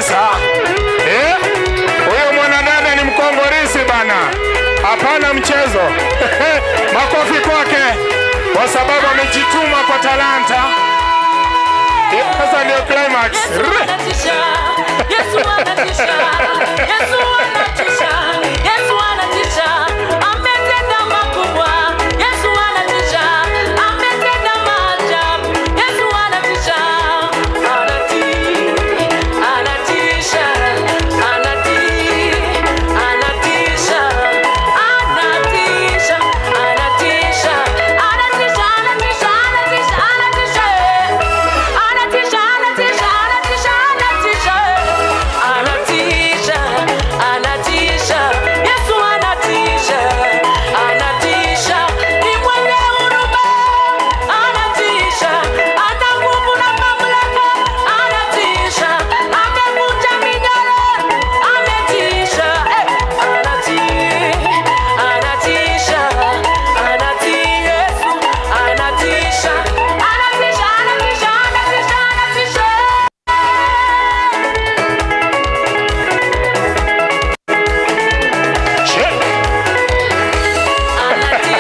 sasa. Huyo mwanadada ni mkongorisi bana. Hapana mchezo. Makofi kwake kwa sababu amejituma kwa talanta. Sasa ndio climax. Yesu anatisha. Yesu anatisha. Yesu anatisha. Ametenda makubwa. Yesu anatisha. Ametenda maajabu. Yesu anatisha. Anatisha. Anatisha. Anatisha. Anatisha. Anatisha. Anatisha. Anatisha. Anatisha. Anatisha. Anatisha. Anatisha. Anatisha. Anatisha. Anatisha. Yesu anatisha. Anatisha. Ni mwenye huruma. Anatisha. Ana nguvu na mamlaka. Anatisha. Amevunja minyororo. Ametisha. Anatisha. Anatisha. Yesu anatisha. Anatisha. Anatisha. Anatisha. Anatisha.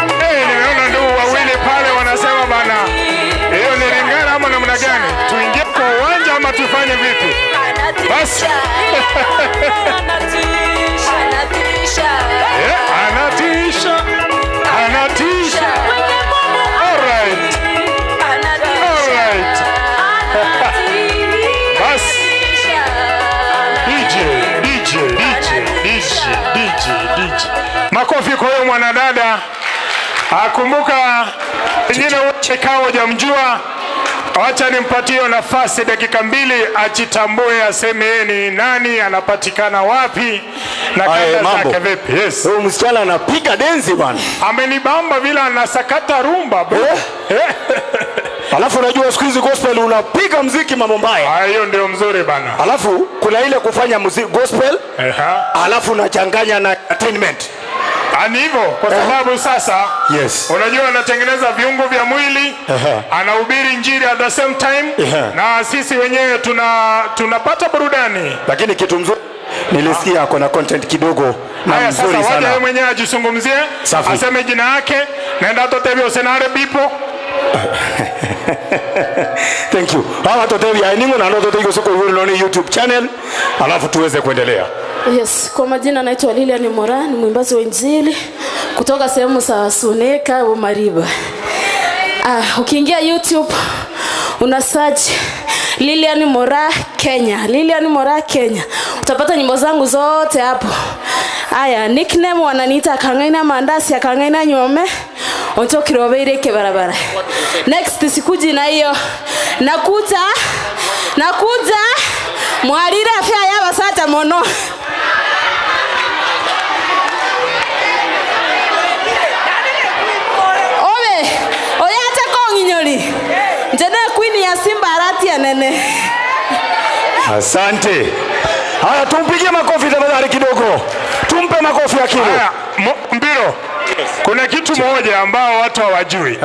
Nimeona ndugu wawili pale wanasema bana, hiyo ni Lingala ama namna gani? Tuingie kwa uwanja ama tufanye vipi? Basi. Anatisha. Anatisha. All right. All right. Basi. DJ, DJ, DJ, DJ, DJ, DJ. Makofi kwa huyo mwanadada. Akumbuka pengine wote kama hujamjua, acha nimpatie nafasi dakika mbili ajitambue, aseme yeye ni nani, anapatikana wapi na kanda zake vipi. Yes. Huyu msichana anapiga densi bwana. Amenibamba vile anasakata rumba bro. Alafu unajua siku hizi gospel unapiga muziki mambo mbaya. Hiyo ndio mzuri bana. Alafu kuna ile kufanya muziki gospel, alafu unachanganya na entertainment. Ani hivyo kwa sababu sasa yes, unajua anatengeneza viungo vya mwili, anahubiri injili at the same time, na sisi wenyewe tunapata burudani. Lakini kitu mzuri nilisikia kuna content kidogo na mzuri sana. Sasa waje yeye mwenyewe ajizungumzie, aseme jina yake, naenda totebio senare bipo. Thank you. Hawa totebi ainingo na totebi soko huru ni YouTube channel, alafu tuweze kuendelea. Yes, kwa majina naitwa Lilian Mora, ni mwimbaji wa injili kutoka sehemu za Suneka au Mariba. Ukiingia YouTube una search Lilian Mora Kenya, Lilian Mora Kenya. Utapata nyimbo zangu zote hapo. Aya, nickname wananiita Kangaina Mandasi, Kangaina Nyome. Ontokirobeire ke barabara. Next sikuji na hiyo. Nakuja. Nakuja. Mwarira afya ya basata mono. Obe, oyate konginyoli. Njene queen ya Simba arati ya nene. Asante. Haya, tumpigie makofi tafadhali kidogo. Tumpe makofi akili. Haya, Mbiro. Kuna kitu moja ambao watu hawajui.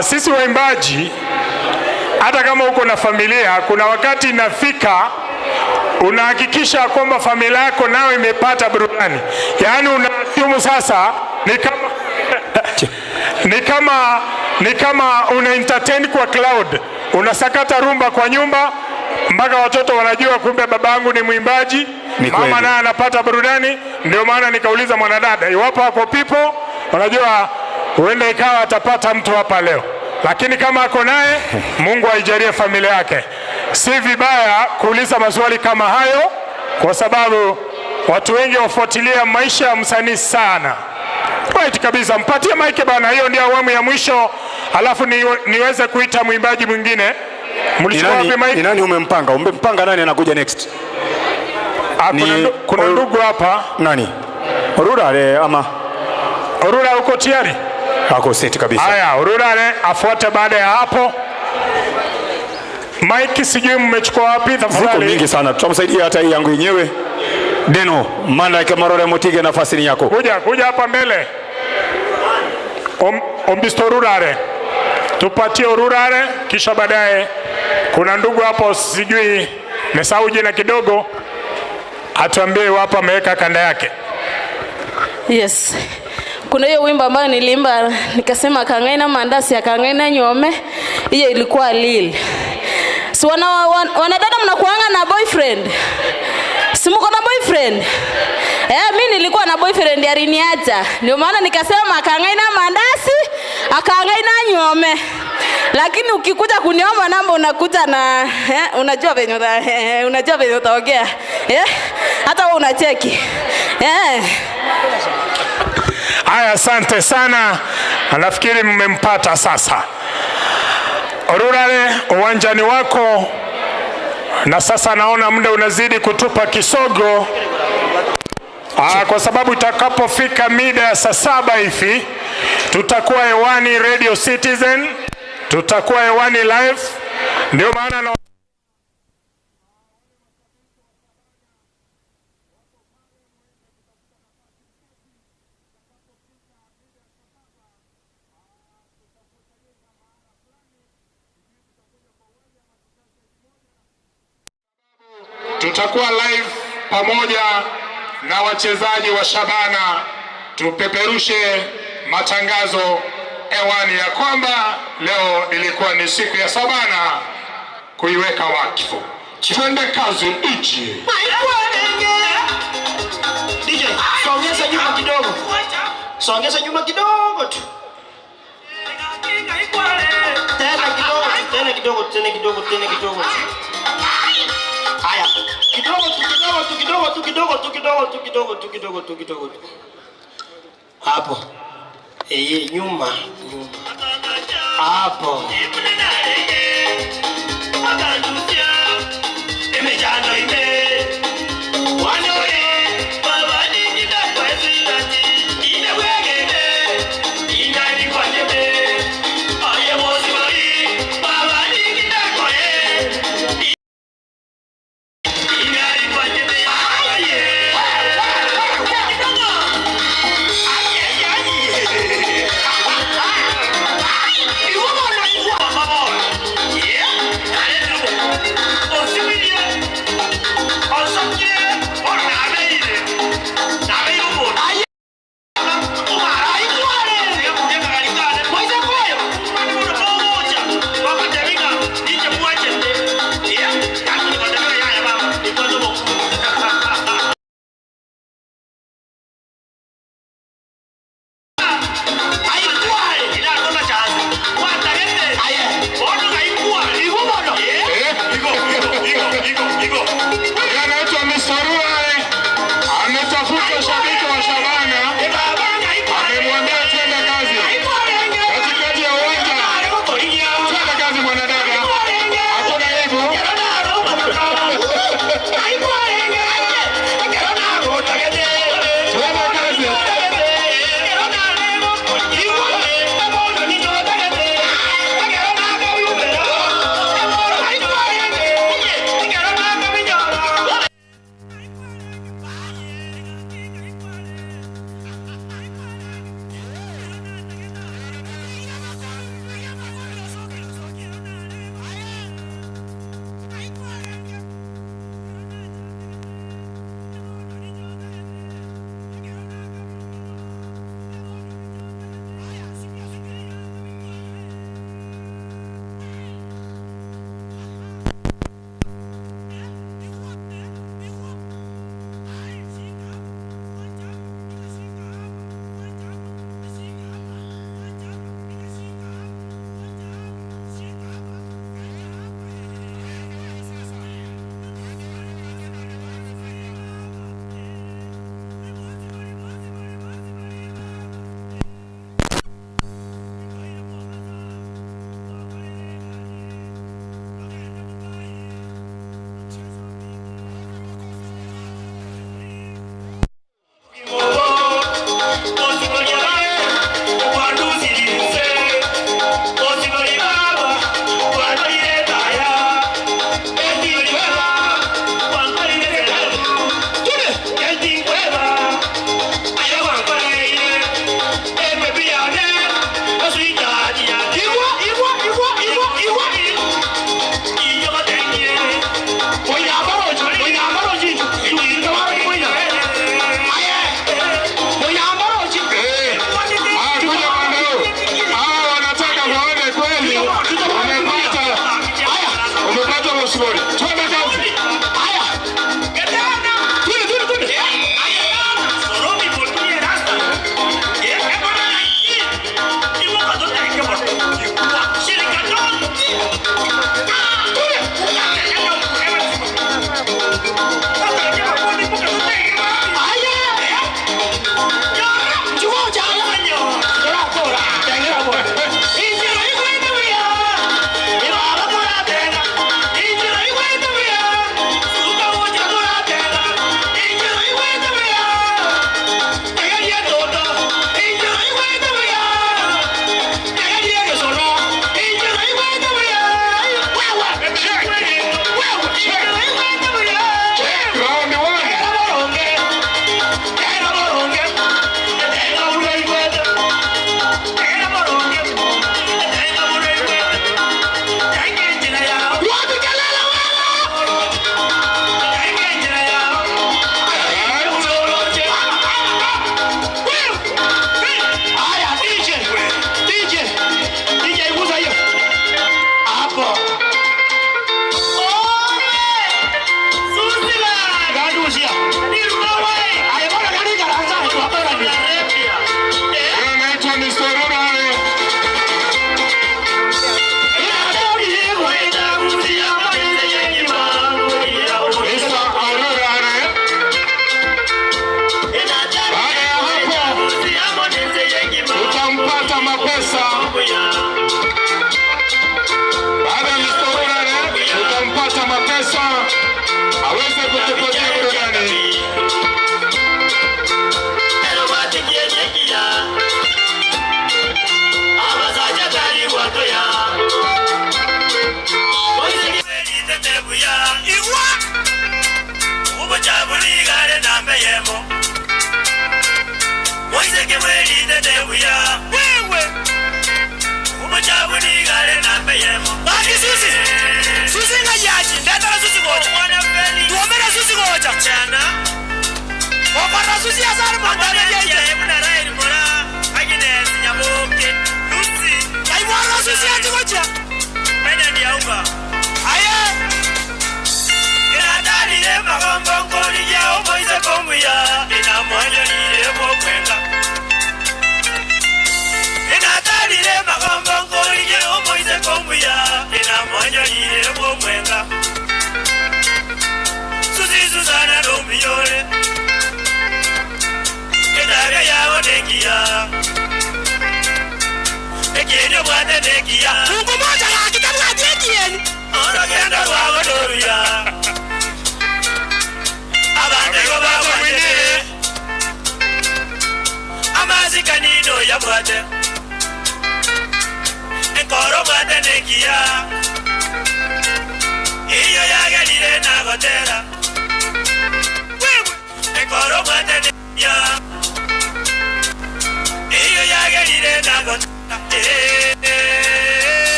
Sisi waimbaji, hata kama uko na familia, kuna wakati inafika unahakikisha kwamba familia yako nayo imepata burudani. Yaani unaassume sasa ni kama ni kama una entertain kwa cloud, unasakata rumba kwa nyumba mpaka watoto wanajua kumbe babangu ni mwimbaji, mama naye anapata burudani. Ndio maana nikauliza mwanadada iwapo ako pipo, unajua huenda ikawa atapata mtu hapa leo. Lakini kama ako naye, Mungu aijalie familia yake. Si vibaya kuuliza maswali kama hayo kwa sababu watu wengi wafuatilia maisha ya msanii sana. Right kabisa, mpatie mic bana, hiyo ndio awamu ya mwisho, alafu niweze kuita mwimbaji mwingine. Mlichukua wapi mic? Ni nani umempanga? Umempanga nani anakuja next? Kuna ndugu hapa. Nani? Orura ama Orura uko tayari? Ako set kabisa. Haya, Orura afuate baada ya hapo. Mike sijui mmechukua wapi tafadhali. Ziko mingi sana. Tutamsaidia hata hii yangu yenyewe. Deno, Malaika Marore Motige, nafasi ni yako. Kuja hapa mbele. Ombisto Rurare. Tupatie Rurare kisha baadaye Kuna ndugu hapo, sijui nimesahau jina kidogo, atuambie wapo ameweka kanda yake. Yes. Kuna hiyo wimbo ambayo niliimba nikasema kangaina mandasi akangaina nyome, hiyo ilikuwa Lil. Si wanadada mnakuanga na boyfriend? Si mko na boyfriend? Mi nilikuwa na boyfriend aliniacha. Ndio maana nikasema akangaina mandasi, akangaina nyome. Lakini ukikuja kuniomba namba unakuja na unajua venye unajua venye utaongea. Hata wewe unacheki. Haya, asante sana. Nafikiri mmempata sasa. Rurale, uwanjani wako. Na sasa naona muda unazidi kutupa kisogo. Kwa sababu itakapofika mida ya saa 7 hivi tutakuwa hewani Radio Citizen, tutakuwa hewani live. Ndio maana na tutakuwa live pamoja na wachezaji wa Shabana, tupeperushe matangazo hewani ya kwamba leo ilikuwa ni siku ya Shabana kuiweka wakfu. Twende kazi DJ. DJ, songeza nyuma kidogo. Songeza nyuma kidogo tu. Tena kidogo, tena kidogo, tena kidogo, tena kidogo. Haya, kidogo tu, kidogo tu, kidogo tu, kidogo tu, kidogo tu, kidogo tu, kidogo tu, kidogo tu. Hapo. Nyuma, nyuma. Hapo.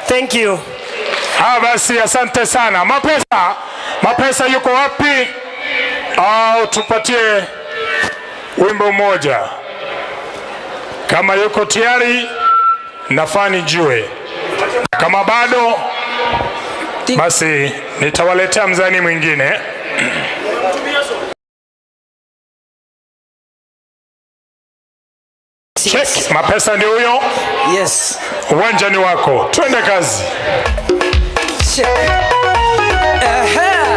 Thank you. Basi asante sana. Mapesa yuko wapi? Au tupatie wimbo mmoja. Kama yuko tayari nafani jue. Kama bado basi nitawaletea mzani mwingine. Check. Mapesa ndio huyo. Yes. Uwanja ni wako. Twende kazi. Check. Aha.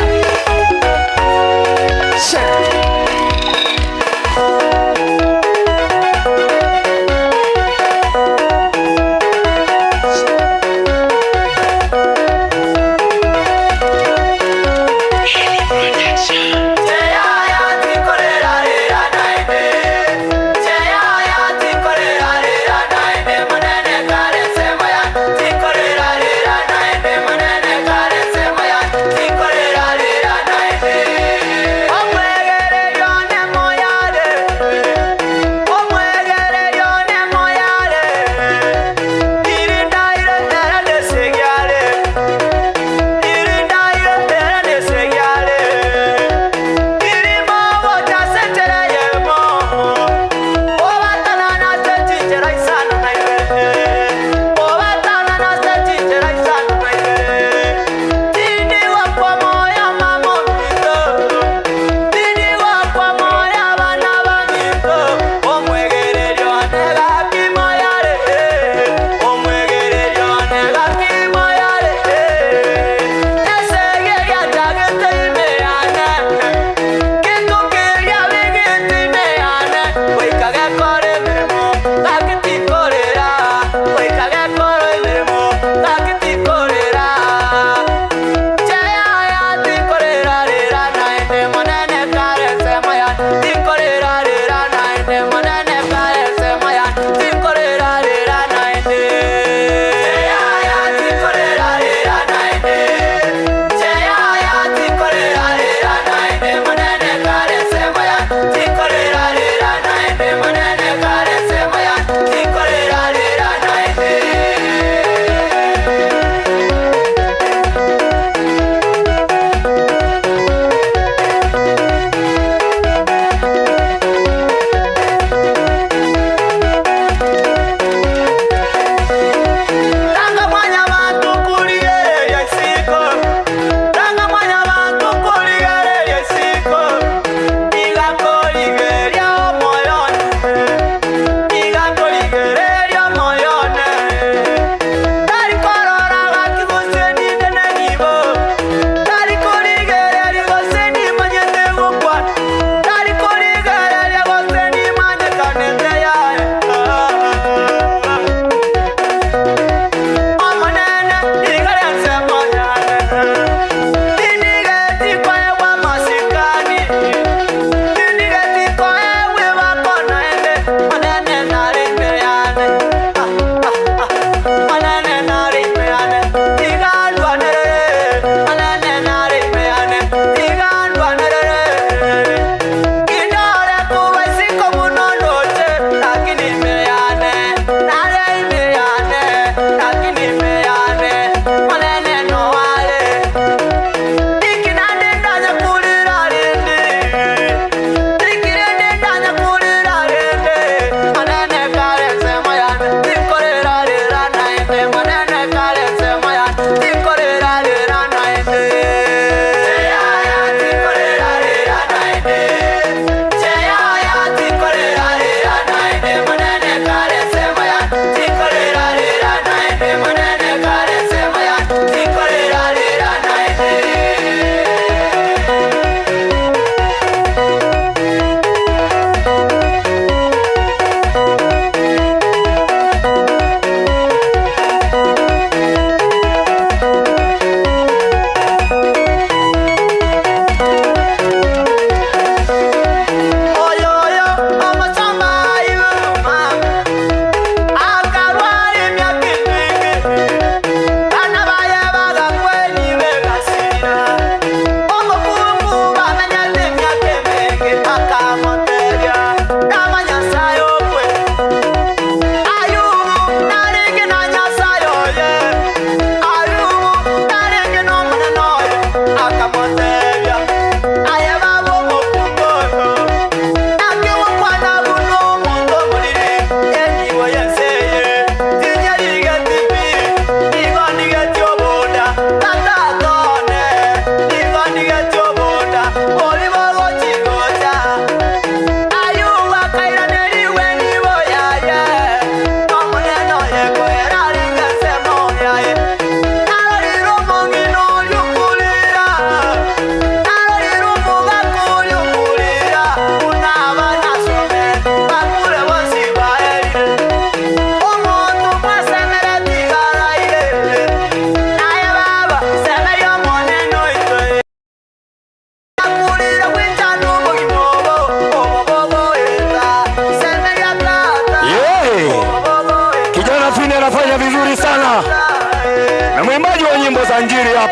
Check. Manene,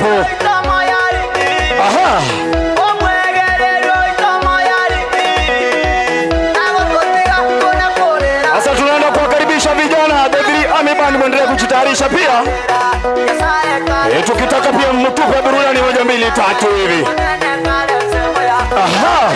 hapo. Aha. Sasa tunaenda kuwakaribisha vijana The Three Army Band, muendelee kujitayarisha pia. Tukitaka pia mtupe burudani 1 2 3 hivi. Aha.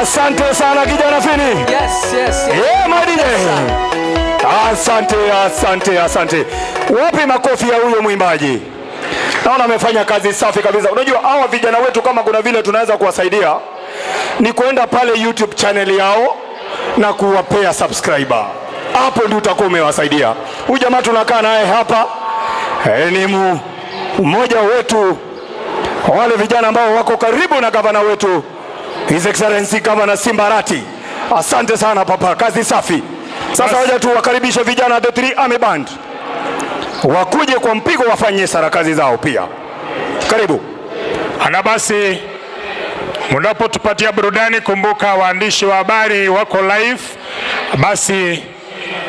Asante sana kijana Fini. Yes, yes, yes. Yeah, my DJ. Asante, asante, asante. Wapi makofi ya huyo mwimbaji? Naona amefanya kazi safi kabisa. Unajua hawa vijana wetu kama kuna vile tunaweza kuwasaidia ni kwenda pale YouTube channel yao na kuwapea subscriber. Hapo ndio utakuwa umewasaidia. Huyu jamaa tunakaa naye hapa ni mmoja wetu wale vijana ambao wako karibu na gavana wetu His Excellency Governor Simba Arati. Asante sana papa, kazi safi. Sasa waje tu wakaribishe vijana The Three Army Band. Wakuje kwa mpigo wafanye sarakazi zao pia. Karibu. Ana basi mnapotupatia burudani, kumbuka waandishi wa habari wako live. Basi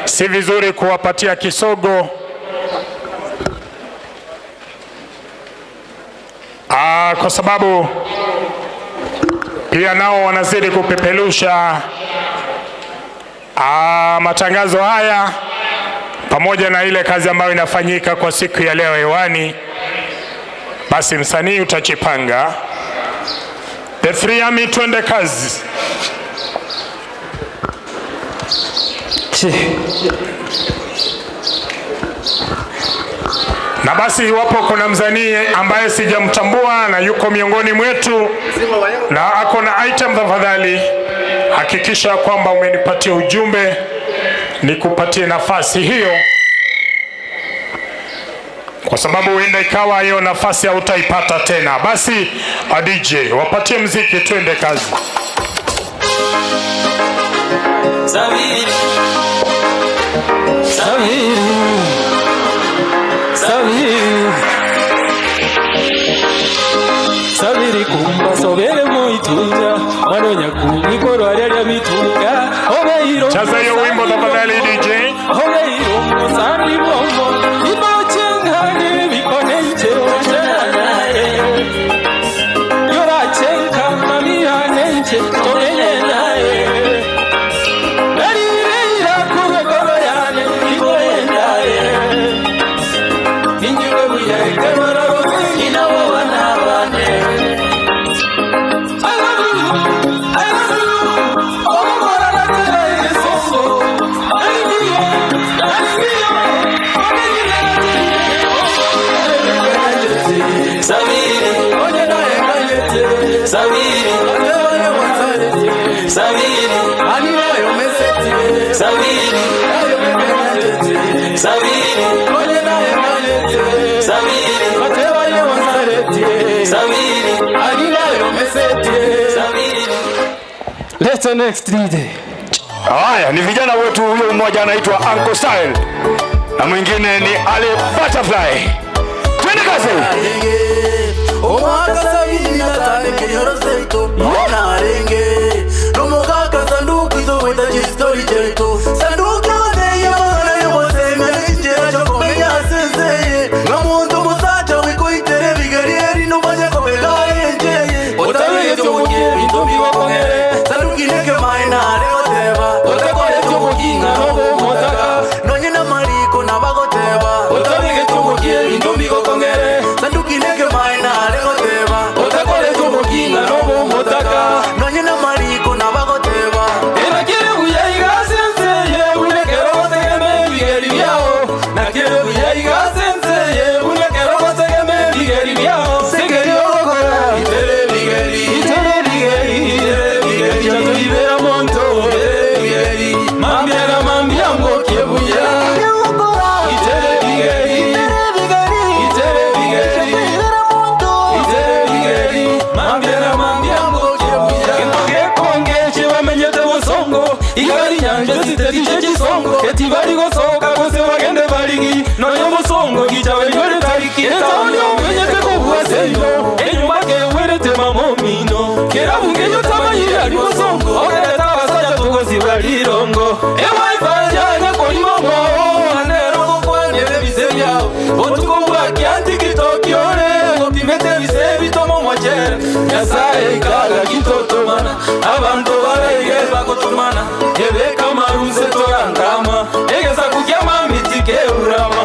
si vizuri kuwapatia kisogo. Kwa sababu pia nao wanazidi kupeperusha matangazo haya pamoja na ile kazi ambayo inafanyika kwa siku ya leo hewani. Basi msanii utachipanga. The Three Army, twende kazi. Na basi iwapo kuna msanii ambaye sijamtambua na yuko miongoni mwetu na ako na item, tafadhali hakikisha kwamba umenipatia ujumbe nikupatie nafasi hiyo, kwa sababu huenda ikawa hiyo nafasi hautaipata tena. Basi DJ wapatie mziki, twende kazi. Sabiri, sabiri, sabiri, sabiri kumba sobere muitunja manonya kumikoro arya mitunga obeiro. Chaza hiyo wimbo tafadhali DJ. Obeiro musari bombo ibochenga bikone ichero yora chenka mami anenche tomenye nae narire kubekoro yane ikoendae inyuwe buya kemara ina wana wane. I love you, I love you, oh mara na tere soso I love you, I love you, Sabiri, oye na ekayete Sabiri, oye wanzarete Sabiri, ani wayo mesete Sabiri, ayo mekayete Sabiri, oye na ekayete Sabiri, oye wayo wanzarete Sabiri, ani wayo mesete Sabiri. Let's the next DJ. Haya ni vijana wetu, huyo mmoja anaitwa Uncle Style na mwingine ni Ali Butterfly. Twende kazi. Omwaka sabini na tano kenyoro seito ona renge Romogaka sanduku zo weta chistory chetu sanduku yote yamana yobose mjenje chokomenya senseye ngamuntu musacha wikoitere bigari no baje komega enje otawe yomukie bintu biwakongere sanduku neke maina leoteba otakole chomukinga nobo motaka nonye na mariko nabagoteba otawe yomukie bintu biwakongere sanduku neke maina leoteba otakole chomukinga nobo motaka nonye na mariko nabagoteba Nakire buya igasense ye unekero gotegeme bigeri byao Nakire buya igasense ye unekero gotegeme bigeri byao Segeri ogokora itere bigeri itere bigeri itere bigeri Ewaifanya kolimo anero kokwanele biseya otukombwa kiantikitokiore opimete bisebitomo mwachere nyasaye ikaga kitotomana abantu barege bakotomana ebeka maruse torangama egeza kukyama mitike urama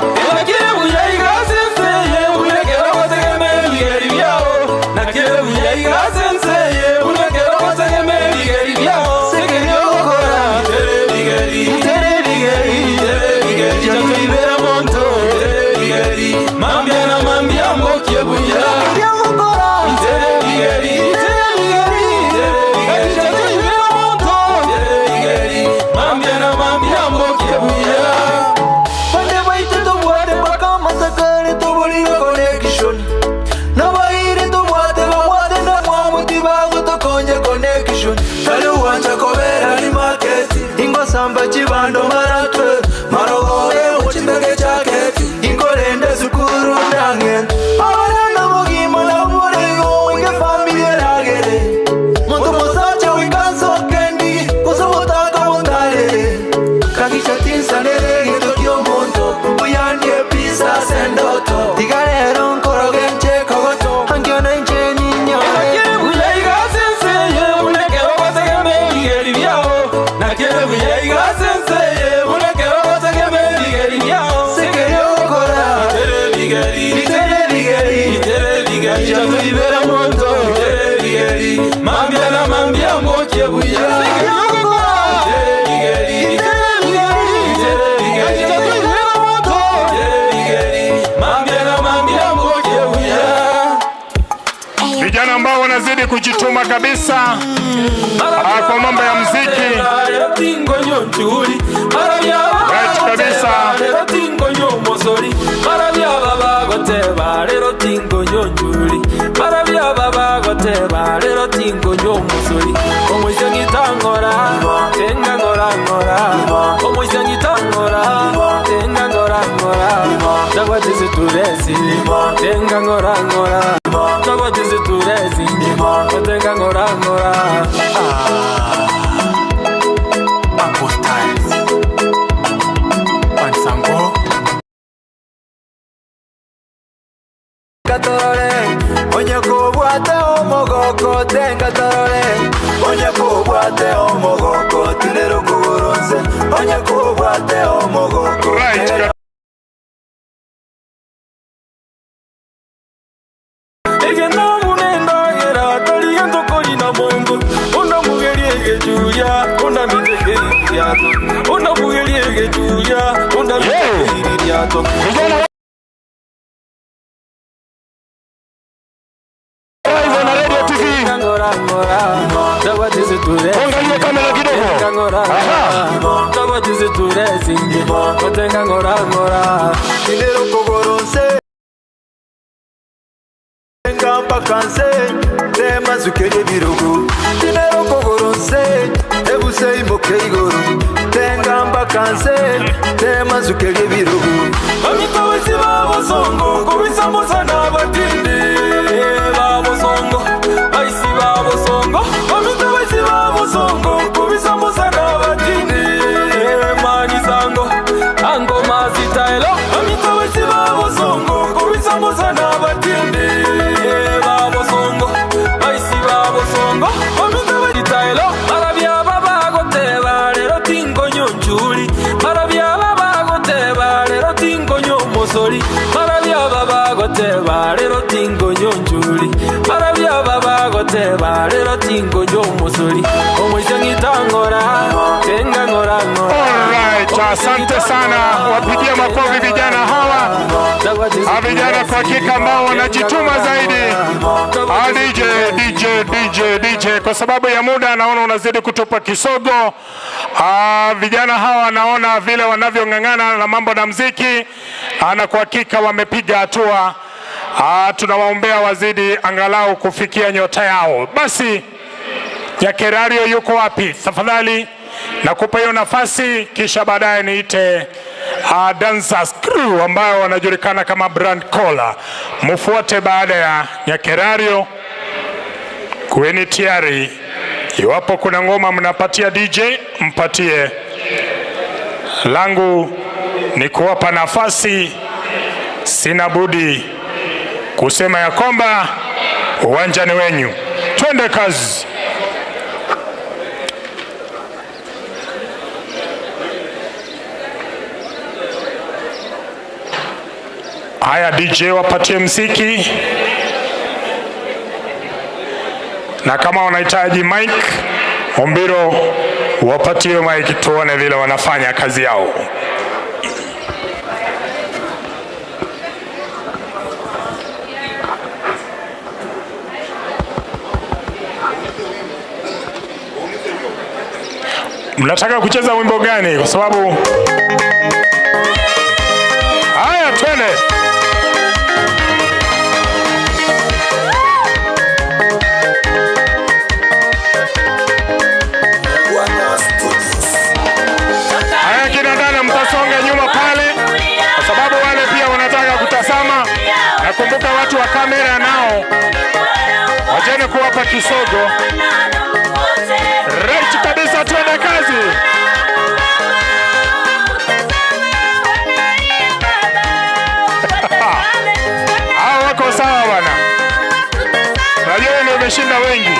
Chibando maratwe marogore uchindage chaketi inkorende sukuru ndangen abana bogimo na burego inge familia ragere muntu musache wikanso kendi kusobotaka mutare kagisha tinsanere gitokyo muntu uyandie pisa sendoto digarero nkorogenche kogoto hangiona inche ninyo Vijana ambao wanazidi kujituma kabisa kwa mambo ya muziki. Right kabisa. Right. Angalia kamera kidogo. Alright, asante sana, wapigie makofi vijana hawa. Vijana kwa hakika ambao wanajituma zaidi. DJ DJ DJ DJ, kwa sababu ya muda naona unazidi kutupa kisogo. Vijana hawa naona vile wanavyong'ang'ana na mambo na muziki, na kwa hakika wamepiga hatua. Tunawaombea wazidi angalau kufikia nyota yao. Basi Nyakerario yuko wapi? Tafadhali nakupa hiyo nafasi, kisha baadaye niite dancers crew ambao wanajulikana kama Brand Cola. Mfuate baada ya Nyakerario. Kuweni tayari. Iwapo kuna ngoma mnapatia DJ, mpatie. Langu ni kuwapa nafasi, sina budi kusema ya kwamba uwanja ni wenyu. Twende kazi. Haya, DJ wapatie mziki, na kama wanahitaji mic, Ombiro wapatie mic, tuone vile wanafanya kazi yao. Mnataka kucheza wimbo gani? Kwa sababu haya, twende. Haya, kina dada mtasonga nyuma pale, kwa sababu wale pia wanataka kutazama. Nakumbuka watu wa kamera nao wacheni kuwapa kisogo. Right kabisa, twende kazi. Hao wako sawa bwana, najua ndio umeshinda wengi.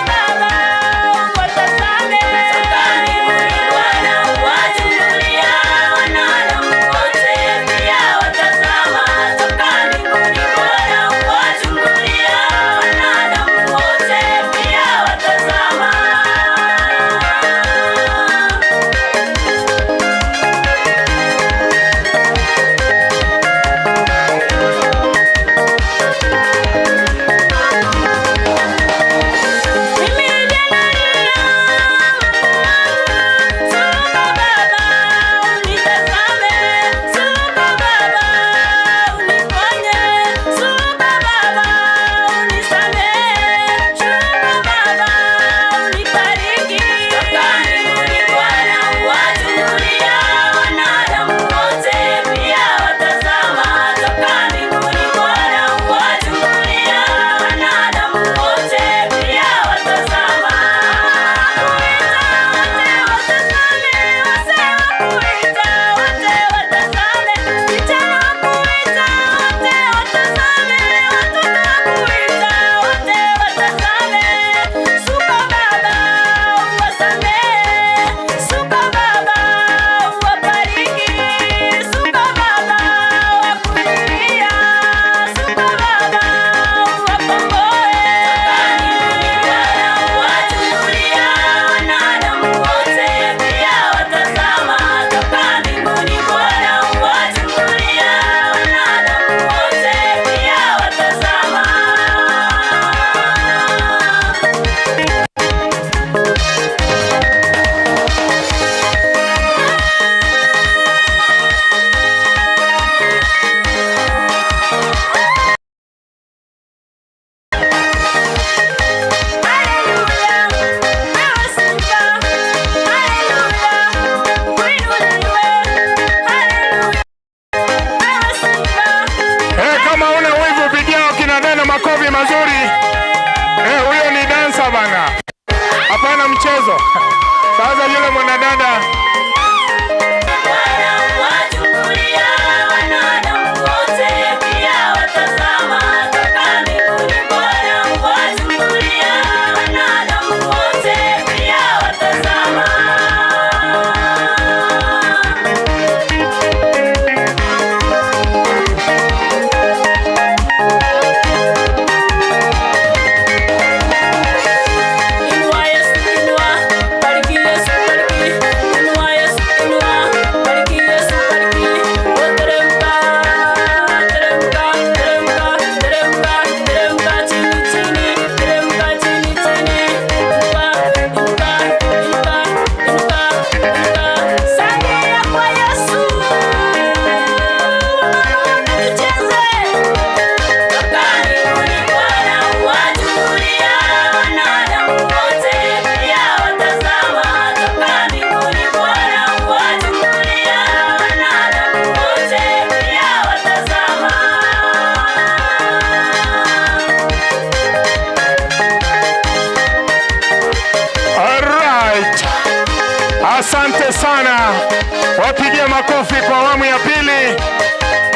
Tuwapigie makofi kwa awamu ya pili.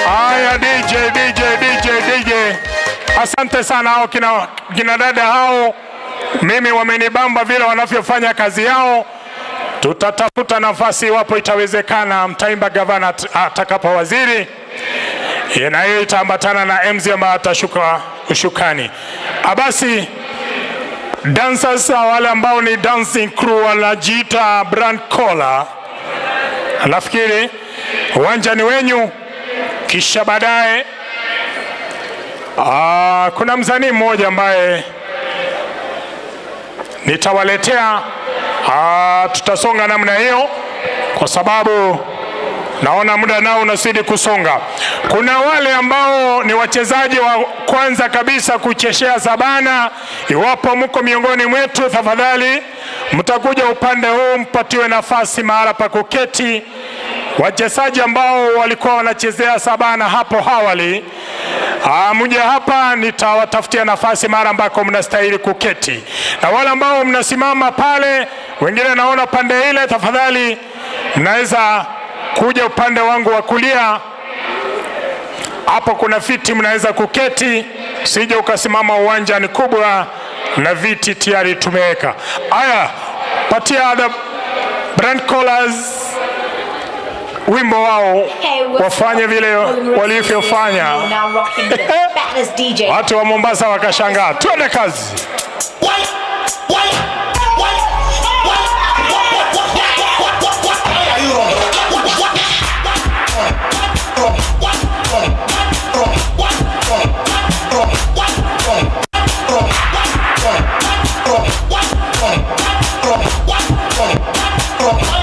Haya, DJ, DJ, DJ, DJ. Asante sana hao kina dada hao, mimi wamenibamba vile wanavyofanya kazi yao. Tutatafuta nafasi iwapo itawezekana, mtaimba gavana atakapo waziri, na hiyo itaambatana na MZ ambaye atashuka ushukani. Abasi dancers, wale ambao ni dancing crew wanajiita brand caller, nafikiri uwanja ni wenyu. Kisha baadaye kuna msanii mmoja ambaye nitawaletea. Tutasonga namna hiyo kwa sababu naona muda nao unazidi kusonga. Kuna wale ambao ni wachezaji wa kwanza kabisa kucheshea Sabana. Iwapo mko miongoni mwetu, tafadhali mtakuja upande huu mpatiwe nafasi mahala pa kuketi. Wachezaji ambao walikuwa wanachezea Sabana hapo awali, mje hapa, nitawatafutia nafasi mara ambako mnastahili kuketi. Na wale ambao mnasimama pale, wengine naona pande ile, tafadhali mnaweza kuja upande wangu wa kulia. Hapo kuna viti mnaweza kuketi, sije ukasimama, uwanja ni kubwa na viti tayari tumeweka. Aya, patia the brand callers wimbo wao wafanye vile walivyofanya. Watu wa Mombasa wakashangaa. Twende kazi.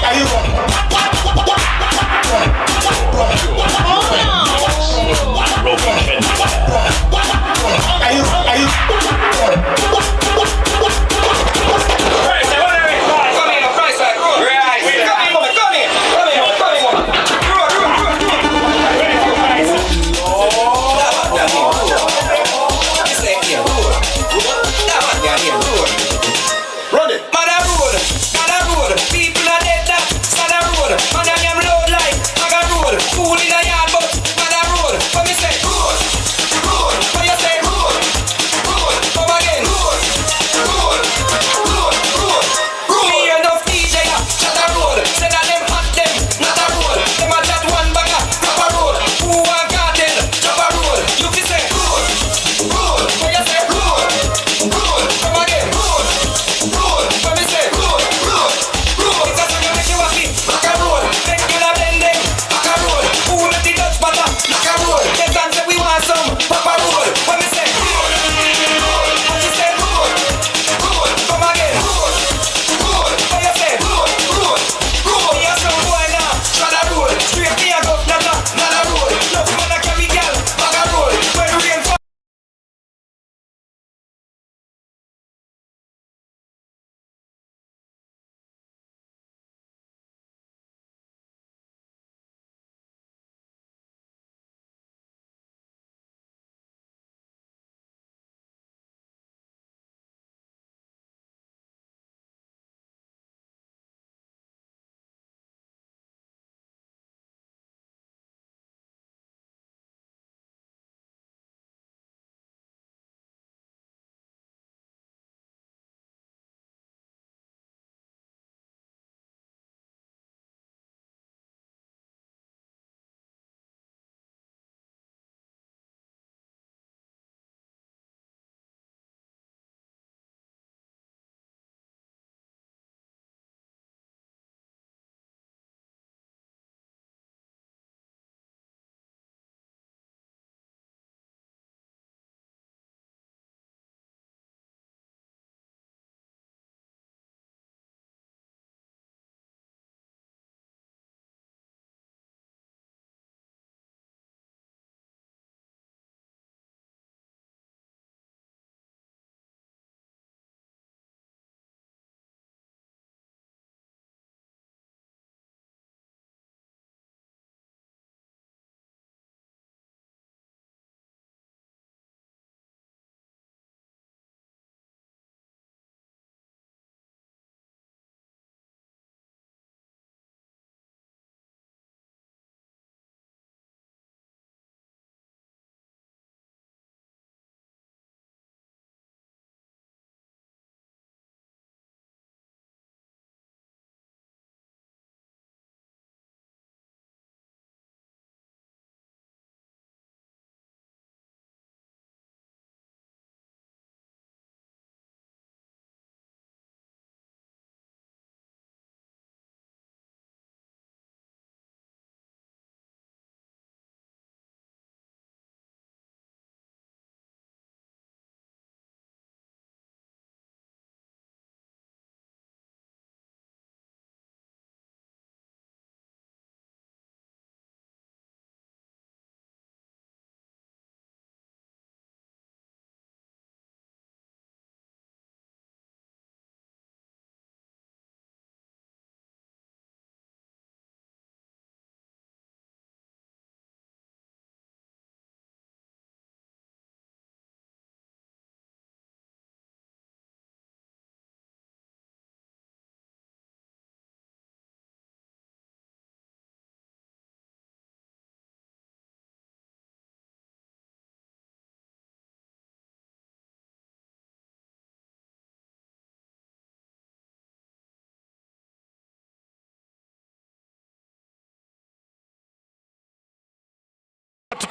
Are you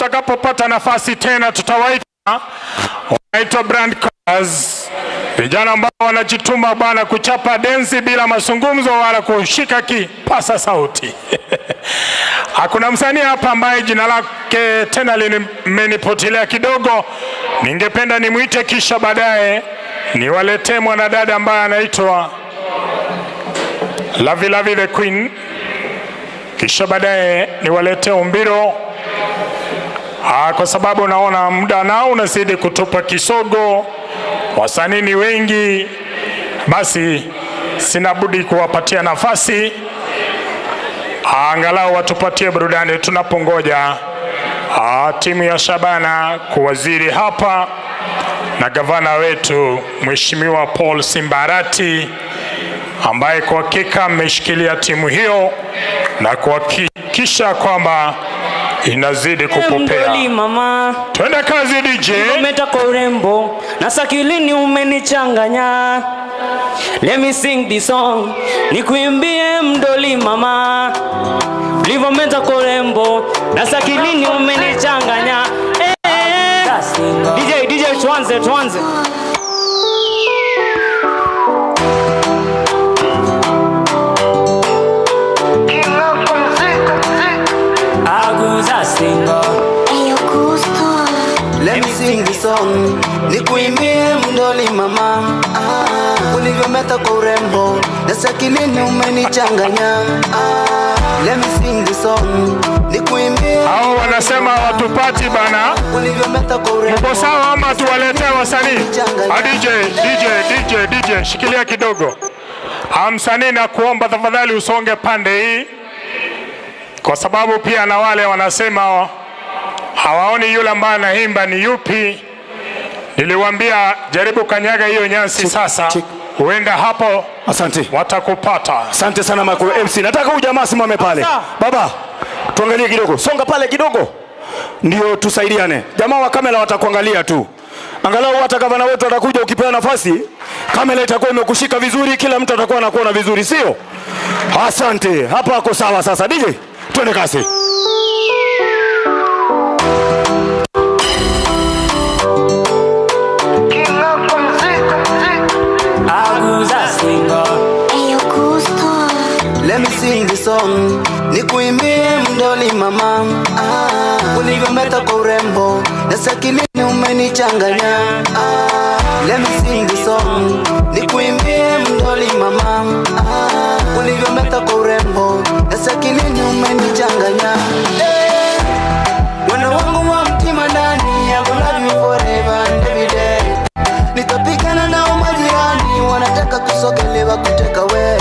Tutakapopata nafasi tena tutawaita, wanaitwa Brand Cars, vijana ambao wanajituma bwana kuchapa densi bila mazungumzo wala kushika kipasa sauti. Hakuna msanii hapa ambaye jina lake tena limenipotelea kidogo, ningependa nimwite kisha baadaye niwaletee mwanadada ambaye anaitwa Lavi Lavi the Queen, kisha baadaye niwaletee Umbiro. Kwa sababu naona muda nao unazidi kutupa kisogo, wasanii ni wengi, basi sina budi kuwapatia nafasi angalau watupatie burudani tunapongoja timu ya Shabana kuwaziri hapa na gavana wetu Mheshimiwa Paul Simbarati ambaye kwa hakika ameshikilia timu hiyo na kuhakikisha kwamba inazidi kupopea. Mdoli mama, twende kazi DJ. Umeta kwa urembo na sakilini umenichanganya. Let me sing this song, nikuimbie mdoli mama. Ulivometa kwa urembo na sakilini umenichanganya. DJ, DJ tuanze, tuanze. Let me sing this song, nikuimbie mdoli mama. Ulivyometa kwa urembo na sakilini umenichanganya. Let me sing this song, nikuimbie. Hao wanasema watupati bana. Ulivyometa kwa urembo. Mko sawa ama tuwaletee wasanii? DJ, DJ, DJ, DJ, shikilia kidogo. Msanii na kuomba tafadhali usonge pande hii, kwa sababu pia na wale wanasema hawaoni yule ambaye anaimba ni yupi. Niliwaambia jaribu kanyaga hiyo nyasi sasa, huenda hapo. Asante. Watakupata. Asante sana Michael MC. Nataka huyu jamaa simame pale. Baba, tuangalie kidogo. Songa pale kidogo. Ndio tusaidiane. Jamaa wa kamera watakuangalia tu. Angalau hata gavana wetu atakuja, ukipewa nafasi, kamera itakuwa imekushika vizuri, kila mtu atakuwa anakuona vizuri, sio? Asante. Hapa ako sawa sasa. DJ, twende kasi. Let me sing this song, nikuimbie mdoli mama. Ulivyometa kwa urembo na sakilini umenichanganya. Let me sing this song, nikuimbie mdoli mama. Ulivyometa kwa urembo na sakilini umenichanganya. Wana wangu wa mtima ndani, I will love you forever and every day. Nitapigana nao majirani, wanataka kusogelewa kuteka we.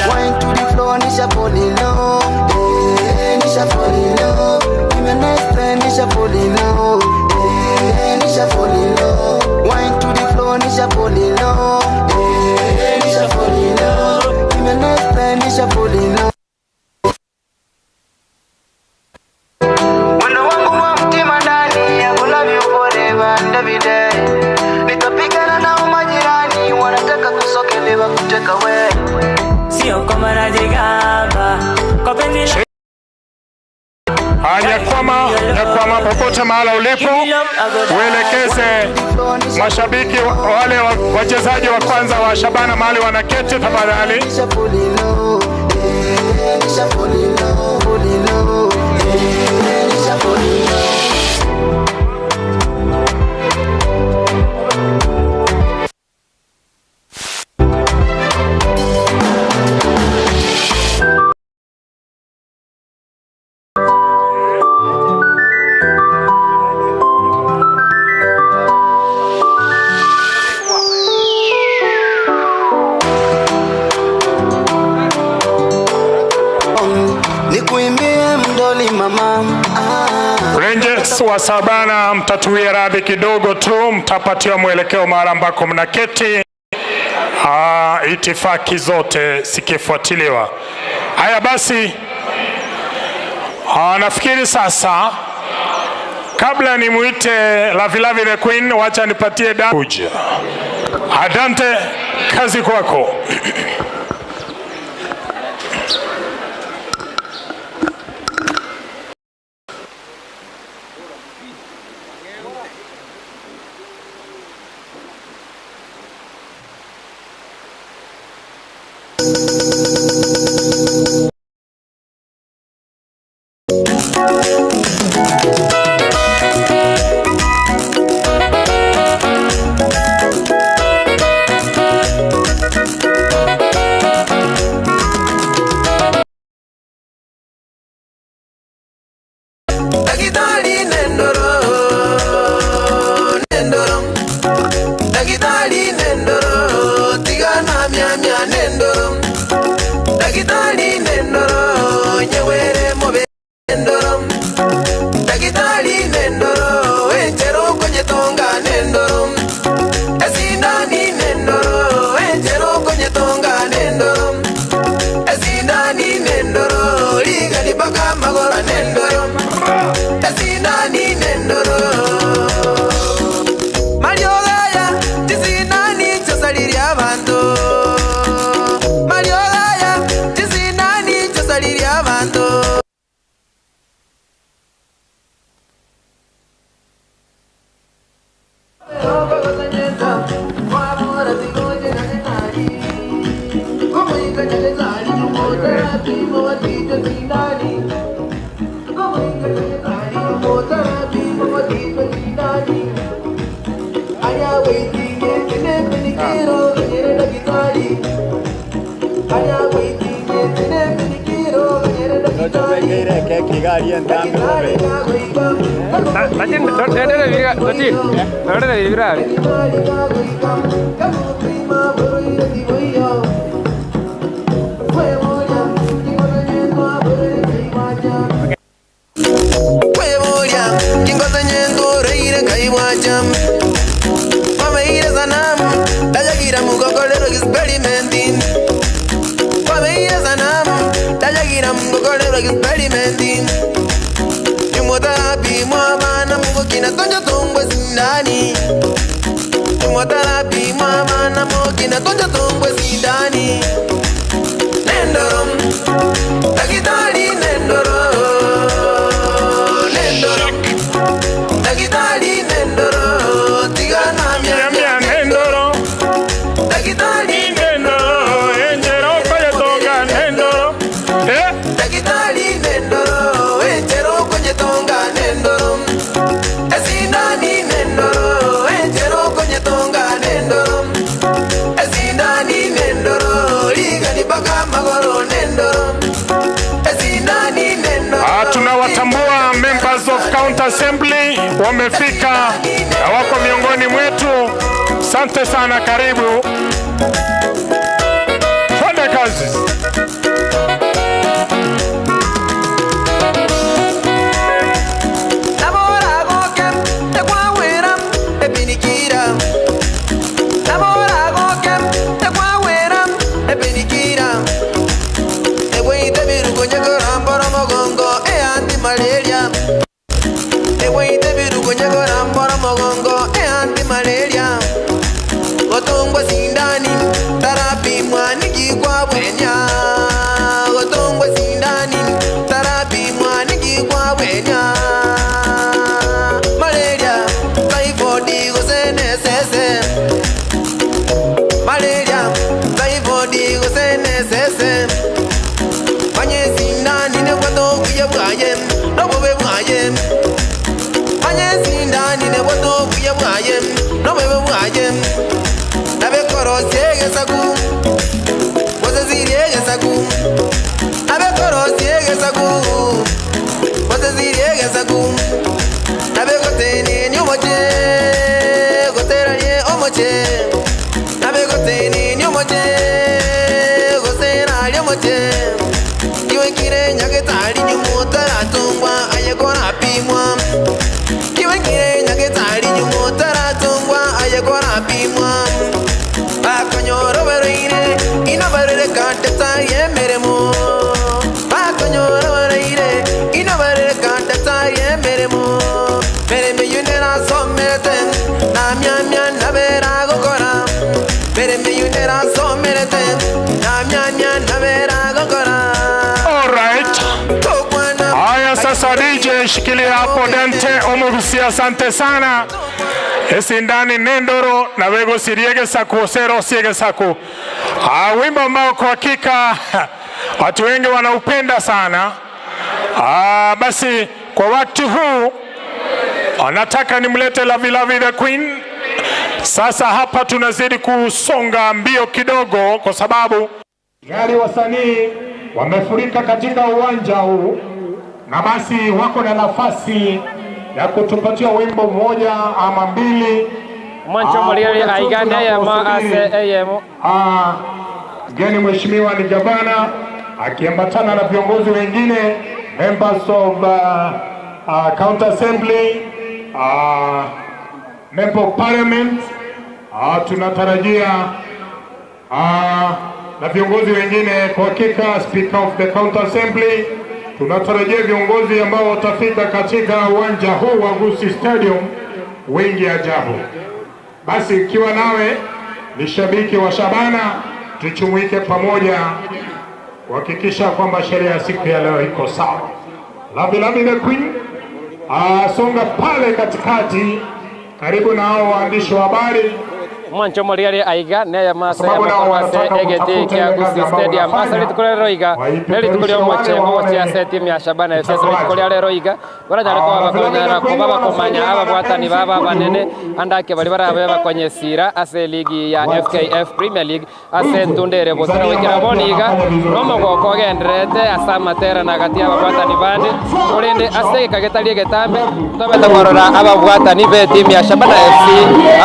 Wine to the floor, nisha fall in love. Eh, nisha fall in love. Give me a nice time, nisha fall in love. Eh, nisha fall in love. Wine to the floor, nisha fall in love. Eh, nisha fall in love. Give me a nice time, nisha fall Popote mahala ulipo, uelekeze mashabiki wale wachezaji wa kwanza wa Shabana mahali wanaketi tafadhali. Rangers wa Shabana, mtatuia radhi kidogo tu, mtapatiwa mwelekeo mahali ambako mnaketi. Itifaki zote zikifuatiliwa. Haya basi, nafikiri sasa kabla nimuite Lavilavi the Queen, wacha nipatie kuja. Adante, kazi kwako. Tunawatambua members of County Assembly wamefika na wako miongoni mwetu. Asante sana, karibu. Twende kazi. Amenishikilia hapo Dante Omugusi, asante sana. Esindani nendoro na wego siriege saku sero siege saku. Wimbo ambao kwa hakika watu wengi wanaupenda sana. Basi kwa wakati huu nataka nimlete Lavi Lavi the Queen. Sasa hapa tunazidi kusonga mbio kidogo kwa sababu gari wasanii wamefurika katika uwanja huu, na basi wako na nafasi ya kutupatia wimbo mmoja ama mbili. Mwancho Moriari aigande ya ma ase eyemo. Geni mheshimiwa ni gavana akiambatana na viongozi wengine, members of County Assembly, member of parliament, tunatarajia na viongozi wengine. Kwa hakika Speaker of the County Assembly, tunatarajia viongozi ambao watafika katika uwanja huu wa Gusii Stadium wengi ajabu. Basi ikiwa nawe ni shabiki wa Shabana, tujumuike pamoja kuhakikisha kwamba sherehe ya siku ya leo iko sawa. Lavi Lavi the Queen songa pale katikati karibu na hao waandishi wa habari. Mwancho Moriari aiga ne masa ya makorwase egeti kia Gusii Stadium asali tukolero iga neli tukolio mochengo wotia se timu ya Shabana FC asali tukolio lero iga baranyara ko bakonyara ko bakomanya aba bwatani baba banene andake bali barabe bakonye sira ase ligi ya FKF Premier League ase ntundere bosara wekira boni iga nomo goko genderete asa matera na gati aba bwatani bande olende ase kagetalie getambe tobeta korora aba bwatani be timu ya Shabana FC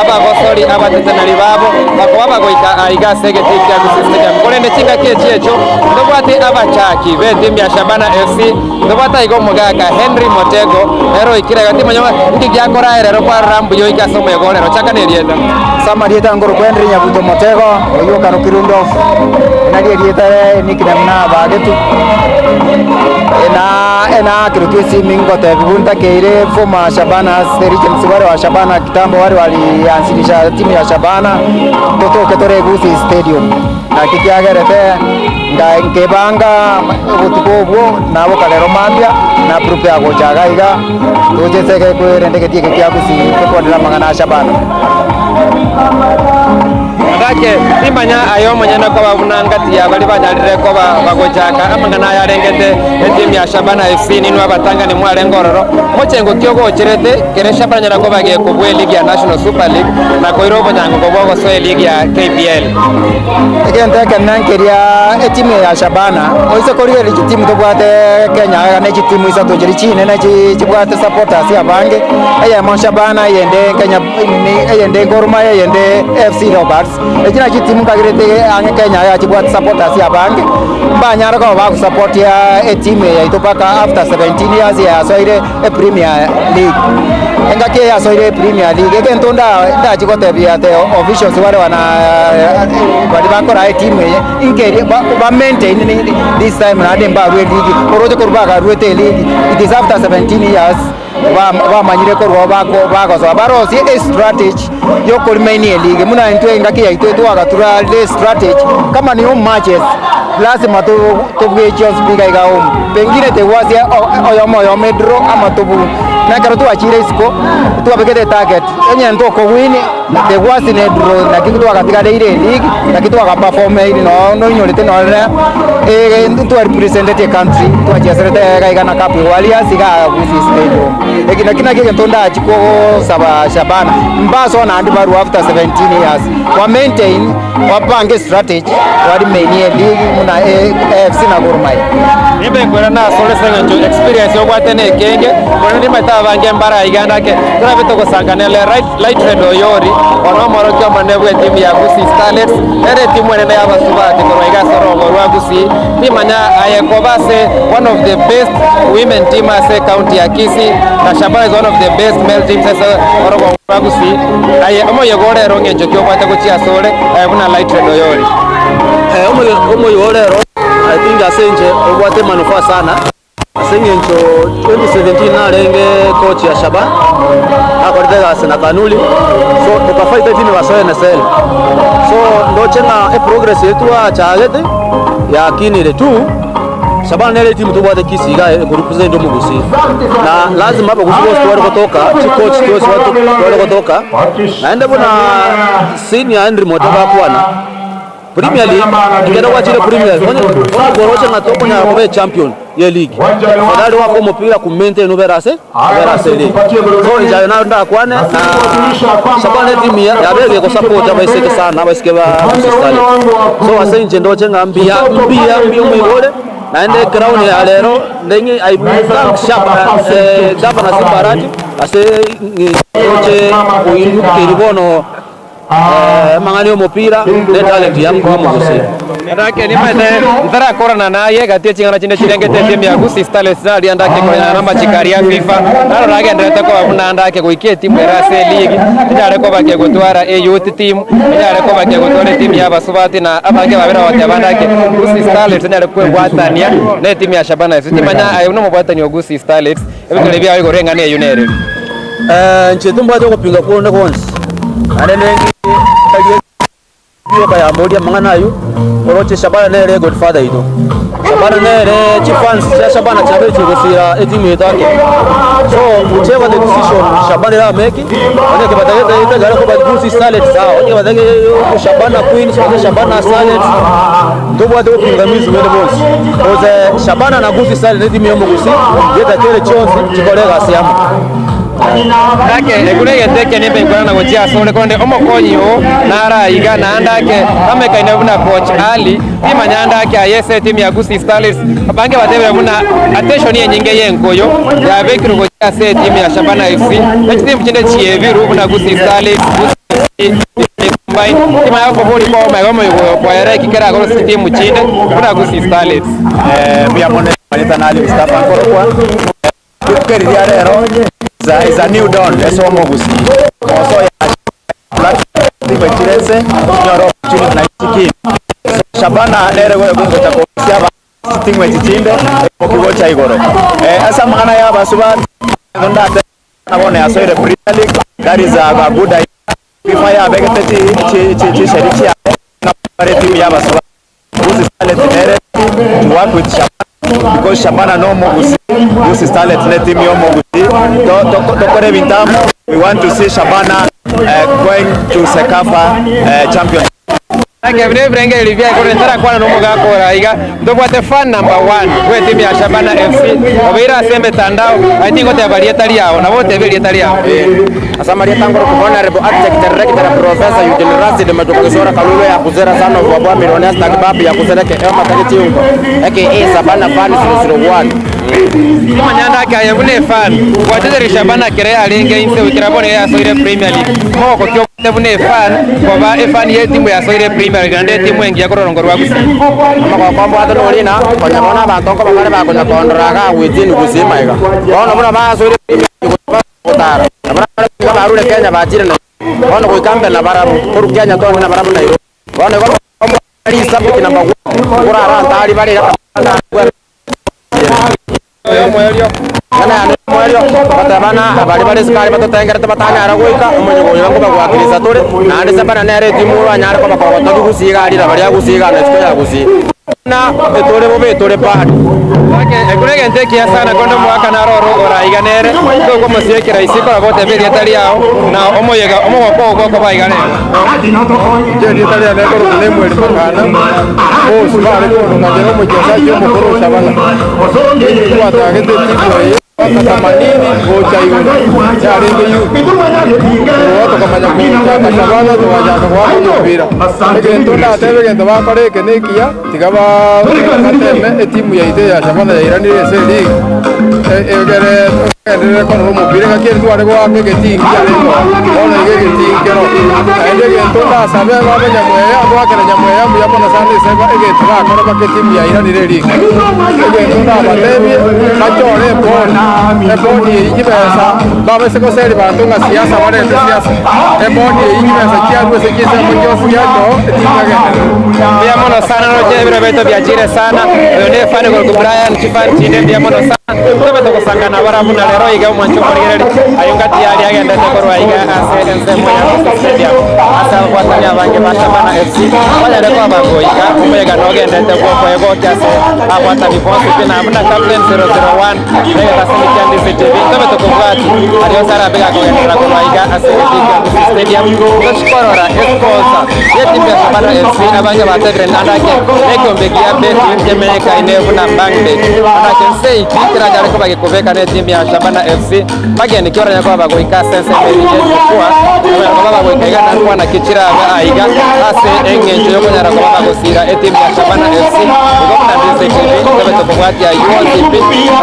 aba gosori aba tetana babo bakoba bagoika aiga sege timu ya Gusii Stadium kolende chinga kiechi echo ndobwate abachaki be timu ya Shabana FC ndobwata igo mugaka Henry Motego ero ikira gati manyoma ngi gyakora erero kwa rambu yo ikasomo yegorero chaka nerieta sama rieta ngoro kwa Henry Nyabuto Motego oyo karo kirundo na rieta nickname na bagetu ena kirutu si mingo te bibunta keire former Shabana James wale wa Shabana kitambo wale walianzisha timu ya Shabana totoke tore Gusii Stadium na kikiagerete nda nkebanga butuko obwo nabo kalero mambia na prepare gochaga iga tojeseke kwerendeke kia Gusii tokondera mangana Shabana Ndake imanya ayo manyana kwa bunangati ya bali banyalire ko bagochaka amangana yarengete timu ya Shabana FC ninu abatanga ni mwalengororo mochengo kyogocherete kere Shabana nyana ko bagiye kubwe ligi ya National Super League na koirobo nyango kobogo so ligi ya KPL egente kenankeria timu ya Shabana oise koriere timu tobwate Kenya na timu isato jiri chine na chibwate supporters ya bange eye mo Shabana yende Kenya yende Gor Mahia yende FC Leopards ejina chitimu kagirete ange Kenya ya chibwate supporters ya bange mbanyara ko ba support ya timu ya itopaka after 17 years ya soire Premier League engake ya soire Premier League ekentonda ndachikotebia te officials wale wana bali bakora timu inkeri ba maintain this time na demba rwe league oroje korbaga rwe te league it is after 17 years bamanyire korwa bagosoa barosie a strategy yo korimainie league muna intwe engaki yaitwe twagatura le strategy kama ni home matches lazima tubwe speaker iga home pengine tewasia oyomo yomedro ama tubu na karo tuachire isiko tuwabekete target enye ntoko win tewasi ne draw na kitu twagatigare ile league na kitu twagaperform ile no no inyorete no tu represent the country twacheserete gaigana cup walia siga Gusii Stadium ekina kina kike ntonda chiko saba Shabana mbaso na andi baru after 17 years wa maintain wapange strategy wali mainie league muna AFC na Gor Mahia nimbe kwera na sole senjo experience yobwate kenge kono ndima tabange mbara iganda ke turabito gosanganele right light red oyori ono morokyo manebwe timu ya Gusii Starlets ere timu ene ya basubati korwa igasoro rwa Gusii nimanya ayekobase one of the best women team ase county ya Kisii na Shabana is one of the best male teams ase orogo rwa Gusii aye omoyegorero ngenjo kyobwate gochia sole ayebuna light red oyori omoyegorero I think asenje obwate manufaa sana asengencho 2017 narenge coach ya Shaban akortega asena kanuli so tukafight team wa NSL so ndochenga e progress yetu achagete ya kinire tu Shabana nele timu tubwate Kisii ga kurepresent Omugusi na lazima hapa kusibo story kutoka coach tosi watu wale kutoka naenda bona senior Henry Motaka kwana Premier League ngera wachire Premier League goroche na toko na kube champion ye league fadhali wako mpira ku maintain uberase league so inja na nda kwane na Shabana timu ya bege ko support abaiseke sana abaiseke ba so asenje ndoche ngambia mbia mwigole naende crown ya lero ndengi I thank Shabana governor Simbarati ase ndoche kuinuke mangani mupira ne talent ya mkomo. Ndake ni mete ndara korana naye gatie chingana chinde chirengete timu ya Gusii Starlets na aliandake kwa namba chikaria FIFA naro ragenderete kwa buna ndake guikie timu era se league ndare ko bakie gutwara a youth team ndare ko bakie gutwara timu ya basubati na abange babira wote bandake Gusii Starlets ndare kwegwatania ne timu ya Shabana FC timanya ayo no mubwatani wa Gusii Starlets ebitole byawe gorengana yunere nchetumba cyo kupinga kuona konse anene ngi ya modia mangana ayu oroche Shabana nere godfather ito Shabana nere chifans cha Shabana chabe chigosira etimu yake so whichever the decision Shabana la make onye kibatageta ita garo ko Gusii Starlets sawa onye kibatageta Shabana Queens onye Shabana Starlets ndobwa do pingamizi mwende boss because Shabana na Gusii Starlets etimu yo Gusii yeta kele chonse chikolega siamu Ndake ekurege teke nimbe ikorana gochia sore konde omokonyi o naraiga na ndake amekaine buna coach Ali timanya ndake ayese timu ya Gusii Starlets abange batebera buna attention yenyinge yenkoyo yabekiru gochia se timu ya Shabana FC ekitimu chinde chiebiru buna Gusii Starlets combine timu yako boli kwa magomo kwa era kikera goro timu chinde buna Gusii Starlets pia mone Malita Mustafa Nkorokwa kukeria rero is a new dawn eso Omugusi also ya platform chirese nyoro opportunity na chiki Shabana lere we gocha ko sitingwe chichinde okigocha igoro asa mangana ya basuba ndonda nabone asoire Premier League that is a good idea FIFA ya begete chi chi chi sherichi na pare team ya basuba Gusii Starlets nere to work with Shabana because Shabana no Omugusi Gusii Starlets ne team yo Omugusi tokore bintamu we want to see Shabana going to CECAFA champion. Ake vile livia kwa ndara kwa no mugakora iga ndobwate fan number 1 we team ya Shabana FC obeira sembe tandao I think ote balieta liao na wote balieta liao asamaria tangoro kubona rebo architect director professor Eugene Rashid majokosora kalulu ya kuzera sana wa millionaires takbabu ya kuzera ke ema takitiungo aka Shabana fan 001 Manyanda kaya bune fan wateteri Shabana kere alinge inse ukirabone ya soire Premier League moko kyo bune fan kwa ba fan ye timu ya soire Premier League ande timu engi yakorongo rwa Gusii mako kombo atolina konya bona bantu ko bakare bakonya kondora within Gusii maiga bono buna ba soire Premier League kotara na barure Kenya bajire na bono kuikambe na barabu koru Kenya to na barabu na bono kombo ari sabiki namba kurara ntari bari batabana abari bari skari batotengerete batanyara goika omonyogo ngo bagwakiriza tore naende Shabana nere timu anyare ko bakogotoki gusiga arira baria gusiga na siko ya Gusii na etore bobe etore bad ekurege ntekia sana kondo mwaka naroro oraiganere ko musiekera isiko rabote beri yao na omoyega omogoko goko baigane je ni talia ne koro ne mweri makana o sibare ko na jero mchezaji mkuru Shabana kwa tagete timu wakatamani gocha yule charinge yu watu kamanya kuchaka Shabana tuwajaka kwa mpira egento ndatebe gento bakore kenekia tigaba bateme etimu ya ite ya Shabana ya iranire se league egere endere kono mupira ngakiri tware gwake getingi ariko ona getingi no ende gento ndasabe babe nyamweya gwakera nyamweya mbuya mono sana iseba egento bakora baketimu ya iranire league egento ndabatebie bachore eboni eboni eyibesa babesekoseri bantu nga siasa barete siasa eboni eyibesa kiarwe sekisa mukyosi yacho etimu yagendere mbia mono sana no jebira beto byajire sana ne fani ko Brian Chifan chinde mbia mono sana tobe tokosangana barabu na lero iga mwancho korigereri ayungati yali agenda tekorwa iga ase ensemo ya stadium asa Ababwatani abange ba Shabana FC banyare koba bagoika omwega nogendete gwokoego kiase abwatani bonsi pi na Captain 001 negetasemikia DCTV tobe tokobwati ario sara bega kogendera korwa iga ase ekiga Gusii Stadium tochikorora esponsa yetimu ya Shabana FC abange batebire nandake nekiombe gia beti kemeka ine buna Bangbet andake nseiki kiranyare koba gikubeka ne timu ya Shabana FC bageni kioranya koba bagoika sense merije kuwa koba bagoika iga nakuwa na kichira aiga ase eng'encho yokonyara koba bagosira etimu ya Shabana FC igo buna DCTV tobe tokobwatia UTP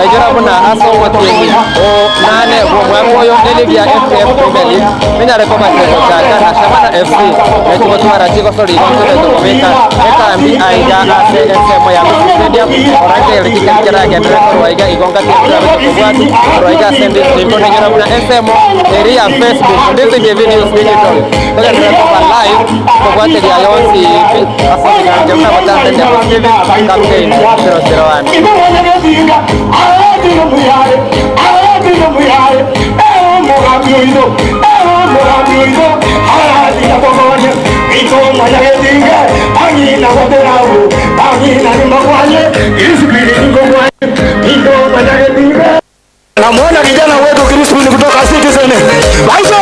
aigira buna ase omotienyi o nane bwomwaka oyo neligi ya FKF Premier League menyare koba kegochaka na Shabana FC nekigotwara chigosori igo tobe tokobeka ekambi aiga ase ensemo ya Gusii Stadium orange kikeragendere korwa iga igo ngati tobe tokobwati korwa iga ase DCTV konegera buna ensemo eri ya Facebook DCTV News Digital togendere koba live kobwateria yonsi ase ebiganja buna batante DCTV Captain 001. Namuona kijana wetu Crispin kutoka Citizen. Baiso.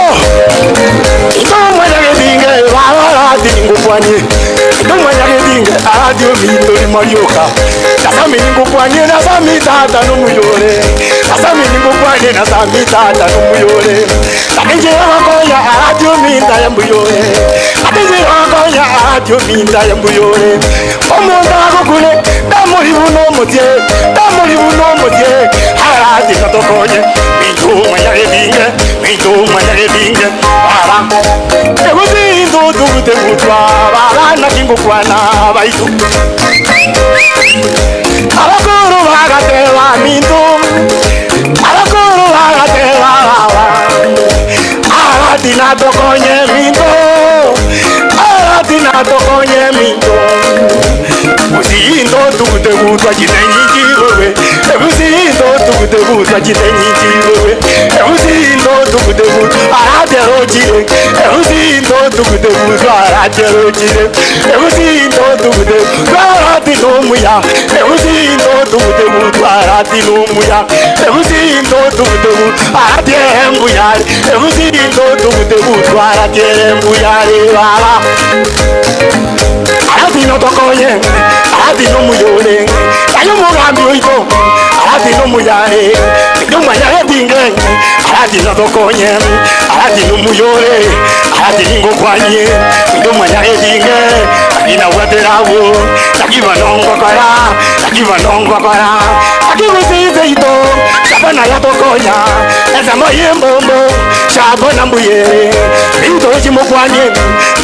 Abakuru bagateba mindu, abakuru bagateba baba, aratina tokonye mindu, aratina tokonye mindu. Usindo tukute kutwa chitenyi wewe, usindo tukute kutwa chitenyi wewe, usindo tukute kutwa aratero chile, usindo tukute kutwa aratero chile, usindo tukute aratino muya, usindo tukute kutwa aratino muya, usindo tukute kutwa aratiere muya, usindo tukute kutwa aratiere muya baba. Aratino tokonye, aratino muyole, ayo mugambi oito, aratino muyare, ndumanya dinge, aratino tokonye, aratino muyole, aratino kwanye, ndumanya dinge, ina waterawo, takiva nongo kora, takiva nongo kora, takivusize ito, Shabana ya tokonya, ezamo yembombo, Shabana mbuye, ito chimukwanye,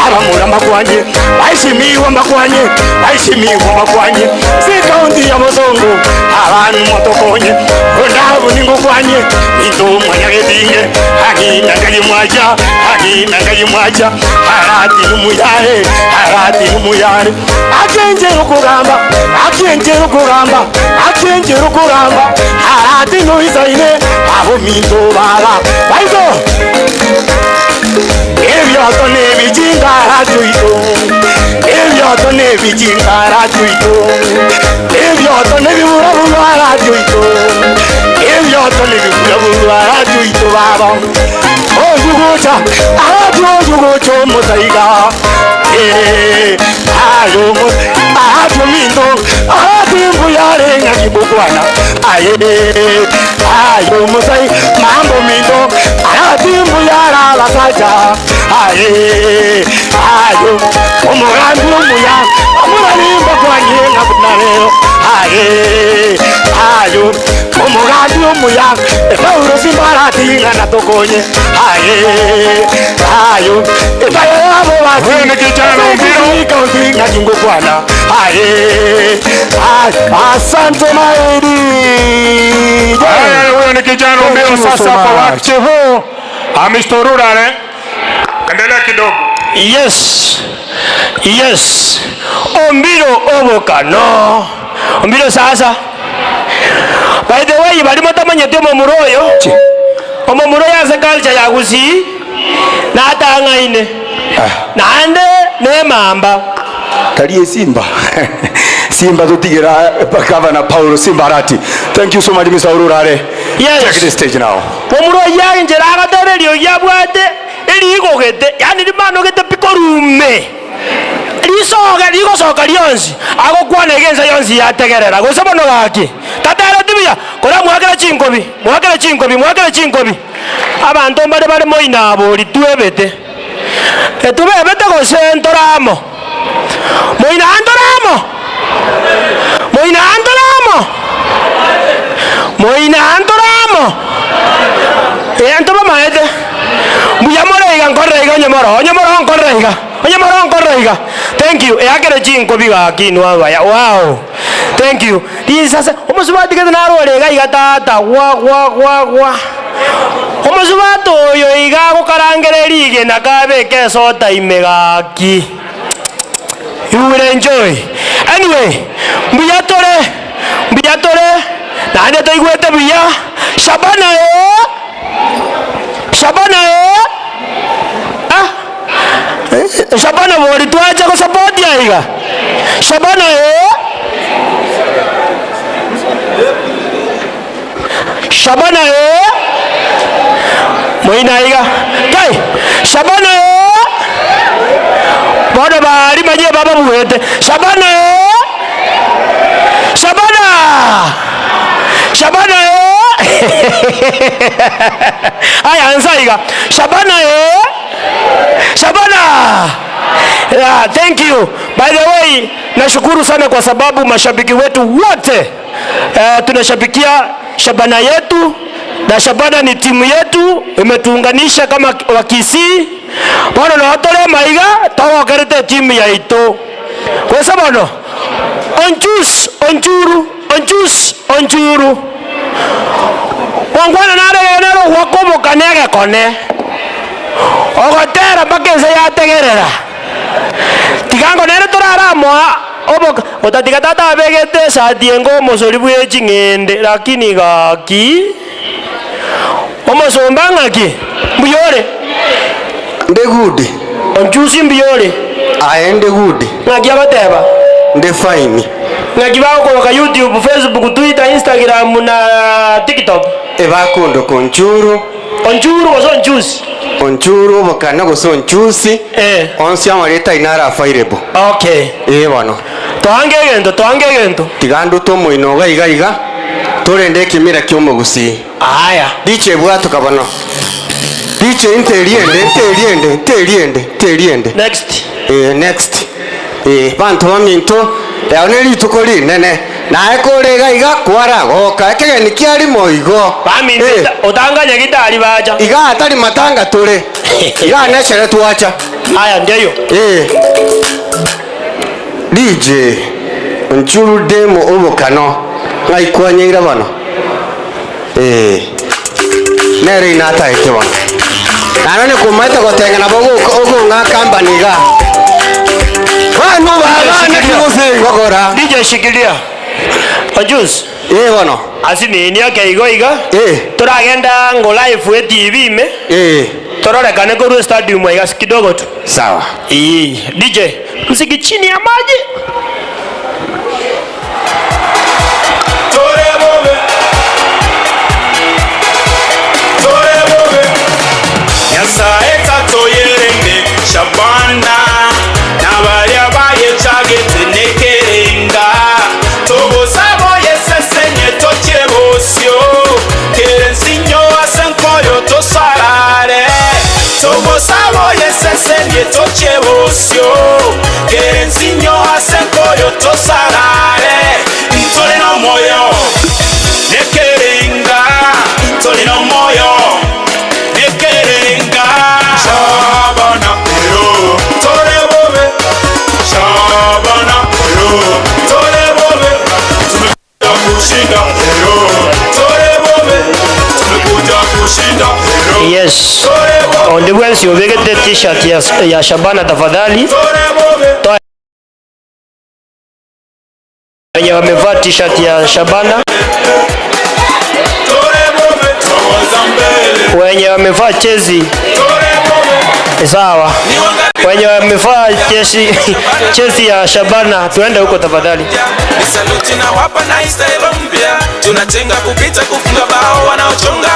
abamura makwanye, baishimiwa makwanye, baishimiwa makwanye, si kaunti ya Mozongo, abantu motokonye, ondabu ningukwanye, ito mwanya gedinge, hagi nangayi mwaja, hagi nangayi mwaja, harati numuyare, harati numuyare, akenje rukugamba, akenje rukugamba, akenje rukugamba, harati nuizaine, abo minto baba, baizo. Ebyoto n'ebijinga radio ito, ebyoto n'ebijinga radio ito, ebyoto n'ebibulabulwa radio ito, ebyoto n'ebibulabulwa radio ito baba. Ojugocha, radio ojugocho mosaiga, ayo mo, ayo mindo, ayo mbuyare ngakibukwana, aye, ayo mosai, mambo mindo, ayo mbuyara basaja. Aye, ayo, omugambi omuya, omuralimba kwanye ngakunaleo. Aye, ayo, omugambi omuya, Paulo simbarati ngana tokonye. Aye, ayo, ebayabo basi. Huyu ni kijana Ombiro. Ngakingokwana. Aye, asante maidi. Aye, huyu ni kijana Ombiro. Sasa kwa wakati huu amistorurare. Endelea kidogo. Yes. Yes. Ombiro obokano. Ombiro sasa. By the way, bali motamanyete omomuro oyo. Omomuro yase culture ya Gusii na atang'aine. Naende ne mamba. Tarie Simba. Simba tutigira Governor Paulo Simba Arati. Thank you so much, Mr. Ururare. Yes. Take the stage now. Omuro yanjera agatererio yabwate erigogete yani rimanogete pikorume. Risoga rigosoka rionsi agokwana egenza yonsi yategerera gose bono gaki tatara tibia kora mwakera chinkobi mwakera chinkobi mwakera chinkobi abantu mbare bare moina abori twebete etubebete gose ntoramo moina antoramo moina antoramo moina antoramo antoba maete muyamore iga nkorre iga nyomoro nyomoro nkorre iga onyamoro nkorre iga. Thank you. Eakere chinkobi gaki nwabaya. Wow. Thank you. Sasa omusubati kete narore iga iga tata wa wa wa wa. Omusubati oyo iga gokarangere rige na kabeke sota ime gaki. You will enjoy. Anyway, mbiyatore mbiyatore na toigwete buya. Shabana eh. Shabana eh. Ah. Shabana bori twacha ko support ya iga. Shabana eh. Shabana eh. Moina iga. Kai. Shabana eh. Bodo bari maje baba buhete. Shabana eh. Shabana. Shabana eh. Aya ansa iga. Shabana eh. Shabana. Yeah, thank you. By the way, nashukuru sana kwa sababu mashabiki wetu wote tunashabikia Shabana yetu na Shabana ni timu yetu imetuunganisha kama Wakisii. Bono na watore maiga tawakarete timu ya ito. Kwa sababu onchus onchuru onchus onchuru. Wangwana nare nero wakoboka nege kone. Ogotera mpaka ense yategerera tigango nere toraramoa oboka otatiga tata abegete esati engo omosori bwe ching'ende lakini gaki omosomba ng'aki mbuyore ndi good onchusi mbuyore aye ndi good ng'aki abateba ndi fine ng'aki bagokoboka YouTube, Facebook, Twitter, Instagram na TikTok ebakondo konchuru onchuru gose onchusi onchuru obokana gose onchusi onsi amareta inara available. Okay. Bono twange egento twange egento tigandu tomoino iga iga iga torende ekimira kiomogusi. Aya diche bwatuka bono diche nteriende nteriende nteriende nteriende next next bantu baminto leo nerituko rinene nae kore iga iga kwaragoka ekegeni kiari moigo baminto otanganya gitari bacha iga atari matanga tore iga nechere twacha. Aya ndeyo DJ nchuru demo obokano ngaikwanya bano nere inataete bano nanone kumaita gotengana bogo ogonga company ga bano babana kigose gokora. DJ shikilia Ojuice. Bono asini ni yake igo iga turagenda ngo live we TV ime tororekane koru stadium iga kidogo tu. Sawa. DJ muziki chini ya maji. Tore bobe. Tore bobe. Nyasaye tatoyerende Shabana nabaria baye chagete nekerenga tobosabo yesesenye tochebosio kerensinyo asenkoyo tosarare tobosabo yesesenye tochebosio kerensinyo asenkoyo tosarare ntore no moyo nekerenga ntore no moyo nekerenga Shabana pero tore bobe Shabana pero tore bobe tumekuja kushinda pero tore bobe tumekuja kushinda pero. Yes. On the wens you get the t-shirt ya Shabana tafadhali. Toa wenye wamevaa t-shirt ya Shabana. Wenye wamevaa jezi Sawa. Wenye wamevaa jezi ya Shabana tuende huko tafadhali. Ni saluti na wapa na style mpya. Tunatenga kupita kufunga bao wanaochonga.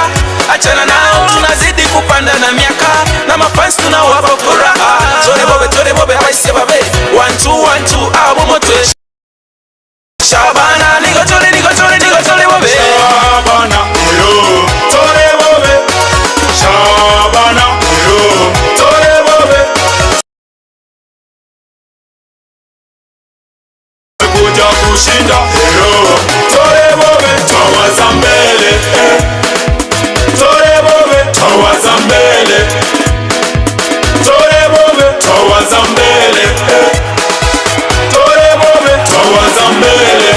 Achana nao, tunazidi kupanda na miaka na mafans tunawapa furaha. Tore bobe haisi babe. 1 2 1 2 abo motwe. Shabana niko tore niko tore niko tore bobe. Shabana yo tore bobe. Shabana yo tore bobe. Kuja kushinda yo tore bobe tawaza mbele. Tore bobe tawaza mbele. Tore bobe tawaza mbele. Tore bobe tawaza mbele.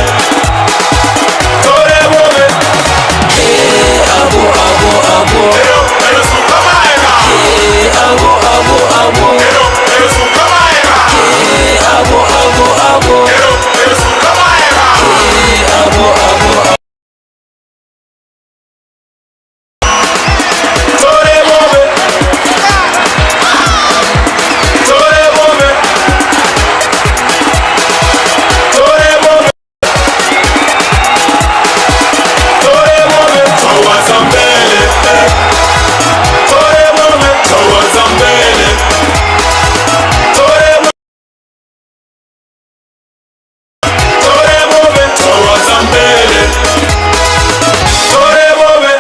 Tore bobe. Abo abo abo. Ero ero sukamaega. Abo abo abo. Ero ero sukamaega. Abo abo abo. Ero ero sukamaega. Abo abo. Tore bobe. Tore bobe. Tore bobe. Tore bobe. Tawaza mbele. Tore bobe. Tawaza mbele. Tore bobe. Tore bobe. Tawaza mbele. Tore bobe.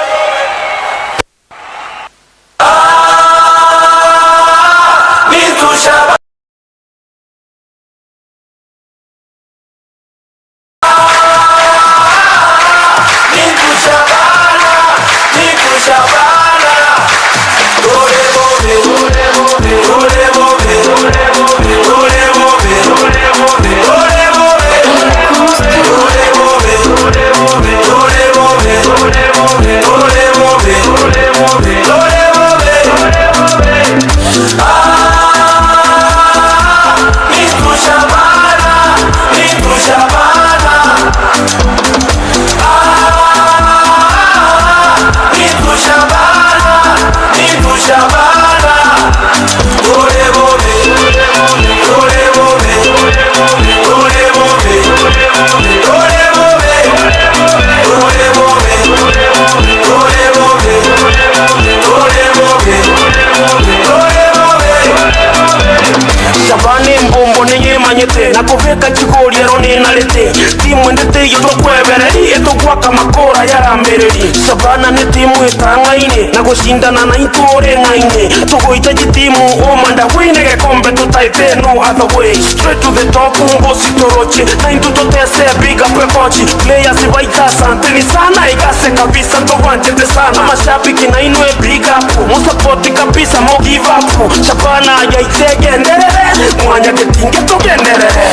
Shabani mbombo niyimanyite nakuvika chigoliero ninalite timu ndite yotokwebereri etogwaka makora yarambereri Shabana ni timu itang'aine na gucindana na itũũre ng'aine tugoita timu umanda wine gekombe tutaite no other way straight to the top mbosi toroche na intu totese big up ekochi players baita asanteni sana igase kabisa tovanjete sana mashabiki na inwe big up musapoti kabisa mo give up Shabana yaitegenderere mwanya ketinge tugenderere.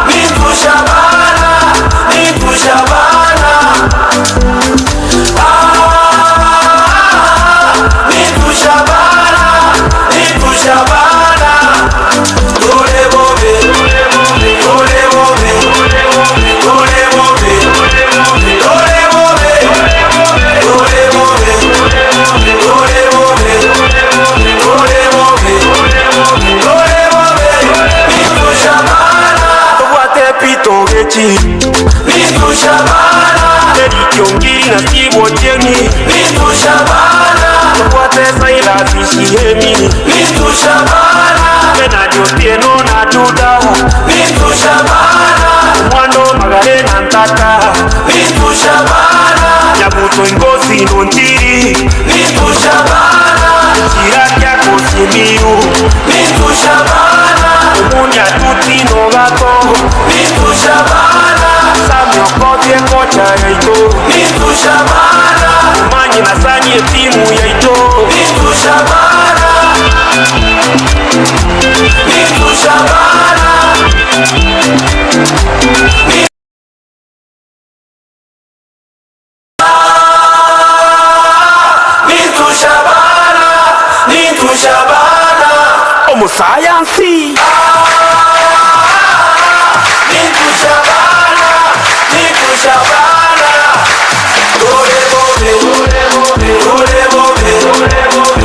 Nitu Shabana, Nitu Shabana. Nitu Shabana, Nitu Shabana. Tore bobe, tore bobe, tore bobe, tore bobe, tore bobe, tore bobe, tore bobe, tore bobe. Nitu Shabana. Tobwate pito gechi. Nitu Shabana. Erikiongiri na Steve Otieni. Nitu Shabana. Tobwate Silas Ishihemi. Nitu Shabana. Benard Otieno na Juda. Nitu Shabana. Mwando Magare na Ntaka. Nitu Shabana. Nyabuto Ngozi Nontiri. Nitu Shabana. Chirakia Kosimiu. Nitu Shabana. Umunya Tuti Nogato. Nitu Shabana. Samuel Okotie kocha yaito. Nitu Shabana. Umanyi na Sanye timu yaito. Nitu Shabana. Nitu Shabana. Nitu Shabana. Nitu Shabana. Omusayansi. Nitu Shabana. Nitu Shabana. Tore bobe, tore bobe, tore bobe, tore bobe.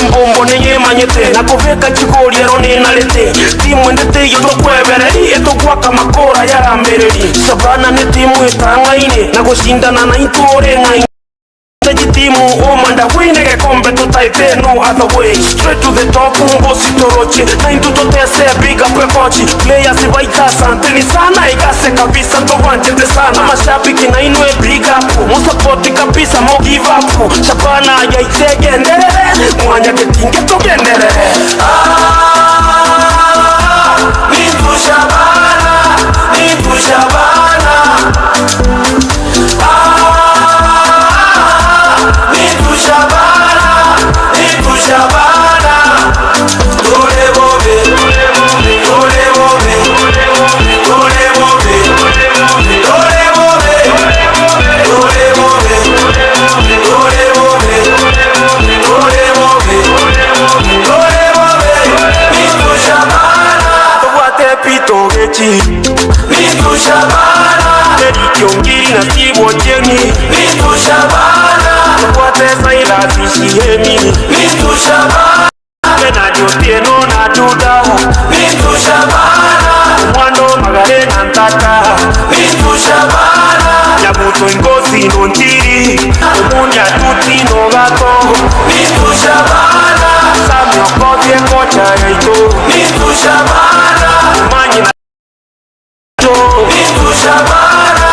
Embombo niyimanyite nakuvika chigoliero ninalite timu ndete yotokwebereri etogwaka makora yarambereri Shabana ni timu itang'aine na gushindana na itore ng'aine timu omanda wine gekombe tutaite no other way straight to the top mbosi toroche na intutotese big up kochi players baita santeni sana igase kabisa tovanjete sana mashabiki na inwe big up musapoti kabisa mo give up Shabana yaitegenderere mwanya ketinge togenderere nitu Shabana nitu Shabana Shabana, nitu Shabana, tole bobe, tole bobe, tole bobe, tole bobe, tole bobe, tole bobe, tole bobe, tole bobe, nitu Shabana, towate pito gechi, nitu Shabana, Erikiongiri na Steve Otieno, nitu Shabana. Kwatesa ilazishihemi nitu Shabana na Otieno na Duda nitu Shabana mwando magare na ntaka nitu Shabana nyabuto ingozi no ntiri umunya tuti no gato nitu Shabana Samio kodie kocha yaito nitu Shabana manyi na nitu Shabana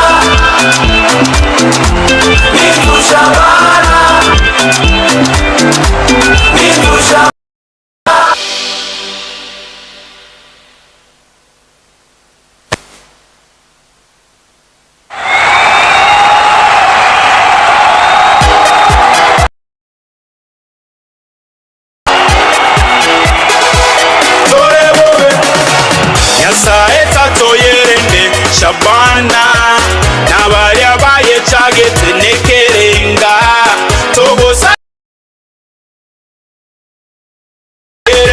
nitu Shabana nitu Shabana. Shabana nabalya bayechagete nekerenga togosa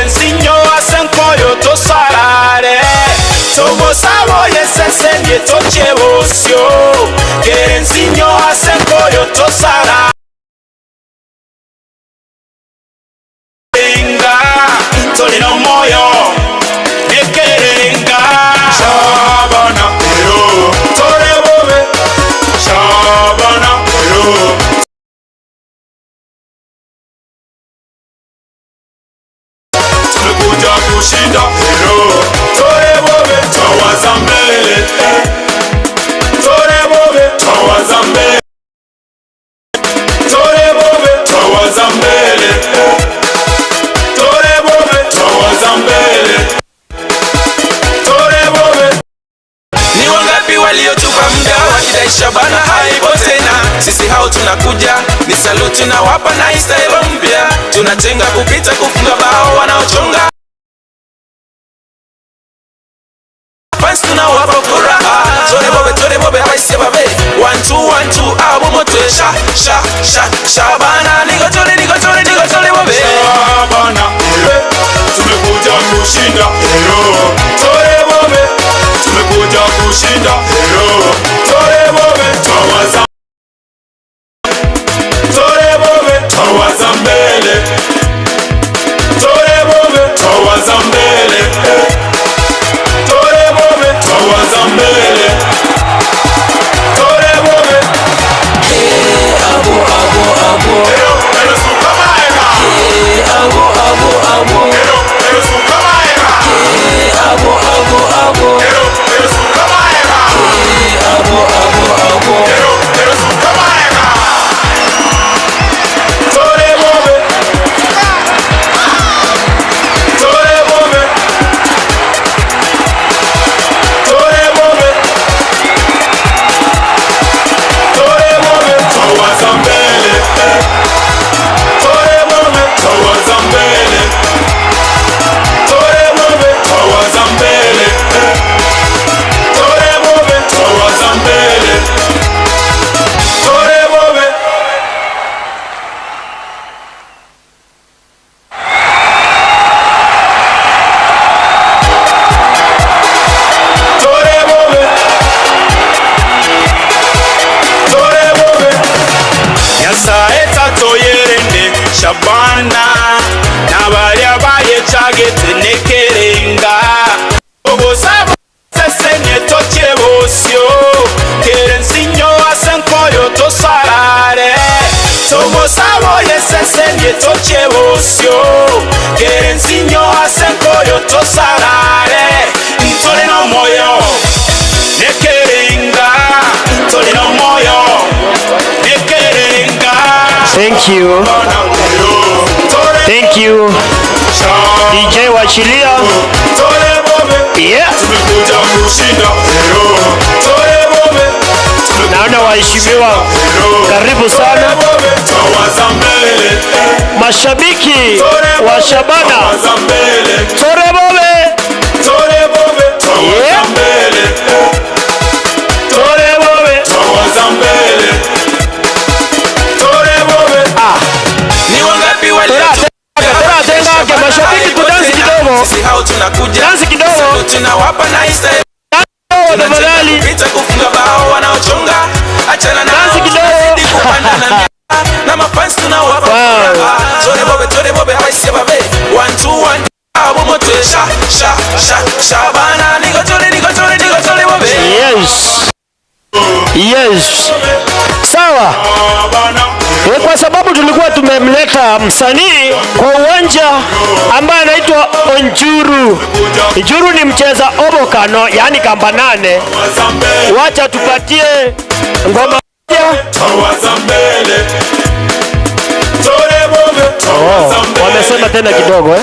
nsinyo asenkoyo tosarare togosaboye sesenye tochebosyo kerensinyo asenkoyo tosarare nga tolina omwoyo nekerenga Shabana ero tore bobe Shabana ero tumekuja kushinda ero tore bobe tawaza mbele tore bobe tawaza mbele tore bobe tawaza mbele tore bobe tawaza mbele. Ni wangapi waliotupa muda wakidai Shabana haipo tena? Sisi hao tunakuja, ni saluti na wapa na style mpya. Tunatenga kupita kufunga bao wanaochonga. Fans tunawapa furaha. Tore bobe haisi babe. 1 2 1 2 abo moto sha sha sha Shabana niko tore niko tore niko tore bobe. Shabana tumekuja kushinda ero tore bobe tumekuja kushinda ero tore bobe tawaza tore bobe tawaza mbele tore bobe tawaza mbele tore bobe tawaza mbele tore bobe abo abo abo ero ero sukamaega abo abo abo ero ero sukamaega abo abo abo ero ero sukamaega. bosio Kerensinyo asenkoyo tosarare Ntole no moyo Nekerenga Ntole no moyo Nekerenga. Thank you. Thank you. DJ Wachilia. Yeah. Naona waheshimiwa karibu sana. Mashabiki wa Shabana. Tore bobe. Yeah. Tore bobe. Ah. Ni wangapi walio Mashabiki tudansi kidogo. Dansi kidogo. Tunawapa na style. Tafadhali. Pita kufunga bao wanaochonga. Achana nao. Dansi kidogo. Kupanda na na mafans tunawapa. Tore bobe haisi babe. 1 2 1. Abo moto sha sha sha Shabana niko tore niko tore niko tore bobe. Yes. Yes. Sawa. Kwa sababu tulikuwa tumemleta msanii kwa uwanja ambaye anaitwa Onjuru. Onjuru ni mcheza obokano, yani kamba nane. Wacha tupatie ngoma moja. Oh, wamesema tena kidogo eh.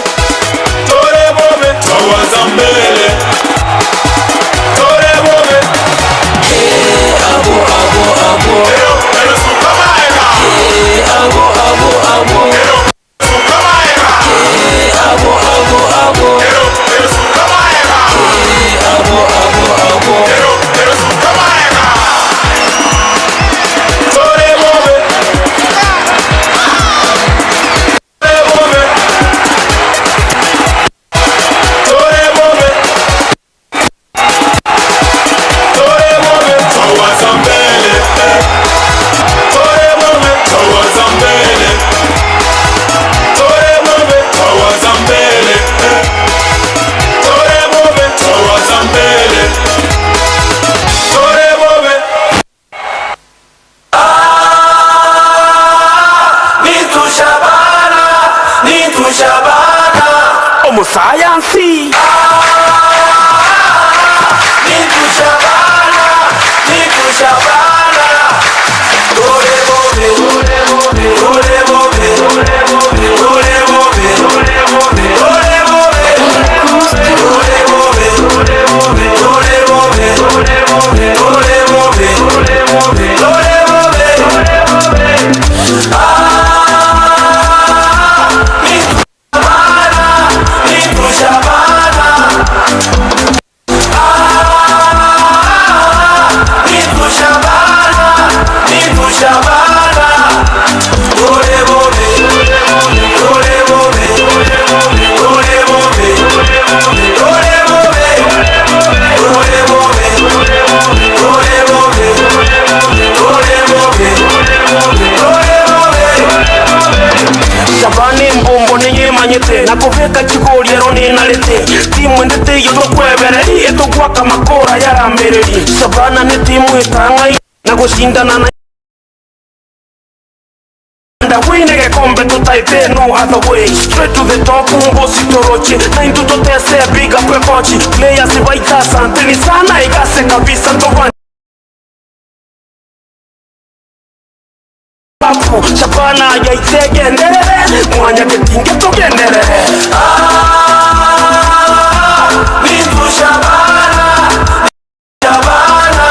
Sayansi Nikushabana Tore bobe Tore bobe Tore bobe Tore bobe Tore bobe Tore bobe Tore bobe Tore bobe Tore bobe Shabani mbombo niyimanyite nakuveka chigoliero ninalete timu ndete yotokwebereri etogwaka makora yarambereri Shabana ni timu itangai na gushindana na ndawine gekombe tutaite no other way straight to the top mbosi toroche na intutotese big up ekochi players baita santeni sana igase kabisa towa Shabana yaitegenderere mwanya ketinge togenderere. Nitu Shabana Shabana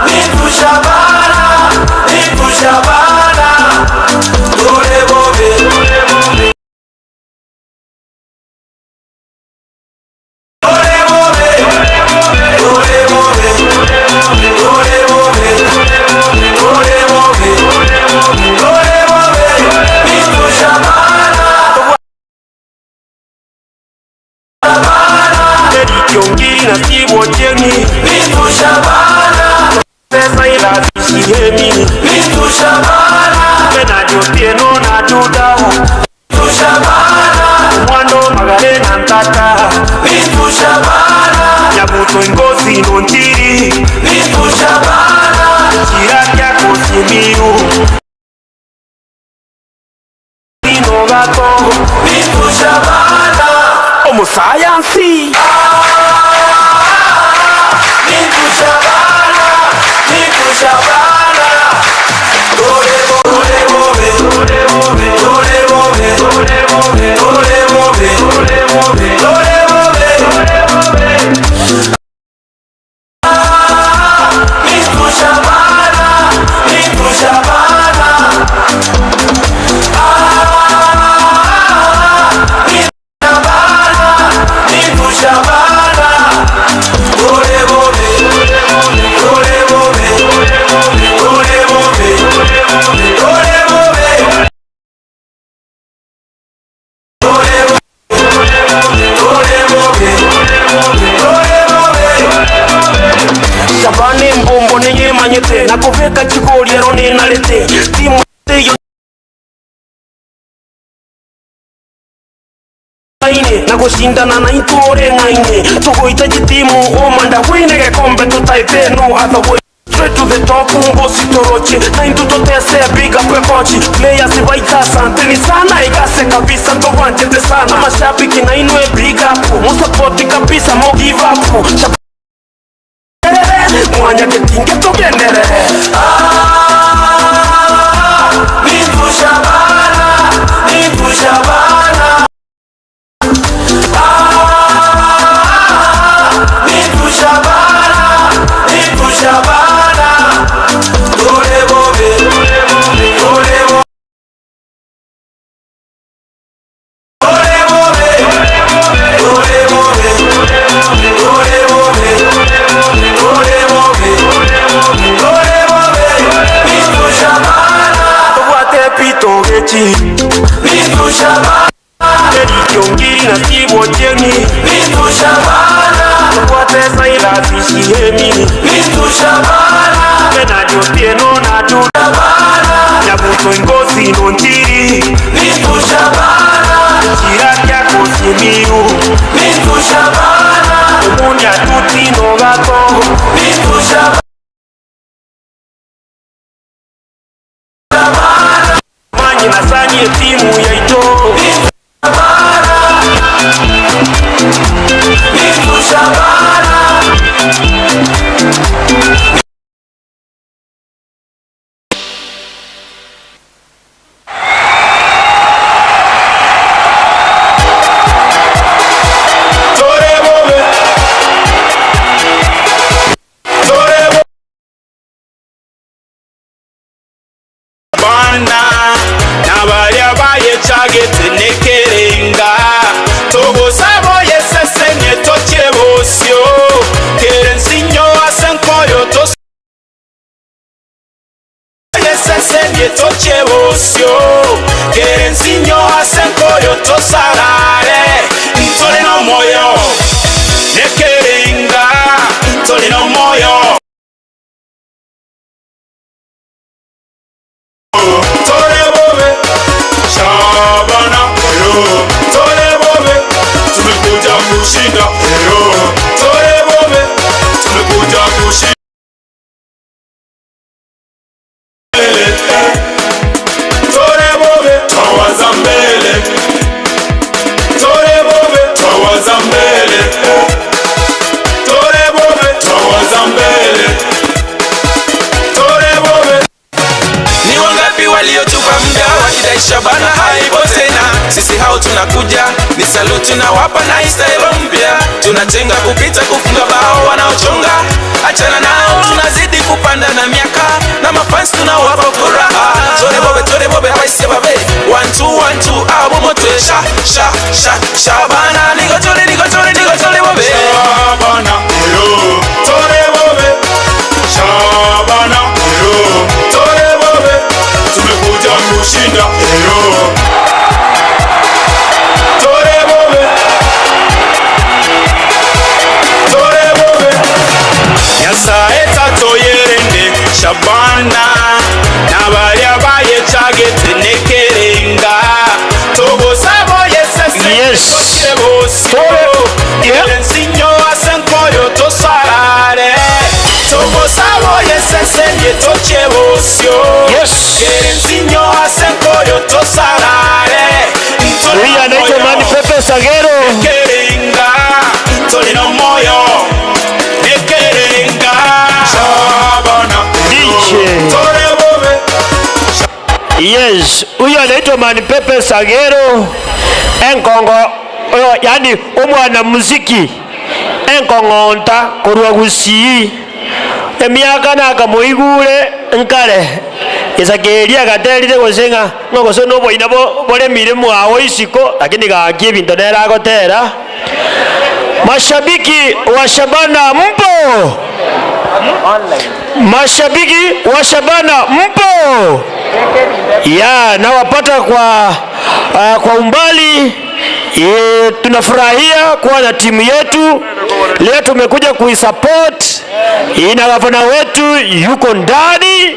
Nitu Shabana Nitu Shabana Tore bobe Tore bobe Tore bobe Tore bobe Tore bobe Tore bobe. gato Nitushabana Omusayansi Nitushabana Nitushabana Dore bobe Dore bobe Dore bobe Dore bobe Dore bobe Dore bobe Dore bobe Nitushabana Nitushabana Nitushabana Dore bobe Dore bobe Dore bobe Dore bobe Shabane mbombo niyemanyete nakuveka chigoli ero ninalete timu yo aine nakushindana na intore ngaine tukuhitaji timu omanda wine kombe tutaipe no other way. Straight to the top, mbosi toroche na intutotese big up ekochi players baita asanteni sana igase kabisa tovanjete sana mashabiki na inwe big up musapoti kabisa mo give up mwanya ketinge togenere Nitushabana Nitushabana Nitushabana Nitushabana Dore bobe Dore bobe Dore bobe Dore bobe Dore bobe Dore bobe Dore bobe Nitushabana Tobwate pito gechi Nitushabana Erikyongiri na Steve Otieno Nitushabana Tobwate Silas Ishihemi Nitushabana Benard Otieno na Tushabana Nyabuto Ngozi Nontiri Nitushabana Chirakia Kosimiu Nitushabana Omunya Tutino Gato Nitushabana Manyi na sanye timu ya ito Nitushabana Tore bobe Tore bobe Bana nabalya bayechagete nekerenga togosabo yesesenye tochebosio kerensinyo asenkoyo tos yesesenye tochebosio kerensinyo asenkoyo tosarare intole no moyo nekerenga intole no moyo Tore bobe Shabana yo Tore bobe tumekuja kushinda yo Tore bobe tumekuja kushinda Tore bobe tawaza mbele Tore bobe tawaza mbele Tore bobe tawaza mbele Tore bobe. Ni wangapi waliotupa muda wakidai Shabana haipo tena? Sisi hao tunakuja, ni saluti na wapa na style mpya. Tunatenga kupita kufunga bao wanaochonga, achana nao, tunazidi kupanda na miaka na mafans tunawapa furaha. Tore bobe hawaisi babe 1 2 1 2 abo moto sha sha sha Shabana niko tore niko tore niko tore bobe Shabana yo tore bobe Shabana yo tore bobe tumekuja kushinda yo Tore bobe Tore bobe Nyasaye tatoyerende Shabana nabalya bayechagete nekerenga togosabo yesese tokire bosio ensinyo asenkoyo tosarare togosabo yesese toche bosio ensinyo asenkoyo tosarare Pepe Sagero. Kerenga tolina moyo Kerenga Shabana DJ. Yes, huyo anaitwa Man Pepe Sagero enkongo, yani omwana muziki enkongonta korwa Gusii emiaka nakamoigure nkare isakeria gaterire gosenga ng'ogose noboina boremire mwago isiko lakini gaki ebinto nera agotera. Mashabiki wa Shabana mpo? Mashabiki wa Shabana mpo? Ya, nawapata kwa umbali. Tunafurahia kuwa na timu yetu leo, tumekuja kuisupport. Ina gavana wetu yuko ndani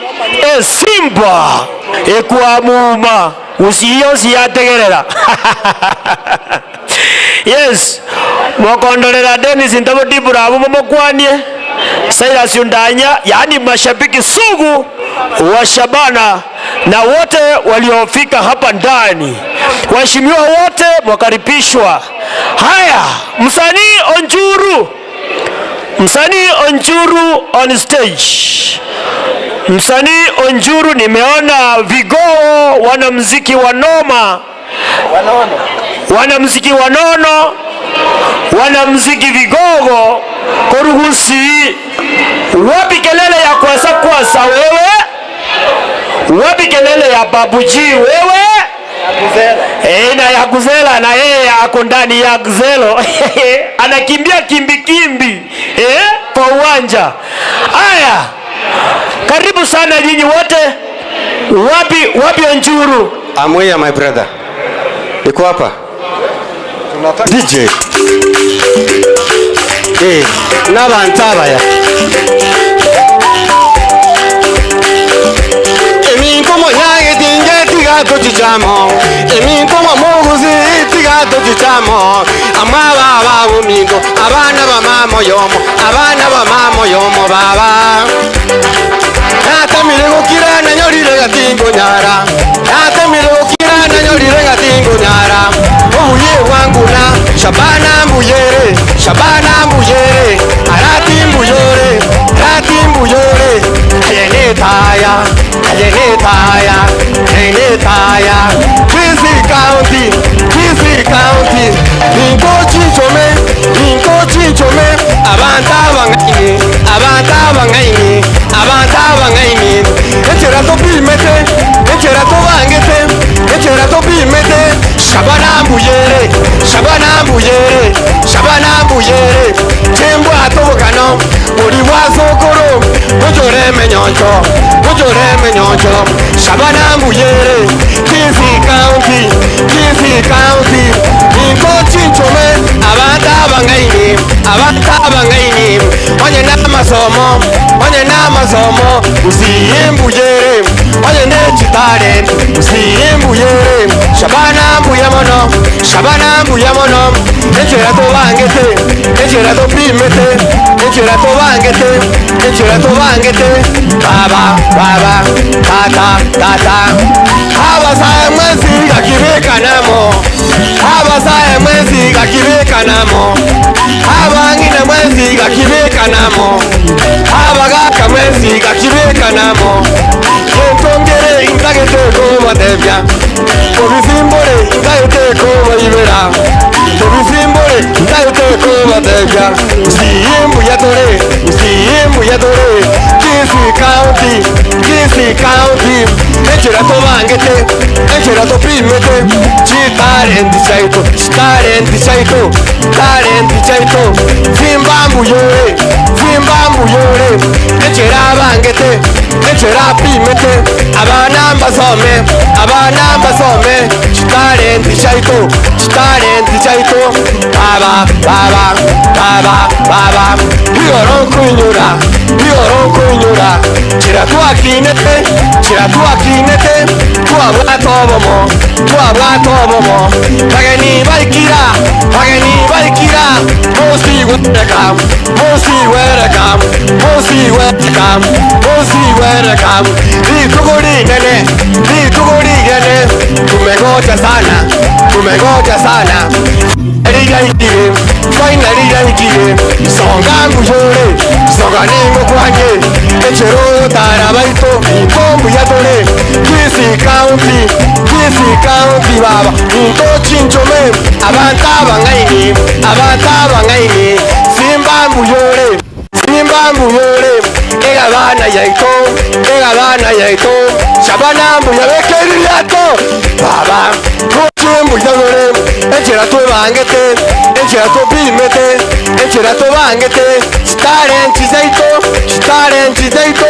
Simba ekuamuma usiyo siyategerera. Yes, mokondolera Dennis Ntabo Dibura mumokwanie Silas Undanya, yani mashabiki sugu wa Shabana na wote waliofika hapa ndani, waheshimiwa wote mwakaribishwa. Haya, msanii Onjuru, msanii Onjuru on stage. Msanii Onjuru, nimeona vigoo wanamuziki wanoma, wanamuziki wanono, wanamuziki vigogo koruhusi. Wapi kelele ya kwasa kwasa wewe? Wapi kelele ya babuji wewe? Na ya Guzela, na yeye ako ndani ya Guzelo. Anakimbia kimbi kimbi kwa uwanja. Haya, karibu sana nyinyi wote. Wapi wapi Onjuru? I'm here my brother. Niko hapa. DJ. N'abantu abaya. Eminkomo yange tinge tigato chichamo. Eminkomo muguzi tigato chichamo. Amaba ababumingo abana ba mamo yomo, abana ba mamo yomo baba. Natamire gukira nanyorire gatingo nyara. Natamire gukira nanyorire gatingo nyara. Obuye wangu na Shabana mbuyere, Shabana mbuyere, arati mbuyore, arati mbuyore. Ayene taya, ayene taya, ayene taya. Kisii County, Kisii County. Ninko chichome, ninko chichome. Abanta bangaini, abanta bangaini, abanta bangaini. Echera to pimete, echera to bangete, echera to pimete. Shabana mbuyere, Shabana mbuyere, Shabana mbuyere. Chembwa tobokano, bori wasokoro, ojore menyoncho, ojore menyoncho. Shabana mbuyere, Kisii County, Kisii County. Ninko chichome, abanta bangaini, abanta bangaini. Onye na masomo, onye na masomo, usiye mbuyere, onye ne chitare, usiye mbuyere. Shabana mbuya mono, Shabana mbuya mono. Echera to bangete, echera to primete, echera to bangete, echera to bangete. Baba, baba, tata, tata. Abasaye mwezi gakibekanamo, abasaye mwezi gakibekanamo, abangine mwezi gakibekanamo, abagaka mwezi gakibekanamo. Yentongere intagete kobatebya, obisimbore intagete kobayibera, obisimbore intagete kobatebya. Usiyimbuya tore, usiyimbuya tore. Kisii County, Kisii County. Echera to bangete, echera to primete. Chitarenti chaito, chitarenti chaito, tarenti chaito. Zimba mbuyore, zimba mbuyore. Echera bangete, echera primete. Abana mbasome, abana mbasome. Chitarenti chaito, chitarenti chaito. Baba, baba, baba, baba. Igoro kunyura, igoro kunyura. Chira tuakinete, chira tuakinete. Tuabwatobomo, tuabwatobomo. Bageni baikira, bageni baikira. Mosi welcome, mosi welcome, mosi welcome, mosi welcome. Lituguri nene, lituguri nene. Tumegoja sana, tumegoja sana. Finally, finally, songa mujore, songa ningo kwanye, echero tarabaito, kombu yatore, Kisii County, Kisii County baba, nto chinchome, abanta bangaini, abanta bangaini, Simba mujore, Simba mujore, egabana yaito, egabana yaito, Shabana muyabekeriato, baba, mbu yatore, echera tubangete, echera tubimete, echera tubangete, talenti zaito, talenti zaito,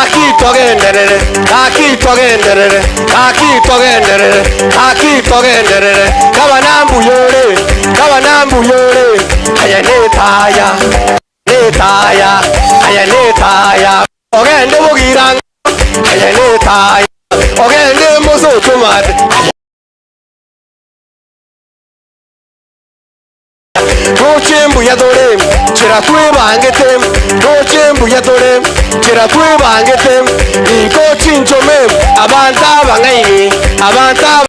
akitogenderere, akitogenderere, akitogenderere, akitogenderere, kabana mbuyore, kabana mbuyore, aya netaya, netaya, aya netaya, ogende bugiranga, aya netaya, ogende musotumate. Rochembu yatore, chera tuebangete, rochembu yatore, chera tuebangete, niko chinchome, abanta bangaini, abanta.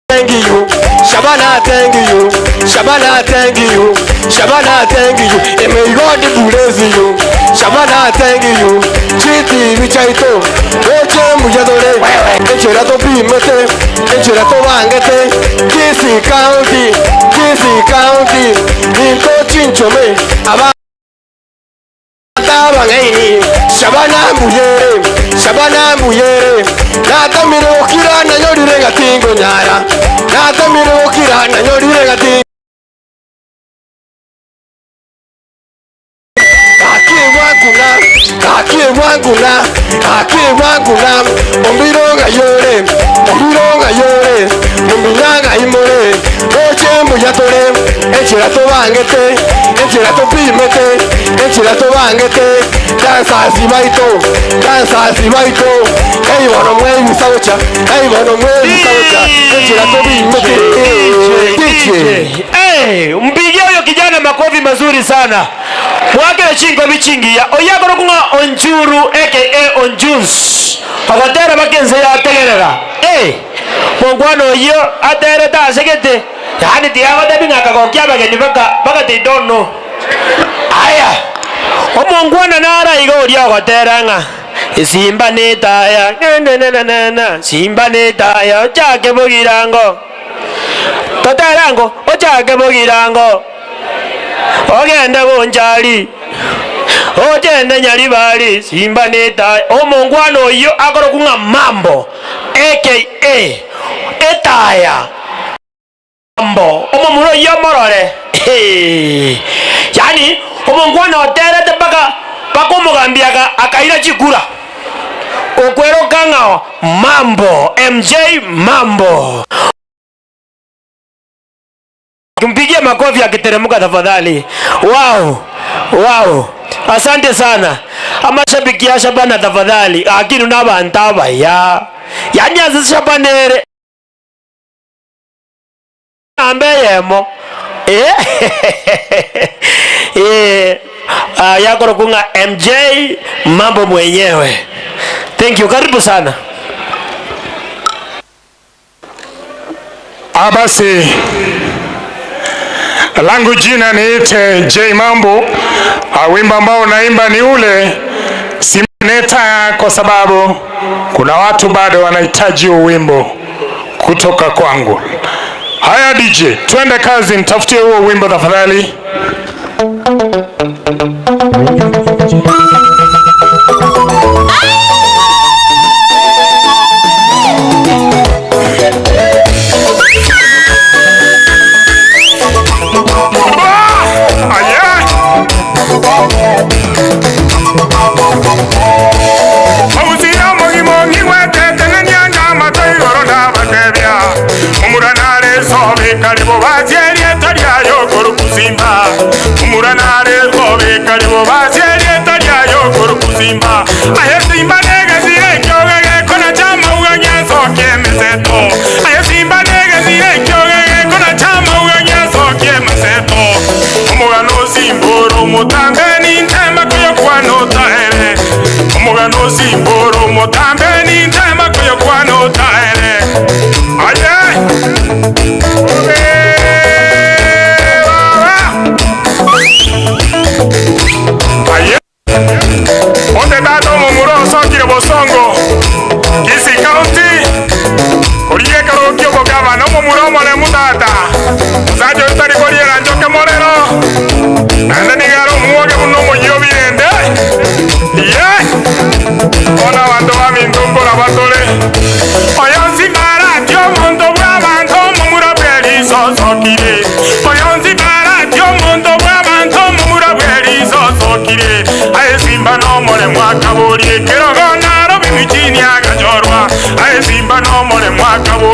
Thank you, Shabana, thank you, Shabana, thank you, Shabana, thank you, and may God bless you, Shabana, thank you, Chiti Vichaito, Rochembu yatore, echera topimete, echera tobangete, Kisii County, Kisii County, niko chinchome, abanta bangaini, Shabana mbuyere, Shabana mbuyere, natamire okira nanyorire gatingo nyara, natamire okira nanyorire gatingo. Akiwanguna, akiwanguna, ombironga yore, ombironga yore, muminaga imore, rochembu yatore, echera tobangete, echera topimete, echera tobangete, danza sibaito, danza sibaito, hey bono mwe saucha, hey bono mwe saucha, echera topimete, DJ. Hey, mpigie huyo kijana makofi mazuri sana. Mwake chingo bichingia oyagoro kunga onjuru aka onjuns agatera bakenze yategerera mongwano oyo atere ta segete yani tiago bingaka gokia bageni baka bagati don't know aya omongwana nara igo ori agatera nga simba netaya na na na simba netaya chake bogirango toterango ochake bogirango ogende bonjali ogende nyaribali simba neta omongwano oyo akoro kunga mambo aka etaya mambo omomuro yo morore yani omongwano oterete paka pakomogambiaga akaira chikura okwero kangao mambo MJ mambo. Tumpigie makofi akiteremka tafadhali. Wow. Wow. Asante sana. Amashabiki ya Shabana tafadhali. Lakini unabantaba ya. Yani azishabanere. Ambeyemo. Yakoro kunga MJ mambo mwenyewe. Thank you. Karibu sana. Abasi langu jina niite J Mambo. Wimbo ambao naimba ni ule Simneta, kwa sababu kuna watu bado wanahitaji wimbo kutoka kwangu. Haya DJ, twende kazi, nitafutie huo wimbo tafadhali.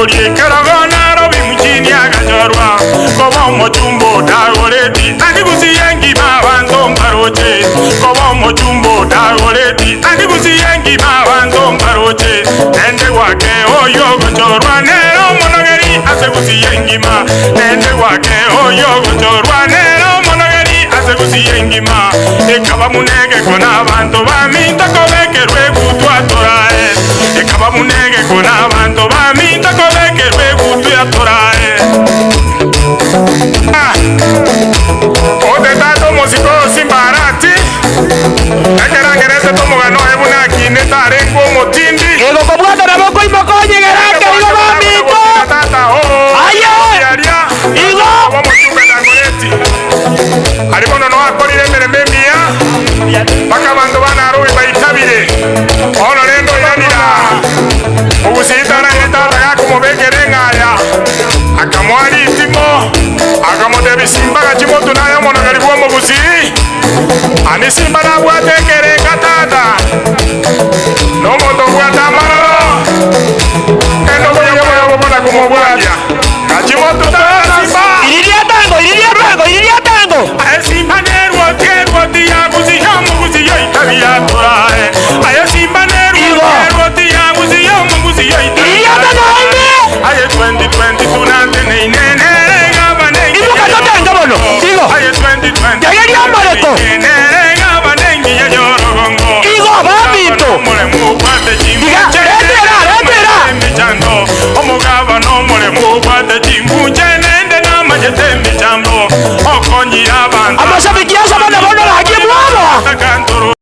Mborie Karagona Robi Mchini Agachorwa Kobo Mochumbo Dagoreti Anigusi Yangi Mabanto Mbaroche Kobo Mochumbo Dagoreti Anigusi Yangi Mabanto Mbaroche Nende wake oyo gochorwa nero monogeri Asegusi Yengima Nende wake oyo gochorwa nero monogeri Asegusi Yengima Ekaba munege kona banto baminto kobekerwe gutwa torae Ekaba munege kona banto baminto kobekerwe gutwa torae Ote tato mosiko simbarati Ekerangerete tomogano ebuna kineta arengo motindi Ego kobwata na boko imokonye gerake igo bamito Tata oh Aye Igo Omochumbe dangoreti Arimono no akorire emerembe emiya Paka bantu banarubi baitabire Ono rendo iranira Ogusitana etata gakumobekere eng'aya Akamwari itimo Akamotebia simba gachimotu naye omonogeri bwa omogusii Ani simba nabwate ekerenga tata Nomonto obwate amaroro Endo boyoboyobobona kumobwatia Gachimotu tata simba Iriria tango, iriria tango, iriria tango Aye simba nerwoti erwoti yagusi yomugusi yoitabia torae Aye simba nerwoti erwoti yagusi yomugusi yoitabia Iriria tango aine Aye 2022 natene inene gabane Ibuka totenga bono Igo Aye 2020 Yageria amareko Inene gabane ngiye yorogongo Igo bamito Omoremu bwate Iga retera retera emicando Omugabano omoremu bwate chimbunche nende namajete emicando Okonyira abantu Amashabiki ya Shabana bono ragie mwaba Batakantoro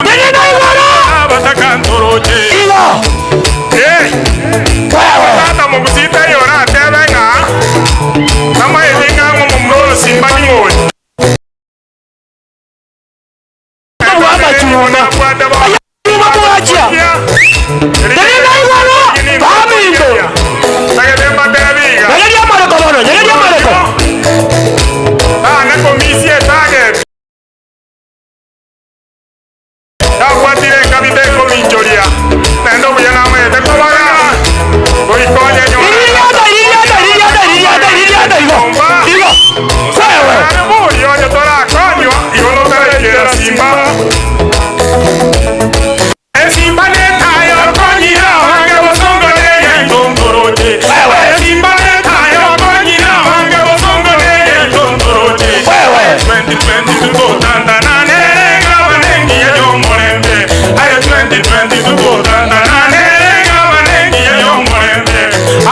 Nene igoro Batakantoroche Igo Wewe Tata mugusita yora tebe ng'a Nama elinga ng'omomrolo simba ning'oyi Wabachuna Ayuma bwachia Nene igoro Bamito Nyegeria amareko bono nyegeria amareko Ana komisi etage Yabwatire kabite kominchoria Nendo buya namete kobaga Goikonya nyora Iriata iriata iriata iriata iriata igo Igo Wewe Buri onyo torakonywa igo notarekera simba Simba netayo konyira wange bosongole yendondoroche Wewe Simba netayo konyira wange bosongole yendondoroche Wewe 2022 totandana nerenga banengi yomorembe Aye 2022 totandana nerenga banengi yomorembe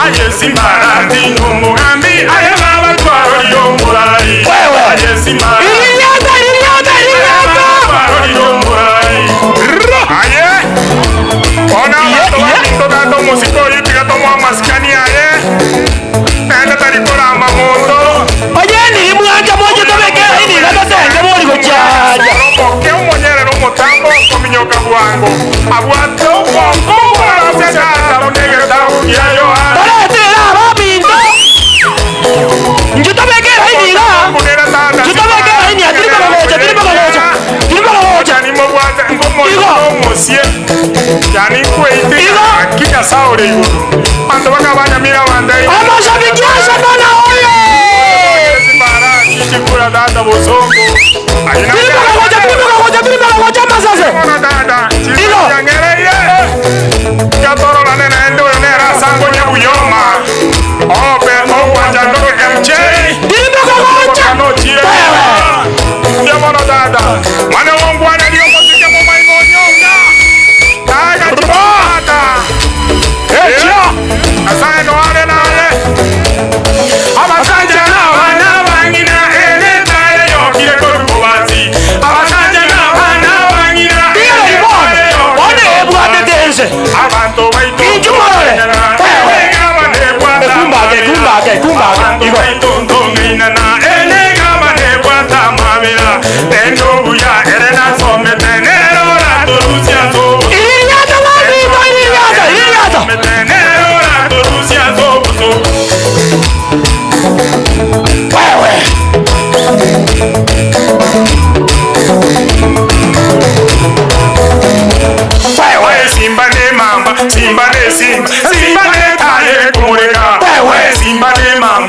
Aye simba rati nomugambi aye baba twaro yomurai Wewe Aye simba Iriata iriata iriata twaro yomurai Aye Ona abantu baminto tato musiko oyipiga tomoa masikani aye Nende tarikora amamoto Onyeni mwanja moja tobekera ini gatotenge bori gochaja Omoke omonyerere omotambo okominyoka bwango Abwate obwongo bwarase tata bunegere tabugiayo Toretera baminto Njutobekera ini ga Njutobekera ini atiri bakagocha tiri bakagocha tiri bakagocha Yani mobwate ngomoyo omosie Yani kweite akija saore iguru Bantu bakabanyamira bandai Amashabiki ya Shabana oye Chikura tata bosongo Tiri bakagocha tiri bakagocha tiri bakagocha masase Tata Igo Yangereye Gatoro nene endo nera sango nyabuyoma Ope owanja ndo MJ Tiri bakagocha No chire Ndiamono tata Mwana wangu ana ndio muziki mu maimo nyonga Taga tata Echa Asaye no ale naye Abasajja n'abaana bangina eleta eyokire korukubazi Abasajja n'abaana bangina One ebwate tense Abantu baitu Injumorore Wewe Ekumbage ekumbage ekumbage Igo Iriata bamito iriata iriata Wewe Wewe Simba ne mamba, simba ne simba.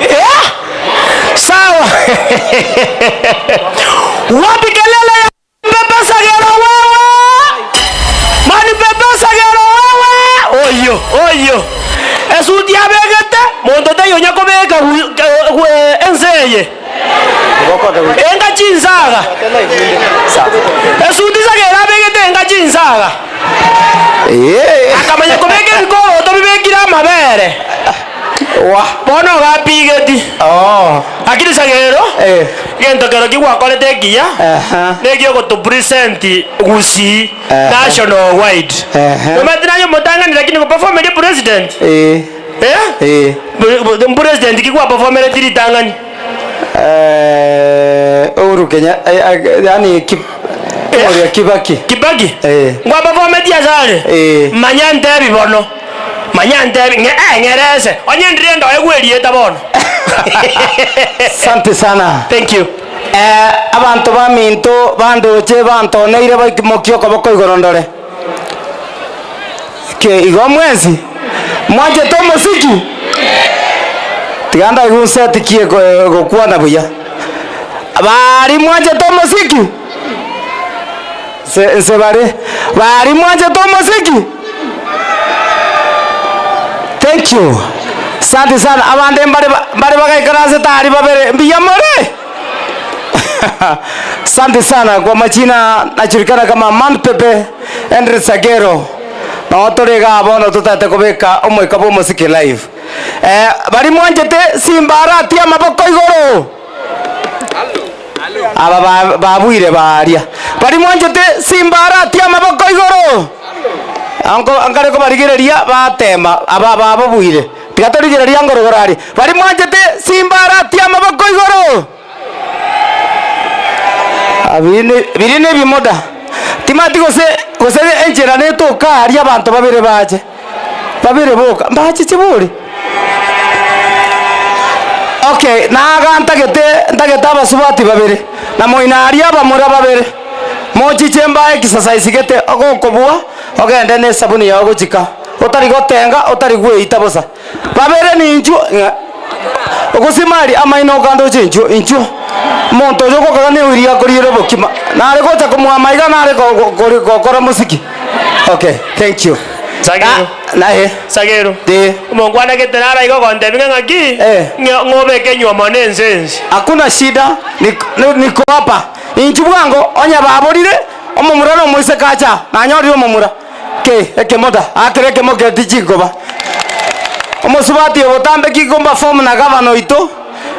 Yeah? Sawa. Wapi kelele ya Pepe Sagero wewe? Mani Pepe Sagero wewe? Oyo, oyo. Esuti abegete, monto tayo nyakobeka enseye. Enga chinsaga. Esuti Sagero abegete enga chinsaga. Akamanya kobeka ebikoro tobibekire amabere. Bono gapigeti. Akiri Sagero. Gento kero kigwakorete ekiya. Negio gotupresent Gusii national wide. Umetinayo mutangani lakini kuperform ndi president. President kigwa perform ndi tangani. Uhuru Kenya yani Kibaki. Kibaki? Ngwa perform ndi azale. Manyante bibono. Manyante ngerese. Onye ndire ndo egwerieta bono. Asante sana. Thank you. Abantu baminto bandoche bantoneire baikimokio koboko igorondore. Ke igo mwezi mwanje to muziki. Tiganda igusetikie gokwana buya. Bari mwanje to muziki. Se bari bari mwanje to muziki. Thank you. Asante sana abande mbare bagaikaranse tari babere mbiyamore. Asante sana kwa majina najulikana kama Man Pepe Henry Sagero. Na otorega abono tutate kobeka omoika bo muziki live. Bari mwanjete Simba tia maboko igoro. Aba babuire baria. Bari mwanjete Simba tia maboko igoro. Anko angare ko barigereria batema aba babuire. Tigatorigereria ngorogorari. Bari mwanjete Simba tia maboko igoro. Birine bimoda. Timati gose gose enchera netoka ari abantu babere baje. Babere boka mbache chiburi. Okay, naga ntagete abasubati babere. Na moina ari abamura babere. Mochiche mbae exercise gete ogokobua ogende ne sabuni yago gochika. Otari gotenga otari gweita bosa. Babere ni inchu ogosimari amaino kando chinchu inchu. Monto yoko kagane uiria korire bokima. Nare gocha kumwamaiga nare gokora muziki. Okay, thank you. Sagero. Nae. Sagero. De. Mongwana ketenara iko konde binga ngaki. Ngobe kenywa monensensi. Hakuna shida niko hapa. Inchu bwango onya baborire omomura no moise kacha. Nanyori omomura. Ke ekemoda akere kemoke dijingoba. Omosubati obotambe kigomba form na gavana ito.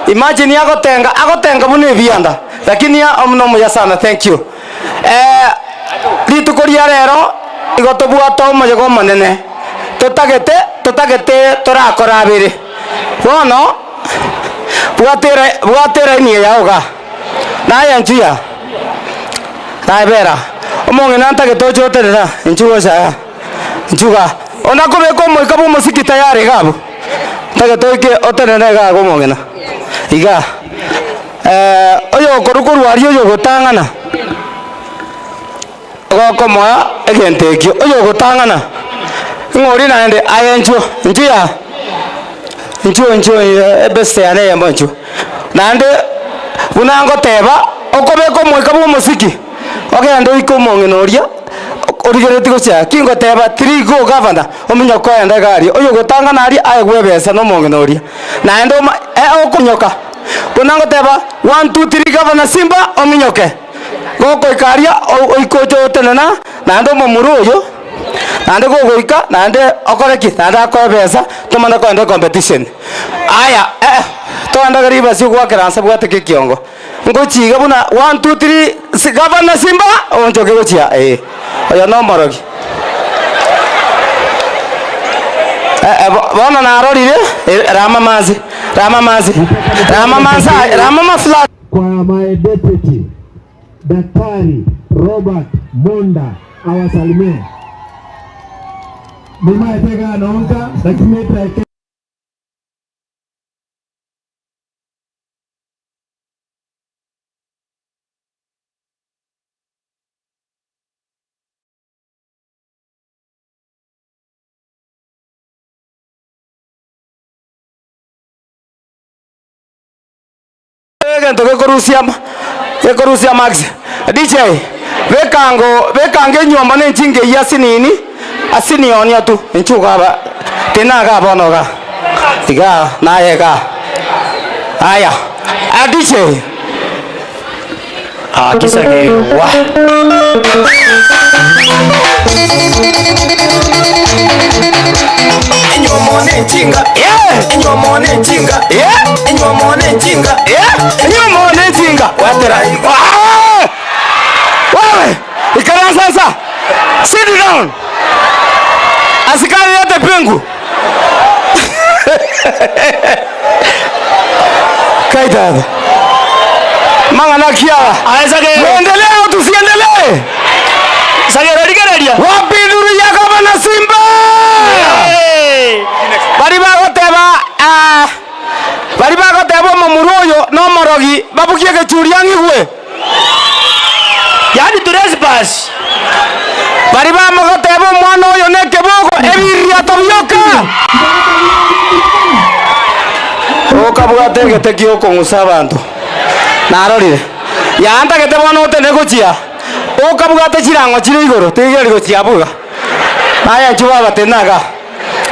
Imagine agotenga agotenga mune bianda lakini ya omno muya sana. Thank you. Rituko ria rero igotobwata omoyego monene tutagete torakora abere bono bwatera nie yaoga naye nchuya naye bera omong'ina ntagete ochoterera nchugo saya nchuga onakobeka omoika bwa omosiki tayari gabo ntagete oike oterere gago omong'ina iga oyo korukorwa ari oyo gotang'ana gokomoa egento ekio oyo gotang'ana ng'ori naende aye nchuo nchuya nchuo nchuo ebeste yane yambo nchuo naende buna ngoteba okobeka omoika bwa omosiki ogende oike omong'ina oria origereti gochia kingoteba 3 go governor ominyoka oende gari oyo gotang'ana aria aye gwebesa na omong'ina oria naende okonyoka buna ngoteba 1 2 3 governor Simba ominyoke gokoika aria oikocho otenena naende omomura oyo naende gogoika naende okoreki naende akoebesa tomana koenda competition aya toendagari basi gwakeransa bwate kekiongo ngochiga buna 1 2 3 governor Simba onchoke gochia oyo nomorogi bona narorire rama mazi rama mazi rama mazi rama mafla kwa my deputy Daktari Robert Monda awasalimie. Mima etega nonka lakini Egento gekorusia Max. DJ bekango bekange nyomba nenchinge yasinini asinionia tu enchuka ba tena bono ga tiga naye ga aya a DJ ah kisage wa Enyomone chinga, yeah. Enyomone chinga, yeah. Enyomone chinga, yeah. Enyomone chinga. Watera. Wewe, ikala sasa. Sit down. Asikari yote pingu. Kaita. Manga na kiawa. Muendelee au tusiendelee? Sagero Wapi nduru ya kama na Simba? Bari bagoteba bari bagoteba omomuru oyo no morogi babukie gechuria ng'igwe. Yani trespass. Bari bamogoteba omwana oyo nekeboko ebiria tobioka. Okabwate gete giokong'usa abanto. Narorire. Yantagete bono otende gochia. Okabwate chirango chire igoro tigeri gochia buga. Aya chuba batenaga.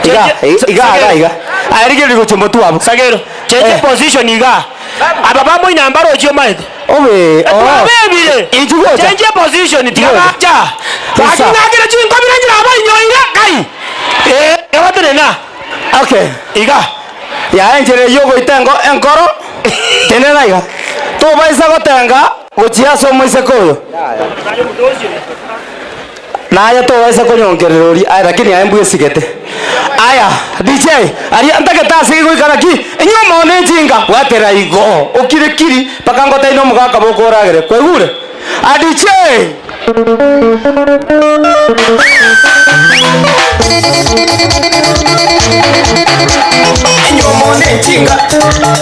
Iga iga iga. Arigeri gochombo tu abo. Sagero. Change position iga. Aba bambo inambaro ochio maete. Obe. Oh. Baby. Ichugo. Change position tigacha. Lakini chingo birangira aba inyoinga kai. Ebatenena. Okay. Iga. Ya enjere yogo itengo enkoro. Tenena iga. Tobaisa gotenga gochia somo isekoyo. Naya tobaisa konyongerera aya lakini aya mbuye sigete. Aya DJ ari antageta asigi goikara ki enyoma ne chinga watera igo okire kiri paka ngota ino mugaka bokoragere kwegure. A DJ Enyomone chinga,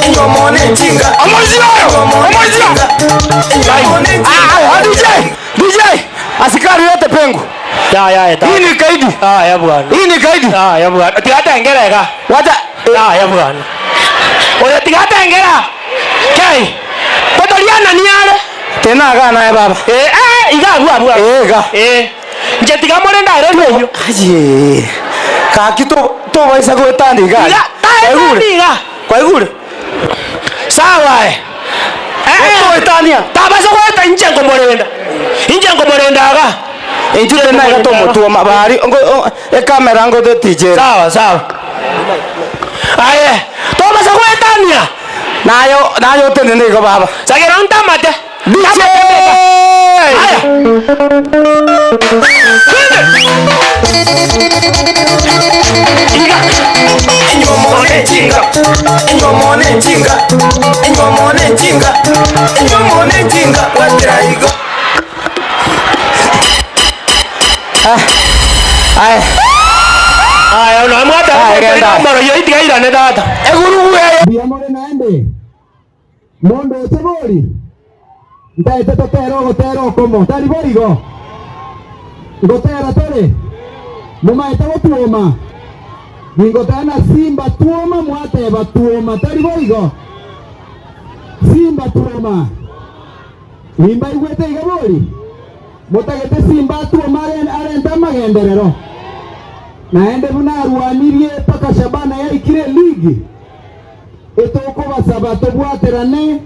enyomone chinga. Amazio, amazio. Ah, DJ, DJ. Asikari yote pengu. Ya ya ya. Hii ni kaidi. Ah ya bwana. Hii ni kaidi. Ah ya bwana. Tigatengera ka. Wacha. Ah ya bwana. Oya tigatengera. Kai. Totoliana ni ale. Tena ga naye baba. Iga bua bua. Ga. Nje tigamore ndare rweyo. Aje. Kaki to to baisa goetandi ga. Iga, ta Kwaigure. Sawa. Toetania. Tabasa goeta nje ngomorenda. Nje ngomorenda ga. Injure na gato mutu mabari ngo e kamera ngo de TJ. Sawa sawa. Aye, tobasa goetania. Nayo nayo tende ngo baba. Sagero ntamate. DJ. Aya. Iga. Enyomone chinga, enyomone chinga, enyomone chinga, enyomone chinga, watera igo. Ay. Ay, no amata. Moro yo itigaira ne tata. Egurugu ya. Biamore naende. Mondo tebori. Ndaete totero gotero komo. Tari borigo. Gotera tore. Mumaete gotuoma. Ningotana Simba tuoma mwateba tuoma. Tari borigo. Simba tuoma. Nimba igwete igabori. Motagete Simba tuoma arenta magenderero. Naende bunarwanirie paka Shabana yaikire ligi. Etoko basaba tobwaterane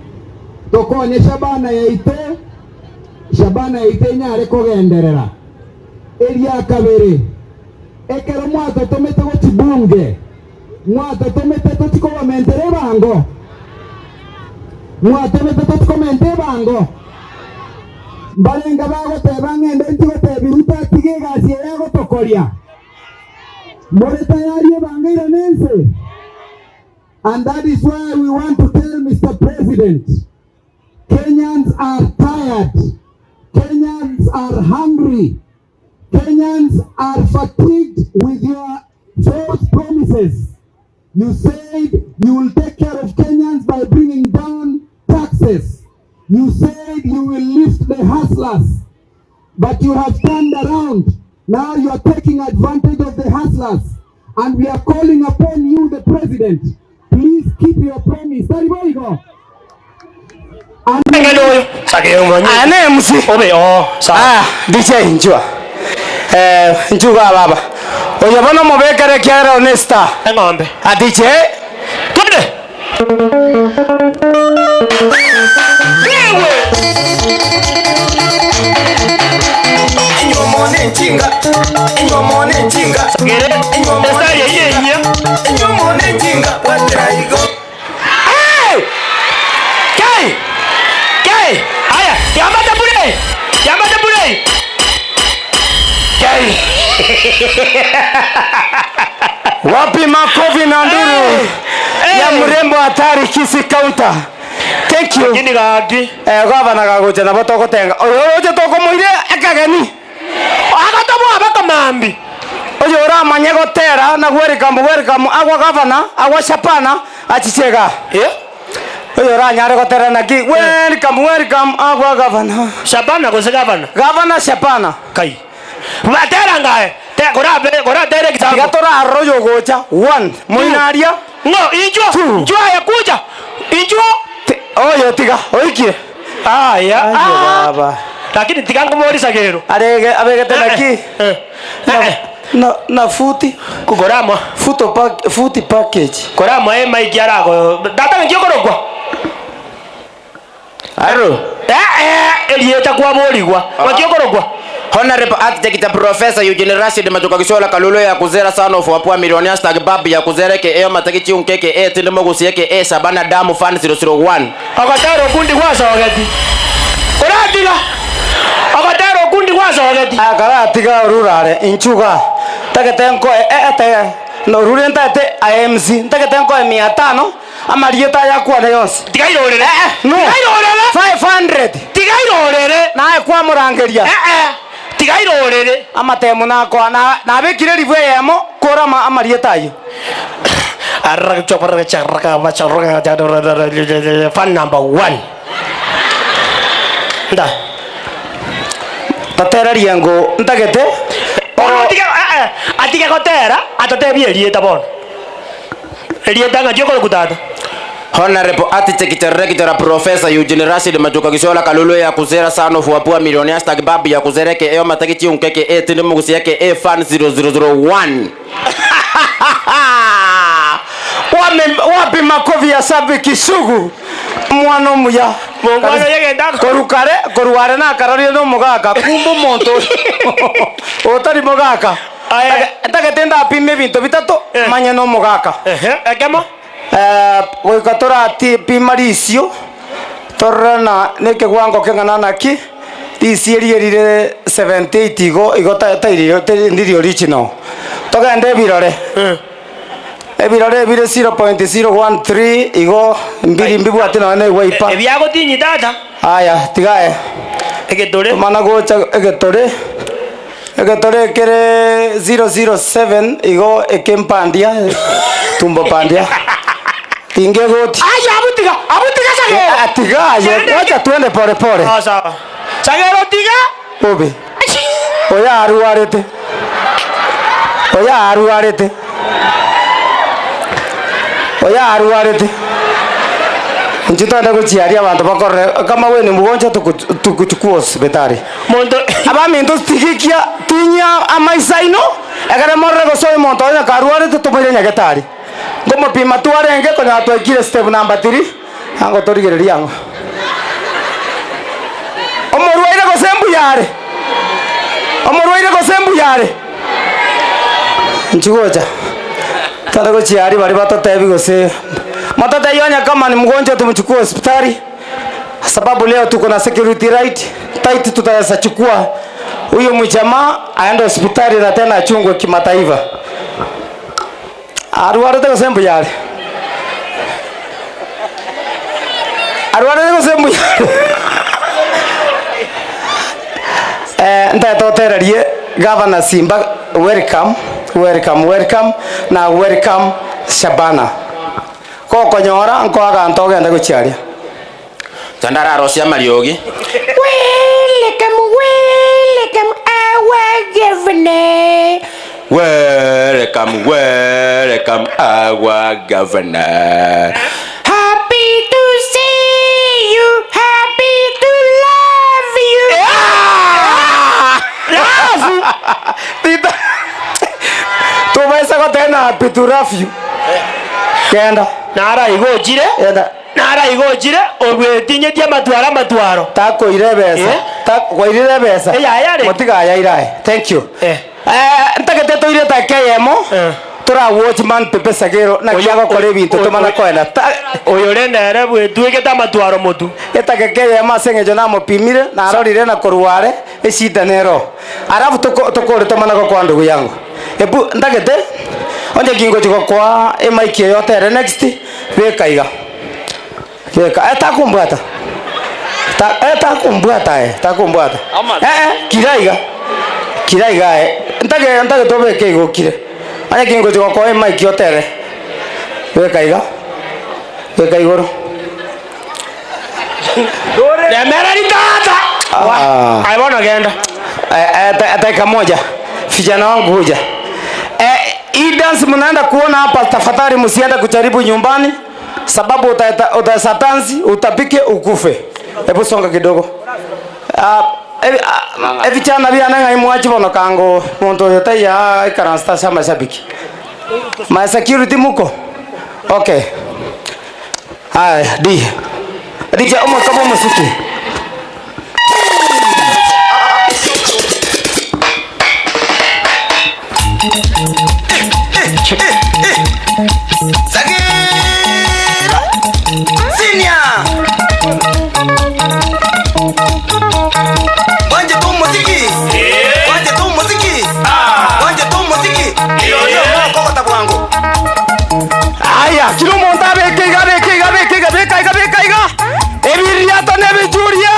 tokonye Shabana yaite. Shabana yaite nyare kogenderera. Eria kabere. Ekero mwato tomete gochibunge. Mwato tomete tochikobamentere bango. Mwato tomete tochikomente bango. Mbarenga bagoteba ng'ende ntigoteba tige gasi yagotokoria. More tayari bangaira nense. And that is why we want to tell Mr. President, Kenyans are tired. Kenyans are hungry. Kenyans are fatigued with your false promises. You said you will take care of Kenyans by bringing down taxes. You said you will lift the hustlers, but you have turned around. Now you are taking advantage of the hustlers, and we are calling upon you, the president. Please keep your promise. Ane MC. Obe oh sawa. Ah, DJ njua. Njuga baba. Oyo bono mobekere kiara honesta. Eng'ombe. Ah DJ. Twende. Hey! Kai! Kai! Haya, yamata bure. Yamata bure. Kai. Wapi makofi na nduru ya mrembo hatari Kisii Counter. Thank you. Lakini gaki. Gavana gagocha nabo togotenga. Oyo oje tokomoire akageni. Agatobo abakamambi. Oyo oramanye gotera na welcome welcome agwa gavana agwa Shabana achichega. Eh? Oyo oranyare gotera naki welcome welcome agwa gavana. Shabana gose gavana. Gavana Shabana. Kai. Batera ngae. Te gora gora tere kitambo. Tigatora arroyo gocha 1 moinaria. No, injua. Injua ya kuja. Injua. Oyo tiga oikie. Ah ya. Ah baba. Lakini tiga ngomorisa gero. Arege abegete naki. Na na futi kugorama futo pack futi package. Korama e maiki arago. Data ngio korokwa. Aro. Elieta kwa boligwa. Ngio korokwa. Honorable Architect Professor Eugene Rashid Machoka Kishola Kalulu ya kuzera sana of wapua millionaires tag babu ya kuzera ke eyo mataki chiunkeke e tindemo gusieke e Shabana damu fan 001. Akataro kundi kwa sawagati. Koratiga. Akataro kundi kwa sawagati. Akara tiga rurare inchuga. Takete nko e no rure ntate IMC ntakete nko 500 amarieta yakwa na yonse. Tiga irorere. No. Tiga irorere. 500. Tiga irorere. Nae kwa murangeria. Tiga irorere. Amatemu nakwa na nabikire ribu yemo kora amarieta ayo. Fan number 1. Nda. Tatera riango ntagete. Tiga atiga gotera atatebie rieta bono. Rieta ngajio kutata. Honorable Architect Rector Professor Eugene Rashid Machoka Kishola Kalulu ya kuzera sana of wapua millionaires tag babu ya kuzereke eyo mataki chiunkeke e tindemo gusieke e fan 0001. Wapi makofi ya sabiki sugu mwana muya mwana yegenda korukare koruare na karario no mugaka kumbu monto otari mugaka ntakete apime bintu bitatu manye no mugaka ekemo goika torati pima risio torana neke gwango keng'ana naki risio rierire 78 igo igo tairio ndiri original togende ebirore ebirore bire 0.013 igo mbiri mbibwate none gwaipa ebyagotinyi tata aya tigae egetore mana gocha egetore egetore kere 007 igo ekempandia tumbo pandia tinge goti aya abutiga abutiga sagero atiga aye wacha tuende pole pole ah sawa sagero tiga obe oya aruarete oya aruarete oya aruarete nchitanda kuchiaria abantu bakorre kama we ni mgonjwa tukuchukua hospitali mondo abaminto tigikia tinya amaisaino ekere morre gosoe monto onya karuarete tumoire nyagetari ngomopima twarenge konya twekire step number 3 ango torigereria ango omorwaire gose mbuyare omorwaire gose mbuyare nchigocha tanda gochiari bari batotebi gose matata yonya kama ni mgonjwa tumchukue hospitali sababu leo tuko na security right tight tutaweza chukua huyo mjamaa aende hospitali na tena achungwe kimataifa. Arwarete gose mbuyare arwarete gose mbuyare ntatotererie Governor Simba welcome welcome welcome na welcome Shabana kokonyora nkoaga ntogenda guchiaria Tandara rosia mariogi welcome welcome our governor welcome welcome our governor happy to see you. Tita. Tubaisa gotena piturafyu. Kenda. Nara igojire. Enda. Nara igojire ogwetinyetie matwara matwaro. Takoire besa. Takoire besa. Motiga yairae. Thank you. Ntakete toire ta keyemo. Tura watchman Pepe Sagero na kiago kore bintu tumana koena. Oyo renda bwetwike matwaro mutu. Etake keyemo asengejo namopimire na arorire na korware eshida nero. Alafu tukore tumana kwa ndugu yangu. Ebu ndagete onje kingo chiko kwa emaiki yote ere next beka iga. Beka etakumbwata. Ta etakumbwata takumbwata. Kiraiga. Kiraiga ndage tobeke igokire. Anya kingo chiko kwa emaiki yote ere. Beka iga. Beka igoro. Demera ni tata. Ai bona genda. Dakika moja. Vijana wangu huja. Hii dance mnaenda kuona hapa, tafadhali msiende kujaribu nyumbani sababu utasatansi utapike ukufe. Hebu songa kidogo. Vijana bia nanga imwachi bono kango muntu yote ya ikaransta sama mashabiki. My security muko. Okay. Haya, di. DJ omo kama muziki. Sagero Senior Wanje tu muziki Wanje tu muziki Wanje tu muziki Iyo koko bwangu. Aya, kilo monta beke iga beke iga beke iga beka iga beka iga. Ebiria to ne bichuria.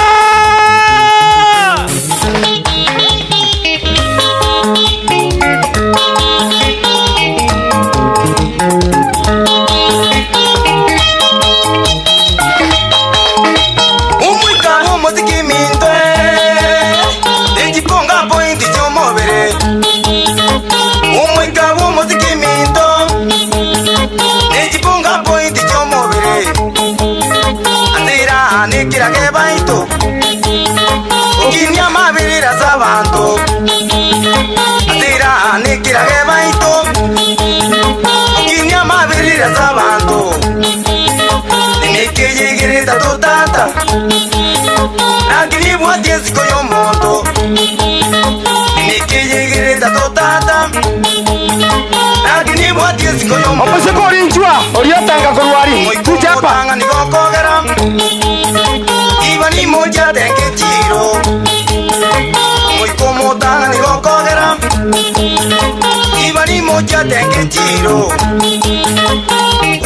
Omusiko orinchwa oriotanga korwari kuja hapa nigokogera iba ni moja denge chiro moiko motanga nigokogera iba ni moja denge chiro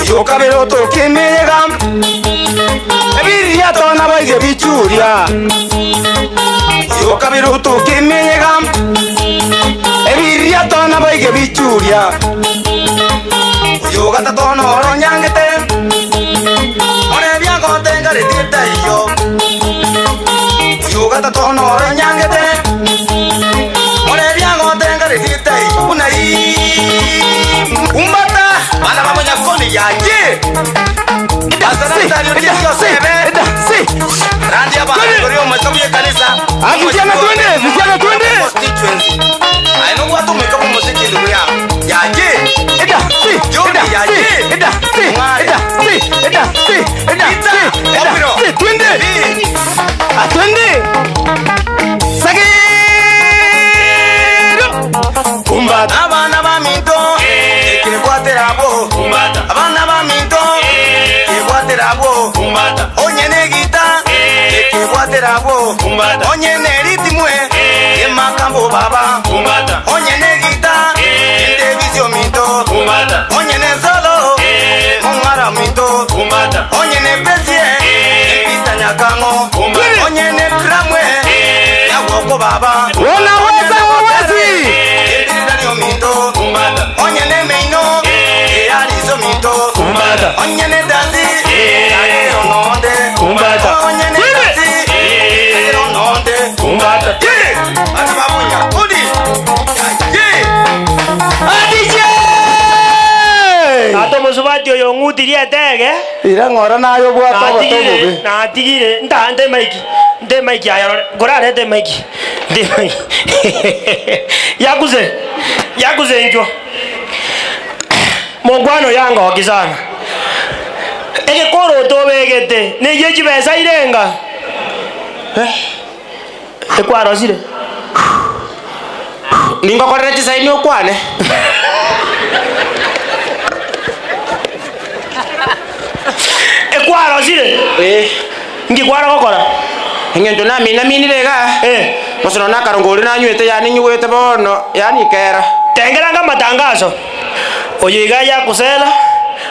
yokabero tokimega ebiria tona baige bichuria yokabero tokimega ebiria tona baige bichuria yoga tatono oronyangete one byagotenga ritita iyo yoga tatono oronyangete one byagotenga ritita iyo unai umbata bana bamonya koni yaje Vijana twende, vijana twende. Aino watu mekapo muziki ndugu yangu. Yaje. Eda si, eda si, eda si, eda si, eda si, eda si, eda si, twende. Ah, twende. Sagero. Kumbata. Abana ba minto. Ekegwatera bo. Kumbata. Abana ba minto. Ekegwatera bo. Kumbata. Onyene gita. Ekegwatera bo. Kumbata. Onyene ritimwe. Emakambo baba. Kumbata. Onyene gita. Endebizio minto. Kumbata. Onyene solo. Mongara minto. Kumbata. Onyene pesie. Empita nyakango. Kumbata. Onyene kramwe. Yawoko baba. Unaweza uwezi. Endidanio minto. Kumbata. Onyene meino. Eyarizo minto. Kumbata. Onyene danzi. Agero nonde. Kumbata. Onyene danzi. Agero nonde. Kumbata. Ana babunya. Udi. Ye. DJ. Ato musubati oyo ngutirie tege. Ira ngora nayo bwata botobubi. Natigire ndande maiki. Nde Ngorarete maiki aya, ngorarete maiki. Ndi maiki. Yakuze. Yakuze njoo. Mongwano yanga wakizana. Egekoro tobegete neje chibesa irenga. Ekwarosire. Ningokorera chisaini okwane. Ekwarosire. Ngikwara gokora. Engento namina minire ga. Bosono nakarongori nanywete yani nyuwete bono yani kera. Tengeranga matangazo. Oyo iga yakusela.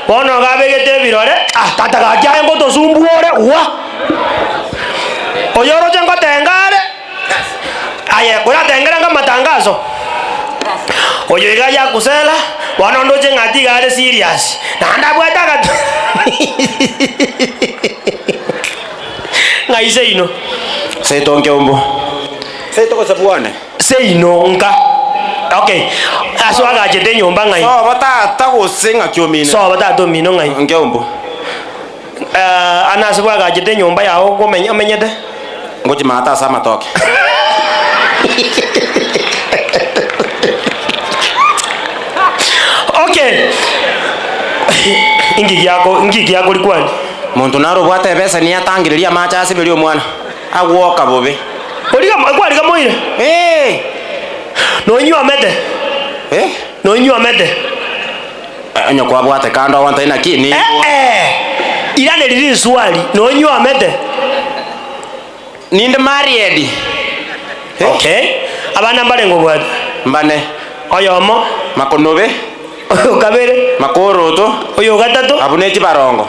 Bono gabegete birore. Ah tata gakya ngotosumbuore wa. Oyo roche ngotengare. Aye kuratengeranga matangazo. Oyo iga yakusela. Bono ndoche ngati gare serious. Nanda bwata gat. Ngaise ino. Seito nkeombo. Seito kosabuane. Seino nka. Okay. Aso agachete nyomba ngai. So batata gosenga kyomine. So batata omino ngai. Nkeombo. Anase bwagachete nyomba yao komenya omenyete. Ngochi mata asa matoke. Okay. Ingigi yako likwani. Muntu naro bwate pesa ni atangiriria macha asiberio mwana. Agwoka bobe. Oliga kwalika moire. No nyua mete. No nyua mete. Anyo kwa bwate kando wanta ina kini. Irane lili swali. No nyua mete. Ninde married. Okay. Abana mbale ngobwate. Mbane. Oyomo. Makonobe. Oyo kabere. Makoroto. Oyo gatatu. Abune chibarongo.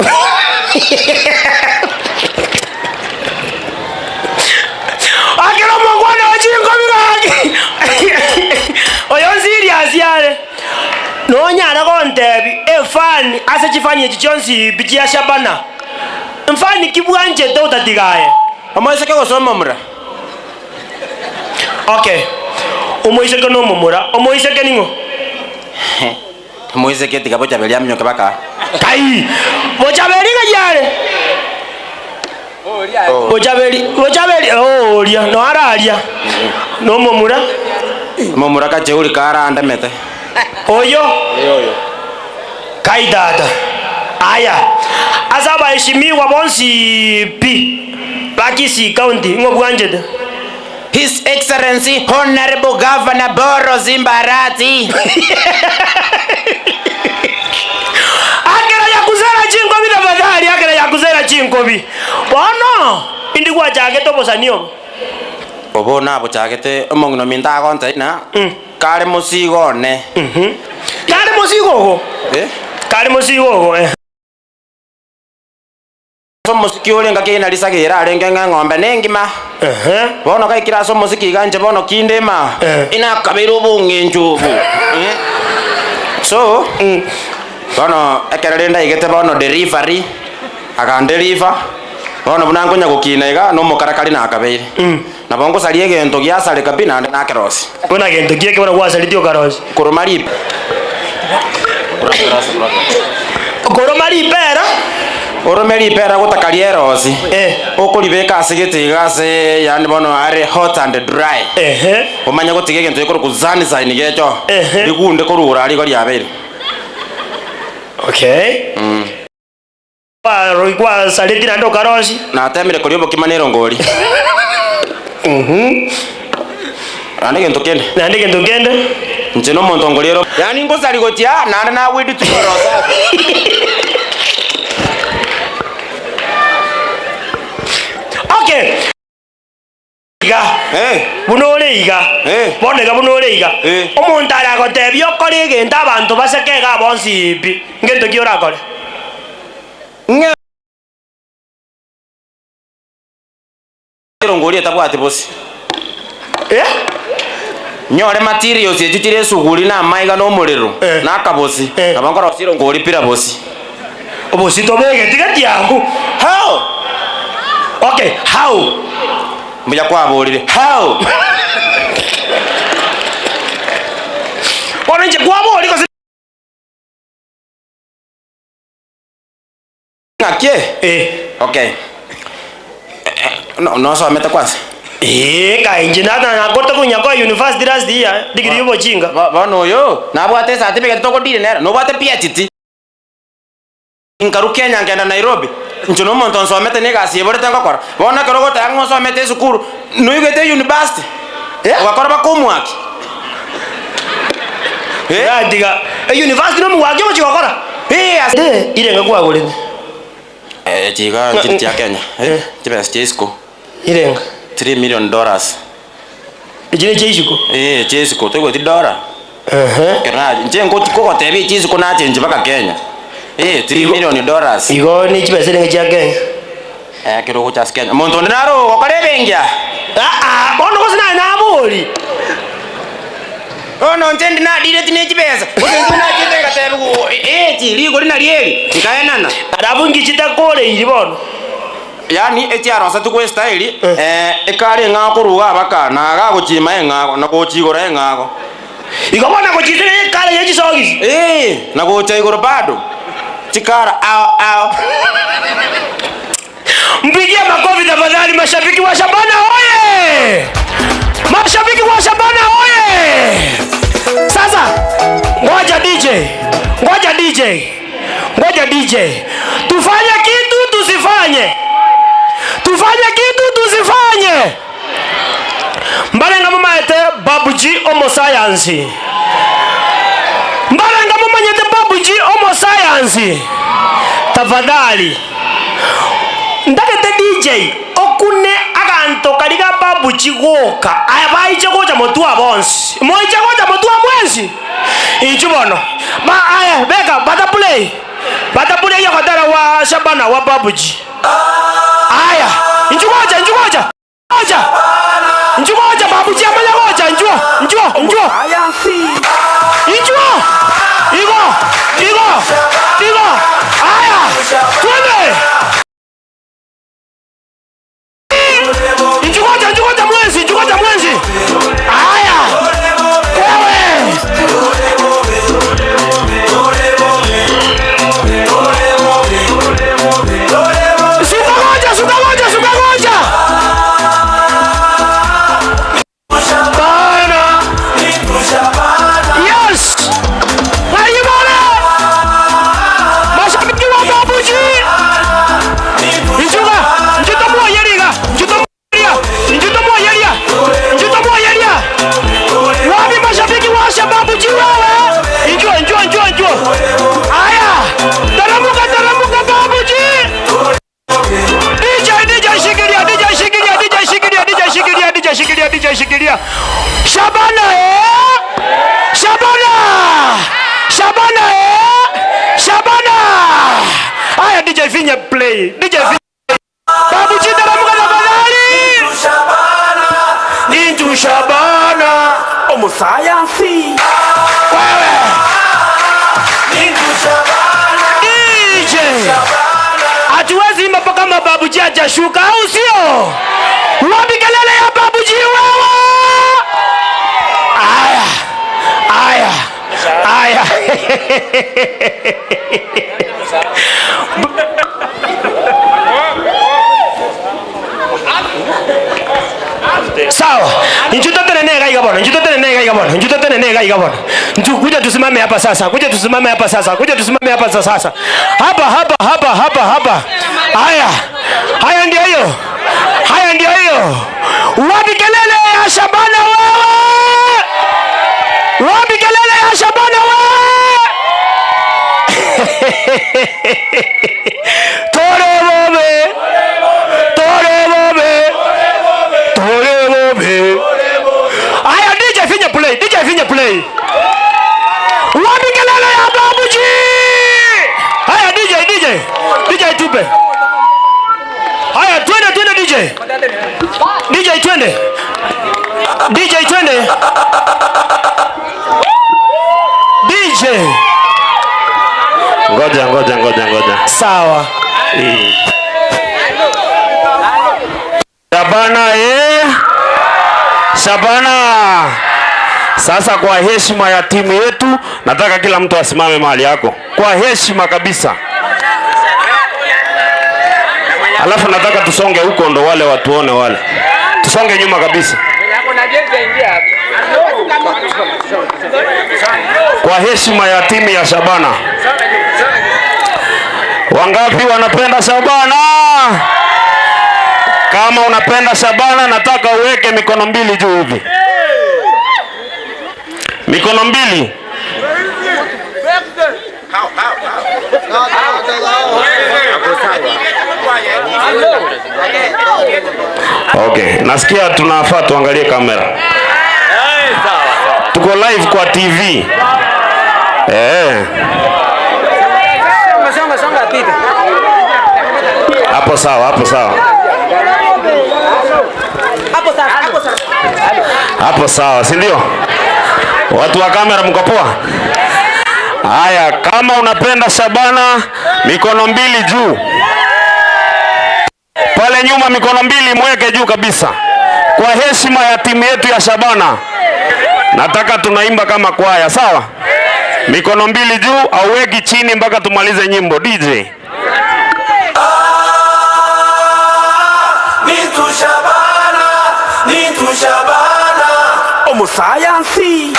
Akero mongwana wachingo bigaki. Oyo serious yale. Nonyara kontebi efani ase chifani echi chonsi bichia Shabana. Mfani kibwanje to utatigaye. Omoiseke gosoma mura. Okay. Omoiseke no mumura. Omoiseke ningo. Omoiseke tiga bochaberia mnyoke baka. Kai. Bochaberi gayare. Bochaberi, bochaberi oh oria no araria. No mumura. Mumura kacheuri karande mete. Oyo. Oyo. Kai dada. Aya. Asa baheshimiwa bonsi pi. Bakisi County ngobwanjete. His Excellency Honorable Governor Boro Zimbarati. Akera yakuzera chinkobi tafadhali, akera yakuzera chinkobi. Bono indikwa chake tobosanio. Obona bochagete omong'ino minta gonte na. Kare musigo ne. Kare musigo go. Kare musigo go. So musiki orenga kina lisagira arenge ng'ombe nengima. Bono kaikira so musiki ganje bono kindema. Ina kabira obong'encho obo. So bono ekero renda igete bono delivery akandeliver. Bono bunangonya gukina iga no mukarakari na akabeire. Na bongo sarie gento giasare kabi na nakerosi. Bona gento gieke bona gwasari karosi. Koromari. Koromari pera. Oromeri pera gutakaria erosi. Okoribeka ase getiga ase yani bono are hot and dry. Omanya gotiga gento ekoro kuzani sign gecho. Rigunde korura rigo riabeire. Okay. Kwa saleti na ndo karosi. Na temire kuri obokima nerongori. Nande gento kende. Nande gento kende. Nje no monto ngoriero. Yani ngosari gotia nande na wedi tukorosa. Okay. Iga. Bunore iga. Bonega bunore iga. Omonto aragotebia okore egento abanto baseke bonsi pi. Ngento ki orakore. Ngori etabwate bosi. Nyore materials echu chire esuguri na amaiga na omorero na akabosi. Nabo nkorosia ngori pira bosi. Obosi tobege tigati yangu. How? Okay, how? Mbuya kwaborire. How? Bono nje kwabori ko Ngakie? Okay. Nosomete kwanza. Kainji nata nakorta kunyako university last year degree yobochinga. Bono oyo nabwate certificate tokodire nero nobwate PhD. Nkaru Kenya ngenda Nairobi. Ncho no muntu nsomete negasi yeborete ngokora. Bono kero gotaya ngosomete esukuru noigete university. Wakora bakomwaki. Diga university no muwaki bochigokora. Irenga kwagorete. Chiga chiri ya Kenya. Chibesa chisiko. Irenga $3 million. Ijine chisiko. Chisiko togo ti dollar. Kera nje ngoti chisiko na change baka Kenya. $3 million. Igo ni chibesa irenga chia Kenya. Kero gocha Kenya. Muntu ndinaro gokora ebengia. Bono gosina nabori. Ono nje ndinadire tine chibesa. Osenzi nachete ngatebu chiri na rieri. Nkaenana. Arabu ngichitakore iri bono. Yani etiarosa tukwe style ekare ngako ruga baka na gagochima engako na gochigora engako. Igobona gochitire ekare yechisogisi. Na gocha igoro bado. Chikara ao ao. Mpigie makofi tafadhali mashabiki wa Shabana oye! Mashabiki wa Shabana oye! Sasa ngoja DJ. Ngoja DJ. Ngoja DJ. Tufanye kitu tusifanye. Tufanye kitu tusifanye. Mbalenga mumaete Babuji Homo Science. Mbalenga mumanyete Babuji Homo Science. Tafadhali. Ndakete DJ okune aganto kariga Babuji goka. Aya baiche gocha motua bonsi. Moiche gocha motua mwensi. Inchubono. Ba aya beka bata play. Bata play yakatara wa Shabana wa Babuji. Aya, njugoja njugoja. Ngoja. Njugoja Babuji amanya goja njuo njuo njuo. Njuo. Igo igo igo. Aya, twende. Njugoja njugoja mwenzi njugoja mwenzi. Aya. Wewe. Shikilia. Shabana Shabana. Shabana Shabana. Aya DJ Finya play. DJ Finya. Babuji taramuka tafadhali. Shabana. Into Shabana. Homo Science. Wewe. Into Shabana. DJ. Hatuwezi imba mpaka Babuji hajashuka au sio? Wapi kelele ya Babuji wewe? Aya. Aya. Aya. Sawa. Kuja tusimame hapa sasa. Kuja tusimame hapa sasa. Kuja tusimame hapa sasa. Hapa hapa hapa hapa hapa. Haya. Haya ndio hiyo. Haya ndio hiyo. Wapi kelele ya Shabana wewe? Wapi kelele ya Shabana wewe? Tore bobe. Tore bobe. Tore bobe. Haya DJ finya play. DJ finya play. Wapi kelele ya Babuji? Haya DJ DJ. DJ tupe. Haya twende twende DJ. DJ twende. DJ twende. DJ. Ngoja ngoja ngoja ngoja. Sawa. Shabana Shabana. Sasa kwa heshima ya timu yetu nataka kila mtu asimame mahali yako. Kwa heshima kabisa. Alafu nataka tusonge huko ndo wale watuone wale. Tusonge nyuma kabisa. Kwa heshima ya timu ya Shabana. Wangapi wanapenda Shabana? Kama unapenda Shabana nataka uweke mikono mbili juu hivi. Mikono mbili. Okay, nasikia tunafaa tuangalie kamera. Tuko live kwa TV. Hapo sawa, hapo sawa. Hapo sawa, si ndio? Watu wa kamera mko poa? Haya, kama unapenda Shabana, mikono mbili juu. Pale nyuma mikono mbili mweke juu kabisa. Kwa heshima ya timu yetu ya Shabana. Nataka tunaimba kama kwaya, sawa? Mikono mbili juu, auweki chini mpaka tumalize nyimbo. DJ. Nitu Shabana, Nitu Shabana. Omo sayansi.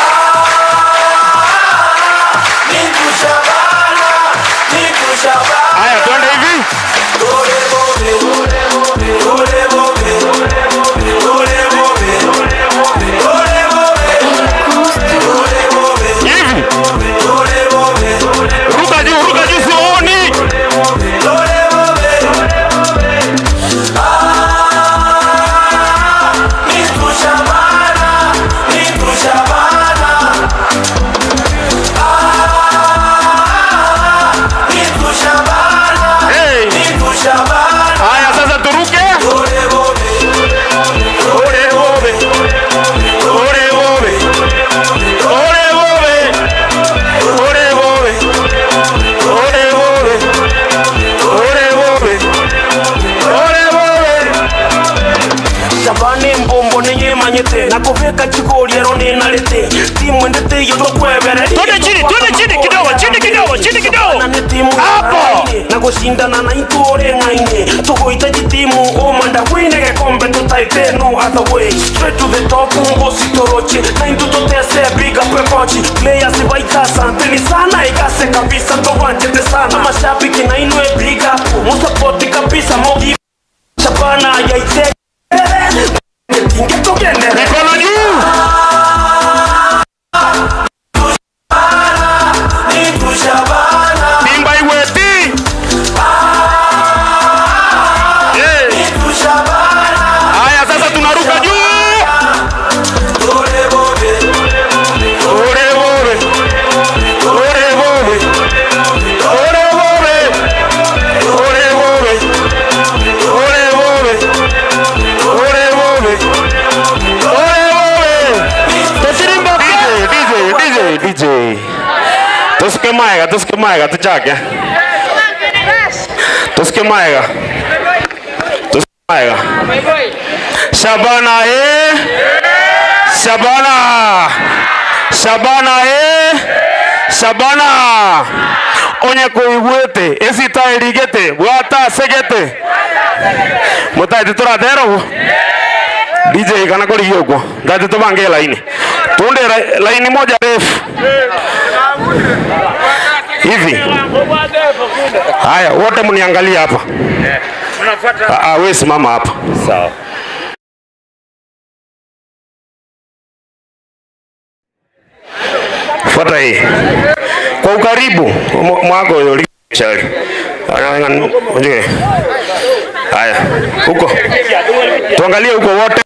Nitu Shabana, Nitu Shabana. Haya, twende hivi. Hivi. Ruka juu sioni. Nitu Shabana, Nitu Shabana. Nitu Shabana, Nitu Shabana. Haya, sasa turuke. Ore bobe. Ore bobe. Ore bobe. Ore bobe. Ore bobe. Ore bobe. Ore bobe. Shabane mbombo ninyemanyete nakuveka chigoliero ninalete timu endete yo twakwebere. Twende chini, twende chini kidogo, chini kidogo, chini kidogo. Hapo. Nakushindana na itore ngaine tukuhitaji timu omanda wine gekombe tutaite no other way straight to the top ngositoroche na intutotese big up coach players baita asanteni sana ikase kabisa towanjete sana mashabiki na inwe big up musapoti kabisa mogi Shabana yaite mikono juu. Timba iweti. Haya, sasa tunaruka juu. Ore bobe. Ore bobe. Ore bobe. Ore bobe. Ore bobe. Ore bobe. Ore bobe. Tesirimba DJ, DJ, DJ. Tusikie maega, tusikie maega, tuchake. Tusikie maega. Tusikie maega. Shabana eh. Shabana. Shabana eh. Shabana. Onye kuigwete, esita erigete, bwata segete. Mutaite turatero. DJ kana kori huko. Ngati tubange laini. Tunde laini moja refu. Hivi. Haya, wote mniangalie hapa. Ah, wewe simama hapa. Sawa. Fuata hii. Kwa ukaribu mwako yoli chali. Haya, huko. Tuangalie huko wote.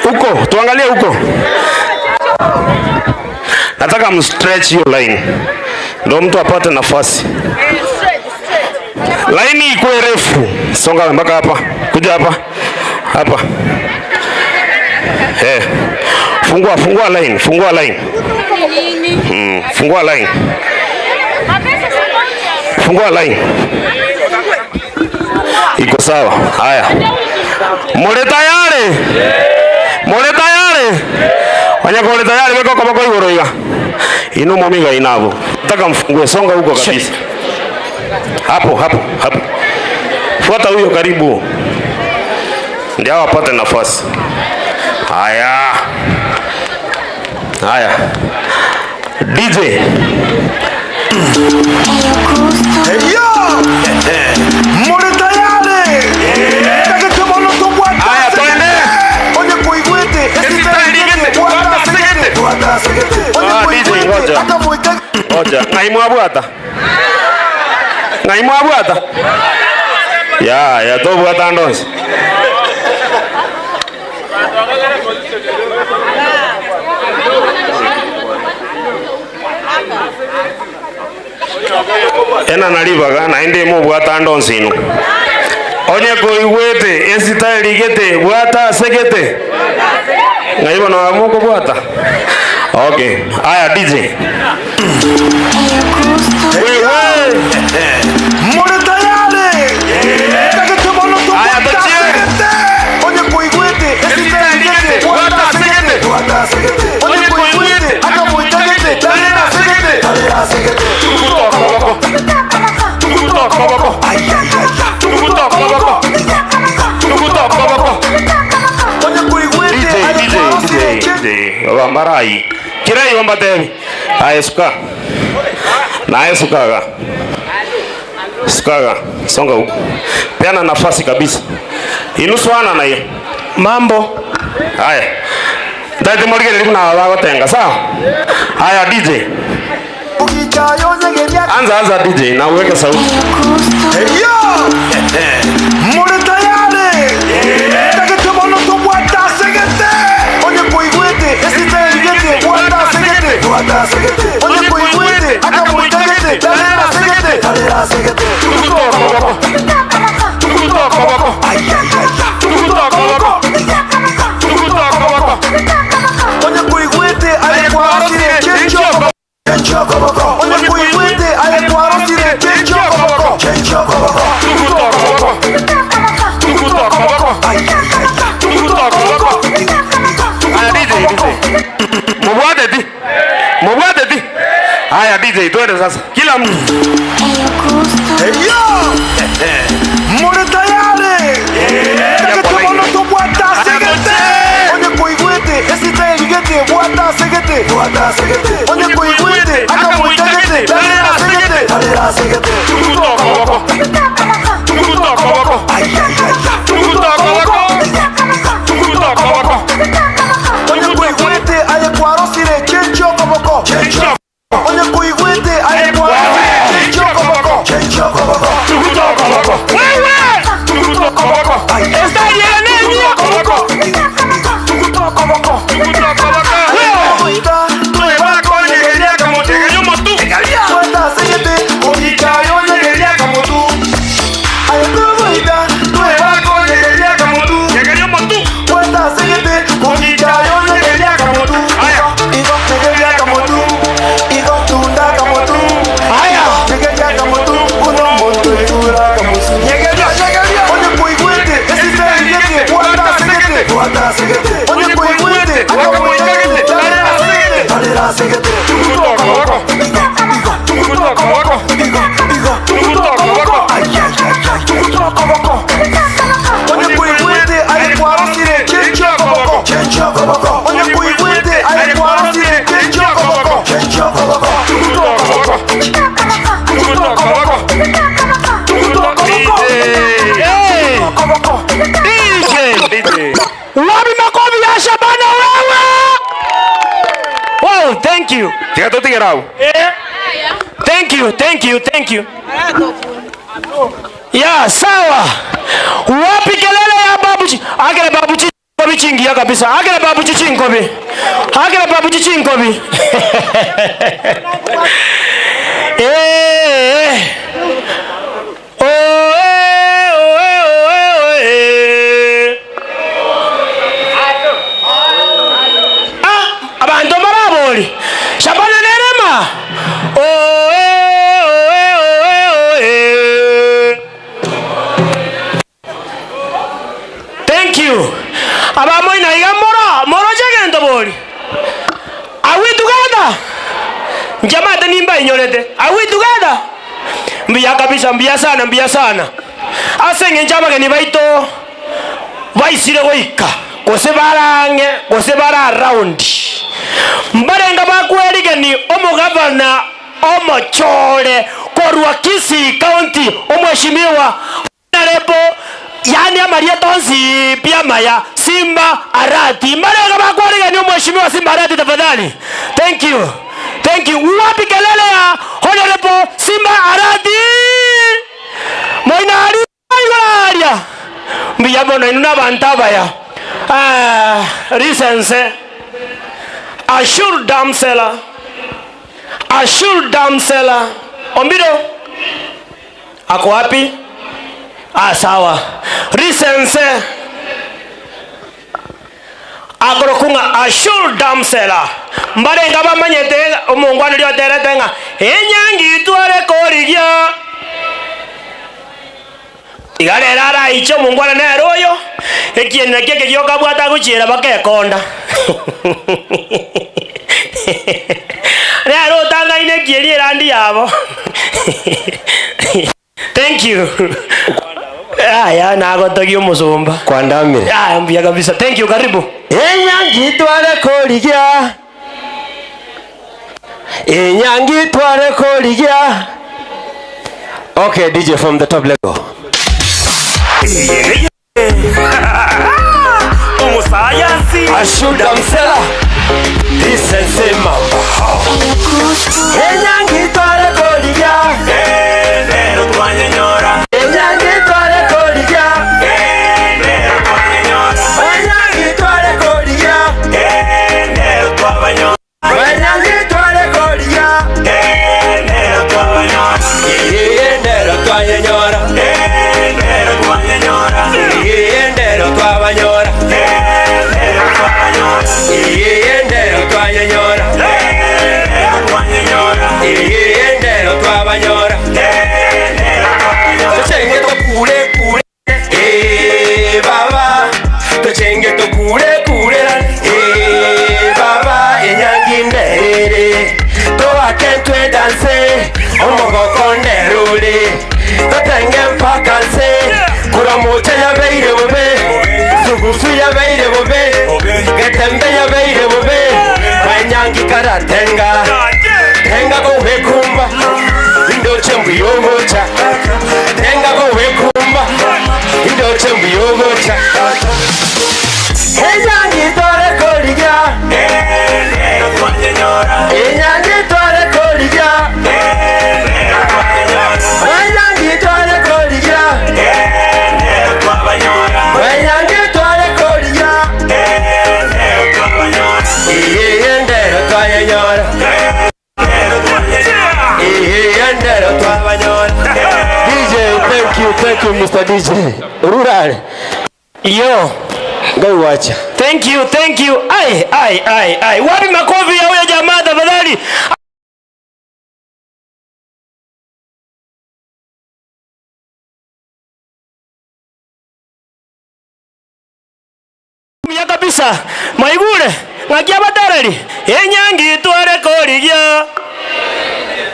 Huko, tuangalie huko. Nataka mstretch hiyo line. Ndio mtu apate nafasi. Line ikuwe refu. Songa mpaka hapa. Kuja hapa. Hapa. Fungua, fungua line, fungua line. Fungua line. Fungua line. Iko sawa. Haya. Mule tayari? Mule tayari? Wanyako tayari weko kama kwa igoro iga. Ino mamiga inabo. Nataka mfungue, songa huko kabisa. Hapo, hapo, hapo. Fuata huyo karibu. Ndio wapate nafasi. Haya. Haya. DJ. Hey yo! Muri tayari! Haya, twende. Onye kuigwete, Ah, DJ ngoja. Ngoja. Ngaimwabwata. Ngaimwabwata. Ya, ya tobwata ndonsi. Ena nalibaga naende mobwata ndonsi ino. Onye koigwete esitaeli gete bwata segete. Ngaibo na moko bwata. Okay. Aya DJ. Wewe. Muri tayari! Aya tochie. Onye kuigwete, esitaeli gete bwata segete. Onye kuigwete akamuitegete tarera segete. Tarera segete. DJ, Bambarai. Kirai wambatevi. Aya suka. Na sukaga. Sukaga, songa huko. Peana nafasi kabisa. Inuswana na hiyo. Mambo. Haya. Ndati morige nilikuwa na wagotenga, sawa? Haya DJ. Anza anza DJ na uweke sauti. Hey yo! Muri tayari! Onye kuigwete, esitaeli gete bwata segete. Onye kuigwete, akamuitegete tarera segete. Tarera segete. Onye kuigwete, ayekwarosire chencho. Onye kuigwete, ayekwarosire chencho. Aya DJ, DJ. Mubwate ti. Mubwate ti. Haya DJ, twende sasa. Kila mtu. Hey yo! Muri tayari! Onye kuigwete, esitaeli gete bwata segete. Onye kuigwete, akamuitegete tarera segete. Tarera segete. Onye kuigwete, ayekwarosire chencho koboko. Onye kuigwete, ayekwarosire chencho koboko. Wewe! Está Wapi makofi ya Shabana wewe? Wow, thank you. Thank you, thank you, thank you. Ya, sawa. Wapi kelele ya babuchi? Agere babuchi kobi chingi kabisa. Agere babuchi chinkobi. Agere babuchi chinkobi. Eh. Oh, eh, oh, eh, oh, eh. Ah, abantu maraboli. Shabana nerema. Oh, eh, oh, eh, oh, eh, oh, eh. Thank you. Abamoina iga moro, moro jagendo boli. Are we together? Jamaa nimba inyorete. Are we together? Mbia kabisa, mbia sana, mbia sana. Ase eng'encho abageni baito baisire goika gose barang'e gose bara round mbarenga bakwerigeni omogavana omochore korwa Kisii County omweshimiwa Honorable yani amaria tonsi pia maya Simba Arati. Mbarenga bakwerigeni omweshimiwa Simba Arati tafadhali. Thank you. Thank you. Wapi kelele ya Honorable Simba Arati? Moina ari aria. Mbiya bono inuna bantabaya. Risense. Ashur damsela. Ashur damsela. Ombiro. Ako wapi? Ah, sawa. Risense. Akorokunga ashur damsela. Mbarenga bamanyete omongwana ryo teretenga. Enyangi tware korigia. Igarera araiche omongwana nere oyo. Ekiene keke gyokabwata guchiera bakekonda. Rero otangaine kieri erandi yabo. Thank you. Aya nagotogia omusumba. Kwandamire. Ah, mbuya kabisa. Thank you, karibu. Enyangi tware korigia. Enyangi tware korigia. Okay, DJ from the top, let go. Ashuda msela Disense mamba. Enyangi tware korigia. Nero twanyenyora. Enyangi tware korigia. Nero twanyenyora. Enyangi tware korigia. Nero twabanyora. Enyangi tware korigia. Nero twabanyora. Nero twanyenyora. Nero twanyenyora. Nero twabanyora. Nero twabanyora. Nero twanyenyora. Nero twanyenyora. Nero twabanyora. Nero twabanyora. Tuchenge tokure kure. Eh baba. Tuchenge tokure kure. Eh baba enyangi nderere. Toake twe dance. Omogoko nderure. Totenge mpaka nse. Kuramuche yabeire bobe. Sugusu yabeire bobe. Getembe yabeire bobe. Banyangi karatenga. Tenga gowe kumba. Indoche mbuyogocha. Tenga gowe kumba. Indoche mbuyogocha. Enyangi tware korigia. Nero twanyenyora. Enyangi tware korigia. Nero twanyenyora. Enyangi tware korigia. Nero twabanyora. Enyangi tware korigia. Nero twabanyora. Nero twanyenyora. Nero twanyenyora. Nero twabanyora. DJ, thank you Mr. DJ. Rural. Yo. Ngai wacha. Thank you, thank you. Ai, ai, ai, ai. Wapi makofi ya huyo jamaa tafadhali? Ya kabisa. Maigure, ngakia batareri. Enyangi tware korigia.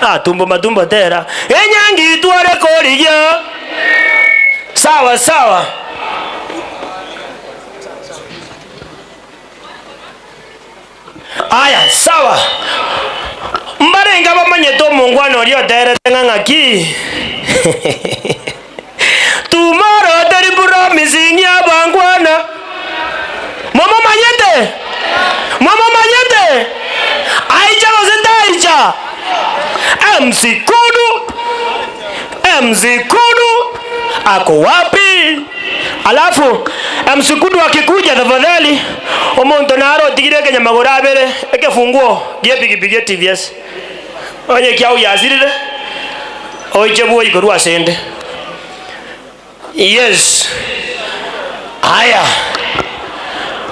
Ah, tumbo matumbo tera. Enyangi tware korigia. Sawa sawa. Aya, sawa. Mbarenga bamanyete omongwana oria oterete ng'a ng'aki. Tomorrow teri promising ya bangwana. Mama manyete. Mama manyete. Aicha gose taicha. MC Kudu. MC Kudu ako wapi? Alafu MC Kudu akikuja tafadhali omonto naro tigire kenya magora abere ekefunguo gie pikipiki TVS. Onye kiau yazirire. Oije buo iguru asende. Yes. Aya.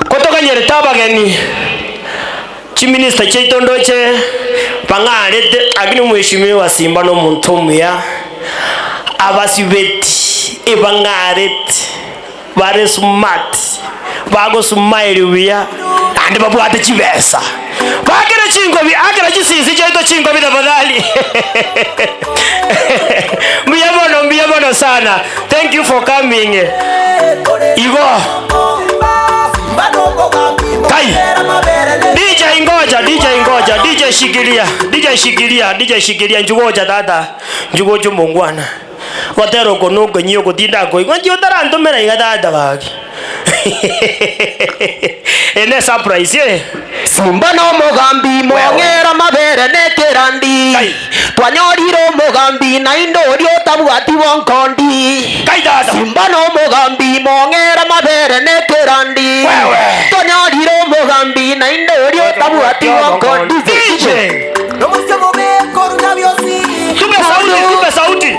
Kutoka nyereta bageni. Chiminister cheitondoche pang'arete akini mheshimiwa Simba no muntu muya abasibeti ebang'arete bare smart bago smile wiya andi babwate chibesa bakira chingobi akira chisisi chaito chingobi tafadhali. Mbiya bono sana. sana. Thank you for coming. Igo. Kai. DJ ngoja, DJ ngoja, DJ shikilia, DJ shikilia, DJ shikilia njugoja tata. Njugojo mungwana. Gotero konuko nyiyo kutinda ko. Ngiyo tarantumira iga tata baki. Ene surprise ye. Simba no mugambi mwongera mabere nekerandi. Twanyoriro mugambi na indorio tabwati wonkondi. Simba no mugambi mwongera mabere nekerandi. Twanyoriro mugambi na indorio tabwati wonkondi. DJ. Tupe sauti, tupe sauti.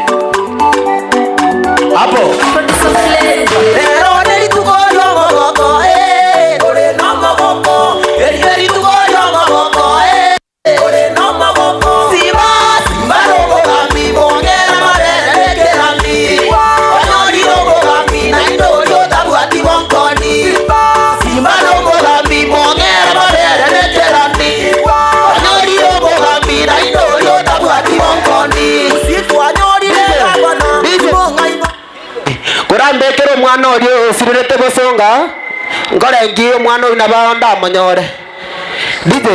Hapo. Kurambekere mwana ori osirete bosonga ngorengi omwana oyu nabanda amonyore DJ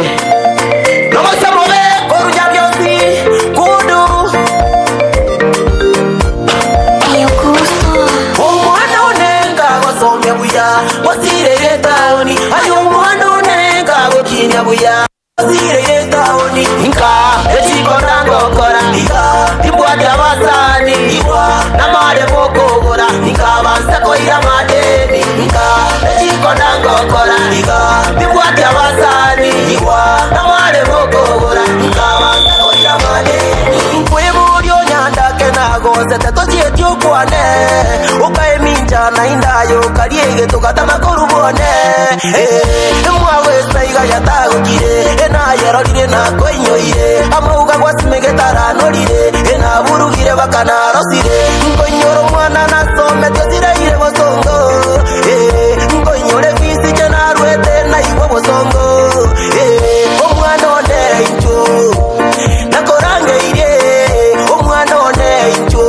nomosamobe korunya byosi kudu omwana onenga gosomya buya wasirere taoni ayo omwana onenga gokinya buya wasirere taoni nka echikonangokora imbwati abasani namare bokogora nkabanza koira madeni nka echikonangokora imbwati abasani namare bokogora nkabanza koira madeni nkweburyo nyandake nagosete tochieti okwane ukaeminja na indayo kariege tukatama korubone mwawesaiga yatagukire enayerorire nakoinyoire amauga gwasimegetaranorire enaburugire bakanarosire nkoinyora omwana nasomete osireire bosongo nkoinyore fisi chenarwete naigwa bosongo omwana one inchu nakorangeirie omwana one inchu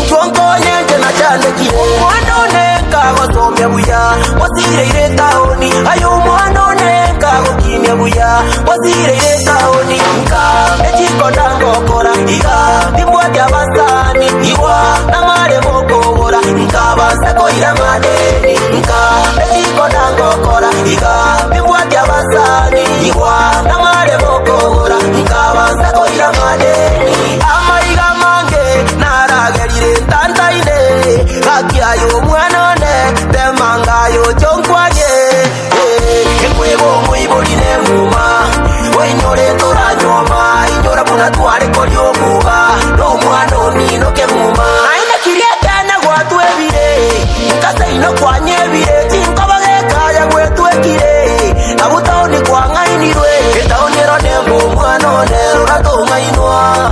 nchonkonyenje nachandekire omwana one nkagosomia buya wasireire taoni ayo omwana one nkagokinia buya wasireire taoni nka echikonangokora iga imbwati abasani iwa namare bokogora nkabanza koira madeni nka echikonangokora iga imbwati abasani iwa namare bokogora nkabanza koira madeni amaiga mange naragerire ntantaine gakiayo omwana one temangayo chonkwanye ekwebo omuiborine muma oinyore toranyoma inyora muna tware kori omuba n'omwana omino ke muma aina kiriekene gwatwebire nkaseino kwanyebire chinkoba gekaya gwetwekire nabutaoni kwang'ainirwe etaoni ero nembo omwana one ruratong'ainwa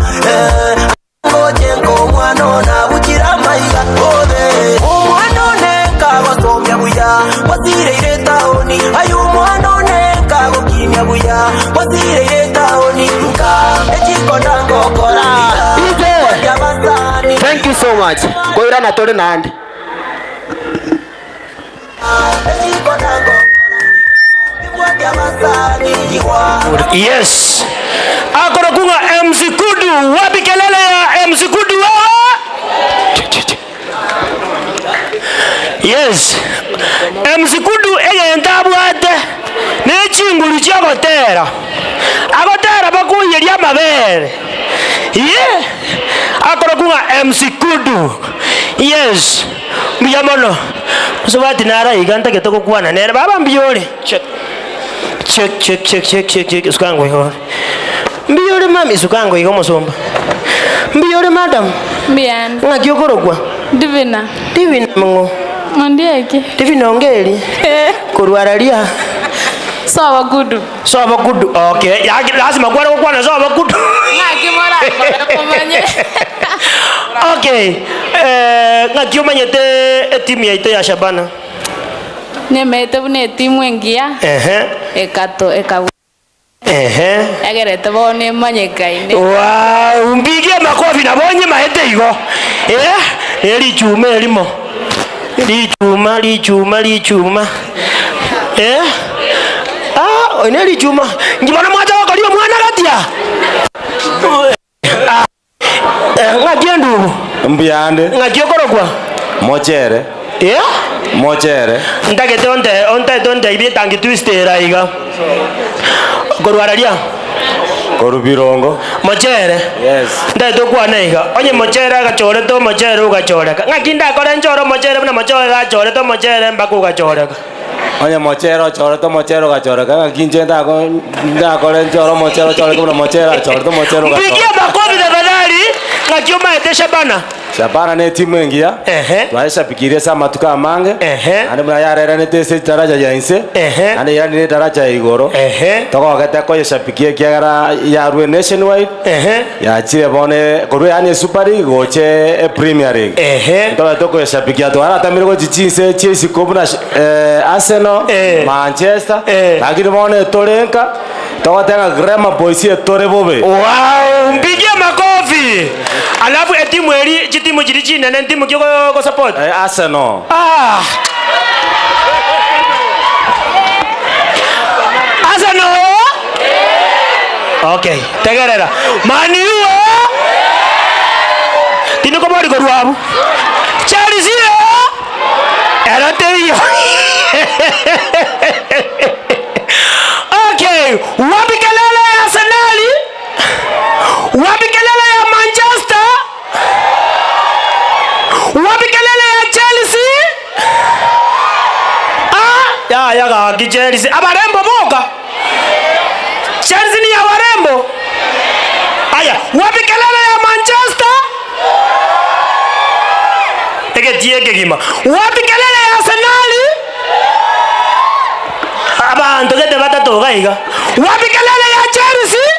ngochenko omwana ona buchira maiga othe omwana one nkagosomia buya wasireire taoni ayo omwana one nkagokinia buya wasireire taoni nka echikonangokora. Thank you so much. Koira na tore nandi. Yes. Akorokunga MC Kudu, wapi kelele ya MC Kudu wewe? Yes. MC Kudu eye ntabwate nechingulu chagotera. Agotera bakuyeria mabere. Yeah. Akorokunga MC Kudu. Yes. Mbiyamono. Musobati nara iganta ketoko kwana nere baba mbiyore. Check. Check check check check check check sukango igo. Mbiyore mami sukango igo musomba. Mbiyore madam. Mbiyan. Ngakyokorokwa. Divina. Divina mungo. Ondieke. Divina ongeri. Kurwararia. Sawa kudu. Sawa kudu. Okay. Ya lazima kwa kwa sawa kudu. Ngakimora kumanye. Okay. Ngakiomanyete etimu yaito ya Shabana. Nyemete bune etimu engia. Ekato ekabu. Egerete bone manyekaine. Wow, mpigie makofi na bonye mahete igo. Lichuma elimo lichuma lichuma lichuma ah ene lichuma ngibona mwacha wakalio mwana gatia ngakie ndugu mbuyande ngakie korokwa mochere mochere ndagete onte onte onte ibietangi twistera iga korwararia korubirongo mochere. Yes. Ndagete okwana iga onye mochere agachorete omochere ugachoreka ng'aki ndakora nchore omochere buna mochere gachorete omochere mpaka ugachoreka. Onye mochere ochorete omochere ugachoreka ng'aki inche ndakora nchore omochere ochoreke buna mochere achorete omochere ugachoreka. Mpigie makofi tafadhali. Ng'aki omaete Shabana. Shabana ne timu engiya twaishabikirie ase amatuko amange naende buna yareranete ase etaraja ya inse naende iranire etaraja ya igoro togogete koyeshabikia ekiagera yarwe nationwide yachire bono korwa yaani e Super League goche e Premier League ntobe tokoyeshabikia twaratamire gochi chinse chia isiko buna Arsenal, Manchester, lakini bono etorenka togotenga Grammar Boys etore bobe. Wow, mpigie makofi. Alafu etimu eri chitimu chiri chinene ntimu kyo go support Arsenal. Ah. Arsenal. Okay, tegerera. Man U. Tiniko bori korwabu. Chelsea. Era teyo. Okay, wapi kelele ya Arsenal? Wapi kelele ya Manchester? Wapi kelele ya Chelsea? Ah, ya ya ga Chelsea. Abarembo boka. Chelsea ni ya warembo. Aya, wapi kelele ya Manchester? Teke tie kegima. Wapi kelele ya Arsenal? Abantu gete batatu gaiga. Wapi kelele ya Chelsea?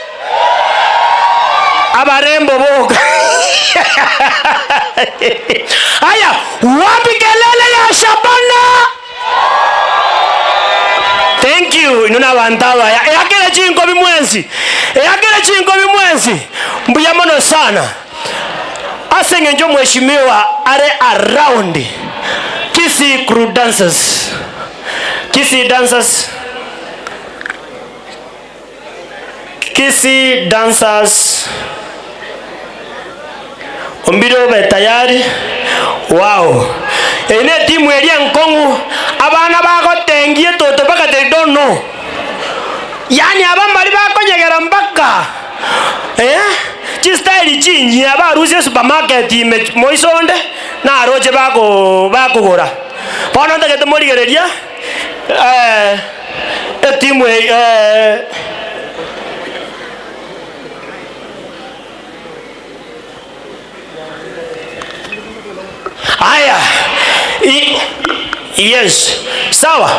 Abarembo boka. Aya, wapi kelele ya Shabana? Thank you. Inuna bantaba. Eyakele chinko bimwenzi. Eyakele chinko bimwenzi. Mbuya mono sana. Asenge njo mheshimiwa are around. Kisii Crew Dancers. Kisii Dancers. Kisii Dancers. Ombiro be tayari. Wow. Ene timu eria nkongu abana bagotengie toto mpaka they don't know. Yani abambali bakonyegera mpaka chistyle chinyi abarusie supermarket ime moisonde na aroche bako bakugora. Bono ndagete morigereria etimu Aya. Yes. Sawa.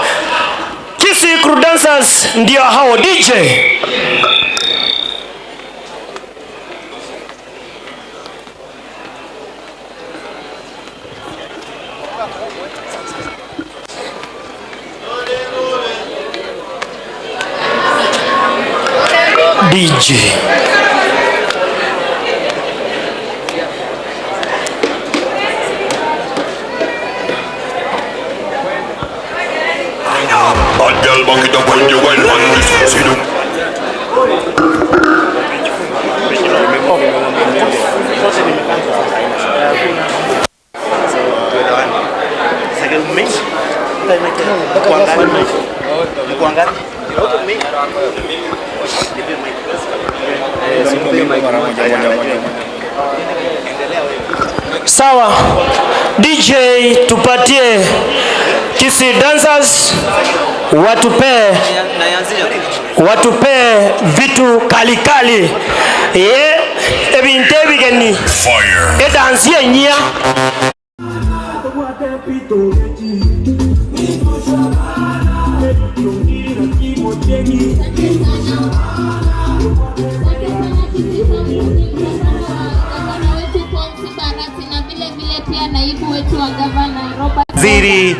Kisii Crew Dancers ndio hao. DJ. DJ. Bad girl, back it up when you wine on this. See you. Sawa. DJ tupatie Kisii Dancers watupe vitu kalikali. Ye ebinte bigeni. Fire. E dansie nyia. Waziri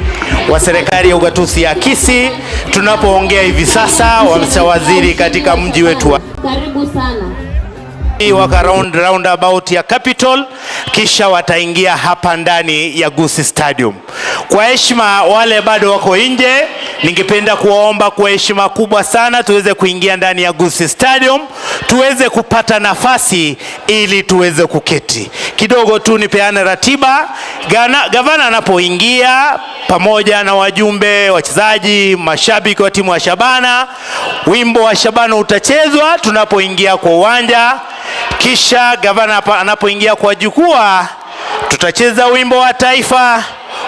wa serikali ya ugatuzi ya Kisii, tunapoongea hivi sasa wameshawaziri katika mji wetu wa Karibu sana. Waka roundabout ya Capital, kisha wataingia hapa ndani ya Gusii Stadium. Kwa heshima wale bado wako nje, ningependa kuwaomba kwa heshima kubwa sana tuweze kuingia ndani ya Gusii Stadium, tuweze kupata nafasi ili tuweze kuketi. Kidogo tu nipeane ratiba. Gavana anapoingia pamoja na wajumbe, wachezaji, mashabiki wa timu ya Shabana, wimbo wa Shabana utachezwa tunapoingia kwa uwanja. Kisha gavana anapoingia kwa jukwaa, tutacheza wimbo wa taifa,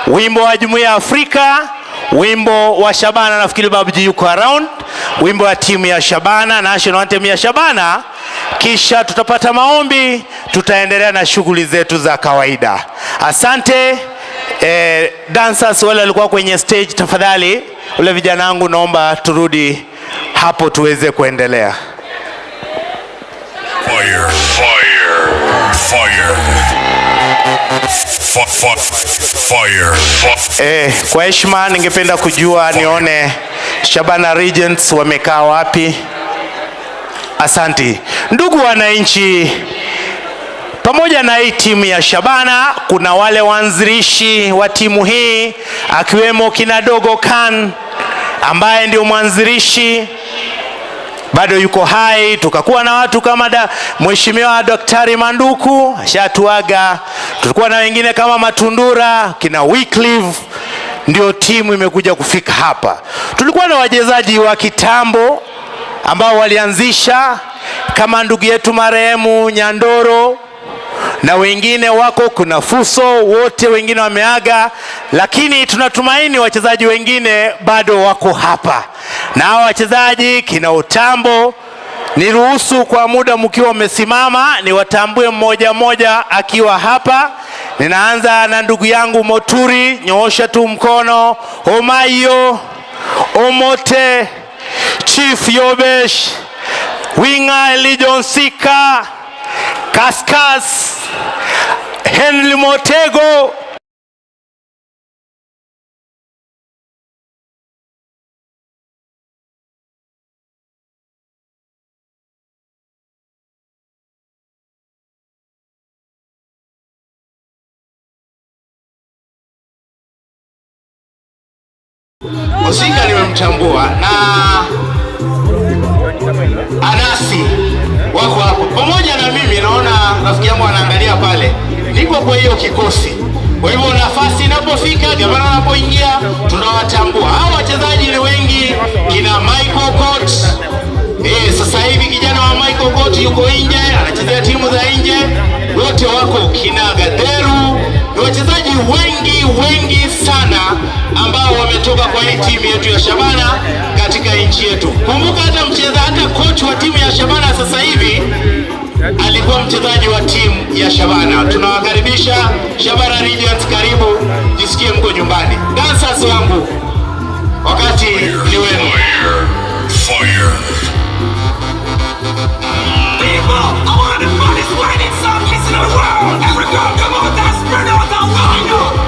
wimbo wa Jumuiya ya Afrika, wimbo wa Shabana, nafikiri Babuji yuko around, wimbo wa timu ya Shabana, national anthem ya Shabana. Kisha tutapata maombi, tutaendelea na shughuli zetu za kawaida. Asante. Dancers wale walikuwa kwenye stage, tafadhali wale vijana wangu naomba turudi hapo tuweze kuendelea. Fire, fire, fire, fire. Kwa heshima ningependa kujua nione Shabana Regents wamekaa wapi. Asanti. Ndugu wananchi, pamoja na hii timu ya Shabana kuna wale waanzilishi wa timu hii akiwemo kina Dogo Khan ambaye ndio mwanzilishi, bado yuko hai. Tukakuwa na watu kama Mheshimiwa Daktari Manduku ashatuaga. Tulikuwa na wengine kama Matundura, kina Wycliffe, ndio timu imekuja kufika hapa. Tulikuwa na wachezaji wa kitambo ambao walianzisha kama ndugu yetu marehemu Nyandoro na wengine wako, kuna Fuso, wote wengine wameaga, lakini tunatumaini wachezaji wengine bado wako hapa. Na hawa wachezaji kina Otambo, niruhusu kwa muda mkiwa mmesimama niwatambue mmoja mmoja akiwa hapa. Ninaanza na ndugu yangu Moturi, nyoosha tu mkono. Omayo, Omote, Chief Yobesh, Winga Elijon Sika, Kaskas, Henry Motego, Osika nimemtambua na Anasi wako hapo pamoja na mimi. Naona rafiki yangu anaangalia pale, niko kwa hiyo kikosi. Kwa hivyo nafasi inapofika, gavana anapoingia, tunawatambua hao wachezaji. Ni wengi, kina Michael Court. Sasa hivi kijana wa Michael Court yuko nje, anachezea timu za nje. Wote wako kina Gatheru, ni wachezaji wengi wengi sana ambao wametoka kwa hii timu yetu ya Shabana katika nchi yetu. Kumbuka hata hata coach wa timu ya Shabana sasa hivi alikuwa mchezaji wa timu ya Shabana. Tunawakaribisha Shabana Regents, karibu, jisikie mko nyumbani. Dancers wangu, wakati ni wenu. Fire. People, I want the funniest whining song in the world. Every girl come out and spread out and wine.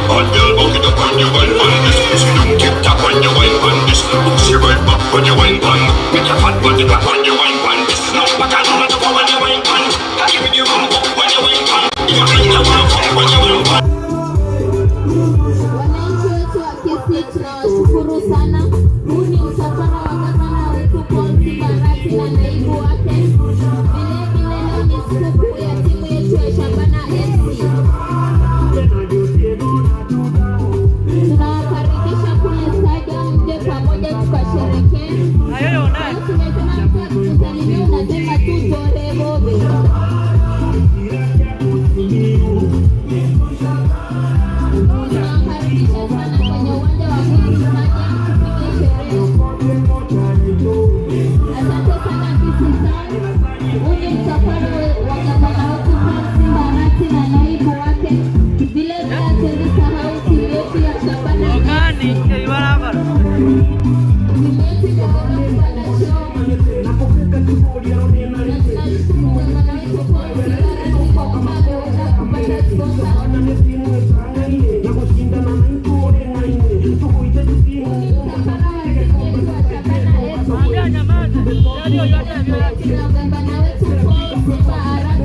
Bad girl, buck it up when you wine on this. Sit down tip top when you wine on this. Book your right back when you wine on. Make your fat body clap when you wine on this. Now back and roll it up when you wine on. Can you give me up when you wine on? You ain't no one fuck when you wine on. Wananchi wetu wa Kisii tunawashukuru sana. Huu ni msafara wa gavana wetu Paul Barati na naibu wake. Vile vile leo ni sikukuu ya timu yetu ya Shabana FC. Tunawakaribisha kule stadium, mje pamoja tukasherehekee. Leo tumesema mtu akikusalimia unasema tu tore bobe. Tunawakaribisha sana kwenye uwanja wa Gusii Stadium tupige sherehe. Asante sana Kisii Town. Huu ni msafara wa gavana wetu Paul Barati na naibu wake. Vile vile hatuwezi sahau timu yetu ya Shabana FC. Timu yetu imeweza kupanda cheo na tunashukuru gavana wetu Paul Barati kwa kuwa ameweza kupata sponsor. Msafara wa timu yetu ya Shabana FC. Tuna gavana wetu Paul Barati.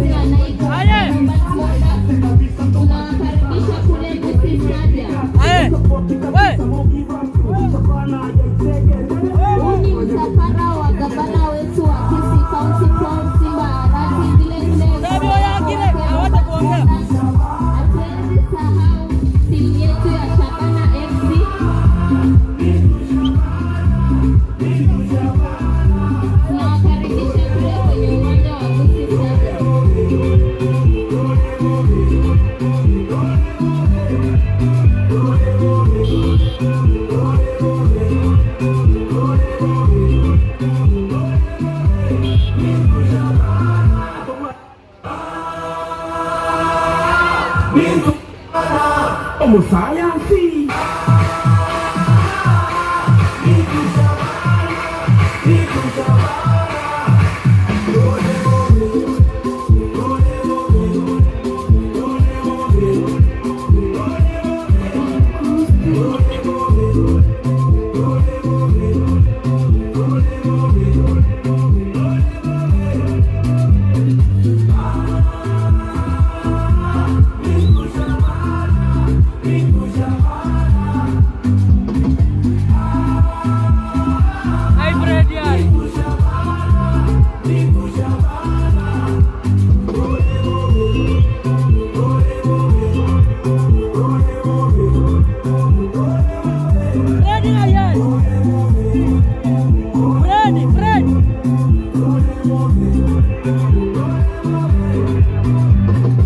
Omusayansi.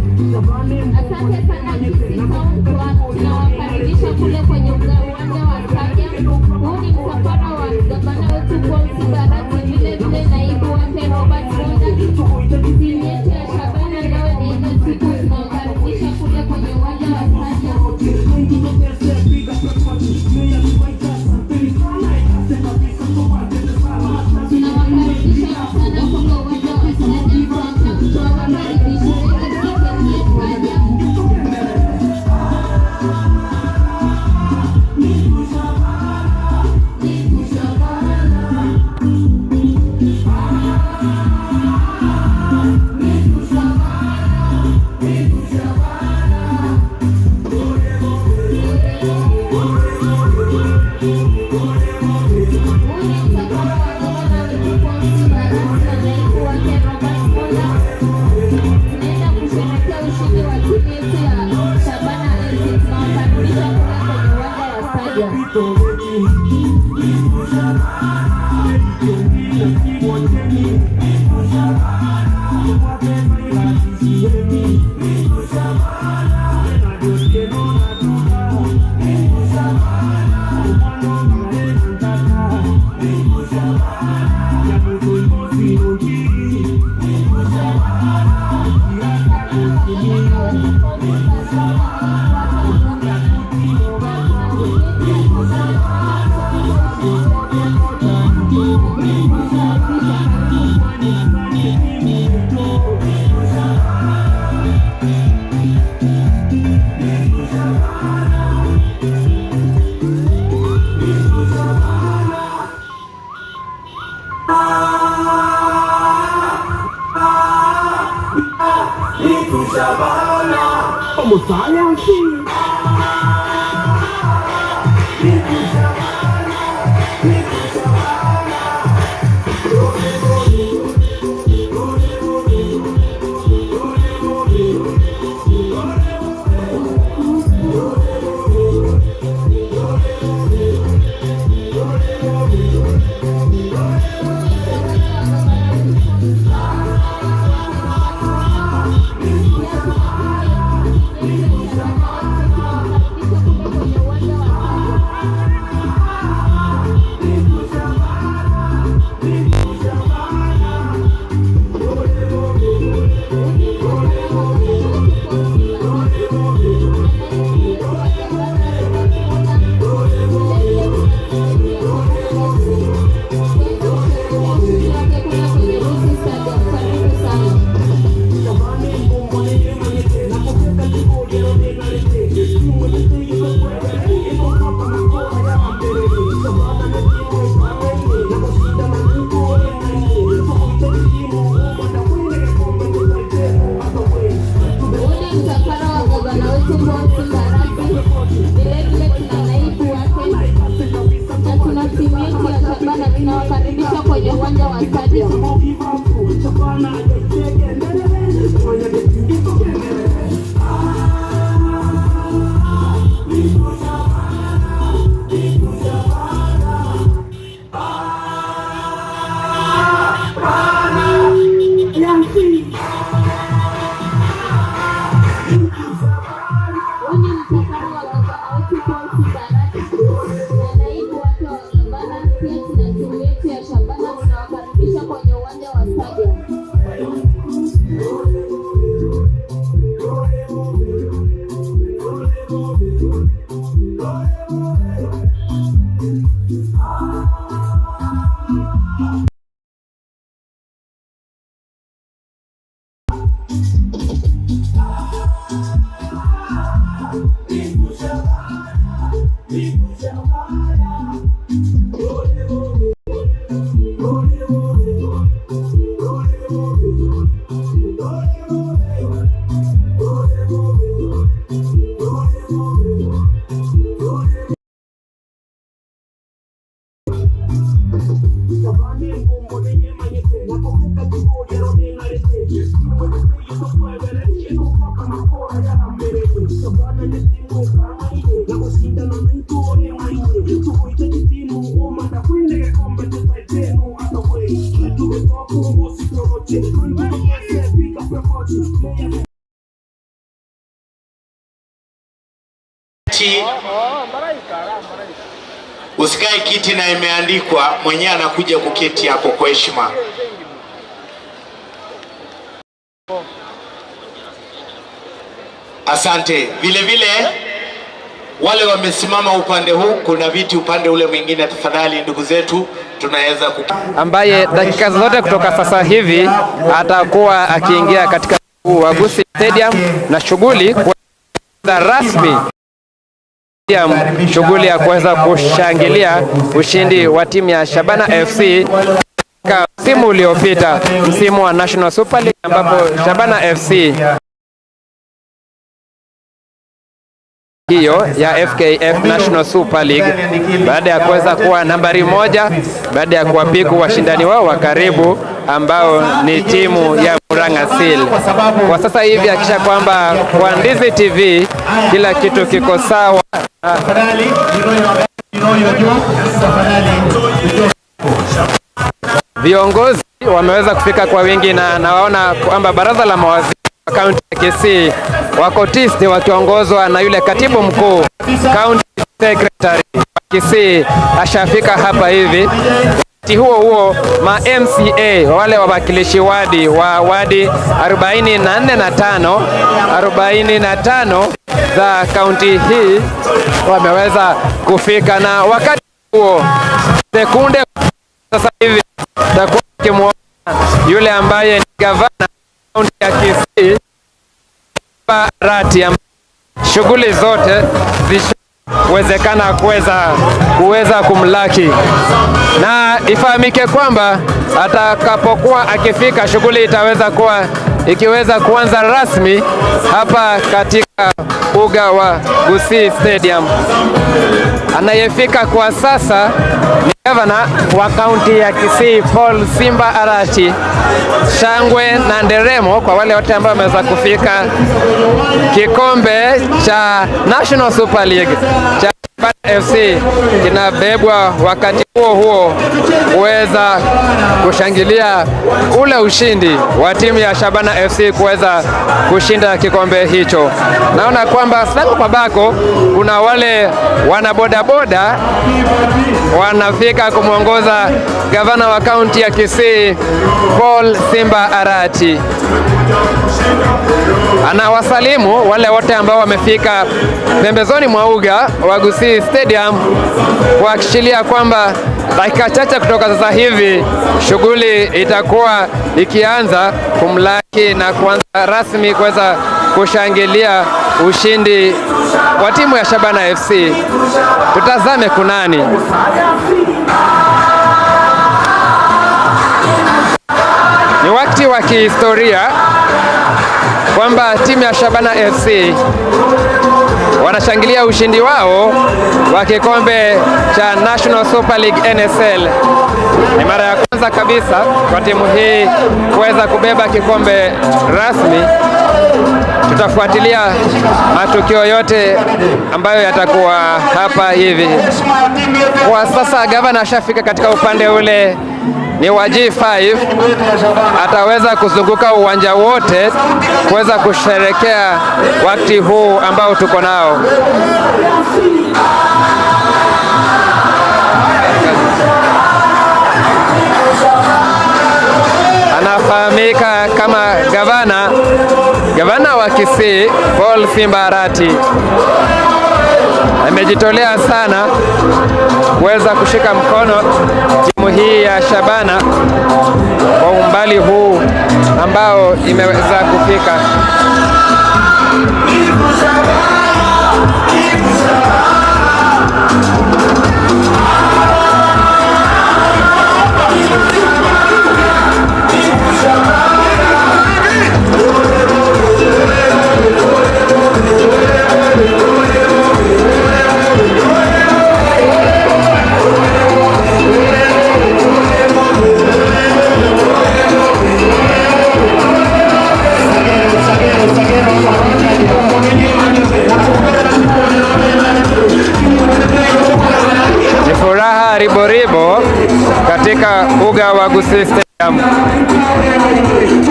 Asante sana Kisii Town, tunawakaribisha kule kwenye uwanja wa Stadium. Huu ni msafara wa gavana wetu Paul Simbarati, vile vile naibu wake Robert Monda. Timu yetu ya Shabana leo ni ile siku tunawakaribisha kule kwenye uwanja wa Stadium. Tunawakaribisha sana kule uwanja wa Stadium, tunawakaribisha kwenye Stadium. Tunaenda kusherehekea ushindi wa timu yetu ya Shabana FC. Tunawakaribisha kule kwenye uwanja wa Stadium. Omusayansi. Huu ni msafara wa gavana wetu Paul Simbarati, vile vile tuna naibu wake na tuna timu yetu ya Shabana. Tunawakaribisha kwenye uwanja wa Stadium. Huu ni msafara wa gavana wetu Paul Simbarati na naibu wake wa gavana. Pia tuna timu yetu ya Shabana, tunawakaribisha kwenye uwanja wa Stadium. Usikae kiti na imeandikwa, mwenyewe anakuja kuketi hapo kwa heshima. Asante. Vile vile wale wamesimama upande huu, kuna viti upande ule mwingine, tafadhali ndugu zetu tunaweza ambaye dakika zote kutoka sasa hivi atakuwa akiingia katika wa Gusii Stadium na shughuli kuanza rasmi, shughuli ya kuweza kushangilia ushindi wa timu ya Shabana FC katika msimu uliopita, msimu wa National Super League, ambapo Shabana FC hiyo ya FKF National Super League baada ya kuweza kuwa nambari 1 baada ya kuwapiku washindani wao wa karibu ambao ni timu ya Murang'a Seal. Kwa sasa hivi hakikisha kwamba kwa Ndizi TV kila kitu kiko sawa. Viongozi wameweza kufika kwa wingi na nawaona kwamba baraza la mawaziri wa kaunti ya Kisii wako tisti wakiongozwa na yule katibu mkuu county secretary wa Kisii ashafika hapa hivi. Wakati huo huo ma MCA wale wawakilishi wadi wa wadi 44 na 5 45 za kaunti hii wameweza kufika, na wakati huo sekunde sasa hivi takuwa kimwona yule ambaye ni gavana kaunti ya Kisii Rati, shughuli zote zishawezekana kuweza kumlaki, na ifahamike kwamba atakapokuwa akifika shughuli itaweza kuwa ikiweza kuanza rasmi hapa katika uga wa Gusii Stadium. Anayefika kwa sasa ni gavana wa kaunti ya Kisii Paul Simba Arati. Shangwe na nderemo kwa wale wote ambao wameweza kufika. Kikombe cha National Super League cha Shabana FC kinabebwa wakati huo huo kuweza kushangilia ule ushindi wa timu ya Shabana FC kuweza kushinda kikombe hicho. Naona kwamba sako kwa bako kuna wale wanabodaboda wanafika kumwongoza gavana wa kaunti ya Kisii Paul Simba Arati. Anawasalimu wale wote ambao wamefika pembezoni mwa uga wa Gusii Stadium kuhakikishilia kwamba dakika chache kutoka sasa hivi shughuli itakuwa ikianza kumlaki na kuanza rasmi kuweza kushangilia ushindi wa timu ya Shabana FC. Tutazame kunani. Ni wakati wa kihistoria kwamba timu ya Shabana FC wanashangilia ushindi wao wa kikombe cha National Super League NSL. Ni mara ya kwanza kabisa kwa timu hii kuweza kubeba kikombe rasmi. Tutafuatilia matukio yote ambayo yatakuwa hapa hivi. Kwa sasa gavana ashafika katika upande ule ni wa G5, ataweza kuzunguka uwanja wote kuweza kusherekea wakati huu ambao tuko nao. Anafahamika kama gavana wa Kisii Paul Simba Arati. Amejitolea sana kuweza kushika mkono timu hii ya Shabana kwa umbali huu ambao imeweza kufika. Ni furaha riboribo katika uga wa Gusii Stadium.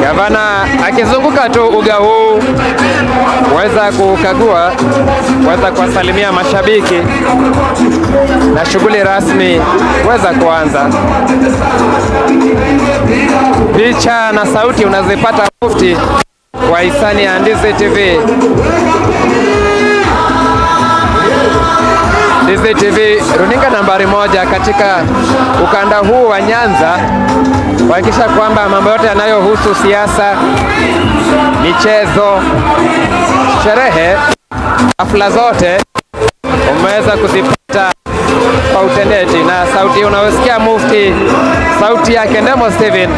Gavana akizunguka tu uga huu kuweza kukagua, kuweza kuwasalimia mashabiki na shughuli rasmi kuweza kuanza. Picha na sauti unazipata Mufti kwa hisani ya Ndizi TV. Ndizi TV, runinga nambari 1 katika ukanda huu wa Nyanza, kuhakikisha kwamba mambo yote yanayohusu siasa, michezo, sherehe, hafla zote umeweza kuzipata kwa utendeji. Na sauti unayosikia Mufti, sauti yake Ndemo Steven,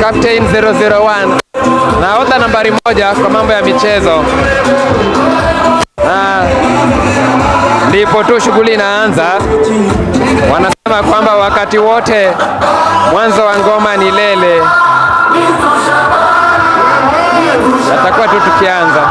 Captain 001, nahodha nambari 1 kwa mambo ya michezo. Na ndipo tu shughuli inaanza. Wanasema kwamba wakati wote mwanzo wa ngoma ni lele. Atakuwa tu tukianza.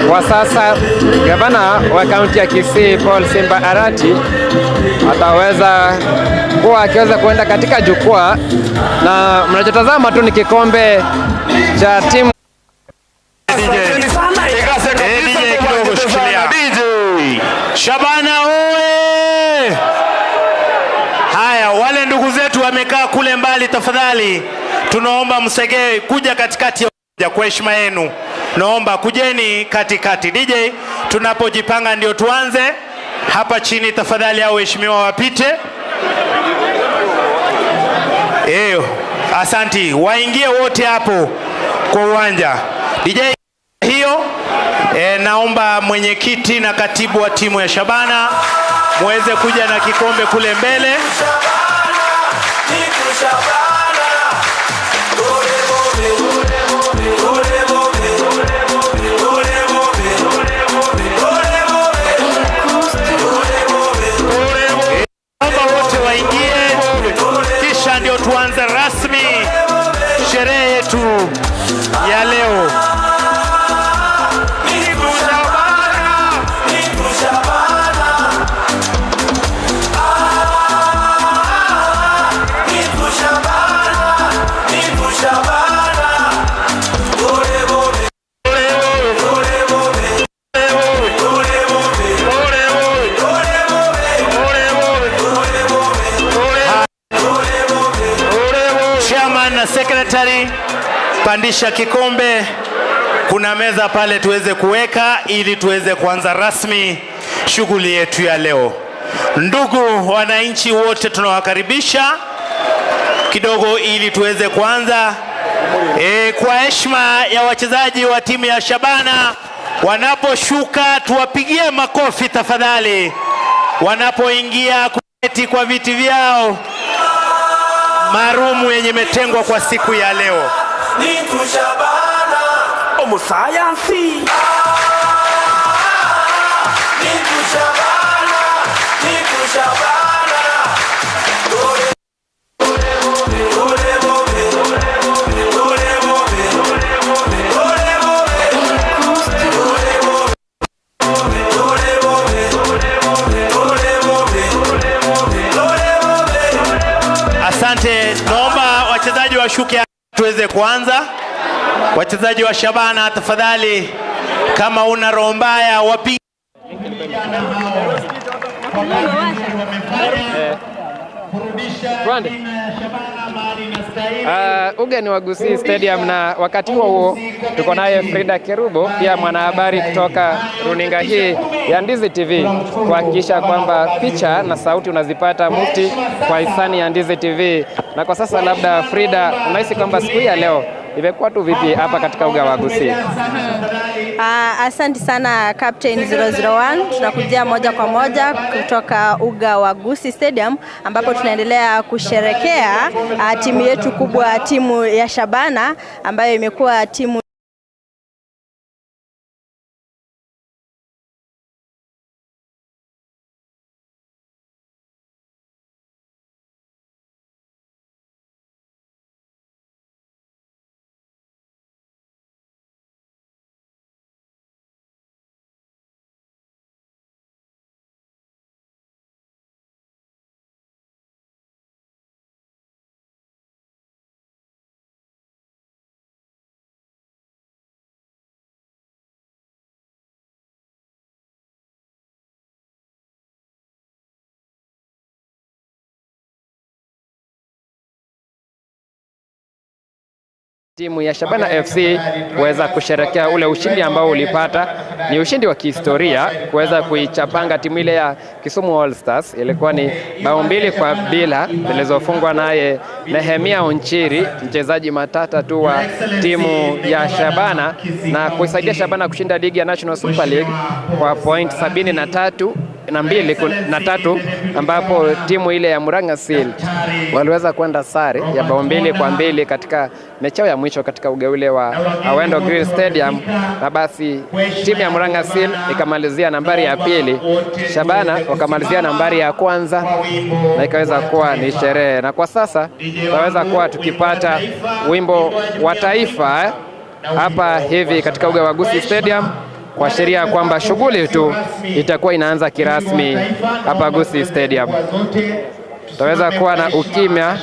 Kwa sasa gavana wa kaunti ya Kisii Paul Simba Arati ataweza kuwa akiweza kuenda katika jukwaa, na mnachotazama tu ni kikombe cha timu. DJ kidogo shikilia. Shabana oye! Haya, wale ndugu zetu wamekaa kule mbali, tafadhali tunaomba msegee kuja katikati ya kwa heshima yenu. Naomba kujeni katikati. DJ, tunapojipanga ndio tuanze. Hapa chini tafadhali hao waheshimiwa wapite. Asanti, waingie wote hapo kwa uwanja. DJ hiyo, naomba mwenyekiti na katibu wa timu ya Shabana muweze kuja na kikombe kule mbele. Naomba wote waingie, kisha ndio tuanze rasmi sherehe yetu ya leo. Chairman na secretary, pandisha kikombe. Kuna meza pale tuweze kuweka ili tuweze kuanza rasmi shughuli yetu ya leo. Ndugu wananchi wote tunawakaribisha kidogo ili tuweze kuanza. Kwa heshima ya wachezaji wa timu ya Shabana wanaposhuka, tuwapigie makofi tafadhali, wanapoingia kuketi kwa viti vyao marumu yenye imetengwa kwa siku ya leo. Omusayansi Asante, naomba wachezaji washuke tuweze kuanza. Wachezaji wa Shabana tafadhali, kama una roho mbaya wapige. Uga ni wa Gusii Stadium, na wakati huo huo tuko naye Frida Kerubo, pia mwanahabari kutoka runinga hii ya Ndizi TV, kuhakikisha kwamba picha na sauti unazipata mufti kwa hisani ya Ndizi TV. Na kwa sasa, labda Frida, unahisi kwamba siku hii ya leo imekuwa tu vipi hapa katika uga wa Gusii? Asante sana Captain 001, tunakujia moja kwa moja kutoka uga wa Gusii Stadium ambapo tunaendelea kusherekea timu yetu kubwa, timu ya Shabana ambayo imekuwa timu timu ya Shabana FC kuweza kusherekea ule ushindi ambao ulipata. Ni ushindi wa kihistoria kuweza kuichapanga timu ile ya Kisumu All Stars. Ilikuwa ni bao 2-0 zilizofungwa naye Nehemia Onchiri, mchezaji matata tu wa timu ya Shabana, na kuisaidia Shabana kushinda ligi ya National Super League kwa point 73 na 2 na 3, ambapo timu ile ya Murang'a Seal waliweza kwenda sare ya bao 2-2 katika mechi yao ya mwisho katika uga ule wa Awendo Green Stadium, na basi timu ya Murang'a Seal ikamalizia nambari ya pili, Shabana wakamalizia nambari ya kwanza, na ikaweza kuwa ni sherehe. Na kwa sasa tunaweza kuwa tukipata wimbo wa taifa hapa hivi katika uga wa Gusii Stadium, kuashiria kwamba shughuli tu itakuwa inaanza kirasmi hapa Gusii Stadium. Tutaweza kuwa na ukimya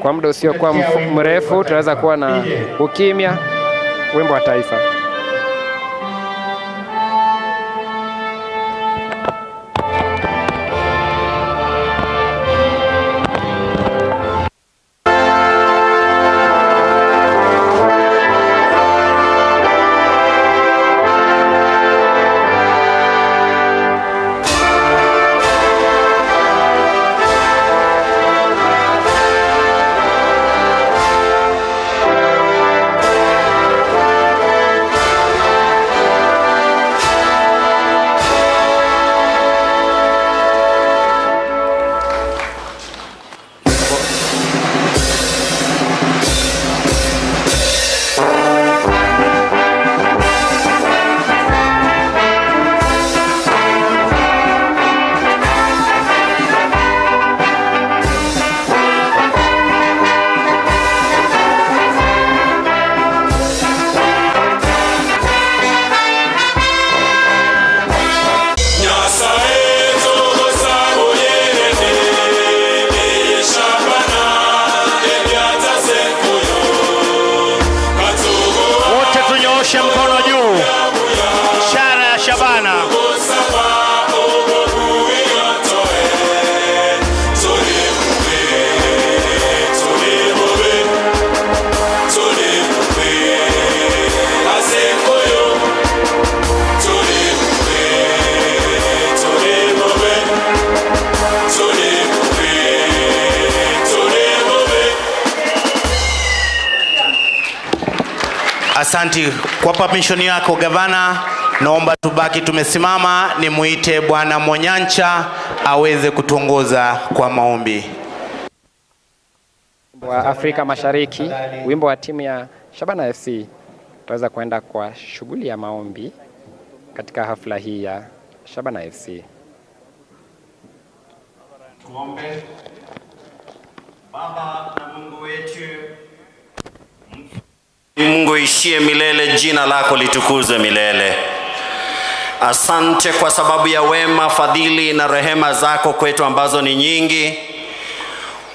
kwa muda usiokuwa mrefu, tutaweza kuwa na ukimya, wimbo wa taifa. Wote tunyooshe mkono juu, ishara ya Shabana. Asanti kwa permission yako gavana, naomba tubaki tumesimama, nimuite Bwana Monyancha aweze kutuongoza kwa maombi. Wa Afrika Mashariki, wimbo wa timu ya Shabana FC, tutaweza kwenda kwa shughuli ya maombi katika hafla hii ya Shabana FC. Tuombe. Baba na Mungu wetu, Mungu ishie milele, jina lako litukuzwe milele. Asante kwa sababu ya wema, fadhili na rehema zako kwetu ambazo ni nyingi.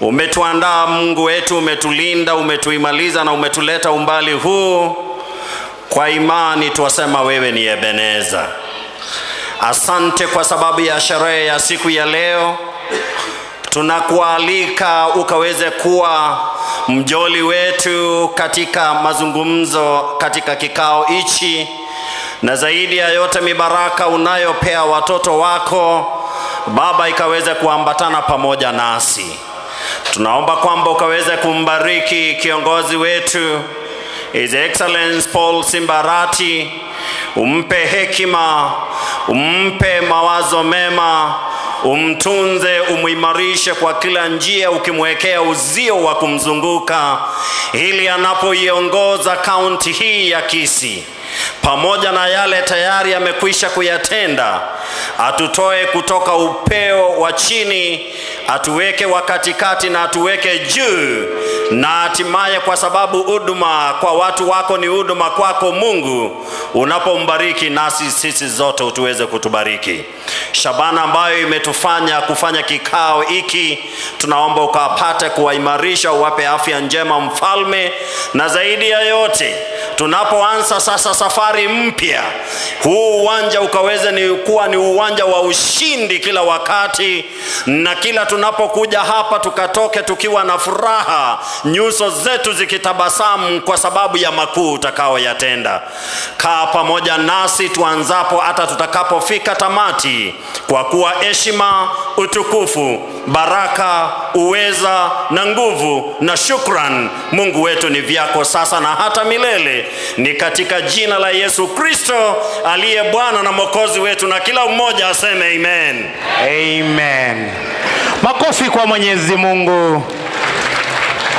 Umetuandaa Mungu wetu, umetulinda, umetuimaliza na umetuleta umbali huu. Kwa imani tuwasema wewe ni Ebeneza. Asante kwa sababu ya sherehe ya siku ya leo. Tunakualika ukaweze kuwa mjoli wetu katika mazungumzo katika kikao hichi, na zaidi ya yote mibaraka unayopea watoto wako Baba ikaweze kuambatana pamoja nasi. Tunaomba kwamba ukaweze kumbariki kiongozi wetu His Excellence Paul Simbarati, umpe hekima, umpe mawazo mema, umtunze, umuimarishe kwa kila njia, ukimwekea uzio wa kumzunguka, ili anapoiongoza kaunti hii ya Kisii, pamoja na yale tayari amekwisha kuyatenda, atutoe kutoka upeo wa chini, atuweke wa katikati na atuweke juu, na hatimaye, kwa sababu huduma kwa watu wako ni huduma kwako Mungu, unapombariki nasi sisi zote utuweze kutubariki. Shabana ambayo imetufanya kufanya kikao hiki, tunaomba ukapate kuwaimarisha, uwape afya njema mfalme, na zaidi ya yote tunapoanza sasa safari mpya, huu uwanja ukaweze ni kuwa ni uwanja wa ushindi kila wakati, na kila tunapokuja hapa tukatoke tukiwa na furaha, nyuso zetu zikitabasamu kwa sababu ya makuu utakaoyatenda. Kaa pamoja nasi tuanzapo hata tutakapofika tamati, kwa kuwa heshima, utukufu, baraka, uweza na nguvu na shukran Mungu wetu ni vyako sasa na hata milele. Ni katika jina la Yesu Kristo aliye Bwana na Mwokozi wetu, na kila mmoja aseme amen. Amen. Makofi kwa Mwenyezi Mungu.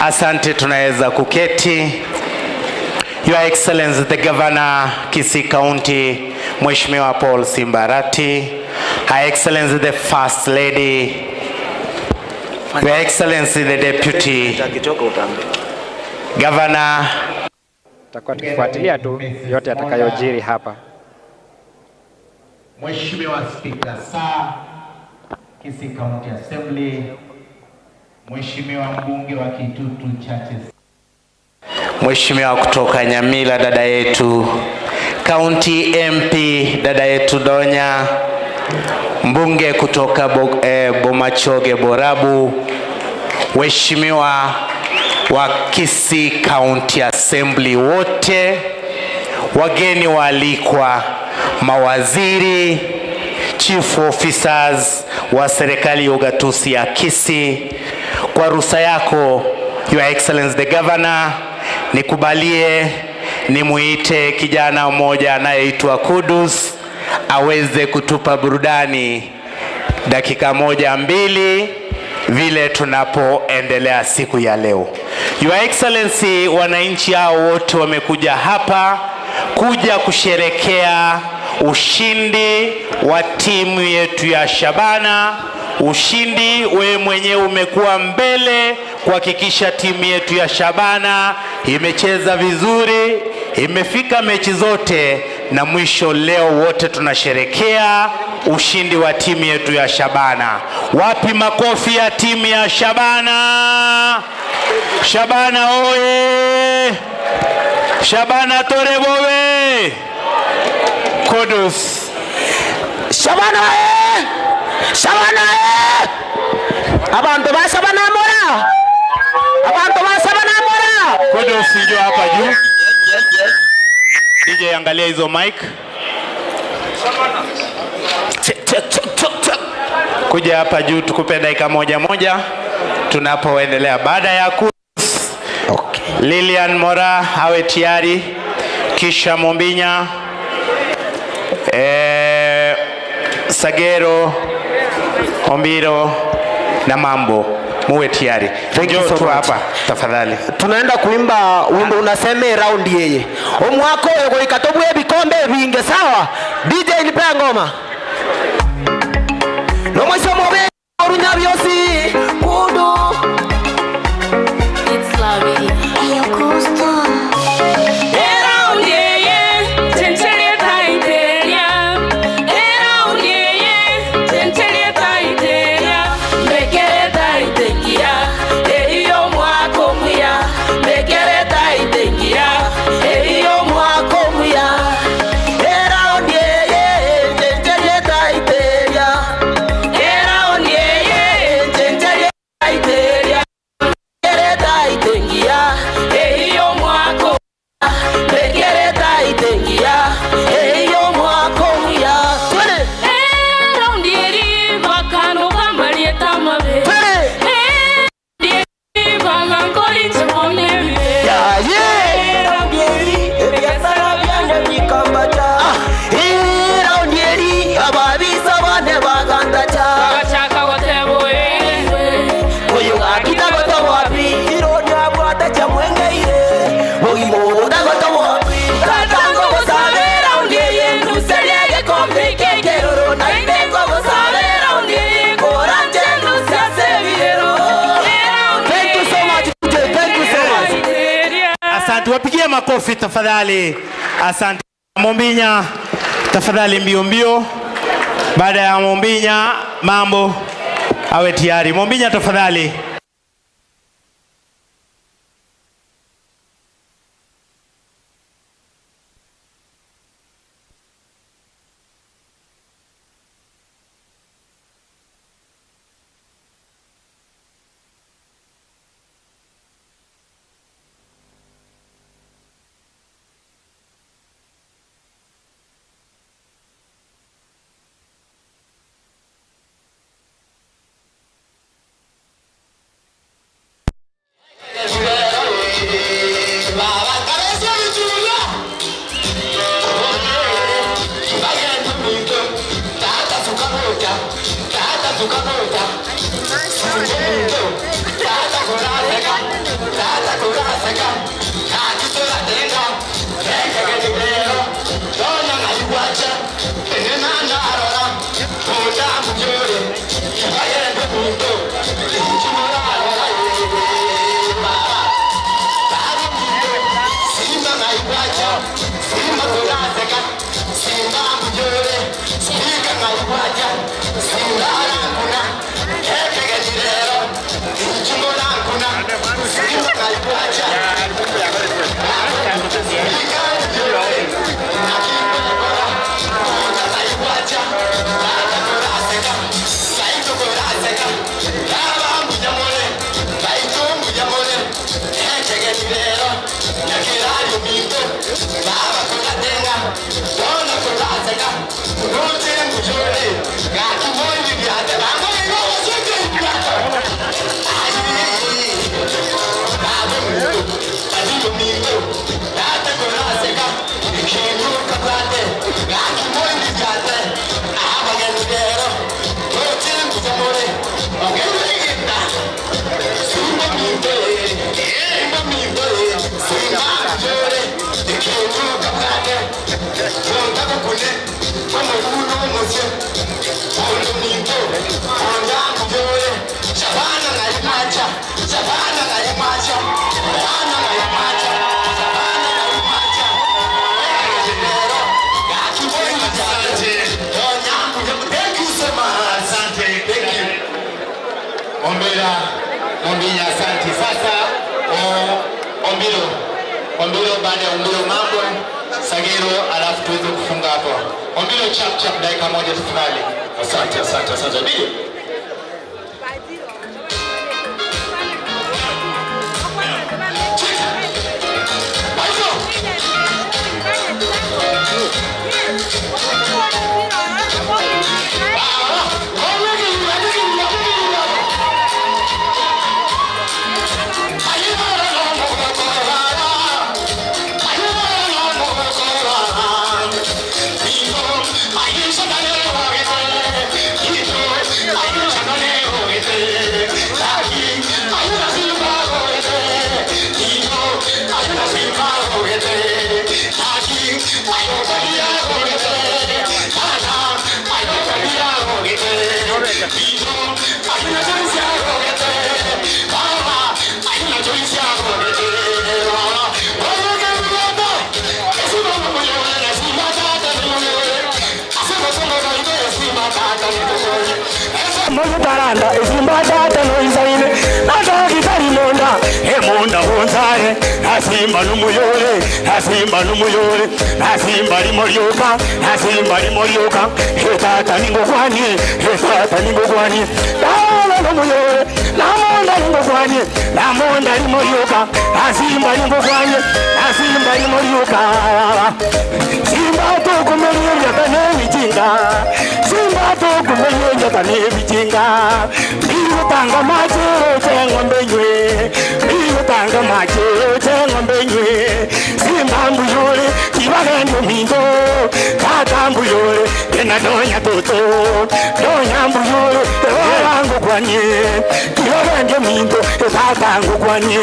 Asante, tunaweza kuketi. Your Excellency the Governor Kisii County, Mheshimiwa Paul Simbarati, Her Excellency the First Lady, Your Excellency the Deputy Governor. Tutakuwa tukifuatilia tu yote yatakayojiri hapa. Mheshimiwa Speaker Sir, Kisii County Assembly, Mheshimiwa mbunge wa Kitutu Churches, Mheshimiwa kutoka Nyamila dada yetu, County MP dada yetu Donya, mbunge kutoka Bomachoge Borabu, Mheshimiwa wa Kisii County Assembly wote, wageni waalikwa, mawaziri, chief officers wa serikali ya ugatuzi ya Kisii, kwa ruhusa yako Your Excellency the Governor, nikubalie nimuite kijana mmoja anayeitwa Kudus aweze kutupa burudani dakika moja mbili vile tunapoendelea siku ya leo. Your Excellency, wananchi hao wote wamekuja hapa kuja kusherekea ushindi wa timu yetu ya Shabana. Ushindi, wewe mwenyewe umekuwa mbele kuhakikisha timu yetu ya Shabana imecheza vizuri, imefika mechi zote, na mwisho leo wote tunasherekea ushindi wa timu yetu ya Shabana. Wapi makofi ya timu ya Shabana? Shabana oye! Shabana torebowe! Kudus. Shabana oye! Shabana oye! Abantu ba Shabana mora! Abantu ba Shabana mora! Kudus njoo hapa juu. DJ angalia hizo mic. Kuja hapa juu tukupe dakika moja moja tunapoendelea. Baada ya Kudus, okay. Lilian Mora awe tayari. kisha Mombinya, Sagero, Ombiro na Mambo, muwe tayari. Thank you Njoo so tu much. hapa tafadhali. Tunaenda kuimba wimbo unasema round yeye omwako oyo goika tobwe ebikombe binge sawa. DJ nipea ngoma nomwise mobe orunya byosi kudu. It's Lavi. Thank you so much, DJ. Thank you so much. Asante, wapigie makofi tafadhali. Asante Mombinya, tafadhali mbio mbio. Baada ya Mombinya, Mambo awe tayari. Mombinya tafadhali. Mombinya, asante. Sasa Ombiro, Ombiro, baada ya Ombiro Mambo, Sagero, alafu tuweze kufunga hapo. Ombiro chap chap, dakika moja tafadhali. Asante, asante, asante. Ndio. Moyo taranda esimba tata no isaine natagitari monda emonda honzae asimba numuyore asimba numuyore asimba limolyoka asimba limolyoka etata ningokwani etata ningokwani dala numuyore namonda ningokwani namonda limolyoka asimba ningokwani asimba limolyoka simba tokumenyenya kanebijinga simba tokumenyenya kanebijinga biyutanga machero cheng'ombe nywe biyutanga machero cheng'ombe nywe simba mbuyore kibagendo mingo tata mbuyore tena donya toto donya mbuyore wangu kwanye kibagendo mingo tata ngukwanye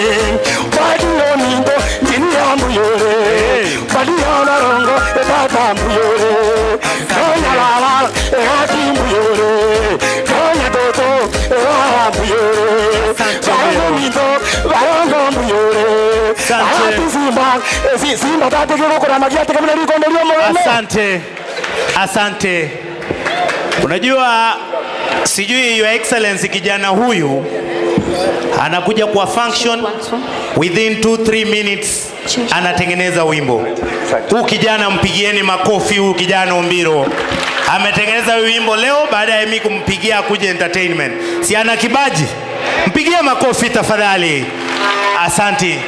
wadiyo mingo ndini mbuyore wadiyo narongo tata mbuyore donya lala ati mbuyore donya toto mbuyore barongo mingo barongo mbuyore simba tata kirokora magia tegemea likondo lio moyo. Asante. Asante. Unajua sijui Your Excellency kijana huyu anakuja kwa function within 2-3 minutes anatengeneza wimbo. Huu kijana mpigieni makofi, huu kijana Ombiro. Ametengeneza wimbo leo baada ya mimi kumpigia akuje entertainment. Si ana kibaji? Mpigie makofi tafadhali. Asante.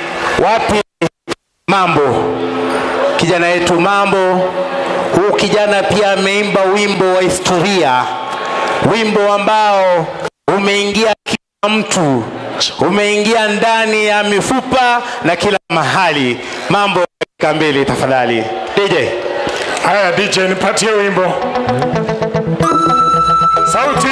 Wapi Mambo? Kijana yetu Mambo. Huu kijana pia ameimba wimbo wa historia. Wimbo ambao umeingia kila mtu, umeingia ndani ya mifupa na kila mahali. Mambo kambili tafadhali. DJ. Haya DJ nipatie wimbo. Sauti.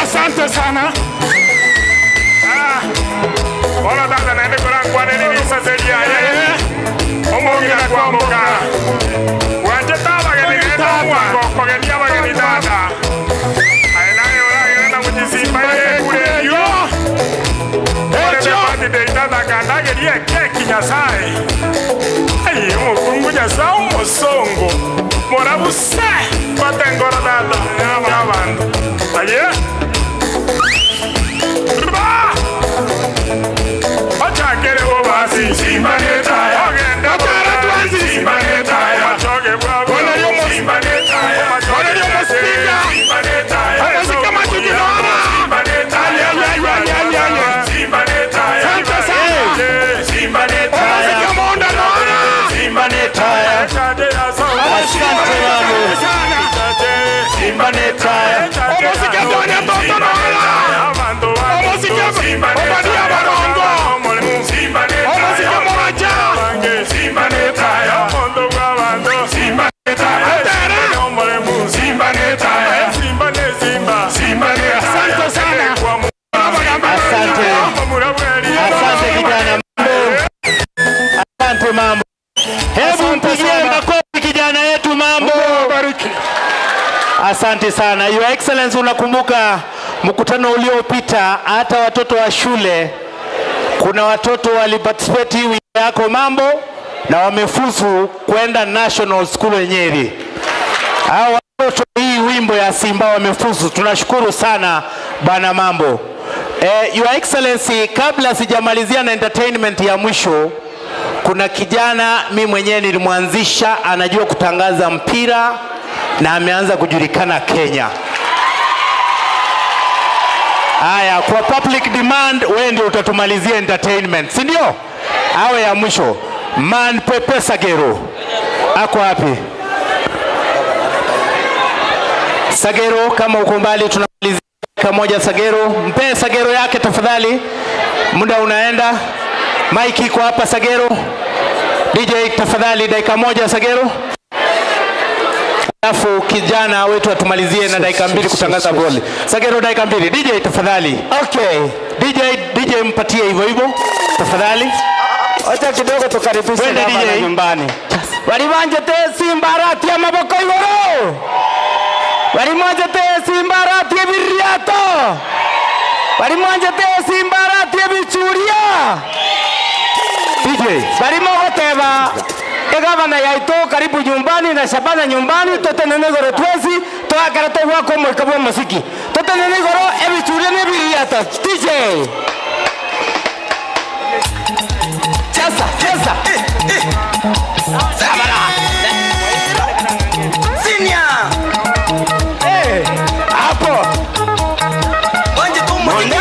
Asante sana. Bora tata naende kurangwa nini saselia yeye. Omongira kwa mboka. Wanje taba geni taba kogenia bageni tata. Aena yora gena muchisimba yeye kure yo. Echo de tata kandagerie keki nyasaye. Ai omukungu nyasaye omusongo. Morabuse batengora tata y'abantu. Aye. Asante Mambo. Hebu mpigie makofi kijana yetu Mambo. Asante sana. Your Excellency, unakumbuka mkutano uliopita hata watoto wa shule, kuna watoto waliparticipate hii yako Mambo na wamefuzu kwenda National School Nyeri. Hao watoto hii wimbo ya Simba wamefuzu. Tunashukuru sana Bwana Mambo. Your Excellency, kabla sijamalizia na entertainment ya mwisho, kuna kijana mi mwenyewe nilimwanzisha, anajua kutangaza mpira na ameanza kujulikana Kenya. Haya, kwa public demand, wewe ndio utatumalizia entertainment, si ndio? Awe ya mwisho. Man Pepe Sagero ako wapi? Sagero, kama uko mbali, tunamalizia moja. Sagero, mpe Sagero yake tafadhali, muda unaenda. Mike iko hapa Sagero. DJ tafadhali, dakika moja Sagero, alafu kijana wetu atumalizie na dakika 2 kutangaza goli. Sagero, dakika 2. DJ tafadhali. Okay. DJ mpatie hivyo hivyo tafadhali. Acha kidogo tukaribishe gavana nyumbani. Walimwanjete Simba Arati ya maboko igoro. Walimwanjete Simba Arati ya biriato. Walimwanjete Simba Arati ya bichuria. DJ. Barimo goteba egavana yaito karibu nyumbani na Shabana nyumbani totenene goro twezi twakara togwako mwika bwa muziki. Totenene goro ebichuria ne biriato. DJ. Cheza, cheza. Sabara. Senior. Hapo. Wanje tu muziki.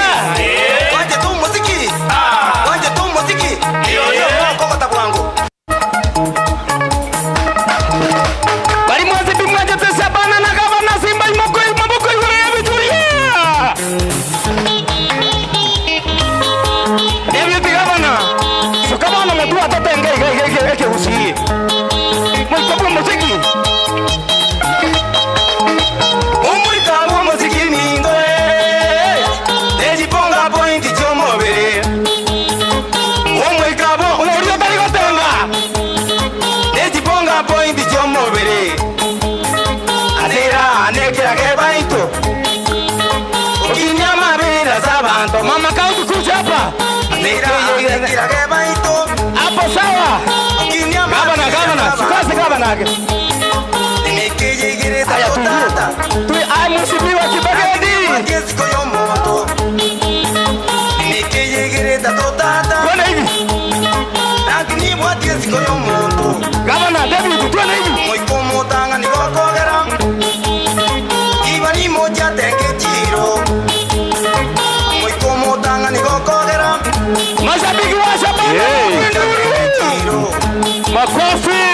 Wanje tu muziki. Wanje tu muziki. Ndio kwa kwangu. Bali mwanze bimwanje Shabana na gavana Simba imoko maboko igoro ya bichuria. Deputy Governor. So kama na mtu atatenge ige usi. Mwiko muziki. Umurika mu muziki ningo. Nejiponga point chomobere. Umurika bo urio tari gotenga. Nejiponga point chomobere. Anera anekira ke baito. Ukinyama bila sabanto mama kauti kuja hapa. Anera anekira ke baito. Hapo sawa. Gavana, gavana, sikose gavana. Haya tu. Tu ai mheshimiwa Kibageni. Tuone hivi. Gavana David, tuone hivi. Mashabiki wa Shabana. Makofi.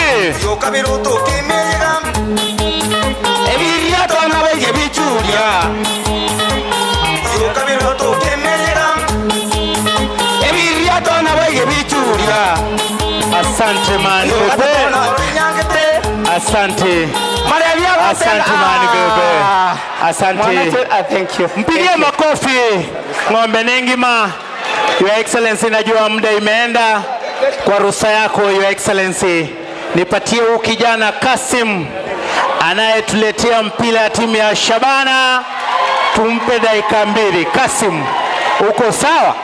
Ebiriato na bege bichuria. Ebiriato na bege bichuria. Asante man Pepe. Asante. Asante man Pepe. Asante. Thank you. Mpigie makofi ng'ombe nengima. Your Excellency, najua muda imeenda. Kwa ruhusa yako Your Excellency, nipatie huyu kijana Kasim anayetuletea mpira ya timu ya Shabana, tumpe dakika 2. Kasim, uko sawa?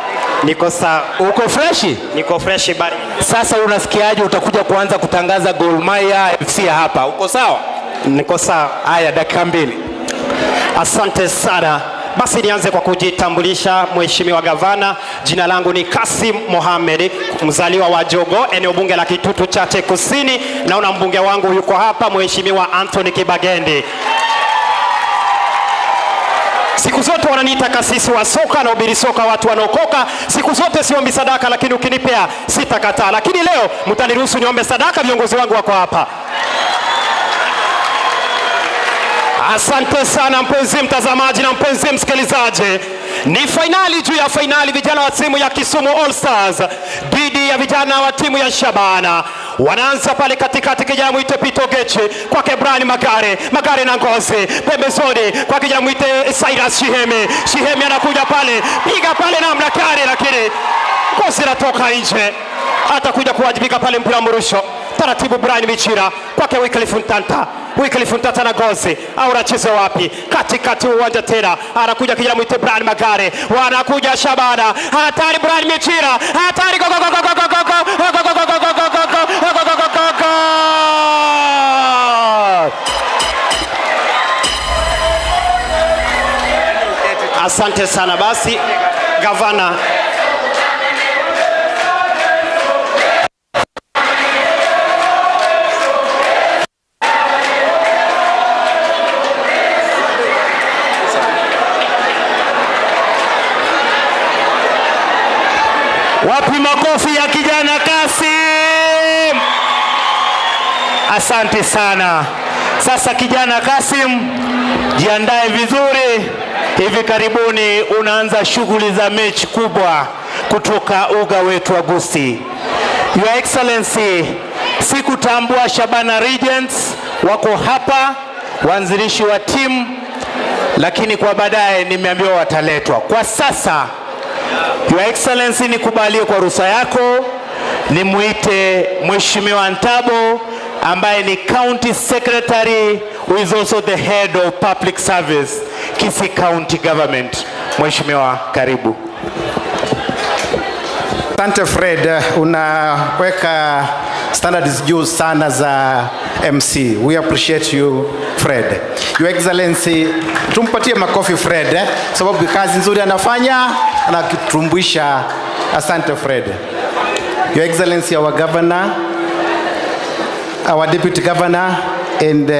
Niko sawa. Uko freshi? Niko freshi bari. Sasa unasikiaje utakuja kuanza kutangaza Gor Mahia FC hapa? Uko sawa? Niko sawa. Haya, dakika 2. Asante sana. Basi nianze kwa kujitambulisha, Mheshimiwa Gavana. Jina langu ni Kasim Mohamed, mzaliwa wa Jogo, eneo bunge la Kitutu Chache Kusini. Naona mbunge wangu yuko hapa, Mheshimiwa Anthony Kibagendi. Siku zote wananiita kasisi wa soka na ubiri soka watu wanaokoka. Siku zote siombi sadaka, lakini ukinipea sitakataa. Lakini leo mtaniruhusu niombe sadaka, viongozi wangu wako hapa. Asante sana mpenzi mtazamaji na mpenzi msikilizaji. Ni fainali juu ya fainali, vijana wa timu ya Kisumu All Stars dhidi ya vijana wa timu ya Shabana. Wanaanza pale katikati, kijana mwite Pito Gechi kwake Brian Magare, Magare na Ngozi pembezoni kwa kijana mwite Cyrus Shihemi. Shihemi anakuja pale, piga pale namna kare, lakini Ngozi anatoka nje. Atakuja kuwajibika pale mpira mrusho. Taratibu Brian Michira kwake Wycliffe Ntanta. Wycliffe Ntanta na Ngozi au anacheza wapi? Katikati uwanja tena anakuja kijana mwite Brian Magare, wanakuja Shabana, hatari Brian Michira, hatari go go go go go go go go go go go go go go go go go go. Asante sana basi. Gavana. Wapi makofi ya kijana Kasim? Asante sana. Sasa kijana Kasim, jiandae vizuri. Hivi karibuni unaanza shughuli za mechi kubwa kutoka uga wetu wa Gusii. Your Excellency, sikutambua Shabana Regents wako hapa, waanzilishi wa timu, lakini kwa baadaye nimeambiwa wataletwa. Kwa sasa, Your Excellency, nikubalie kwa ruhusa yako nimuite Mheshimiwa Ntabo ambaye ni County Secretary who is also the head of Public Service, Kisii County Government. Mheshimiwa, karibu. Asante Fred, unaweka standards juu sana za MC. We appreciate you Fred. Your Excellency, tumpatie makofi Fred, sababu kazi nzuri anafanya, anakitumbuisha. Asante Fred. Your Excellency, our Governor, our Deputy Governor and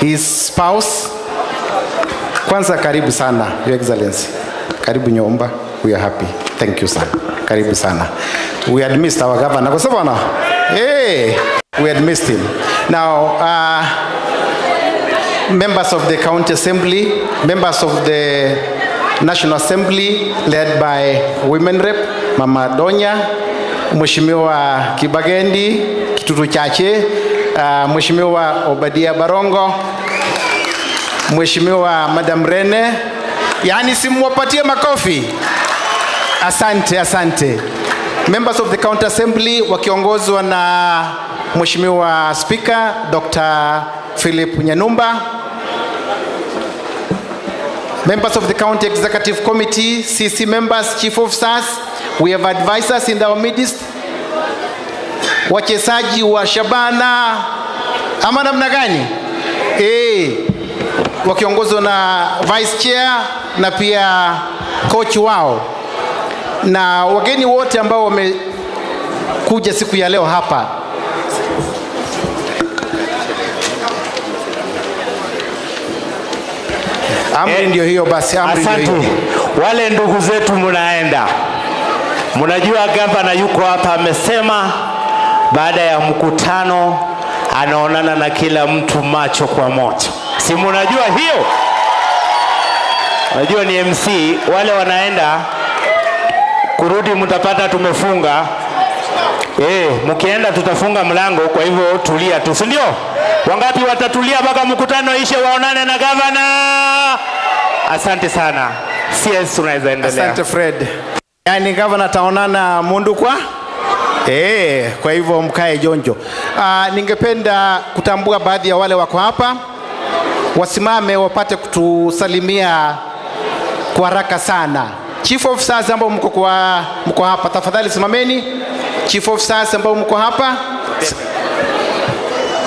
his spouse. Kwanza karibu sana, Your Excellency. Karibu nyumba. We are happy. Thank you, sir. Karibu sana. We had missed our governor. Kwa sababu hey, we had missed him. Now, members of the County Assembly, members of the National Assembly led by Women Rep, Mama Donya, Mheshimiwa Kibagendi, Kitutu Chache, Mheshimiwa Obadia Barongo, Mheshimiwa Madam Rene, yani simwapatie makofi. Asante, asante. Members of the County Assembly wakiongozwa na Mheshimiwa Speaker Dr. Philip Nyanumba. Members of the County Executive Committee, CC members, chief officers, we have advisors in our midst. Wachezaji wa Shabana ama namna gani? Wakiongozwa na vice chair na pia coach wao, na wageni wote ambao wamekuja siku ya leo hapa. Amri ndio hiyo basi, amri ndio hiyo. Asante. Wale ndugu zetu mnaenda, mnajua gavana yuko hapa, amesema baada ya mkutano anaonana na kila mtu macho kwa macho. Si mnajua hiyo? Unajua ni MC, wale wanaenda kurudi mtapata tumefunga. Mkienda tutafunga mlango, kwa hivyo tulia tu, si ndio? Wangapi watatulia mpaka mkutano ishe waonane na gavana? Asante sana. CS, tunaweza endelea. Asante Fred. Yaani gavana ataonana mundu kwa? Kwa hivyo mkae jonjo. Ningependa kutambua baadhi ya wale wako hapa. Wasimame wapate kutusalimia kwa haraka sana. Chief officers ambao mko hapa, tafadhali simameni. Chief officers ambao mko hapa,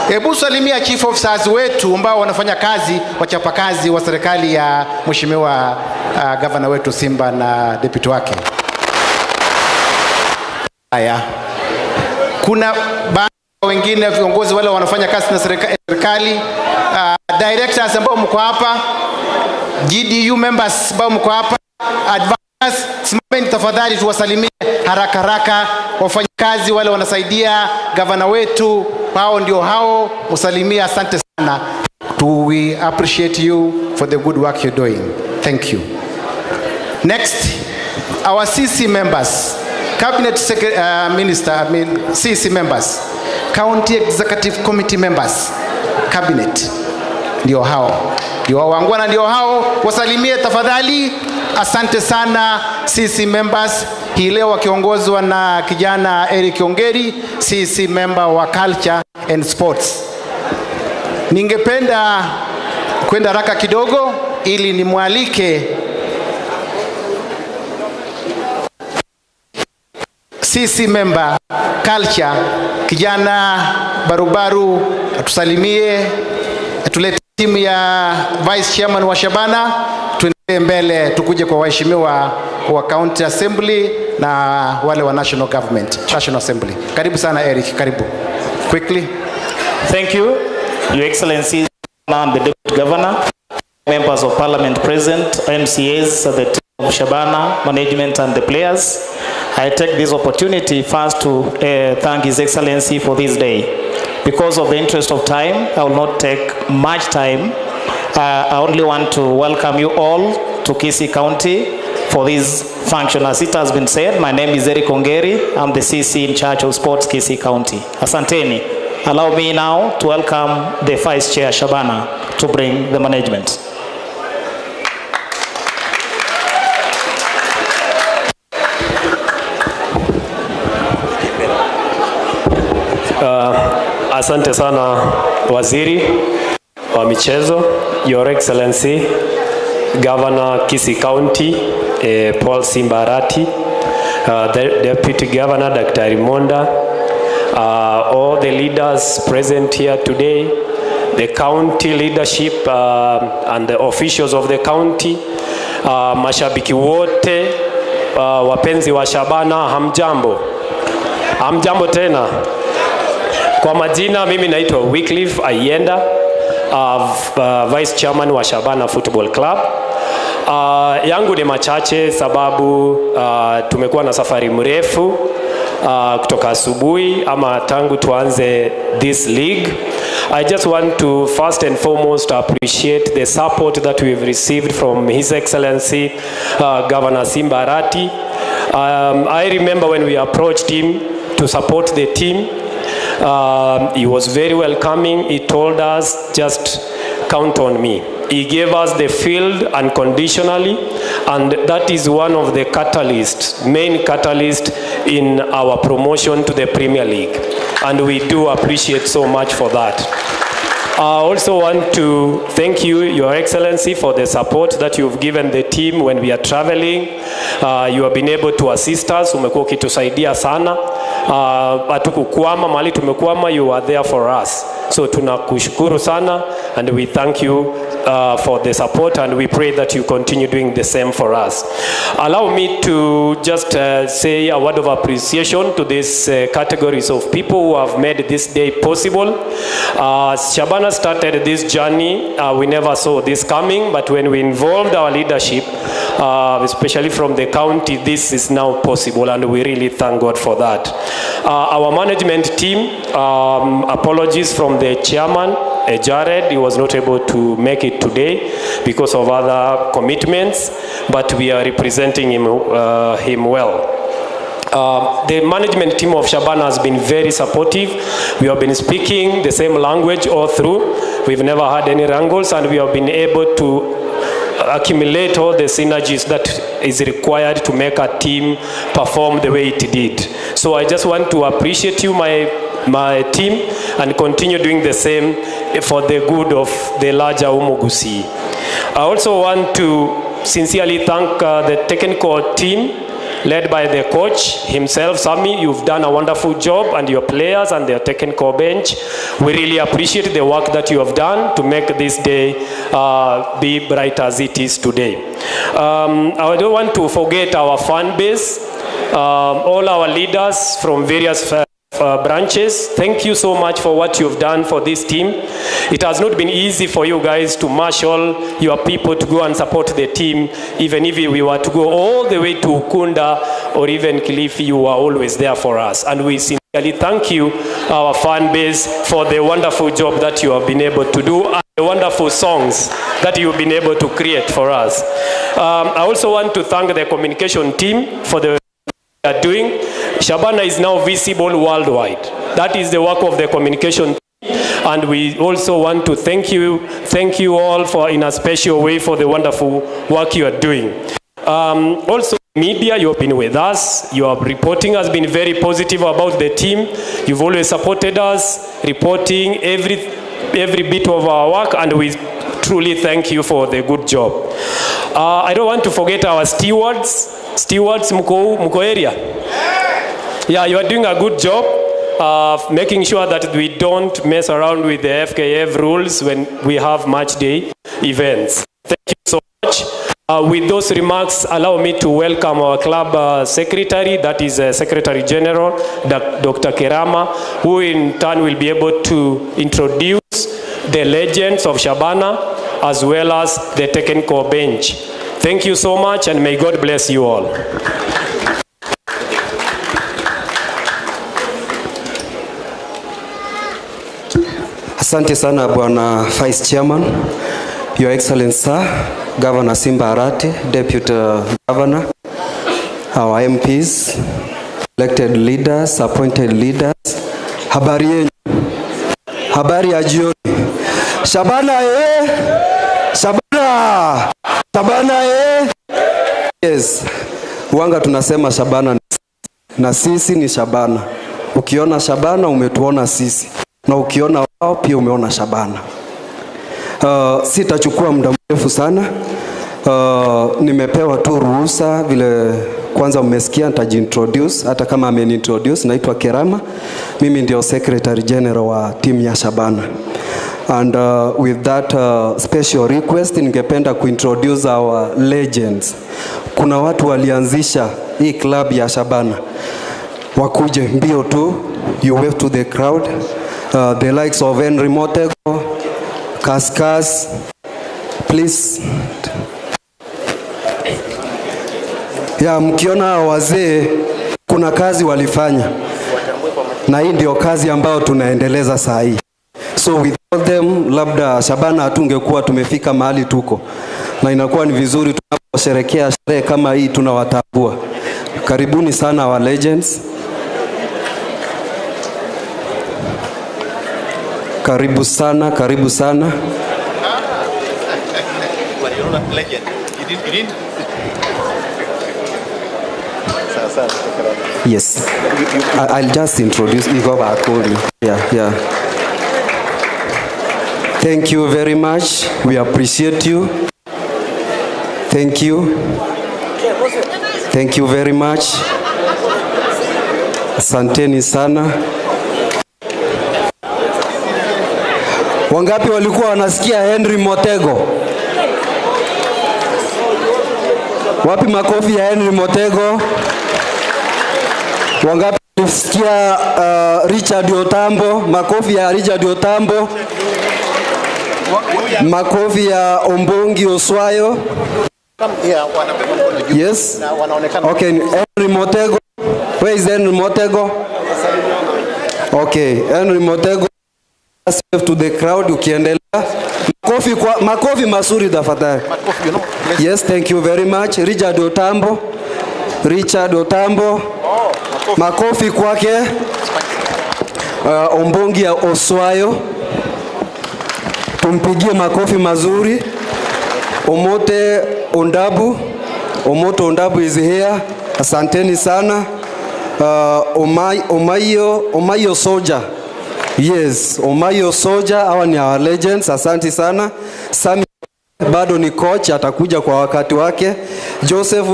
hebu salimia chief officers wetu ambao wanafanya kazi, wachapakazi wa serikali ya Mheshimiwa Governor wetu Simba na deputy wake. Haya. Kuna baadhi wengine viongozi wale wanafanya kazi na serikali, directors ambao mko hapa, GDU members ambao mko hapa, advisors, simameni tafadhali tuwasalimie haraka haraka. Wafanyakazi wale wanasaidia gavana wetu, hao ndio hao, usalimie. Asante sana. We appreciate you for the good work you're doing. Thank you. Next, our CC members, Cabinet Minister, I mean CC members, County Executive Committee members, Cabinet. Ndio hao. Ndio wangwana, ndio hao. Wasalimie tafadhali. Asante sana CC members. Hii leo wakiongozwa na kijana Eric Ongeri, CC member wa Culture and Sports. Ningependa kwenda haraka kidogo ili nimwalike CC member Culture kijana Barubaru atusalimie, atulete timu ya Vice Chairman wa Shabana, tuendelee Mbele tukuje kwa waheshimiwa wa County Assembly na wale wa National Government, National Assembly. Karibu sana Eric, karibu. Quickly. Thank you, Your Excellency, and the Deputy Governor, members of Parliament present, MCAs, the team of Shabana, management and the players. I take this opportunity first to thank His Excellency for this day. Because of the interest of time, I will not take much time. I only want to welcome you all to Kisii County for this function. As it has been said, my name is Eric Ongeri. I'm the CC in charge of sports, Kisii County. Asanteni. Allow me now to welcome the Vice Chair Shabana to bring the management. Asante sana Waziri wa Michezo, Your Excellency Governor Kisii County, Paul Simba Arati, the Deputy Governor Dr. Monda, all the leaders present here today, the county leadership and the officials of the county, mashabiki wote, wapenzi wa Shabana, hamjambo. Hamjambo tena. Kwa majina mimi naitwa Wycliffe Ayenda, Vice Chairman wa Shabana Football Club. Yangu ni machache sababu tumekuwa na safari mrefu kutoka asubuhi ama tangu tuanze this league. I just want to first and foremost appreciate the support that we've received from His Excellency Governor Simba Arati. I remember when we approached him to support the team, he was very welcoming. He told us, just count on me. He gave us the field unconditionally, and that is one of the catalysts, main catalyst in our promotion to the Premier League. And we do appreciate so much for that. I also want to thank you, Your Excellency, for the support that you've given the team when we are traveling. You have been able to assist us. Umekuwa ukitusaidia sana. Hatukukwama mahali tumekwama, you are there for us. So tunakushukuru sana, and we thank you for the support, and we pray that you continue doing the same for us. Allow me to just say a word of appreciation to these categories of people who have made this day possible. Shabana started this journey. We never saw this coming, but when we involved our leadership, especially from the county, this is now possible, and we really thank God for that. Our management team, apologies from the chairman, Jared, he was not able to make it today because of other commitments, but we are representing him well. The management team of Shabana has been very supportive. We have been speaking the same language all through. We've never had any wrangles, and we have been able to accumulate all the synergies that is required to make a team perform the way it did. So I just want to appreciate you, my team, and continue doing the same for the good of the larger Umugusi. I also want to sincerely thank the technical team led by the coach himself, Sami. You've done a wonderful job, and your players and their technical bench. We really appreciate the work that you have done to make this day be bright as it is today. I don't want to forget our fan base, all our leaders from various branches. Thank you so much for what you've done for this team. It has not been easy for you guys to marshal your people to go and support the team. Even if we were to go all the way to Ukunda or even Kilifi, you were always there for us. And we sincerely thank you, our fan base, for the wonderful job that you have been able to do and the wonderful songs that you've been able to create for us. I also want to thank the communication team for the are doing. Shabana is now visible worldwide. That is the work of the communication team, and we also want to thank you all for, in a special way, for the wonderful work you are doing. Also, media, you have been with us. Your reporting has been very positive about the team. You've always supported us, reporting every bit of our work, and we truly thank you for the good job. I don't want to forget our stewards. Stewards, Mko area. Yeah, you are doing a good job of making sure that we don't mess around with the FKF rules when we have match day events. Thank you so much. With those remarks, allow me to welcome our club secretary, that is Secretary General, Dr. Kerama, who in turn will be able to introduce the legends of Shabana as well as the technical bench. Thank you so much, and may God bless you all. Asante sana Bwana Vice Chairman, Your Excellency Sir, Governor Simba Arati, Deputy Governor, our MPs, elected leaders, appointed leaders. Habari yenu, habari ya jioni. Shabana eh! Shabana! Shabana eh! Yes. Wanga tunasema Shabana na sisi ni Shabana. Ukiona Shabana umetuona sisi, na ukiona wao pia umeona Shabana. Sitachukua muda mrefu sana. Nimepewa tu ruhusa vile kwanza mmesikia nitajiintroduce, hata kama ameniintroduce. Naitwa Kerama. Mimi ndio Secretary General wa timu ya Shabana. And with that special request, ningependa kuintroduce our legends. Kuna watu walianzisha hii club ya Shabana. Wakuje mbio tu, you wave to the crowd. The likes of Henry Motego, Kaskas, please. Ya, mkiona wazee kuna kazi walifanya, na hii ndio kazi ambayo tunaendeleza saa hii. So without them, labda Shabana hatungekuwa tumefika mahali tuko, na inakuwa ni vizuri tunaposherehekea sherehe kama hii tunawatambua. Karibuni sana wa legends. Karibu sana, karibu sana. Yes. I'll just introduce Igor Bakoli. Yeah. Thank you very much. We appreciate you. Thank you. Thank you very much. Asanteni sana. Wangapi walikuwa wanasikia Henry Motego? Wapi makofi ya Henry Motego? Wangapi walisikia Richard Otambo? Makofi ya Richard Otambo. Makofi ya Ombongi Oswayo. Yes. Okay, Henry Motego. Where is Henry Motego? Okay, Henry Motego. To the crowd ukiendelea. Makofi kwa makofi mazuri tafadhali. Yes, thank you very much. Richard Otambo. Richard Otambo. Makofi kwake. Ombongi ya Oswayo. Tumpigie makofi mazuri. Omote Ondabu. Omote Ondabu is here. Asanteni sana. Omayo Soja. Yes, Omayo Soja, hawa ni our legends. Asante sana. Sami bado ni coach, atakuja kwa wakati wake. Joseph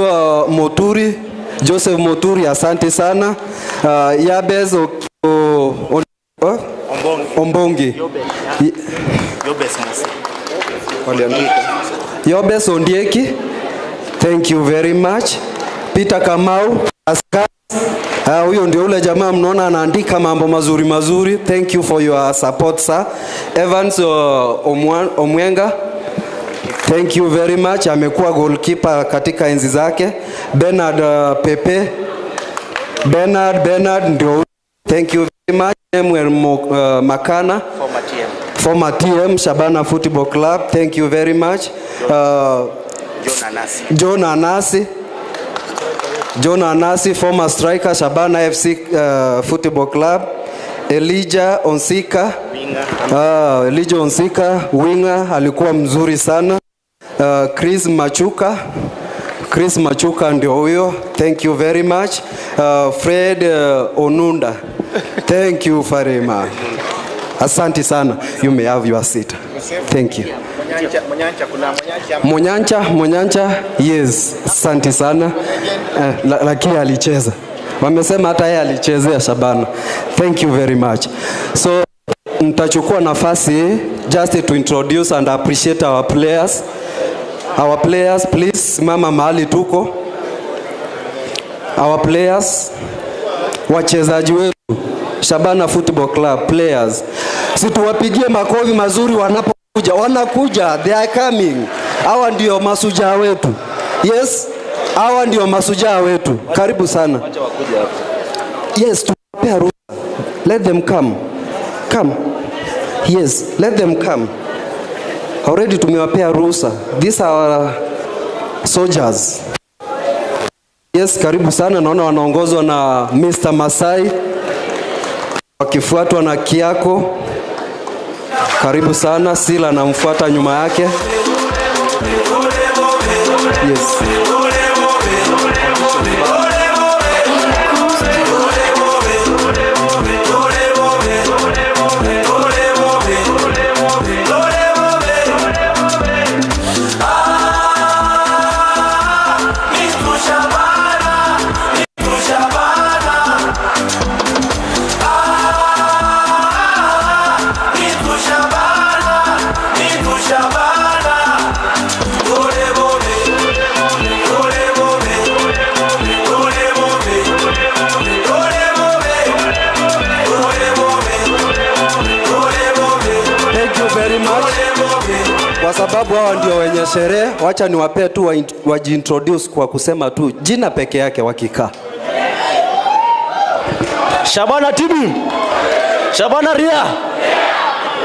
Moturi, Joseph Moturi, asante sana. Yabez Ombongi. Yobes Ondieki. Thank you very much. Peter Kamau, Askar. Huyo ndio ule jamaa mnaona anaandika mambo mazuri mazuri. Thank you for your support, sir. Evans Omwenga. Thank you very much. Amekuwa goalkeeper katika enzi zake. Bernard Pepe. Bernard ndio. Thank you very much. Samuel Makana. Former TM Shabana Football Club. Thank you very much. John Anasi. John Anasi, former striker, Shabana FC Football Club. Elijah Onsika. Elijah Onsika, winger, alikuwa mzuri sana. Chris Machuka. Chris Machuka ndio huyo. Thank you very much. Fred Onunda. Thank you very much. Asante sana. You may have your seat. Thank you. Monyancha, yes, asante sana. Lakini alicheza. Wamesema hata yeye alichezea Shabana. Thank you very much. So, nitachukua nafasi just to introduce and appreciate our players. Our players, please simama mahali tuko. Our players, wachezaji wetu Shabana Football Club players, si tuwapigie makofi mazuri wanapokuja. Wanakuja, they are coming. Hawa ndio masujaa wetu. Yes, hawa ndio masujaa wetu. Karibu sana. Yes, tuwapea ruhusa. Let them come. Come. Yes, let them come. Already tumewapea ruhusa. These are our soldiers. Yes, karibu sana. Naona wanaongozwa na Mr. Masai, wakifuatwa na Kiako. Karibu sana. Sila anamfuata nyuma yake. Yes. Thank you very much. Kwa sababu hawa ndio wenye sherehe, wacha niwapee tu wajiintroduce kwa kusema tu jina peke yake wakikaa. Shabana TV. Shabana Ria.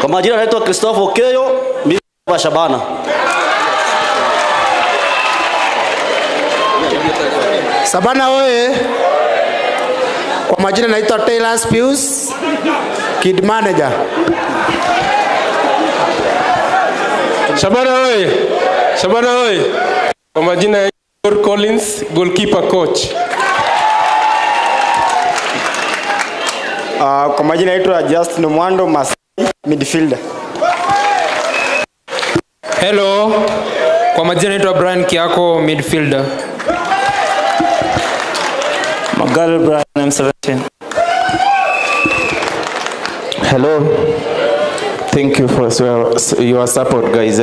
Kwa majina naitwa Christopher Okeyo, mimi wa Shabana. Shabana oye. Kwa majina naitwa Taylor Pius, kid manager. Shabana oye. Shabana oye. Kwa majina ya Collins, goalkeeper coach. Kwa majina naitwa Justin Mwando Masai, midfielder. Hello. Kwa majina naitwa Brian Kiako, midfielder. Magalo Brian, M17. Hello. Thank you for your support, guys.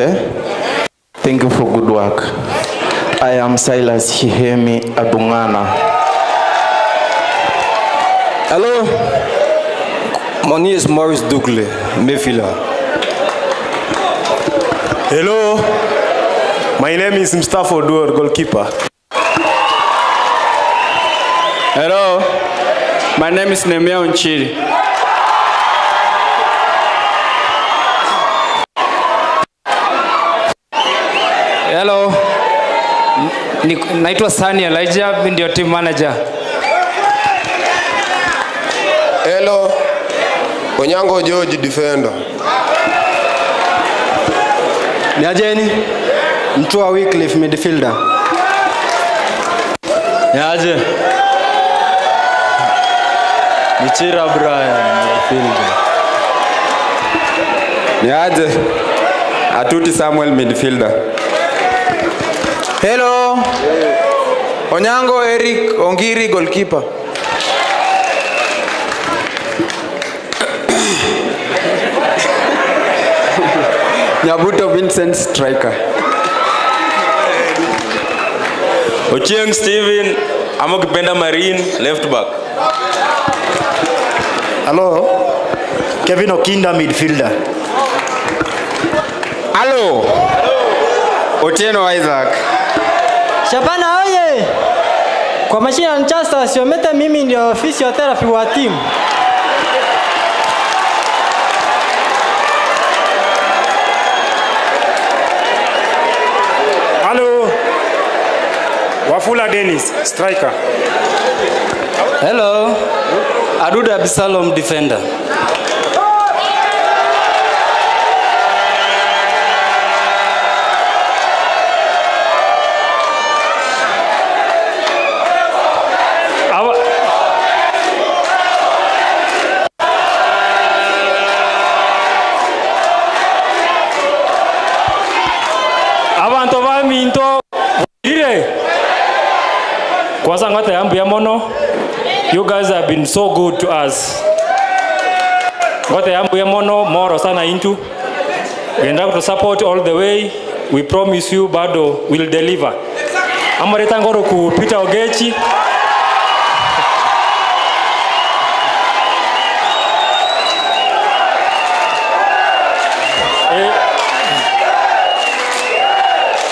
Thank you for good work. I am Silas Hihemi Abungana. Hello. My name is Maurice Dugle, midfielder. Hello. My name is Mustafa Oduor, goalkeeper. Hello. My name is Nemia Onchiri. Hello. Naitwa Sani Elijah, mimi ndio team manager. Hello. Onyango George, defender. Niajeni? Mtua Wycliffe, midfielder. Niaje? Michira Brian, midfielder. Niaje? Atuti Samuel, midfielder. Hello. Onyango Eric Ongiri, goalkeeper. Nyabuto Vincent, striker. Ochieng Steven, ama ukipenda Marine, left back. Hello. Kevin Okinda, midfielder. Hello. Otieno Isaac. Shabana oye. Kwa majina ni Chasta Siomete, mimi ndio physiotherapy wa team. Hello. Wafula Dennis, striker. Hello. Aduda Absalom, defender. Abantu baminto dire. Kwanza ngata yambu ya mono. You guys have been so good to us. Ngata yambu ya mono moro sana into. Genda to support all the way. We promise you bado will deliver. Amareta ngoro ku Peter Ogechi.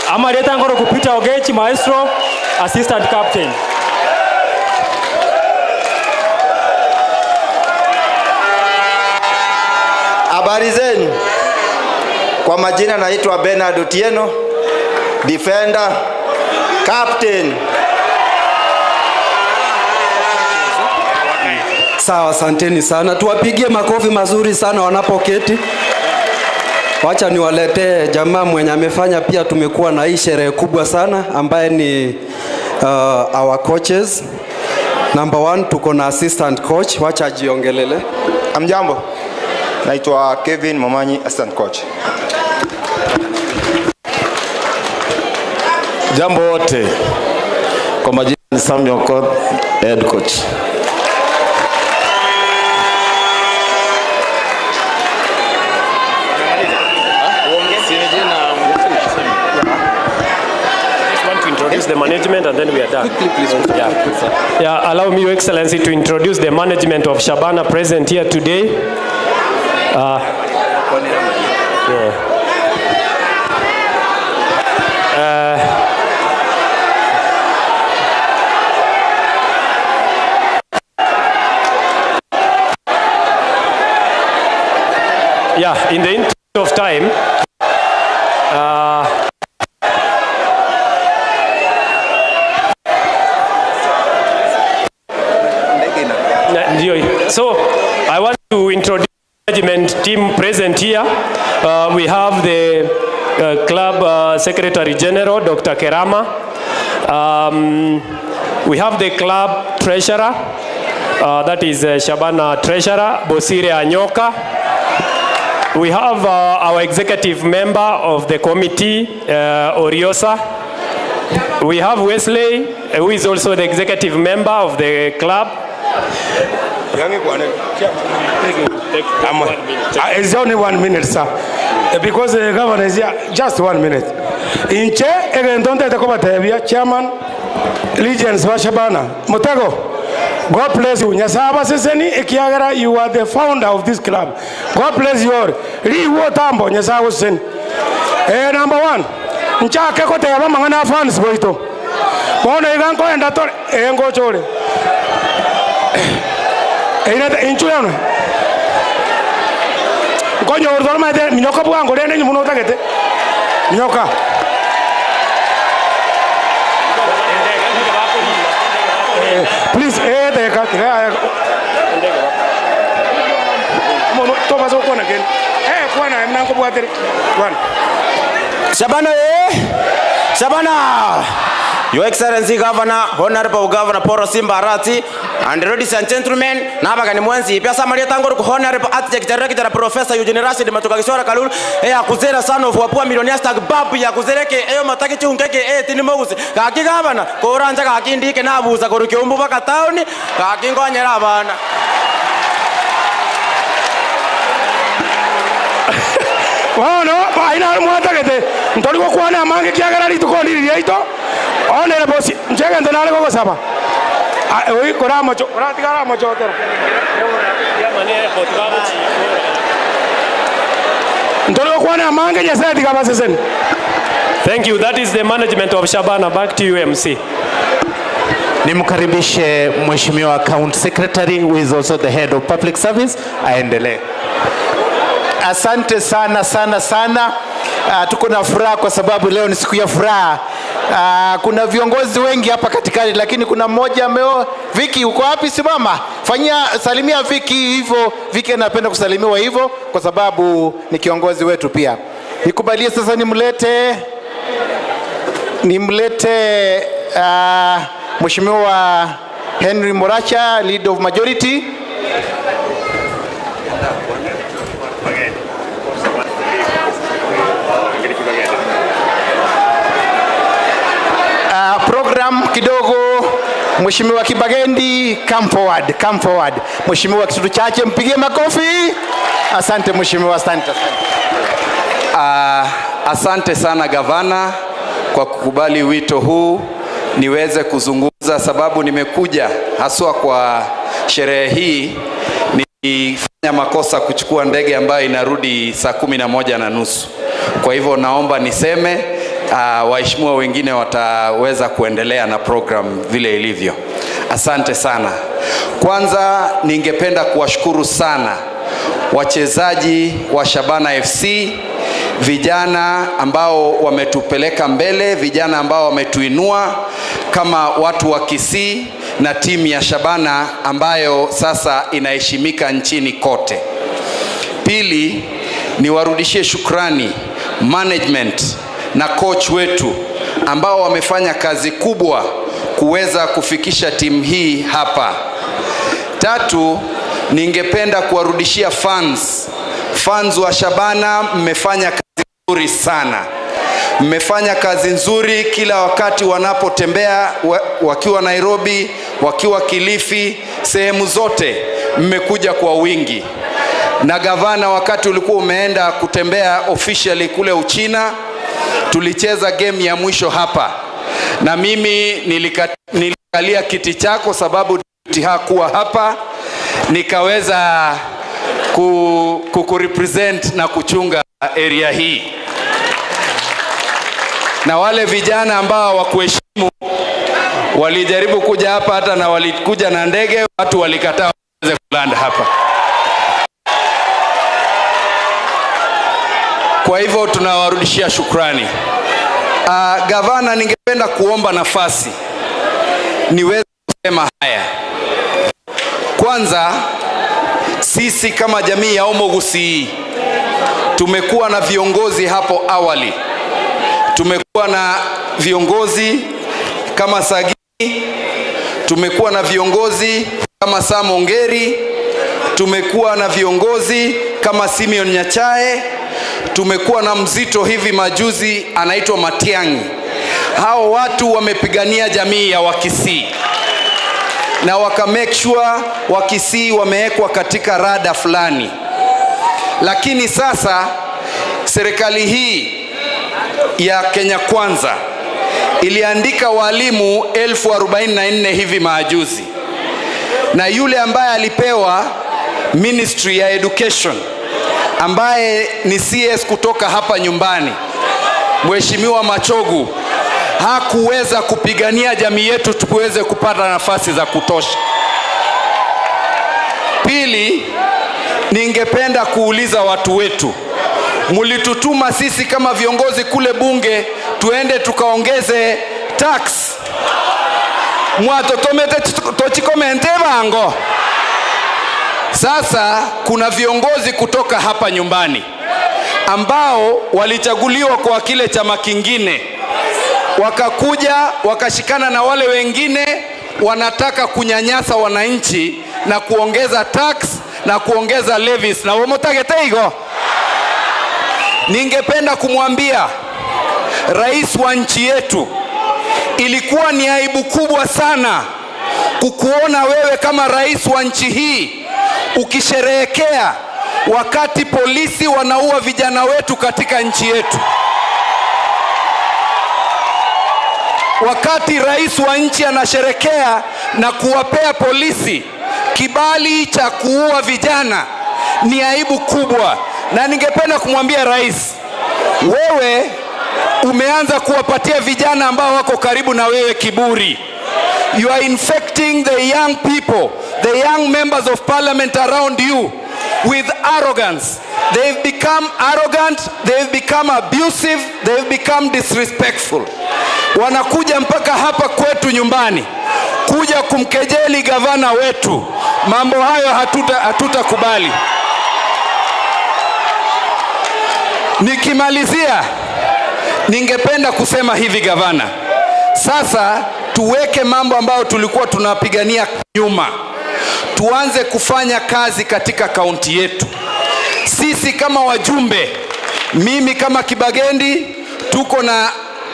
Amareta ngoro ku Peter Ogechi, maestro, assistant captain. Habari zenu. Kwa majina naitwa Bernard Otieno, defender, captain. Sawa, asanteni sana. Tuwapigie makofi mazuri sana wanapoketi. Wacha niwaletee jamaa mwenye amefanya pia tumekuwa na hii sherehe kubwa sana, ambaye ni our coaches. Number 1 tuko na assistant coach, wacha ajiongelele. Amjambo. Naitwa Kevin Momanyi, assistant coach. Jambo wote. Kwa majina ni Samuel Okoth, head coach. Introduce the management and then we are done. Quickly, please. Yeah. Yeah, allow me, Your Excellency, to introduce the management of Shabana present here today. Yeah, in the interest of time, so I want to introduce the management team present here. We have the club Secretary General, Dr. Kerama. We have the club treasurer, that is Shabana treasurer, Bosire Anyoka. We have our executive member of the committee, Oriosa. We have Wesley, who is also the executive member of the club. It's only 1 minute, sir. Because the governor is here, just 1 minute. Inche, Chairman, Legends wa Shabana, Mutego, God bless you. Nyasaba seseni ekiagera, you are the founder of this club. God bless you all. Riwo tambo, nyasaba seseni. Number 1, nchake kote ya mangana fans boito. Bona iganko enda tore, engo chore. Inchuyano. Konyo ordor ma de minyoka bwango rende nyuno tagete. Minyoka. Please teka teka. Mono toba so kona ken. Kwana mnango bwatere. Kwana. Shabana Shabana. Your Excellency Governor, Honorable Governor Paul Simba Arati, and ladies and gentlemen, nabagani mwenzi pia samaria tango ku Honorable Architect Director Professor Eugene Rashid Matukagisora Kalulu akuzera sana of wapua millionaires tag babu ya kuzereke eyo mataki chungeke tini mogusi kaki gavana koranja kaki ndike nabuza korukyombu baka town kaki ngonyera abana. Bono baina mwatagete ntori gokwana amange kiagera rituko ndiriria ito honorable njege ndonale gogosaba oi koramo oratigara mochotera ntori gokwana amange Nyasaye tigabaseseni. Thank you. That is the management of Shabana. Back to you, MC. Nimkaribishe Mheshimiwa County Secretary, who is also the head of public service, aendelee. Asante sana sana sana. Tuko na furaha kwa sababu leo ni siku ya furaha. Kuna viongozi wengi hapa katikati, lakini kuna mmoja ameo. Viki, uko wapi? Simama. Fanyia salimia Viki hivyo. Viki anapenda kusalimiwa hivyo kwa sababu ni kiongozi wetu pia. Nikubalie sasa nimlete Mheshimiwa Henry Moracha, lead of majority. Program kidogo. Mheshimiwa Kibagendi, come forward, come forward. Mheshimiwa Kisutu Chache, mpigie makofi. Asante mheshimiwa, asante, asante. Asante sana gavana kwa kukubali wito huu niweze kuzungumza, sababu nimekuja haswa kwa sherehe hii. Nilifanya makosa kuchukua ndege ambayo inarudi saa 11:30. Kwa hivyo naomba niseme, waheshimiwa wengine wataweza kuendelea na program vile ilivyo. Asante sana. Kwanza ningependa kuwashukuru sana wachezaji wa Shabana FC, vijana ambao wametupeleka mbele, vijana ambao wametuinua kama watu wa Kisii na timu ya Shabana ambayo sasa inaheshimika nchini kote. Pili, niwarudishie shukrani management na coach wetu ambao wamefanya kazi kubwa kuweza kufikisha timu hii hapa. Tatu, ningependa kuwarudishia fans. Fans wa Shabana, mmefanya kazi nzuri sana. Mmefanya kazi nzuri kila wakati wanapotembea, wakiwa Nairobi, wakiwa Kilifi, sehemu zote mmekuja kwa wingi. Na gavana, wakati ulikuwa umeenda kutembea officially kule Uchina, tulicheza game ya mwisho hapa. Na mimi nilikalia kiti chako sababu hakuwa hapa, nikaweza kukurepresent na kuchunga area hii. Na wale vijana ambao wakuheshimu walijaribu kuja hapa, hata na walikuja na ndege, watu walikataa waweze kuland hapa. Kwa hivyo tunawarudishia shukrani. Gavana, ningependa kuomba nafasi niweze kusema haya. Kwanza, sisi kama jamii ya Omogusii tumekuwa na viongozi hapo awali. Tumekuwa na viongozi kama Sagini, tumekuwa na viongozi kama Sam Ongeri, tumekuwa na viongozi kama Simeon Nyachae, tumekuwa na mzito hivi majuzi anaitwa Matiang'i. Hao watu wamepigania jamii ya Wakisii na waka make sure Wakisii wamewekwa katika rada fulani. Lakini sasa serikali hii ya Kenya Kwanza iliandika walimu 44,000 hivi majuzi. Na yule ambaye alipewa Ministry ya Education, ambaye ni CS kutoka hapa nyumbani, Mheshimiwa Machogu, hakuweza kupigania jamii yetu tuweze kupata nafasi za kutosha. Pili, ningependa kuuliza watu wetu, mulitutuma sisi kama viongozi kule bunge tuende tukaongeze tax. Mwatotomete tochikomente bango. Sasa kuna viongozi kutoka hapa nyumbani ambao walichaguliwa kwa kile chama kingine, wakakuja wakashikana na wale wengine wanataka kunyanyasa wananchi na kuongeza tax na kuongeza levies na womotageteigo. Ningependa kumwambia rais wa nchi yetu, ilikuwa ni aibu kubwa sana kukuona wewe kama rais wa nchi hii ukisherehekea wakati polisi wanaua vijana wetu katika nchi yetu. Wakati rais wa nchi anasherekea na kuwapea polisi kibali cha kuua vijana, ni aibu kubwa. Na ningependa kumwambia rais, wewe umeanza kuwapatia vijana ambao wako karibu na wewe kiburi. You are infecting the young people, the young members of parliament around you with arrogance. They've become arrogant, they've become abusive, they've become disrespectful. Wanakuja mpaka hapa kwetu nyumbani kuja kumkejeli gavana wetu. Mambo hayo hatutakubali. Nikimalizia, ningependa kusema hivi gavana, sasa tuweke mambo ambayo tulikuwa tunapigania nyuma. Tuanze kufanya kazi katika kaunti yetu. Sisi kama wajumbe, mimi kama Kibagendi, tuko na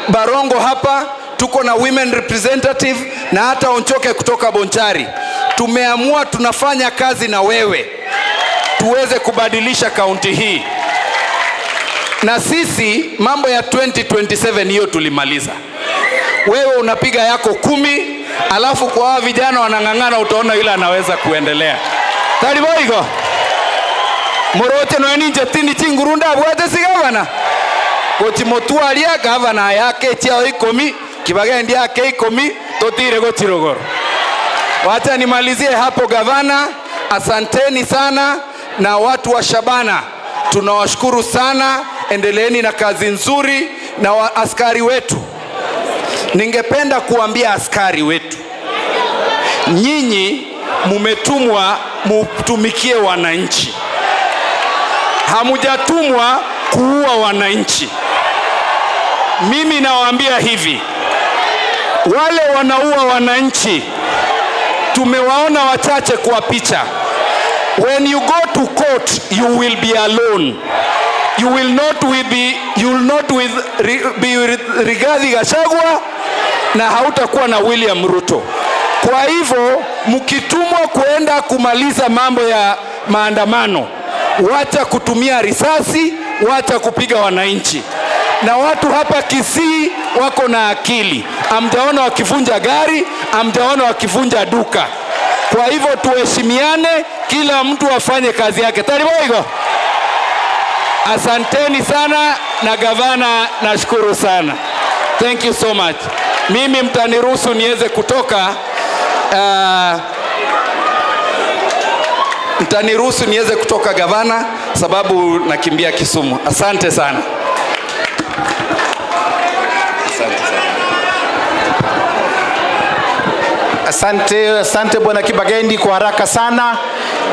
Barongo hapa, tuko na women representative na hata Onchoke kutoka Bonchari. Tumeamua tunafanya kazi na wewe tuweze kubadilisha kaunti hii. Na sisi mambo ya 2027 hiyo tulimaliza. Wewe unapiga yako 10, alafu kwa hawa vijana wanang'ang'ana, utaona yule anaweza kuendelea. Tariboigo. Morote no ninje tindi chingurunda abwate si gavana. Gochimotwaria gavana yake chiao 10, Kibagendi yake 10, totire gochirogoro. Wacha nimalizie hapo gavana. Asanteni sana na watu wa Shabana. Tunawashukuru sana, endeleeni na kazi nzuri na askari wetu. Ningependa kuambia askari wetu, nyinyi mumetumwa mutumikie wananchi. Hamujatumwa kuua wananchi. Mimi nawaambia hivi, wale wanaua wananchi tumewaona wachache kwa picha. When you go to court, you will be alone. You will not be, you will not be Rigathi Gachagua na hautakuwa na William Ruto. Kwa hivyo mkitumwa kuenda kumaliza mambo ya maandamano, wacha kutumia risasi, wacha kupiga wananchi. Na watu hapa Kisii wako na akili. Hamjaona wakivunja gari, hamjaona wakivunja duka. Kwa hivyo tuheshimiane, kila mtu afanye kazi yake. Tariboigo. Asanteni sana na gavana, nashukuru sana. Thank you so much. Mimi mtaniruhusu niweze kutoka. Mtaniruhusu niweze kutoka gavana, sababu nakimbia Kisumu. Asante sana. Asante sana. Asante, asante Bwana Kibagendi kwa haraka sana.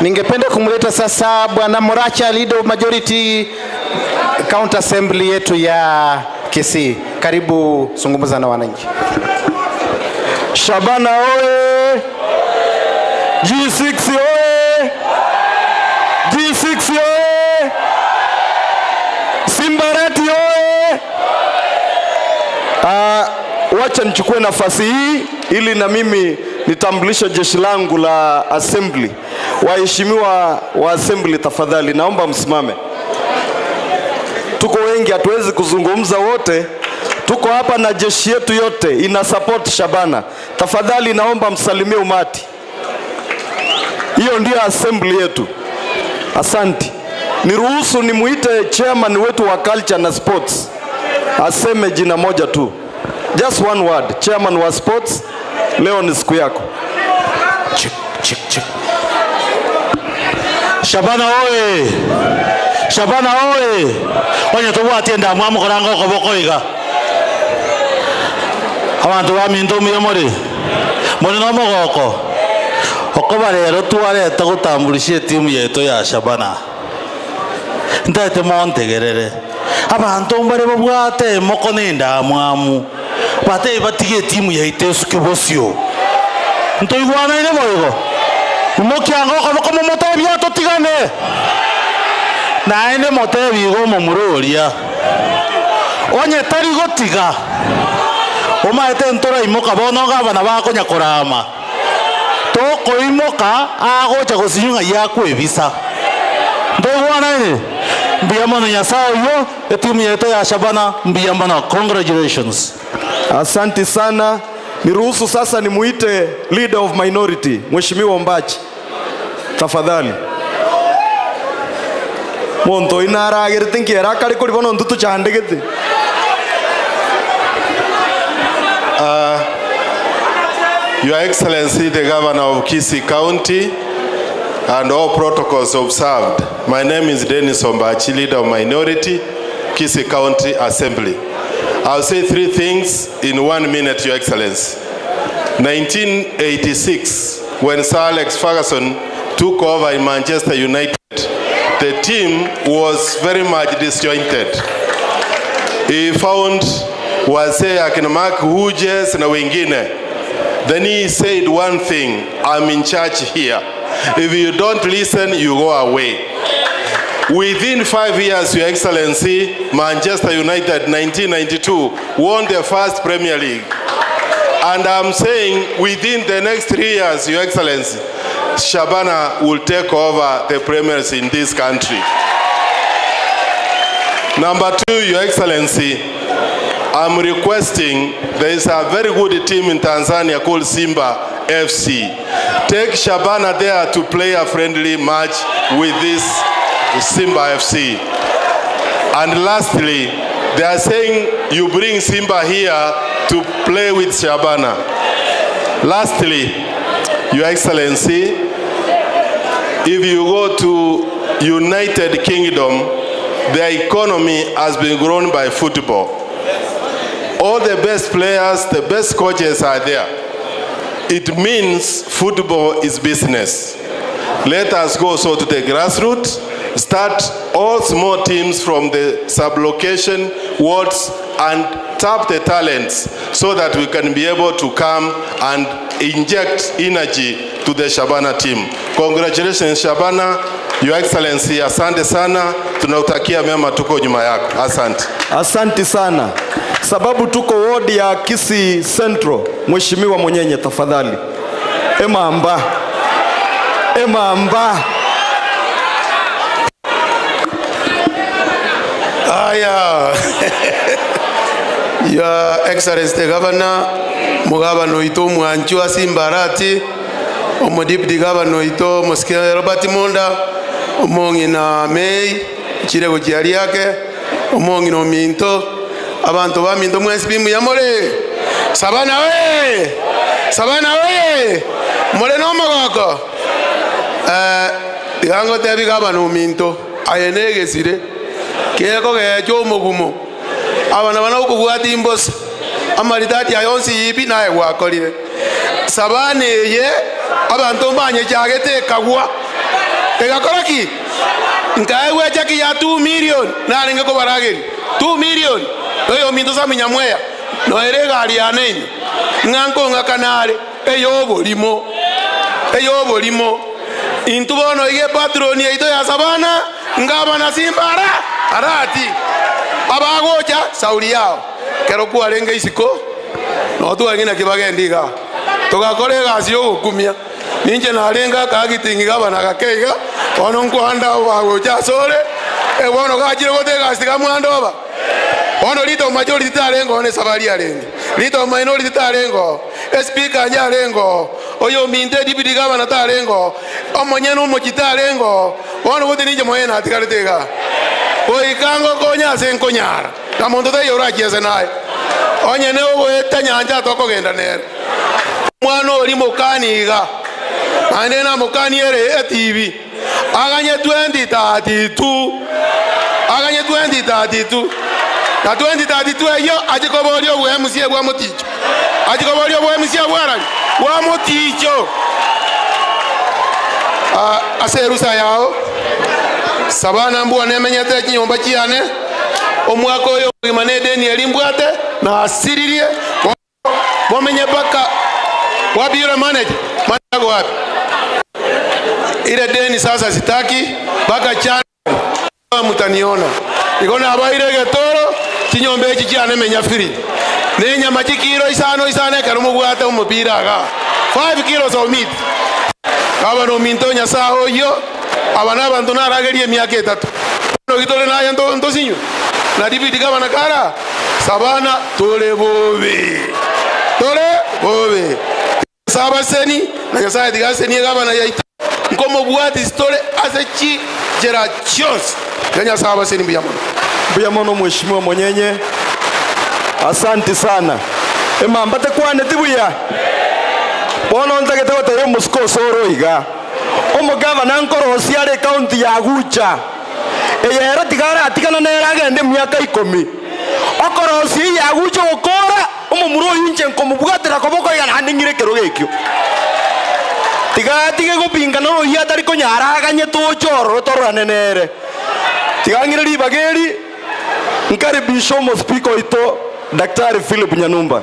Ningependa kumleta sasa Bwana Moracha, leader of majority county assembly yetu ya Kisii. Karibu zungumza na wananchi. Shabana oye! G6 oye! G6 oye! Simbarati oye! Wacha nichukue nafasi hii ili na mimi nitambulishe jeshi langu la assembly. Waheshimiwa wa assembly, tafadhali naomba msimame. Tuko wengi, hatuwezi kuzungumza wote. Tuko hapa na jeshi yetu yote ina support Shabana. Tafadhali naomba msalimie umati. Hiyo ndio assembly yetu. Asante. Niruhusu nimuite chairman wetu wa culture na sports aseme jina moja tu. Just one word. Chairman wa sports, leo ni siku yako. Check, check, check. Shabana oye! Shabana oye! Onye tubwati ndamwamu koranga okoboko iga. Abantu baminto muye muri. Muri no mogoko. Okoba rero twareta gutambulisha timu yetu ya Shabana. Ndate montegerere. Abantu mbare babwate moko nenda mwamu. Bate batige timu yaite suke bosio. Ntoigwana ine boigo. Mukiango okoboko mumotebia totigane. Naende motebi igo mumuroria. Onye tari gotiga. Omaete ntora imoka bono gabana bakonya korama. Toko imoka agocha gosinyunga yakwebisa. Ntoigwana ine. Mbiyamano Nyasaye yo timu yetu ya Shabana, mbiyamano, congratulations. Asante sana. Niruhusu sasa nimuite leader of minority, Mheshimiwa Ombachi. Tafadhali. Monto inaragirete nkiera kari kuri bono ntutu chandegete. Your Excellency, the Governor of Kisii County, and all protocols observed. My name is Dennis Ombachi, leader of minority, Kisii County Assembly. I'll say three things in 1 minute, Your Excellency. 1986, when Sir Alex Ferguson took over in Manchester United, the team was very much disjointed. He found wazee akina Mark Hughes na wengine. Then he said one thing, I'm in charge here. If you don't listen, you go away. Within 5 years, Your Excellency, Manchester United 1992 won the first Premier League. And I'm saying within the next 3 years, Your Excellency, Shabana will take over the premiers in this country. Number two, Your Excellency, I'm requesting, there is a very good team in Tanzania called Simba FC. Take Shabana there to play a friendly match with this Simba FC. And lastly, they are saying you bring Simba here to play with Shabana. Lastly, Your Excellency, if you go to United Kingdom, their economy has been grown by football. All the best players, the best coaches are there. It means football is business. Let us go so to the grassroots, start all small teams from the sub-location wards and tap the talents so that we can be able to come and inject energy to the Shabana team. Congratulations Shabana, Your Excellency, asante sana, tunakutakia mema, tuko nyuma yako. Asante. Asante sana. Sababu tuko ward ya Kisii Central. Mheshimiwa Monyenye tafadhali. Emamba. Emamba. Aya. Your Excellency the Governor, Mugabano ito Mwanchua Simbarati, Omo Deputy Governor ito Moskia Robert Monda, Omongina May, Chirego Chiariake, Omongino Minto, abantu ba Minto mwesi bimu yamore. Sabana we! Sabana we! More no magoko. Digango tebi gabano Minto, ayenege sire. Kieko gecho mogumo. Abana bana ukubwati imbosa. Amaritati ayonsi yibi naye wakolire. Sabane ye abantu mbanye kyagete kagwa. Tegakora ki? Nkaewe chaki ya 2 million naringe ko barageri. 2 million. Oyo minto sa minyamweya. No erega ali anene. Nganko ngakanale eyo bolimo. Eyo bolimo. Intubono ige patroni ito ya Sabana ngabana Simbara arati. Abagocha sauli yao. Kero kuarenge isiko. No tuangina kibagendiga. Tugakorega sio gukumia. Ninje narenga kagitingi gabana gakeiga. Ono nkuhanda bagocha sore. E bono gachire gotega siga mwandoba. Ono lito majority tarengo one sabari arenge. Lito minority tarengo. Speaker nyarengo. Oyo minte deputy gabana tarengo. Omonyeno mochitarengo. Ono gote ninje moyena atikaretega. Oikango konya senkonyara. Na muntu te yora chiese naye. Onye ne ogoeta nyanja tokogenda nere. Mwana oli mukaniga. Ande na mukani ere etibi. Aganye 2032. Aganye 2032. Na 2032 eyo ajikobolio bwe musie bwa muticho. Ajikobolio bwe musie bwa bwa muticho. Aserusa yao. Sabana mbuwa nemenyete chinyomba chiane. Omwaka oyo mane deni elimbwate na asiririe. Bomenye baka wapi yule manager? Manager wapi? Ile deni sasa sitaki baka chana mutaniona. Ikona abaire getoro chinyomba echi chiane menya free. Nenya machikiro isano isane karumu bwate umupira aga. 5 kilos of meat. Kaba no minto nyasaho oyo. Abana bantu naragerie miaka etatu. No gitore naye ndo sinyu. Na deputy governor kara Sabana tole bobe. Tole bobe. Saba seni na nyasaye digaseni gabana yaita. Nkomo bwati story asechi jera chos. Kenya saba seni mbuyamono. Mbuyamono Mheshimiwa Monyenye. Asante sana. Emamba tekwane tibuya. Bono ntagete gotere musko soro iga. Omugavana nkorosia are county ya Gucha. Eyero tigara atigana neragende miaka 10. Okorosia ya Gucha gokora omomuro yinche nkomubwatira koboko igana handingire kero gekio. Tiga tige gopinga no ya tari konyaraganye tuchoro torane nere. Tigangire ribageri nkaribisho mo speaker ito Daktari Philip Nyanumba.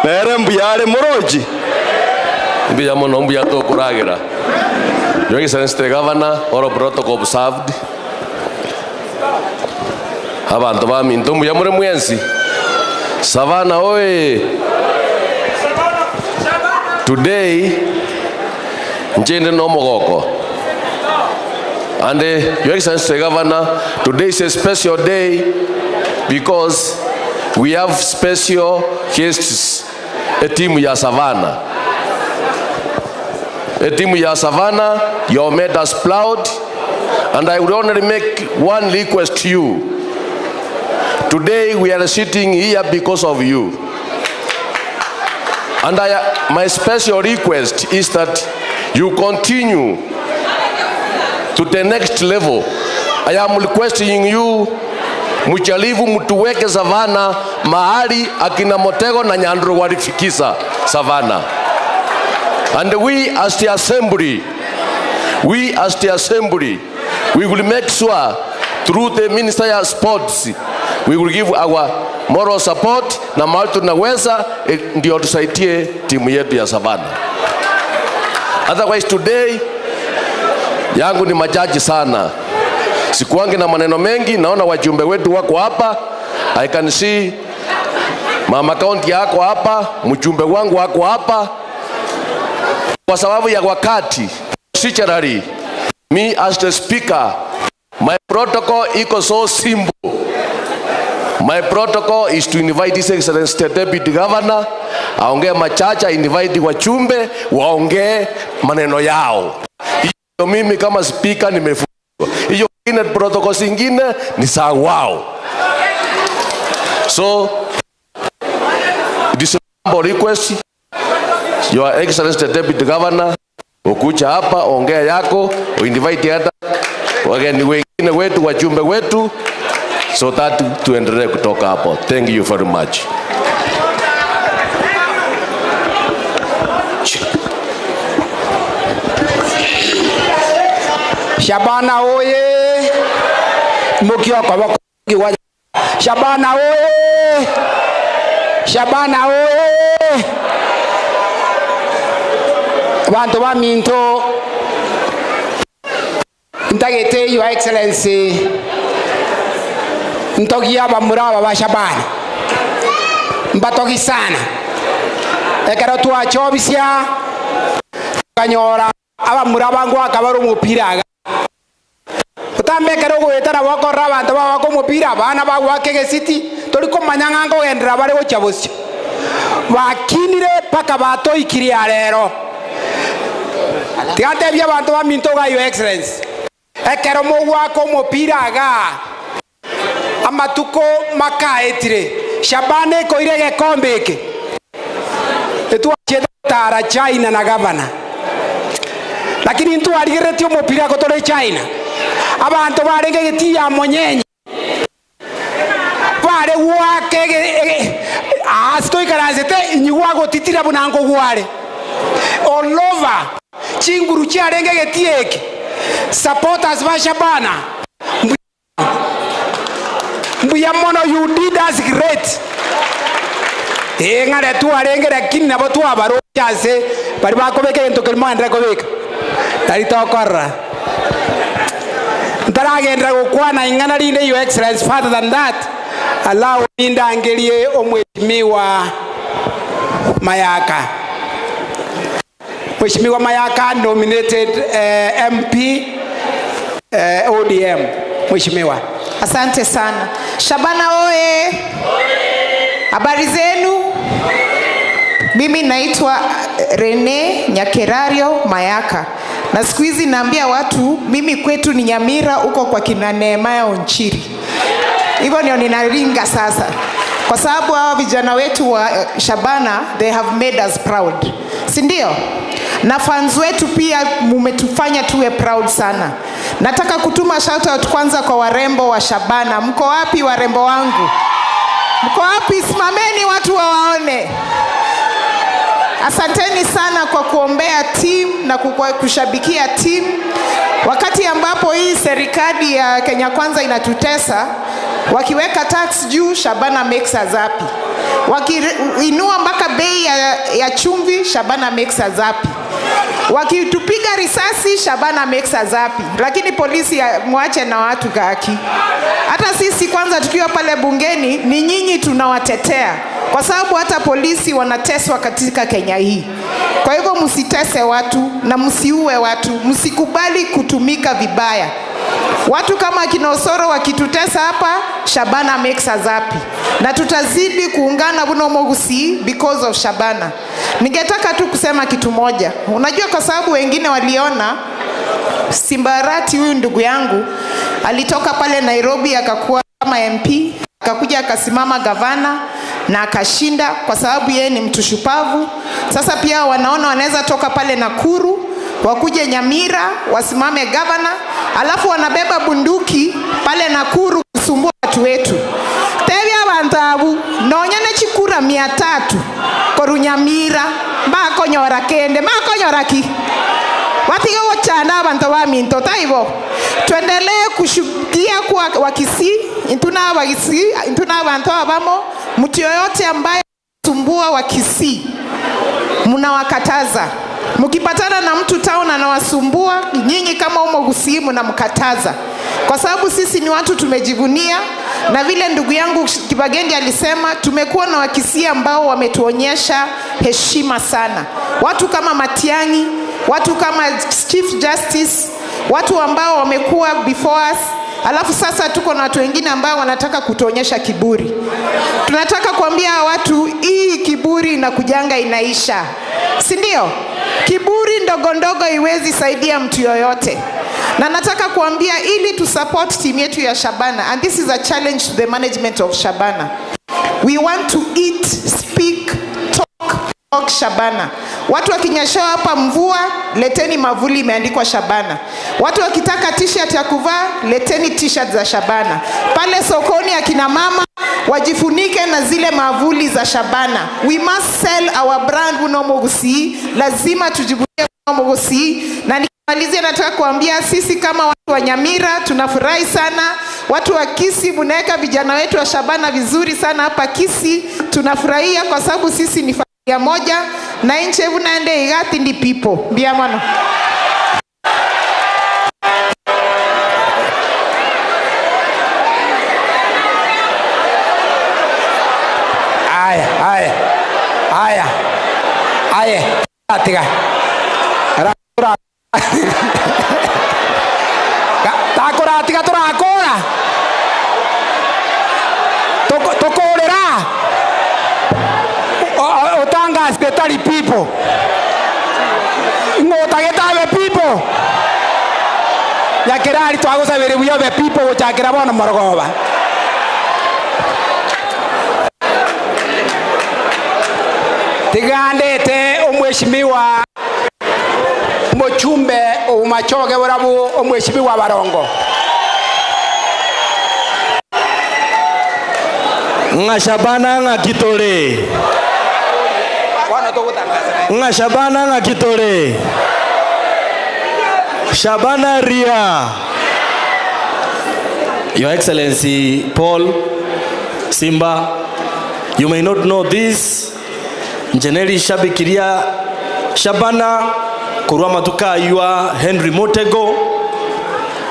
Nere mbuyare moroji. Mbuya mono mbuya to kuragira. Your Excellency the Governor, all protocol observed. Abantu ba minto mbuya muri mwensi. Savana oye. Today njende no mogoko. And Your Excellency Governor, today is a special day because we have special guests, a team ya Savannah. A team ya Savannah, you have made us proud, and I would only make one request to you. Today we are sitting here because of you. And my special request is that you continue to the next level. I am requesting you, mujaribu mtuweke Savannah mahali akina Motego na Nyandro walifikisa Savannah. And we as the assembly, we will make sure through the Minister of Sports, we will give our moral support na mahali tunaweza ndio tusaidie timu yetu ya Savannah. Otherwise today yangu ni majaji sana. Sikuangi na maneno mengi, naona wajumbe wetu wako hapa. I can see mama county yako hapa, mjumbe wangu wako hapa. Kwa sababu ya wakati, procedurally, me as the speaker, my protocol iko so simple. My protocol is to invite His Excellency the Deputy Governor, aongee machache, invite wachumbe, waongee maneno yao. Hiyo mimi kama speaker nimefungwa. Hiyo ingine protocol zingine ni za wao. So this is a humble request. Your Excellency the Deputy Governor, ukuja hapa ongea yako, uinvite hata wageni wengine wetu, wajumbe wetu, so that tuendelee kutoka hapo. Thank you very much. Shabana oye! Mukio kwa Shabana oye! Shabana oye! Bantu ba minto ntagete Your Excellency ntogia bamuraba ba Shabana mbatogi sana ekero twachobisia kanyora abamuraba ngo akabara umupira utambekero gwetara wakorra abantu bawako umupira abana bagwake gesiti tori komanya ngo gendera bare gocha bosio bakinire paka batoikiria rero. Tigatebia abantu ba minto ga Your Excellency ekero mogwako umupira ga amatuko makaetire Shabana koire gekombe iki etwachiete tara China na gavana, lakini ntwarigeretie umupira gotore China abantu barenge giti ya monyenye bare gwake asitoikaranzete inyigwa gotitira bunango gware all over chinguru chiarenge geti eki supporters ba Shabana mbuya mono, you did us great. Ngare twarenge lakini nabo twabarocha ase bari bakobeka gento kelimo andre kobeka tari tokorra ntaragendera gukwana ingana rinde. Your Excellency, further than that, allow me ndangerie omweshimiwa Mayaka. Mheshimiwa Mayaka nominated MP ODM. Mheshimiwa. Asante sana. Shabana oye. Habari zenu? Mimi naitwa Rene Nyakerario Mayaka. Na siku hizi naambia watu mimi kwetu ni Nyamira, huko kwa kina Nehemaya Onchiri. Hivyo ndio ninaringa sasa. Kwa sababu hawa vijana wetu wa Shabana, they have made us proud. Si ndio? Na fans wetu pia mumetufanya tuwe proud sana. Nataka kutuma shout out kwanza kwa warembo wa Shabana. Mko wapi warembo wangu? Mko wapi? Simameni watu wawaone. Asanteni sana kwa kuombea team na kushabikia team. Wakati ambapo hii serikali ya Kenya Kwanza inatutesa, wakiweka tax juu, Shabana makes us happy. Wakiinua mpaka bei ya chumvi, Shabana makes us happy. Wakitupiga risasi, Shabana makes us happy. Lakini polisi muache na watu gaki. Hata sisi kwanza tukiwa pale bungeni, ni nyinyi tunawatetea. Kwa sababu hata polisi wanateswa katika Kenya hii. Kwa hivyo msitese watu na msiue watu, msikubali kutumika vibaya. Watu kama kina Osoro wakitutesa hapa, Shabana makes us happy. Na tutazidi kuungana buno Mogusi because of Shabana. Ningetaka tu kusema kitu moja. Unajua, kwa sababu wengine waliona Simbarati huyu ndugu yangu alitoka pale Nairobi akakuwa kama MP, akakuja akasimama gavana na akashinda kwa sababu yeye ni mtu shupavu. Sasa pia wanaona wanaweza toka pale Nakuru wakuje Nyamira wasimame gavana, alafu wanabeba bunduki pale Nakuru kusumbua watu wetu. Tebi abantu abu nonyene chikura 300 koru Nyamira bakonyora kende bakonyora ki watige wochana abantu ba minto taibo. Tuendelee kushuhudia kwa Wakisii, intuna Wakisii, intuna abantu abamo. Mtu yoyote ambaye sumbua Wakisii mnawakataza. Mkipatana na mtu town anawasumbua, nyinyi kama Omogusii mnamkataza. Kwa sababu sisi ni watu tumejivunia, na vile ndugu yangu Kibagendi alisema, tumekuwa na Wakisii ambao wametuonyesha heshima sana. Watu kama Matiang'i, watu kama Chief Justice, watu ambao wamekuwa before us. Alafu sasa tuko na watu wengine ambao wanataka kutuonyesha kiburi. Tunataka kuambia watu hii kiburi inakujanga inaisha. Si ndio? Kiburi ndogo ndogo iwezi saidia mtu yoyote. Na nataka kuambia ili to support team yetu ya Shabana, and this is a challenge to the management of Shabana. We want to eat, speak, talk Shabana. Watu wakinyeshewa hapa mvua, leteni mavuli imeandikwa Shabana. Watu wakitaka t-shirt ya kuvaa, leteni t-shirt za Shabana. Pale sokoni akina mama wajifunike na zile mavuli za Shabana. We must sell our brand Unomogusi. Lazima tujivunie Unomogusi. Na nikimalizia nataka kuambia sisi kama watu wa Nyamira tunafurahi sana. Watu wa Kisii mnaweka vijana wetu wa Shabana vizuri sana hapa Kisii. Tunafurahia kwa sababu sisi ni familia moja na inche bunaende igati ndi people. Mbia mwana. Aya, aya, aya, aya, atiga. Ra takora atiga torakora. Tokorera. Otanga spetali people. Ngotageta people. Yakerari twagusabere buya be people gochakira bono morogoba. Tigandete omweshimiwa mochumbe omachoge burabu omweshimiwa Barongo. Nga Shabana nga kitore. Nga Shabana nga kitore. Shabana ria. Your Excellency Paul Simba, you may not know this. Njeneli shabikiria Shabana kurwa matuka yua Henry Motego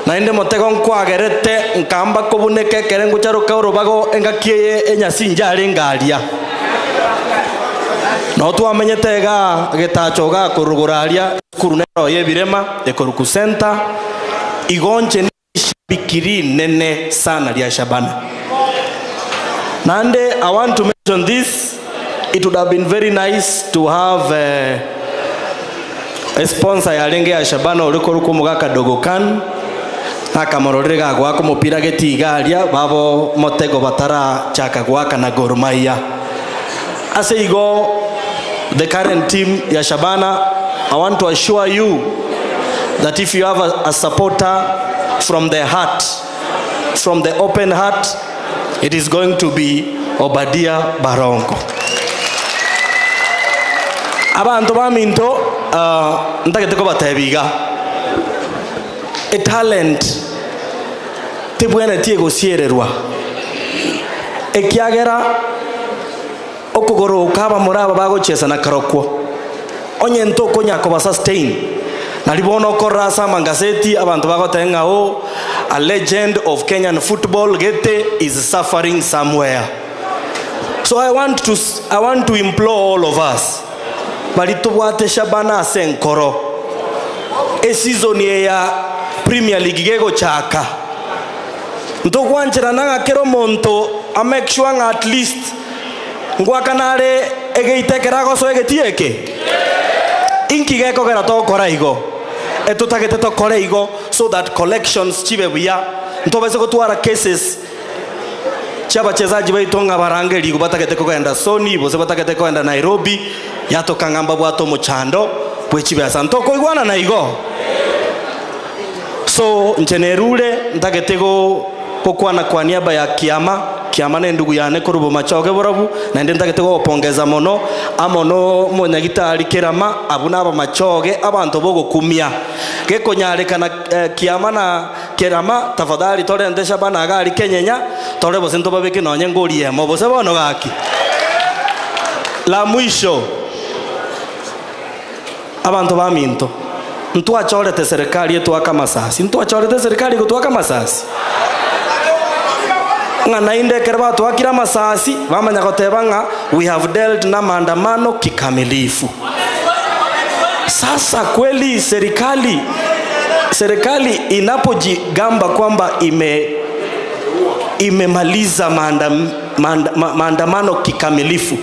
na ende Motego nkwagerete nkamba kobuneke kerengo charuka urubago engakiye enyasinja arengaria no twamenyete ga getacho ga kuruguraria kurunero yebirema ekoruku center igonche ni shabikiri nene sana ria Shabana. Nande I want to mention this. It would have been very nice to have a sponsor ya renge ya Shabana uliko ruko mugaka Dogo Kan akamororere ga gwako mupira getigaria babo Motego batara chaka gwaka na Gor Mahia. Ase igo the current team ya Shabana, I want to assure you that if you have a supporter from the heart, from the open heart, it is going to be Obadia Barongo. Abantu baminto ndagete ko batebiga e talent tibwene tie gociererwa ekiagera okogoro ukaba muraba bagochesa na karokwo onye ntoko nyako ba sustain nalibono korasa mangaseti abantu bagotenga o a legend of Kenyan football Gete is suffering somewhere. So I want to implore all of us balitobwate Shabana senkoro e season ya Premier League gego chaka Ntogwanchera nanga kero monto a make sure nga at least ngwakanare egeitekera goso egetieke. Inki gekogera tokora igo. Etutagete tokore igo so that collections chibe buya. Ntobese gotwara cases chabachezaji baitonga barangeri batagete kogenda Sony bose batagete kogenda Nairobi yatokangamba bwato muchando bwechibesa ntokoigwana na igo. So nchenerure ntagete go kokwana kwa niaba ya Kiama. Kiama ne ndugu yane korubo machoge borabu na ndi ntagete go pongeza mono amono munyagitari Kerama abu naba machoge abantu bogokumia gekonyarekana Kiama na Kerama tafadhali torende Shabana gari kenyenya tore bose ntobabeke nonye ngori emo bose bono gaki. La mwisho abantu baminto ntwachorete serikali etwaka masasi ntwachorete serikali gotwaka masasi nga nainde kerba twakira masasi bamanya goteba nga we have dealt na maandamano kikamilifu. Sasa kweli serikali inapojigamba kwamba imemaliza maandamano kikamilifu.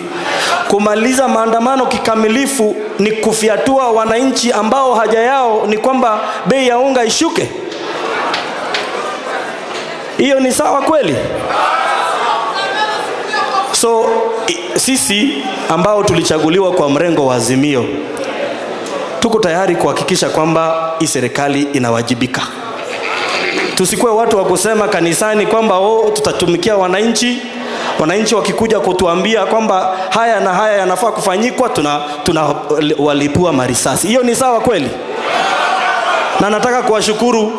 Kumaliza maandamano kikamilifu ni kufiatua wananchi ambao haja yao ni kwamba bei ya unga ishuke. Hiyo ni sawa kweli? So sisi ambao tulichaguliwa kwa mrengo wa Azimio tuko tayari kuhakikisha kwamba hii serikali inawajibika. Tusikuwe watu wa kusema kanisani kwamba oh, tutatumikia wananchi. Wananchi wakikuja kutuambia kwamba haya na haya yanafaa kufanyikwa tuna walipua marisasi. Hiyo ni sawa kweli? Na nataka kuwashukuru.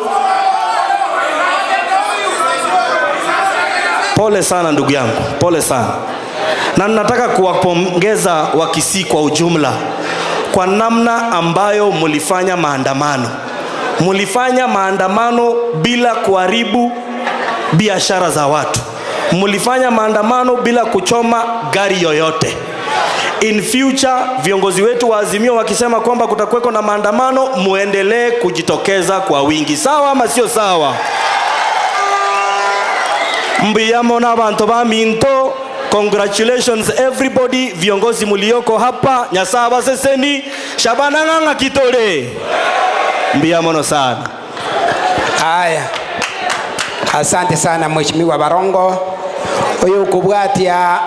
Pole sana ndugu yangu, pole sana. Na nataka kuwapongeza Wakisii kwa ujumla kwa namna ambayo mulifanya maandamano. Mulifanya maandamano bila kuharibu biashara za watu. Mulifanya maandamano bila kuchoma gari yoyote. In future viongozi wetu wa Azimio wakisema kwamba kutakuweko na maandamano, muendelee kujitokeza kwa wingi. Sawa ama sio sawa? Mbiyamo na bantu ba minto. Congratulations everybody, viongozi mulioko hapa, Nyasaba seseni, Shabana nganga kitole. Mbiyamono sana. Haya. Asante sana Mheshimiwa Barongo. Oyo kubwatia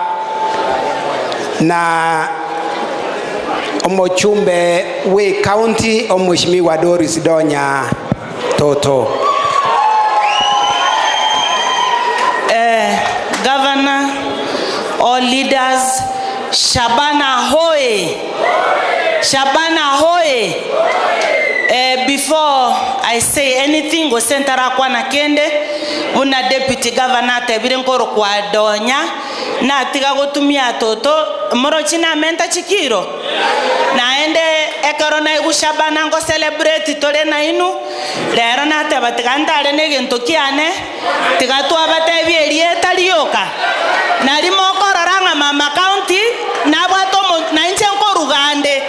na omochumbe we county Mheshimiwa Doris Donya Toto. Governor, all leaders, Shabana hoye. Shabana hoye. Before I say anything, go sentara kwa na kende una deputy governor tebire nkoro kwa Donya na tiga gotumia toto moro china menta chikiro na ende ekero na igu Shabana ngo celebrate tore na inu lero na teba tiga ndare negento kiane tiga twabatebie erieta rioka na rimo korora mama county na bwato na inche nkorugande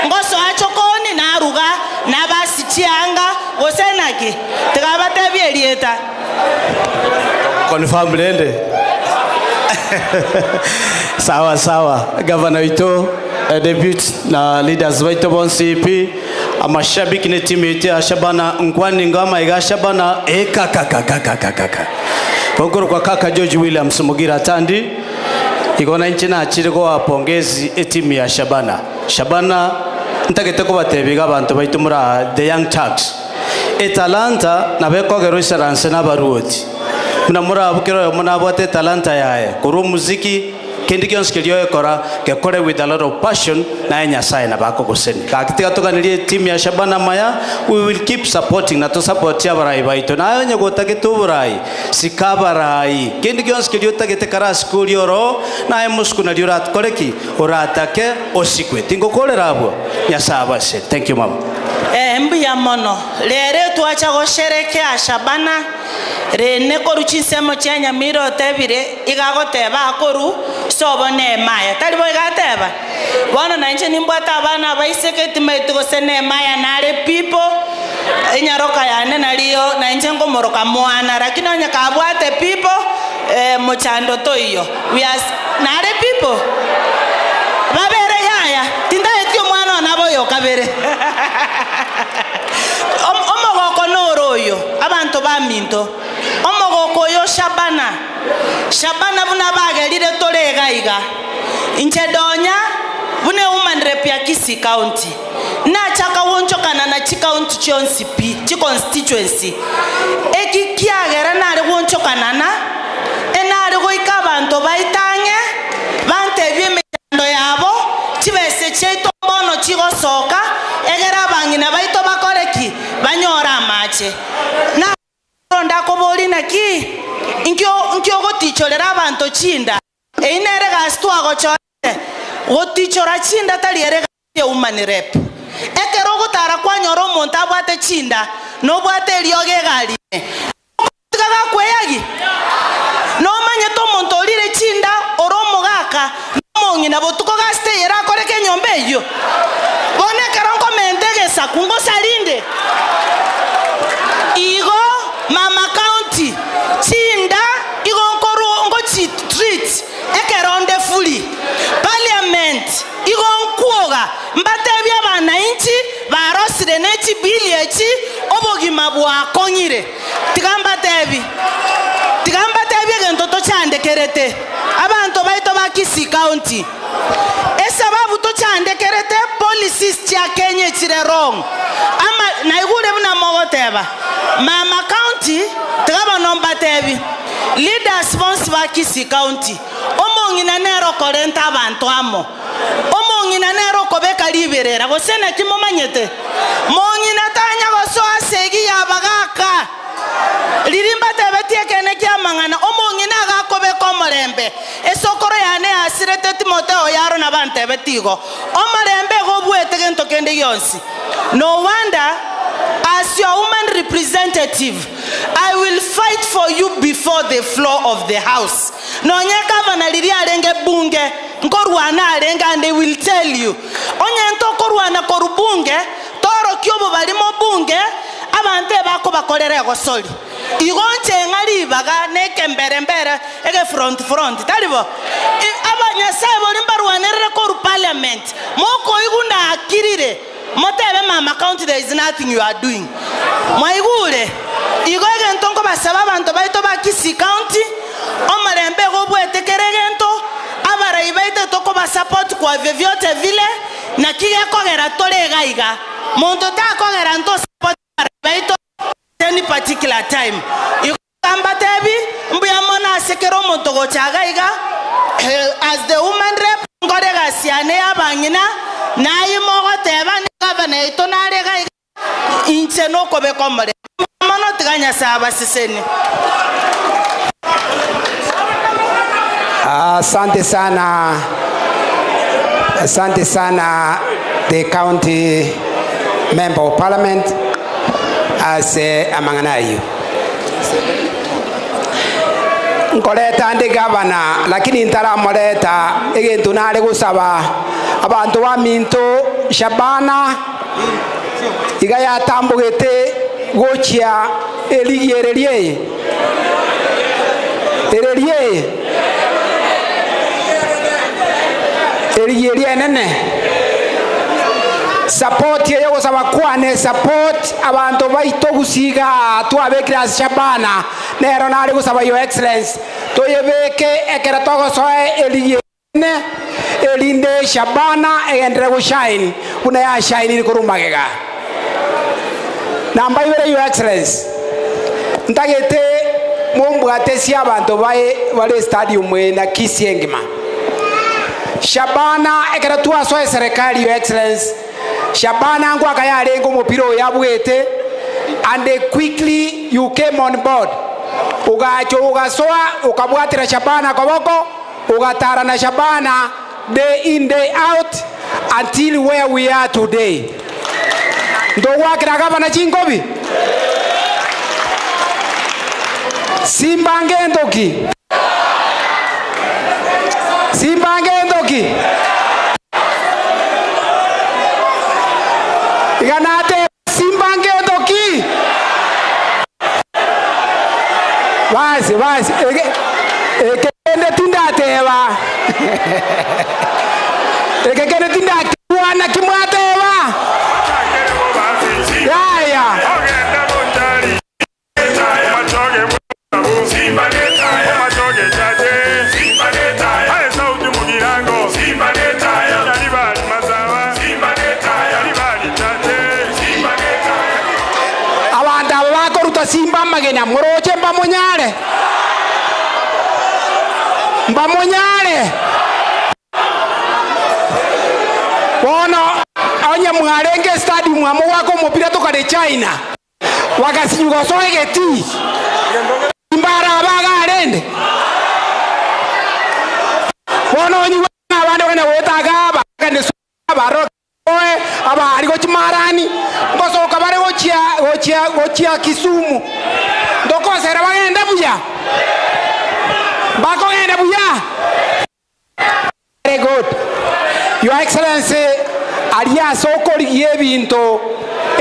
ngoso achokoni na ruga na basi chianga gosenaki tigabatebie erieta confirm lende. Sawa sawa governor wito deputy na leaders wito bon CP amashabiki ne timu yetu ya Shabana nkwani ngama iga Shabana kaka pongoro kwa kaka George Williams Mugira Tandi igona nchi na achiriko wapongezi timu ya Shabana. Shabana ntagete ko batebiga abantu baitumura the young Turks etalanta nabekogero isharanse n'abaruoti muna bukero muna bote talanta yae kuru muziki kendi kyonse kelio ekora gekore with a lot of passion na Nyasaye na bako goseni kakitika tuganirie team ya Shabana maya we will keep supporting na to support ya barai baito na onye gotagete uburai sikabarai kendi kyonse kelio tagete kara school yoro na emusku na liurat koreki oratake osikwe tingo kolera abo Nyasaye base. Thank you mama. Mbuya mono lere twacha gosherekea Shabana rene koru chinsemo chia Nyamira otebire igagoteba akoru sobo ne maya tari bo igateba bono na inche nimbwata abana baiseke timaitu gose ne maya nare people Enyaroka yane naliyo na inche ngomoroka mwana lakini onye kabwate people mochando toiyo. We are nare people. Babere yaya tindaetio mwana naboyo kabere. Omogoko noroyo abantu baminto. Omogoko yo Shabana. Shabana buna bagerire torega iga. Inche donya bune woman rep ya Kisii County. Nachaka wonchokana na chi county chionsi pi chi constituency. Eki kiagera nare wonchokana na enare goika abantu baitange bantebie emechando yabo chibese chiaito mbono chigosoka egera abang'ina baito bakoreki banyora amache. Na ndakobori naki inkio gotichorera abantu chinda einere gasi twagochore gotichora chinda tari ere gasi ya woman rep. Ekero gotara kwanyora omonto abwate chinda nobwate eriogo egari gakweyagi nomanyete omonto orire chinda ore omogaka nomong'ina botuko gasiteyera akoreke enyomba eyio bono ekero nkomente egesaku ngosarinde igo mama county chinda igo nkoru ngochi treat ekero nde fuli parliament igo nkuoga mbatebia abananchi barosire n'echibili echi obogima bwakonyire tigambatebi egento tochandekerete abantu baito ba Kisii County esababu tochandekerete policies chia Kenya chire wrong ama naigure buna mogoteba mama county tigaba nombatebi leaders bonsi ba Kisii County omong'ina nero korenta abantu amo omong'ina nero kobeka liberera gose nakimomanyete mong'ina tanya gosoa segi yabagaka ririmba tebetie kene kia mang'ana omong'ina agakobeka omorembe esokoro yane yasirete Timoteo yaro na bantebetigo omorembe gobwete gento kende gionsi. No wonder as your woman representative I will fight for you before the floor of the house. Nonye governor riri arenge bunge nkorwana arenge and they will tell you onye ntokorwana korubunge toro kyobo balimo bunge abantu bako bakorera gosoli igonche ngari baga neke mbere mbere ege front front talibo abanyasaye boli mbarwanirire koru parliament moko igunda akirire motebe mama county there is nothing you are doing mwaigure igo egento nkobasaba abantu baito ba Kisii County omarembe gobwete keregento abarai baito tokobasupport kwa vyovyote vile na kigekogera torega iga muntu takogera nto support baito any particular time igambatebi mbuya mona asekero omonto gochaga iga as the woman rep ngorega siane abang'ina naye mogoteba ni governor ito narega inche nokobeka omore mono tiganya saba siseni. Asante sana. Asante sana the county member of parliament as amang'anayo nkoreta ndi governor lakini ntaramoreta egintu nare gusaba abantu ba minto Shabana iga yatambugete gochia eligi ererie ererie eligi erie nene support yeyo gusaba kwane support abantu baito gusiga twabekira Shabana nero nari gusaba your excellence toyebeke ekera togosoe eligi nene elinde Shabana egendere gushine kuna ya shine kurumagega namba ibere your excellence ntagete mumbwate si abantu bae bale stadium na Kisii engima Shabana ekera twasoe serikali your excellence Shabana ngwaka yarengo mupira yabwete and they quickly you came on board ugacho ugasoa ukabwatira Shabana koboko ugatara na Shabana day in day out until where we are today. Ndogwakira gavana chingobi Simba ngendoki Simba ngendoki Iganate Simba ngendoki. Basi basi ekende tindateba. Ekende tindakwana kimwateba. Yaya. Abantu aba bakoruta Simba magena moroche mbamonyare. Mbamonyare. Bono onye mwarenge stadium amwako mupira toka de China. Wakasinyugosoege ti. Mbara abaga arende. Bono onye abande wana wetaga abakane abaro oe abari gochimarani ngosoka bare gochia gochia gochia Kisumu. Ndokosera bagende buya. Bakogenda buya. Very good. Your Excellency aria sokorigie ebinto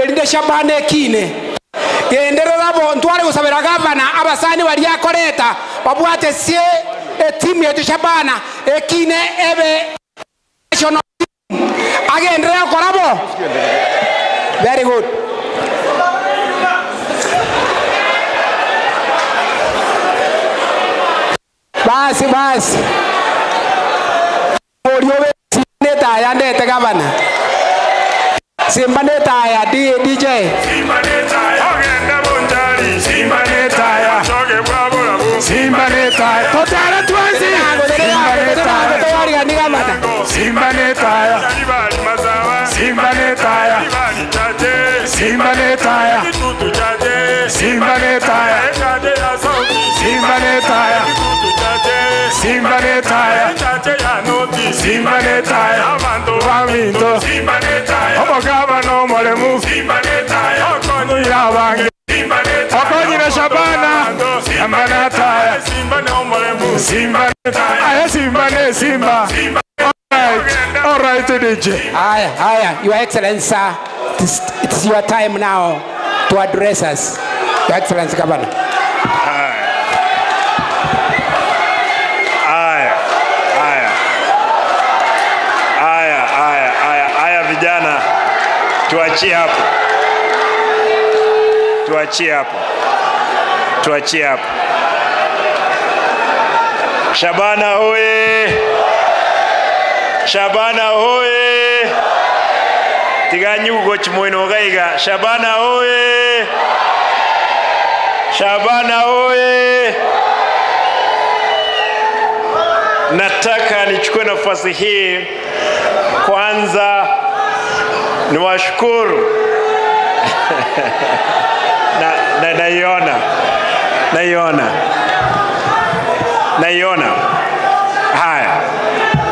erinde Shabana ekine. Genderera bo ntware gusabira gavana abasani bari akoreta babwate sie etimu yetu Shabana ekine ebe national team. Agenderera korabo. Very good. Basi basi. Orio neta ya ndete gavana. Simba neta ya DJ. Simba neta ya ogenda bunjari. Simba neta ya choge bwabura. Simba neta ya totara twanzi. Simba neta ya Simba neta ya Simba neta ya Simba neta ya Simba neta ya Simba neta ya Simba neta ya Simba neta ya Vaminto Simba neta ya Omogaba no molemu Simba neta ya Okonyira bange Simba neta Okonyira Shabana Simba neta ya Simba no molemu Simba neta ya Simba ne Simba. All right, DJ. Haya, haya, Your Excellency, sir, it's your time now to address us. Your Excellency, Governor. Haya, haya, haya, haya, haya, haya, vijana, tuachie hapo, tuachie hapo, tuachie hapo. Shabana oye! Shabana oye! Tiganyugo chimoino gaiga. Shabana oye! Shabana oye! Nataka nichukue nafasi hii kwanza niwashukuru. Na naiona. Naiona. Naiona. Haya.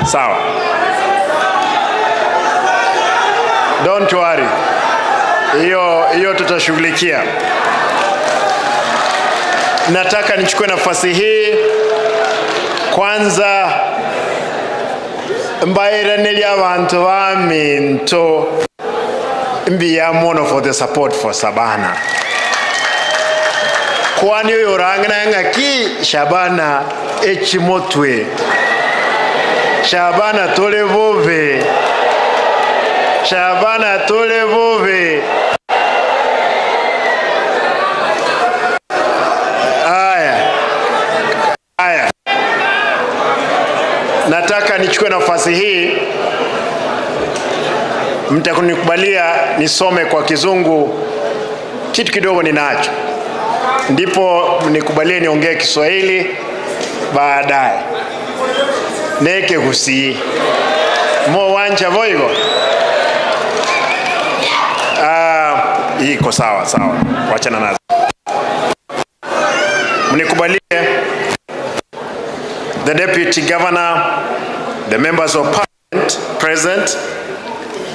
Sawa. Don't worry. Hiyo tutashughulikia. Nataka nichukue nafasi hii kwanza mbaire abantu baminto mbiyamono for the support for Shabana. Kwani yorangana ngaki Shabana echimotwe. Shabana tole vove. Shabana tole vove. Aya. Aya. Nataka nichukue nafasi hii, mtakunikubalia nisome kwa Kizungu kitu kidogo ninacho, ndipo nikubalie niongee Kiswahili baadaye. Neke kusi mo wanja voigo. Iko sawa sawa, wachana nazo. Mnikubalie the Deputy Governor, the members of Parliament present,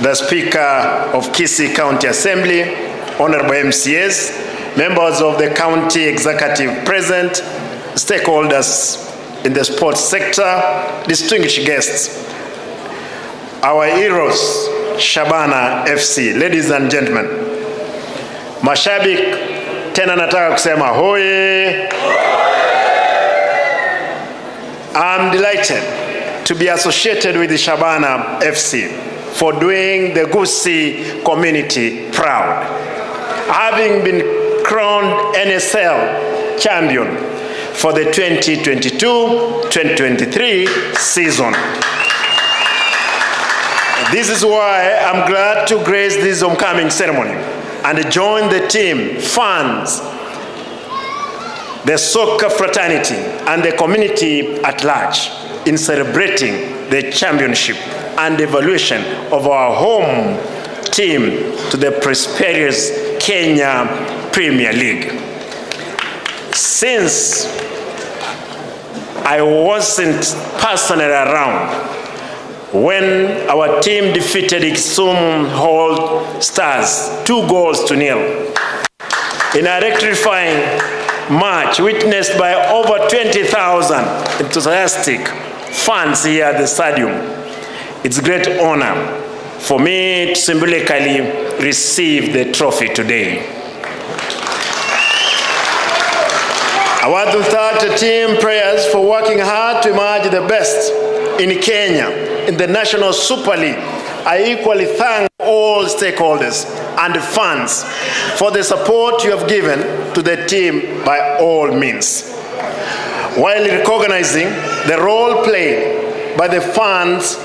the Speaker of Kisii County Assembly, Honorable MCAs, members of the County Executive present, stakeholders in the sports sector, distinguished guests, our heroes, Shabana FC, ladies and gentlemen. Mashabiki, tena nataka kusema hoye. delighted to be associated with the Shabana FC for doing the Gusii community proud. Having been crowned NSL champion for the 2022-2023 season. This is why I'm glad to grace this homecoming ceremony and join the team, fans, the soccer fraternity, and the community at large in celebrating the championship and evolution of our home team to the prosperous Kenya Premier League. Since I wasn't personally around when our team defeated Kisumu Hall Stars 2-0 in a electrifying match witnessed by over 20,000 enthusiastic fans here at the stadium, it's a great honor for me to symbolically receive the trophy today. I want to thank the team players for working hard to emerge the best in Kenya in the National Super League. I equally thank all stakeholders and fans for the support you have given to the team by all means. While recognizing the role played by the fans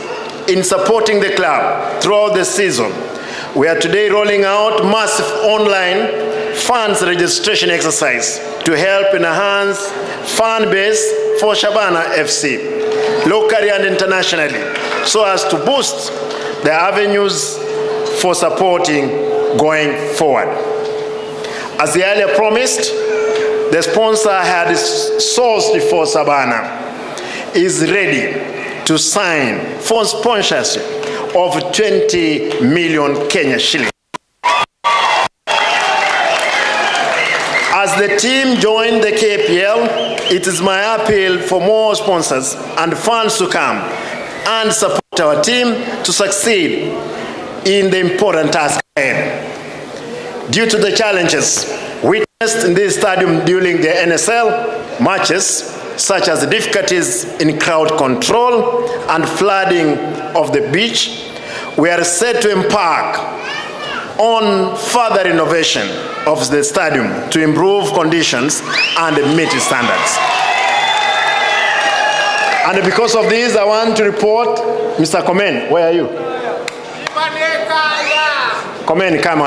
in supporting the club throughout the season, we are today rolling out massive online fans registration exercise to help enhance fan base for Shabana FC, locally and internationally, so as to boost the avenues for supporting going forward. As the earlier promised, the sponsor had sourced for Shabana is ready to sign for sponsorship of 20 million Kenya shillings. As the team joined the KPL, it is my appeal for more sponsors and funds to come and support our team to succeed in the important task ahead. Due to the challenges witnessed in this stadium during the NSL matches, such as the difficulties in crowd control and flooding of the beach, we are set to embark on further renovation of the stadium to improve conditions and meet standards. And because of this, I want to report, Mr. Komen, where are you? Komen, kama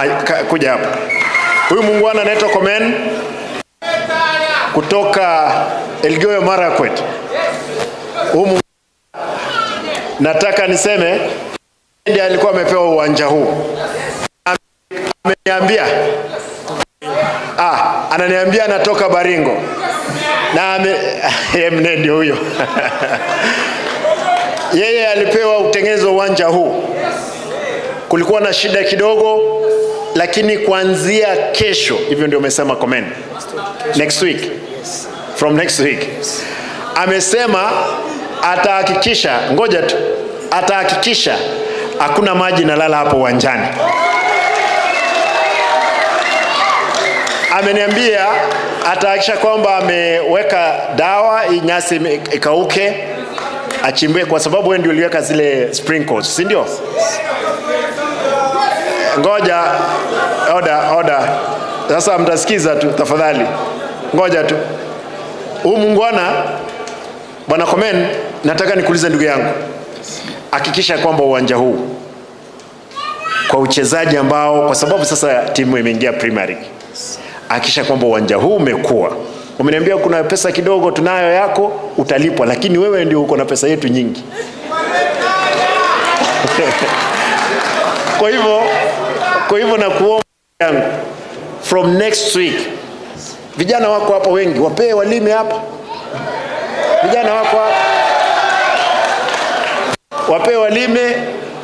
kuja hapa. Huyu muungwana anaitwa Komen kutoka Elgeyo Marakwet. Huyu nataka niseme ndiye alikuwa amepewa uwanja huu. Ameniambia ananiambia anatoka Baringo. Na mnende huyo. Yeye alipewa utengenezo uwanja huu. Kulikuwa na shida kidogo, lakini kuanzia kesho, hivyo ndio amesema Komen. Next week. From next week. Amesema atahakikisha, ngoja tu, atahakikisha hakuna maji nalala hapo uwanjani. Ameniambia atahakikisha kwamba ameweka dawa nyasi ikauke, achimbwe, kwa sababu wewe ndio uliweka zile sprinkles, si ndio? Ngoja, order. Sasa mtasikiza tu tafadhali. Ngoja tu. Huyu muungwana Bwana Komen, nataka nikuulize ndugu yangu. Hakikisha kwamba uwanja huu kwa uchezaji ambao, kwa sababu sasa timu imeingia Premier League, hakikisha kwamba uwanja huu umekua. Umeniambia kuna pesa kidogo tunayo yako, utalipwa, lakini wewe ndio uko na pesa yetu nyingi. Kwa hivyo nakuomba yangu, from next week, vijana wako hapa wengi, wapee walime hapa. Vijana wako hapa, wapee walime.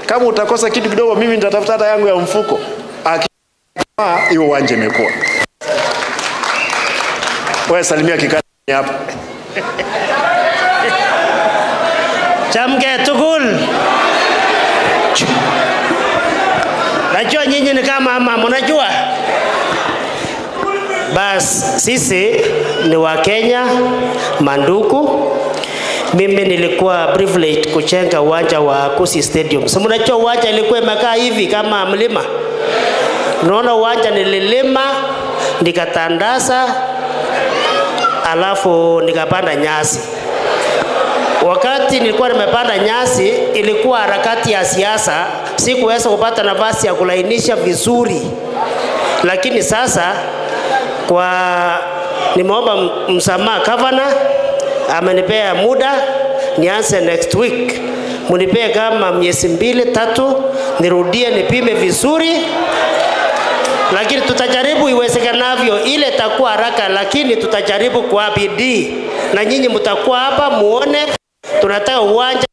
Kama utakosa kitu kidogo, mimi nitatafuta hata yangu ya mfuko. Hiyo uwanja imekuwa. Wewe salimia kikati hapa. Chamke tukul. Najua nyinyi ni kama mama, mnajua? Bas, sisi ni wa Kenya, manduku. Mimi nilikuwa privileged kujenga uwanja wa Gusii Stadium. So mnajua uwanja ilikuwa imekaa hivi kama mlima. Unaona uwanja nililima, nikatandaza, alafu nikapanda nyasi. Wakati nilikuwa nimepanda nyasi, ilikuwa harakati ya siasa, sikuweza kupata nafasi ya kulainisha vizuri. Lakini sasa kwa nimeomba msamaha governor, amenipea muda nianze next week. Munipee kama miezi 2 3, nirudie nipime vizuri. Lakini tutajaribu iwezekanavyo, ile itakuwa haraka, lakini tutajaribu kwa bidii. Na nyinyi mtakuwa hapa muone, tunataka uwanja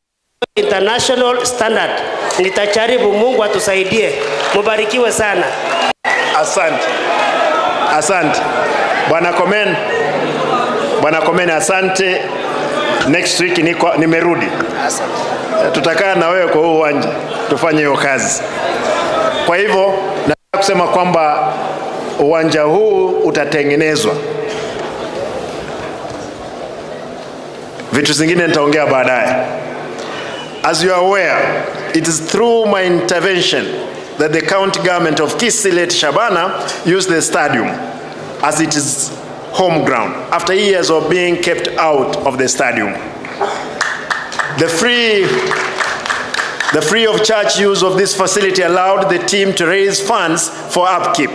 international standard. Nitajaribu, Mungu atusaidie. Mubarikiwe sana. Asante. Asante. Bwana Komen. Bwana Komen, asante. Next week nimerudi. Asante. Tutakaa na wewe kwa huu uwanja tufanye hiyo kazi. Kwa hivyo nataka kusema kwamba uwanja huu utatengenezwa. Vitu zingine nitaongea baadaye. As you are aware, it is through my intervention that the county government of Kisii, late Shabana, used the stadium as it is home ground after years of being kept out of the stadium. The free of charge use of this facility allowed the team to raise funds for upkeep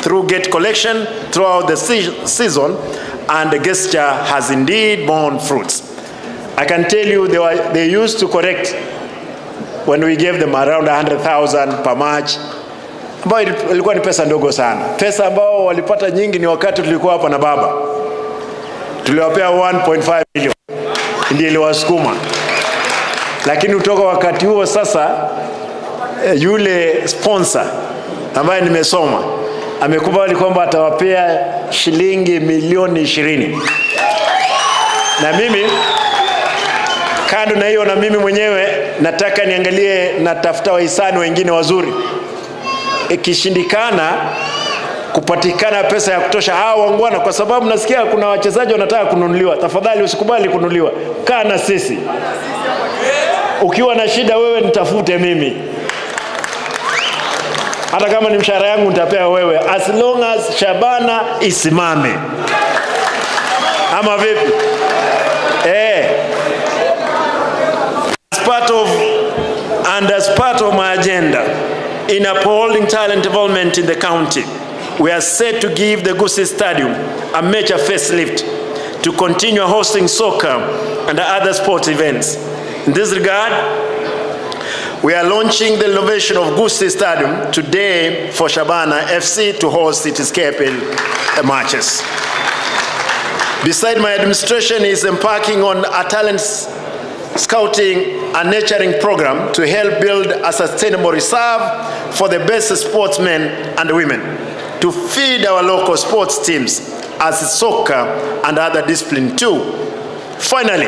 through gate collection throughout the season, and the gesture has indeed borne fruits. I can tell you they used to correct when we gave them around 100,000 per match, ambayo ilikuwa ni pesa ndogo sana. Pesa ambao walipata nyingi ni wakati tulikuwa hapa na baba. Tuliwapea 1.5 million. Ndiyo iliwasukuma. Lakini kutoka wakati huo sasa, yule sponsor ambaye nimesoma amekubali kwamba atawapea shilingi milioni 20. Na mimi kando na hiyo, na mimi mwenyewe nataka niangalie, natafuta wahisani wengine wazuri. Ikishindikana kupatikana pesa ya kutosha, hao wangwana, kwa sababu nasikia kuna wachezaji wanataka kununuliwa. Tafadhali usikubali kununuliwa. Kaa na sisi. Ukiwa na shida wewe nitafute mimi. Hata kama ni mshahara yangu nitapea wewe, as long as Shabana isimame. Ama vipi? As part of my agenda in upholding talent development in the county, we are set to give the Gusii Stadium a major facelift to continue hosting soccer and other sports events. In this regard, we are launching the renovation of Gusii Stadium today for Shabana FC to host its KPL matches. Beside, my administration is embarking on a talent scouting and nurturing program to help build a sustainable reserve for the best sportsmen and women, to feed our local sports teams as soccer and other discipline too. Finally,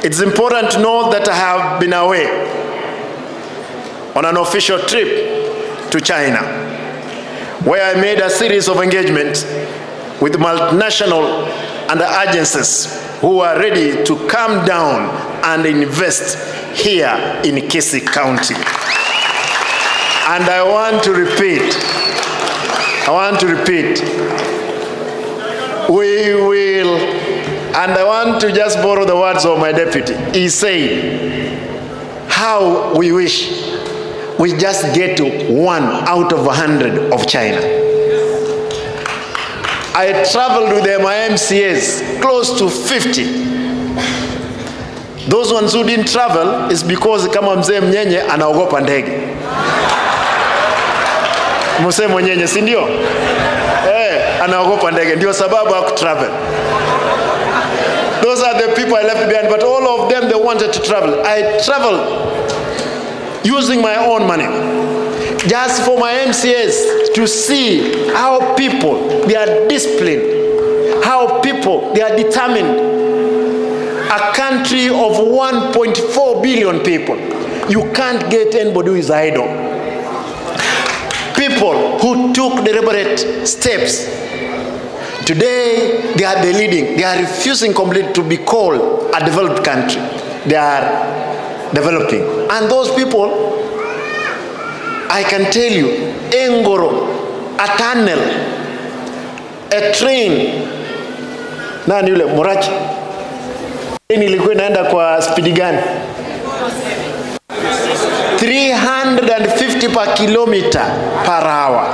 it's important to note that I have been away on an official trip to China, where I made a series of engagements with multinational and agencies who are ready to come down and invest here in Kisii County. And I want to repeat, we will, and I want to just borrow the words of my deputy. He said, how we wish we just get to 1 out of 100 of China. I traveled with my MCAs, close to 50. Those ones who didn't travel is because kama mzee mnyenye anaogopa ndege. Mzee mwenyenye, si ndio? Anaogopa ndege, ndio sababu hakutravel. Those are the people I left behind, but all of them, they wanted to travel. I traveled using my own money, just for my MCAs to see how people, they are disciplined, how people, they are determined. A country of 1.4 billion people, you can't get anybody who is idle. People who took deliberate steps Today, they are the leading. They are refusing completely to be called a developed country. They are developing. And those people, I can tell you, Engoro, a tunnel, a train. Nani yule Murachi? Train ilikuwa inaenda kwa spidi gani? 350 per kilometer per hour.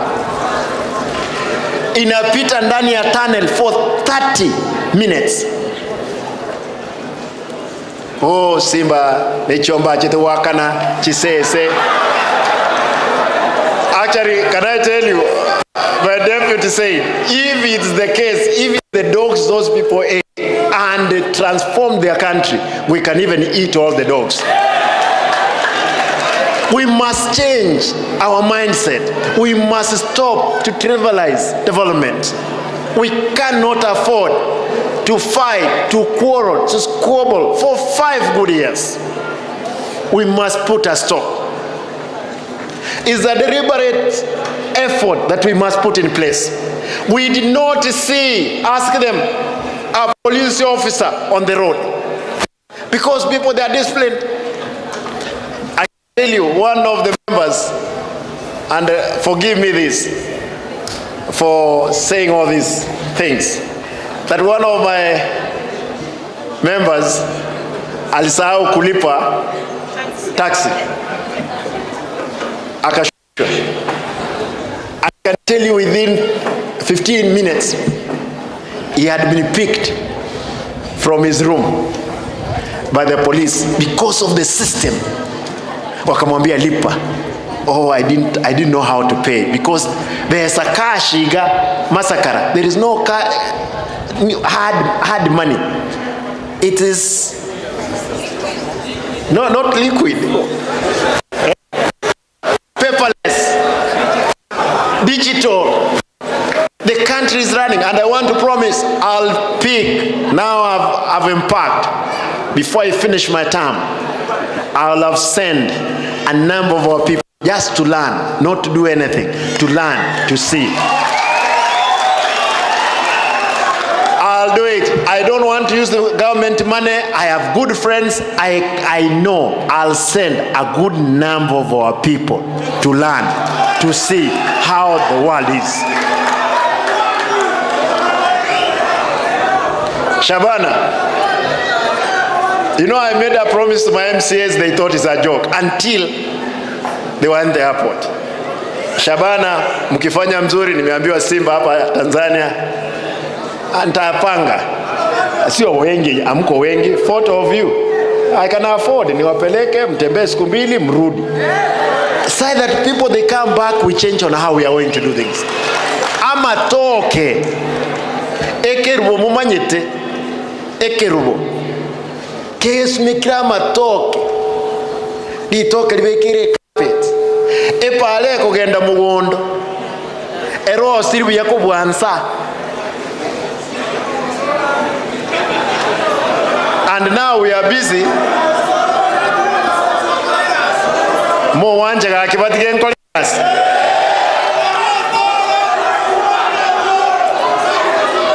Inapita ndani ya tunnel for 30 minutes. Oh, Simba nechomba chete wakana chisese. Actually, can I tell you, my deputy said, if it's the case, if the dogs those people ate and transformed their country, we can even eat all the dogs. We must change our mindset. We must stop to trivialize development. We cannot afford to fight, to quarrel, to squabble for 5 good years. We must put a stop. It's a deliberate effort that we must put in place. We did not see, ask them, a police officer on the road. Because people, they are disciplined. I tell you, one of the members, and forgive me this for saying all these things, that one of my members alisahau kulipa taxi. Akashushwa. I can tell you within 15 minutes, he had been picked from his room by the police because of the system. Wakamwambia lipa. Oh, I didn't know how to pay because there's a cash massacre. There is no hard money. It is no, not liquid. Paperless. Digital. The country is running, and I want to promise I'll pick. Now I've embarked. Before I finish my term, I'll have sent a number of our people just to learn, not to do anything, to learn, to see. I'll do it. I don't want to use the government money. I have good friends. I know I'll send a good number of our people to learn, to see how the world is. Shabana, you know, I made a promise to my MCAs, they thought it's a joke until they were in the airport. Shabana, mkifanya mzuri, nimeambiwa Simba hapa Tanzania, nitapanga. Sio wengi, amko wengi, 40 of you. I can afford, niwapeleke, mtembee siku mbili, mrudi. So that people, they come back, we change on how we are going to do things. Amatoke. Ekerubo mumanyite. Ekerubo. Kesimikira amatoke. Litoke libekere carpet. Epale kugenda mugondo. Ero siribu yakobwansa. And now we are busy. Mo wanje gakibatige nkolas.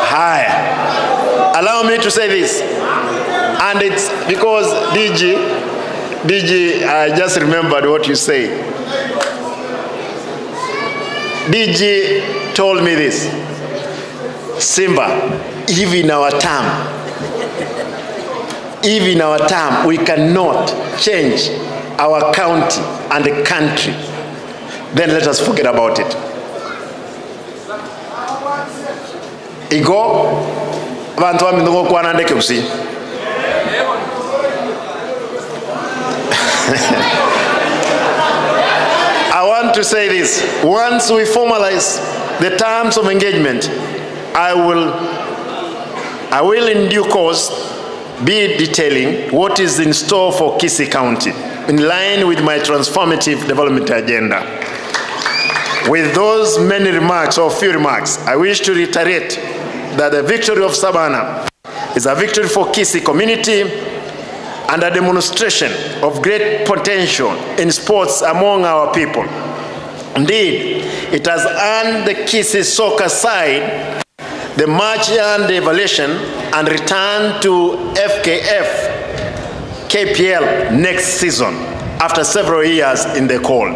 Haya. Allow me to say this. And it's because DG, I just remembered what you said. DG told me this. Simba, if in our term we cannot change our county and the country, then let us forget about it. Igo, bantu bami kwana ndeke usi. I want to say this. Once we formalize the terms of engagement, I will in due course be detailing what is in store for Kisii County in line with my transformative development agenda. With those many remarks or few remarks, I wish to reiterate that the victory of Shabana is a victory for Kisii community and a demonstration of great potential in sports among our people. Indeed, it has earned the Kisii soccer side The much earned evaluation and return to FKF KPL next season after several years in the cold.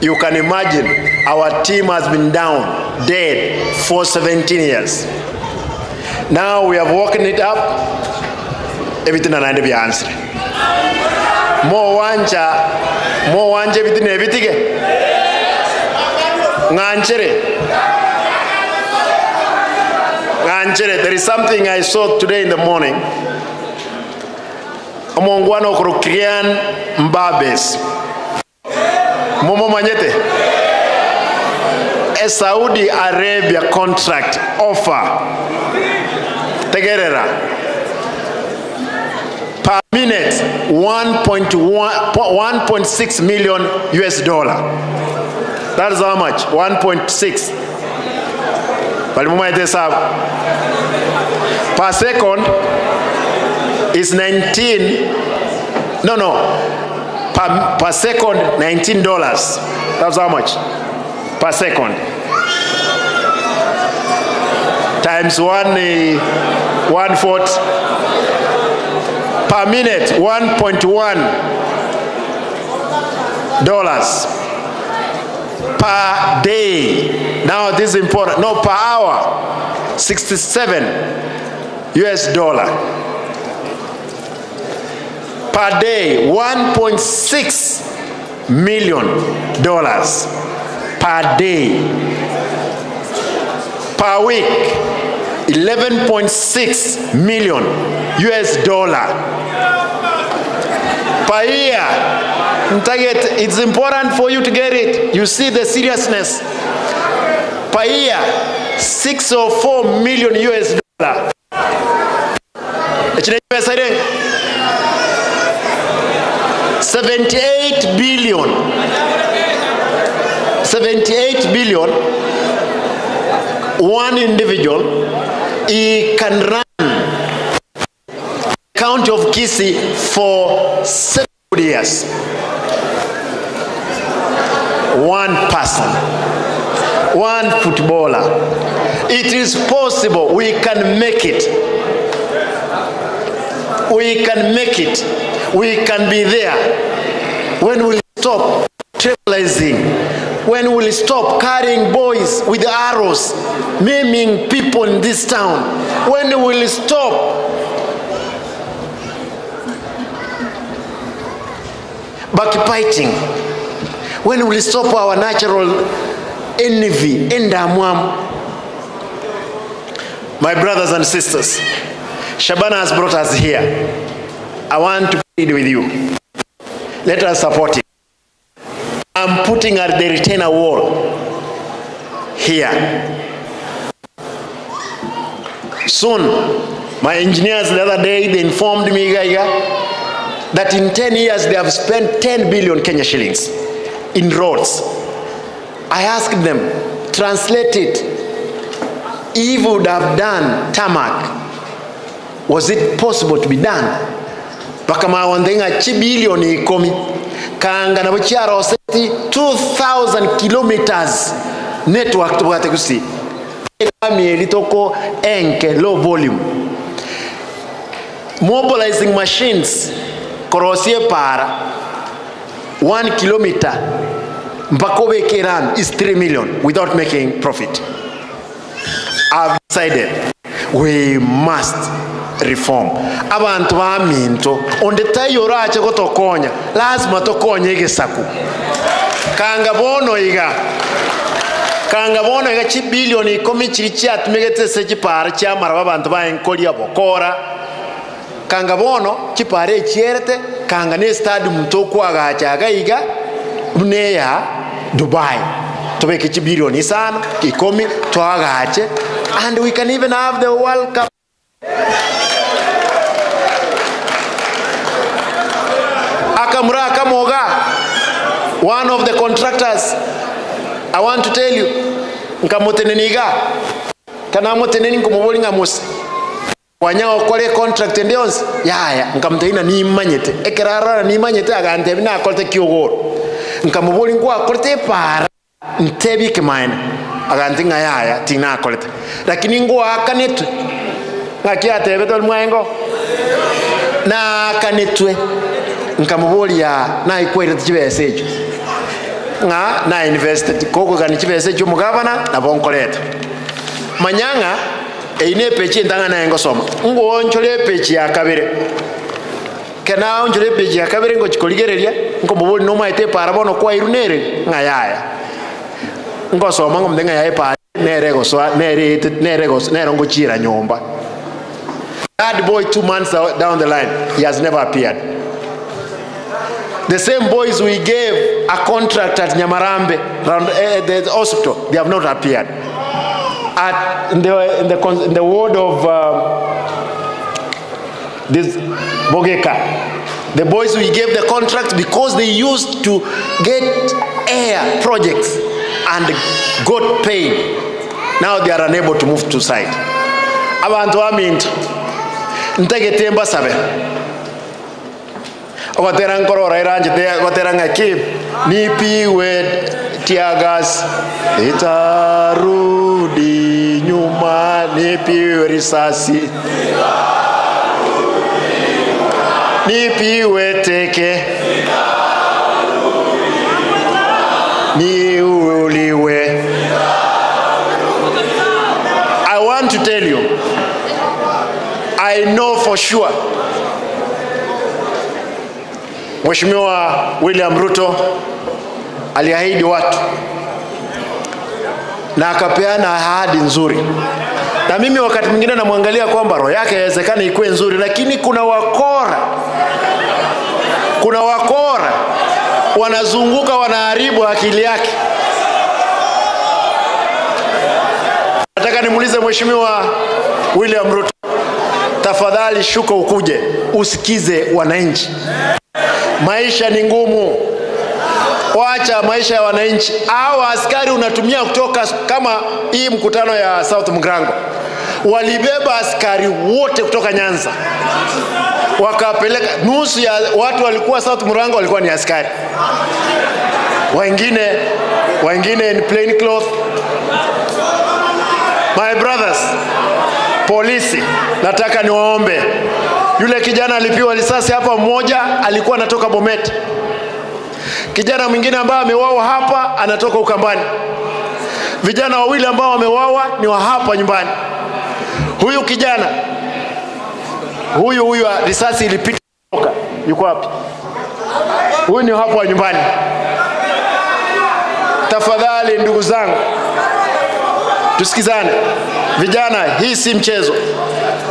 You can imagine our team has been down, dead for 17 years. Now we have woken it up. Everything and be answered. More wanja everything everything. Nganchere. There is something I saw today in the morning. Omongwano Kylian Mbappe. Momo Manyete. A Saudi Arabia contract offer. Tegerera. Per minute, 1.6 million US dollar. That is how much? 1.6. Per second is 19. No. Per second, $19. That's how much? Per second. Times 1/4. Per minute, $1.1 per day. Now this is important. No, per hour, $67 US. Per day, $1.6 million per day. Per week, $11.6 million US. Per year. Target, it's important for you to get it. You see the seriousness. Per year, $604 million US. 78 billion. 78 billion. One individual, he can run the county of Kisii for 7 years. One person, one footballer. It is possible. We can make it. We can make it. We can be there. When we stop tribalizing, when we stop carrying boys with arrows, maiming people in this town, when we will stop backbiting, when we stop our natural envy and amwam. My brothers and sisters, Shabana has brought us here. I want to plead with you. Let us support it. I'm putting at the retainer wall here. Soon, my engineers the other day, they informed me that in 10 years they have spent 10 billion Kenya shillings in roads. I asked them, translate it. If we would have done tarmac, was it possible to be done? Bakamawandenga chibilioni ikomi kanga na buchiara oseti 2000 kilometers network tubwate kusi toko enke low volume mobilizing machines korosie para 1 kilometer mpaka keran is 3 million without making profit. I've decided we must reform. Abantu baminto ondetayo rache gotokonya lazima tokonye gesaku kanga bono iga chibilioni 10 chiri chiatumegete se chipara chiamara abantu baenkolia bokora kanga bono chipara chierete kanga ne stadium tokwagacha gaiga buneya Dubai tobeke chibilioni sana 10 twagache, and we can even have the World Cup. Akamura Kamoga, one of the contractors, I want to tell you, nkamoteneniga kanamoteneni nkomobolinga musi wanyao kole contract ndionse yaya nkamteina nimanyete ekerara nimanyete agante bina akolte kiogoro nkamoboli ngwa akolte para ntebi kimaina Aganti ng'ayaya tinakorete. Lakini ngwakanetwe. Ng'aki atebete mwengo. Na akanetwe. Nkamuboria naikwere chibesa echo. Ng'a na invested koko gani chibesa echo mugabana na bonkorete. Manyanga eine pechi ndanga na ngosoma. Ngwonchole pechi ya kabere. Kana onchole pechi ya kabere ngochikorigereria nkomubori no maite para bono kwa irunere ng'ayaya. Ngosoma ngomdenga yae pa nere goswa nere nere gos nere ngochira nyomba. That boy 2 months down the line, he has never appeared. The same boys we gave a contract at Nyamarambe round the hospital, they have not appeared. At in the ward of this Bogeka, the boys we gave the contract because they used to get air projects and got paid. Now they are unable to move to site. Abantu amintu ntegete mbasabe obatera nkorora iranje batera ngaki nipiwe tear gas itarudi nyuma nipiwe risasi nipiwe teke niuliwe. I want to tell you, I know for sure Mheshimiwa William Ruto aliahidi watu na akapeana ahadi nzuri. Na mimi wakati mwingine namwangalia kwamba roho yake haiwezekani ikuwe nzuri, lakini kuna wakora wanazunguka wanaharibu akili yake. Nataka nimuulize Mheshimiwa William Ruto, tafadhali shuka ukuje usikize wananchi. Maisha ni ngumu. Wacha maisha ya wananchi. Hawa askari unatumia kutoka kama hii mkutano ya South Mugrango, walibeba askari wote kutoka Nyanza wakapeleka. Nusu ya watu walikuwa South Mugrango walikuwa ni askari, wengine in plain cloth. My brothers, polisi, nataka niwaombe. Yule kijana alipiwa risasi hapa, mmoja alikuwa anatoka Bomet. Kijana mwingine ambaye ameuawa hapa anatoka Ukambani. Vijana wawili ambao wameuawa ni wa hapa nyumbani. Huyu kijana huyu risasi ilipita kutoka. Yuko wapi? Huyu ni hapa nyumbani. Tafadhali ndugu zangu, tusikizane. Vijana, hii si mchezo.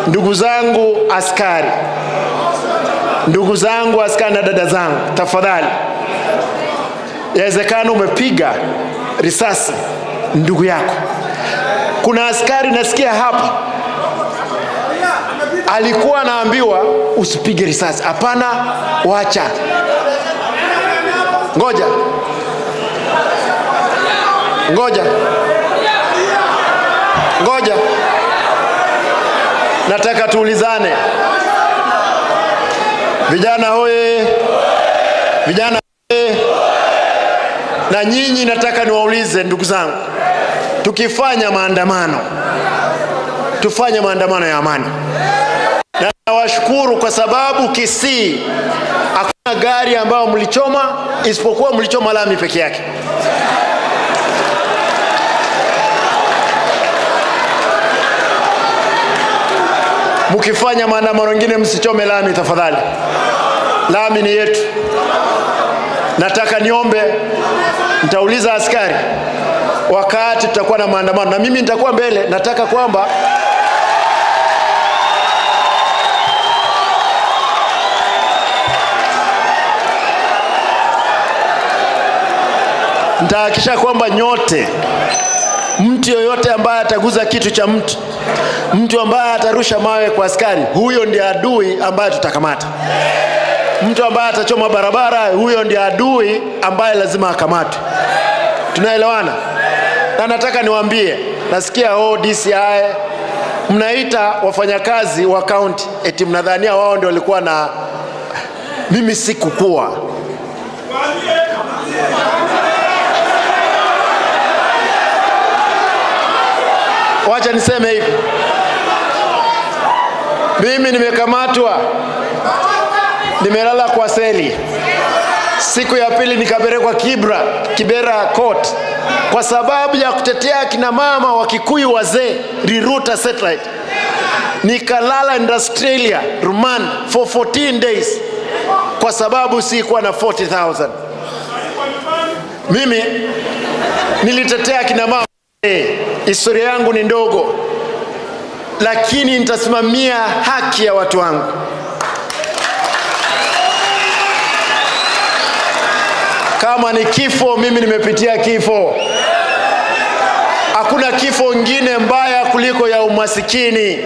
Ndugu zangu askari, ndugu zangu askari na dada zangu, tafadhali. Yawezekana umepiga risasi ndugu yako. Kuna askari nasikia hapa alikuwa anaambiwa usipige risasi. Hapana, wacha. Ngoja. Ngoja. Ngoja. Nataka tuulizane. Vijana hoye. Vijana hoye. Na nyinyi nataka niwaulize ndugu zangu. Tukifanya maandamano, tufanye maandamano ya amani. Na nawashukuru kwa sababu Kisii hakuna gari ambayo mlichoma isipokuwa mlichoma lami peke yake. Mkifanya maandamano mengine msichome lami tafadhali. Lami ni yetu. Nataka niombe, nitauliza askari wakati tutakuwa na maandamano na mimi nitakuwa mbele. Nataka kwamba nitahakikisha kwamba nyote, mtu yoyote ambaye ataguza kitu cha mtu, mtu ambaye atarusha mawe kwa askari, huyo ndiye adui ambaye tutakamata. Mtu ambaye atachoma barabara, huyo ndiye adui ambaye lazima akamatwe. Tunaelewana? Na nataka niwaambie, nasikia DCI mnaita wafanyakazi wa county eti mnadhania wao ndio walikuwa na. Mimi sikukua. Wacha niseme hivi, mimi nimekamatwa, nimelala kwa seli. Siku ya pili nikapelekwa Kibera court kwa sababu ya kutetea kina mama wa Kikuyu wazee, Riruta satellite. Nikalala in Australia remand for 14 days kwa sababu sikuwa na 40,000. Mimi nilitetea kina mama. Historia yangu ni ndogo, lakini nitasimamia haki ya watu wangu. Kama ni kifo, mimi nimepitia kifo. Hakuna kifo ingine mbaya kuliko ya umasikini.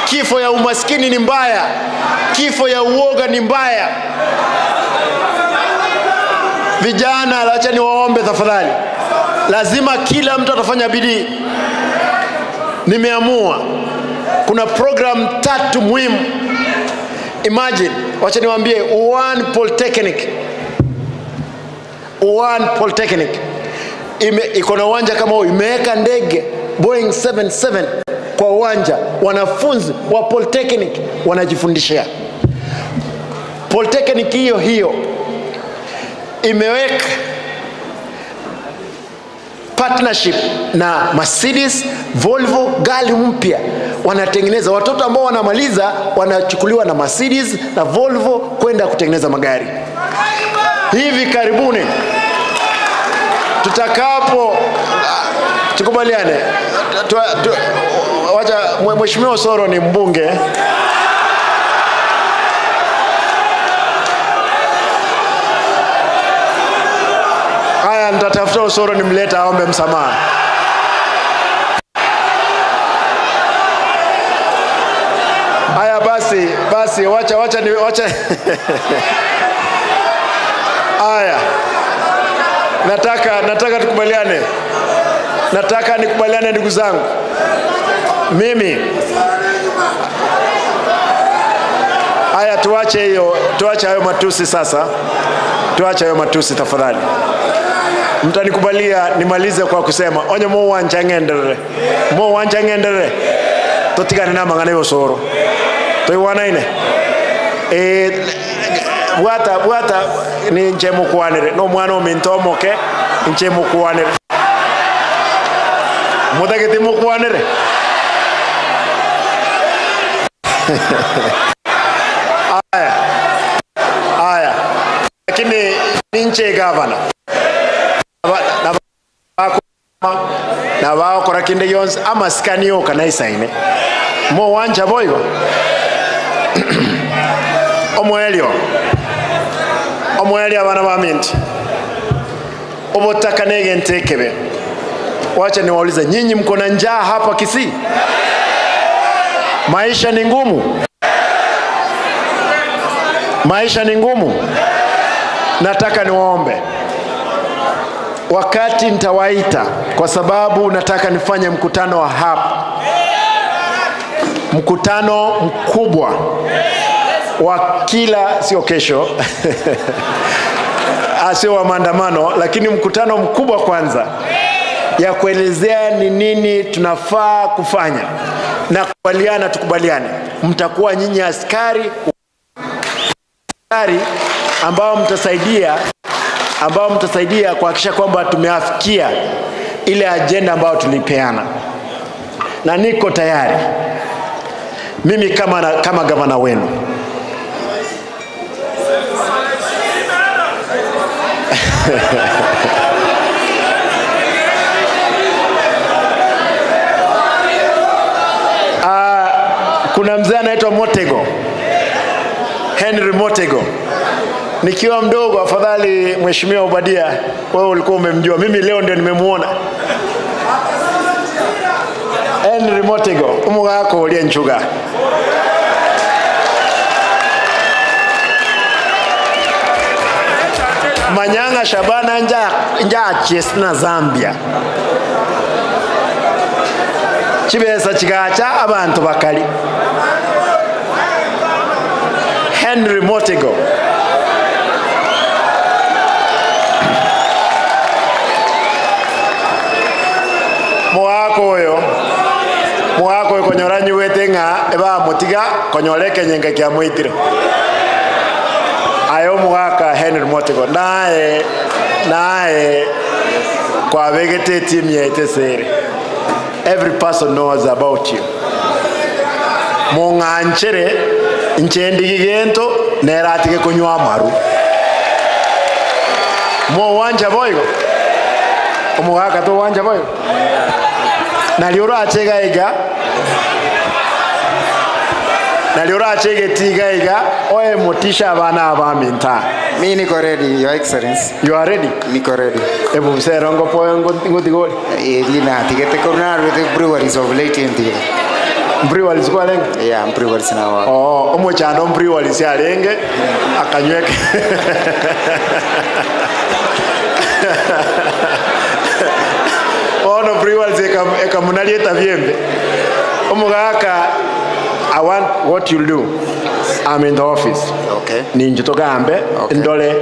Kifo ya umasikini ni mbaya. Kifo ya uoga ni mbaya. Vijana, acha niwaombe tafadhali. Lazima kila mtu atafanya bidii. Nimeamua kuna program 3 muhimu. Imagine, wacha niwaambie, One Polytechnic iko na uwanja kama huu, imeweka ndege Boeing 77 kwa uwanja. Wanafunzi wa Polytechnic wanajifundishia. Polytechnic hiyo hiyo imeweka partnership na Mercedes, Volvo, gari mpya wanatengeneza. Watoto ambao wanamaliza wanachukuliwa na Mercedes na Volvo kwenda kutengeneza magari. Hivi karibuni tutakapo tukubaliane, wacha Mheshimiwa Osoro ni mbunge. Haya, nitatafuta Osoro nimleta aombe msamaha. Haya basi wacha. Haya. Nataka tukubaliane. Nataka nikubaliane ndugu zangu. Mimi haya, tuache hayo matusi sasa. Tuache hayo matusi tafadhali. Mtanikubalia nimalize kwa kusema onye mo wanja ngenderere. Mo wanja ngenderere. Totigane na mangana yosoro. Toiwana ine. Bwata ni nche mukwanire. No mwana omintomoke nche mukwanire. Mutagete mukwanire. Aya. Aya. Lakini ninche governor. Na wao kora kinde yonse amasikani yoka isaine. Mo wanja boigo. Omwelio abana ba minti. Obotaka nege ntekebe. Wacha niwaulize, nyinyi mko na njaa hapa Kisii? Maisha ni ngumu. Maisha ni ngumu. Nataka niwaombe. Wakati nitawaita, kwa sababu nataka nifanye mkutano wa hapa. Mkutano mkubwa wa kila, sio kesho, sio wa maandamano, lakini mkutano mkubwa kwanza ya kuelezea ni nini tunafaa kufanya na kubaliana, tukubaliane. Mtakuwa nyinyi askari ambao mtasaidia kuhakikisha kwamba tumeafikia ile agenda ambayo tulipeana. Na niko tayari mimi kama gavana wenu. Kuna mzee anaitwa Motego, Henry Motego. Nikiwa mdogo, afadhali Mheshimiwa Obadia, wewe ulikuwa umemjua, mimi leo ndio nimemuona. Henry Motego, umugako ulie nchuga. Manyanga Shabana nja chiesna Zambia. Chibesa chigacha abantu bakali. Henry Motego. Atiga konyoleke nyenga kia muitire. Ayo mugaka Henry Motego nae nae kwa vegete team ya itesere. Every person knows about you. Munganchere nchendi gigento neratige kunywa maru. Mo wanja boigo. Omugaka to wanja boigo. Naliora achega iga. Naliora achege tiga iga. Oe motisha abana abaminta. Mi niko ready, Your Excellency. You are ready? Niko ready. Ebu msero ngo poe ngotigoli. Ina tigete corner with the breweries of late ntige. Breweries kwa lenge? Yeah, breweries na wa. Oh, omochando breweries ya lenge akanyweke. Ono breweries ekamunalieta vyembe. Omugaka, I want what you do. I'm in the office. Okay. Ninje togambe, okay. Ndole.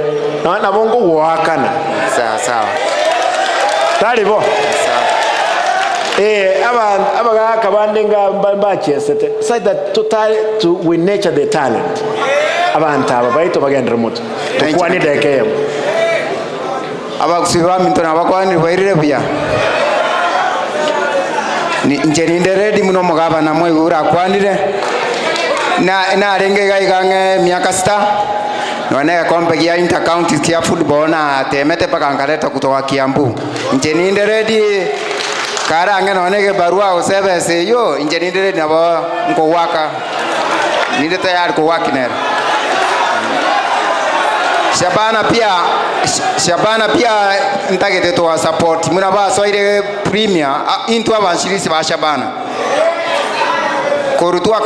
Na nabongo wakana. Sawa sawa. Talibo. Sawa. Eh, abagaka bandenga mbachesete. Say that to we nature the talent. Abantu aba baito bagendera muto. Tukwani dekeye. Abakusiba minto nabakwani bairire buya. Ni nje ninde ready muno mugaba na mwe urakwanire. Na na renge gaigange miaka sita none kombe ya inter county kia football na temete paka ngaleta kutoka Kiambu. Nje ninde ready karange none barua osebese yo nje ninde ready nabo nkowaka. Ninde tayari kuwakinera. Shabana pia ntagete to support muna ba soire premier into abanshirisi ba Shabana. Korutua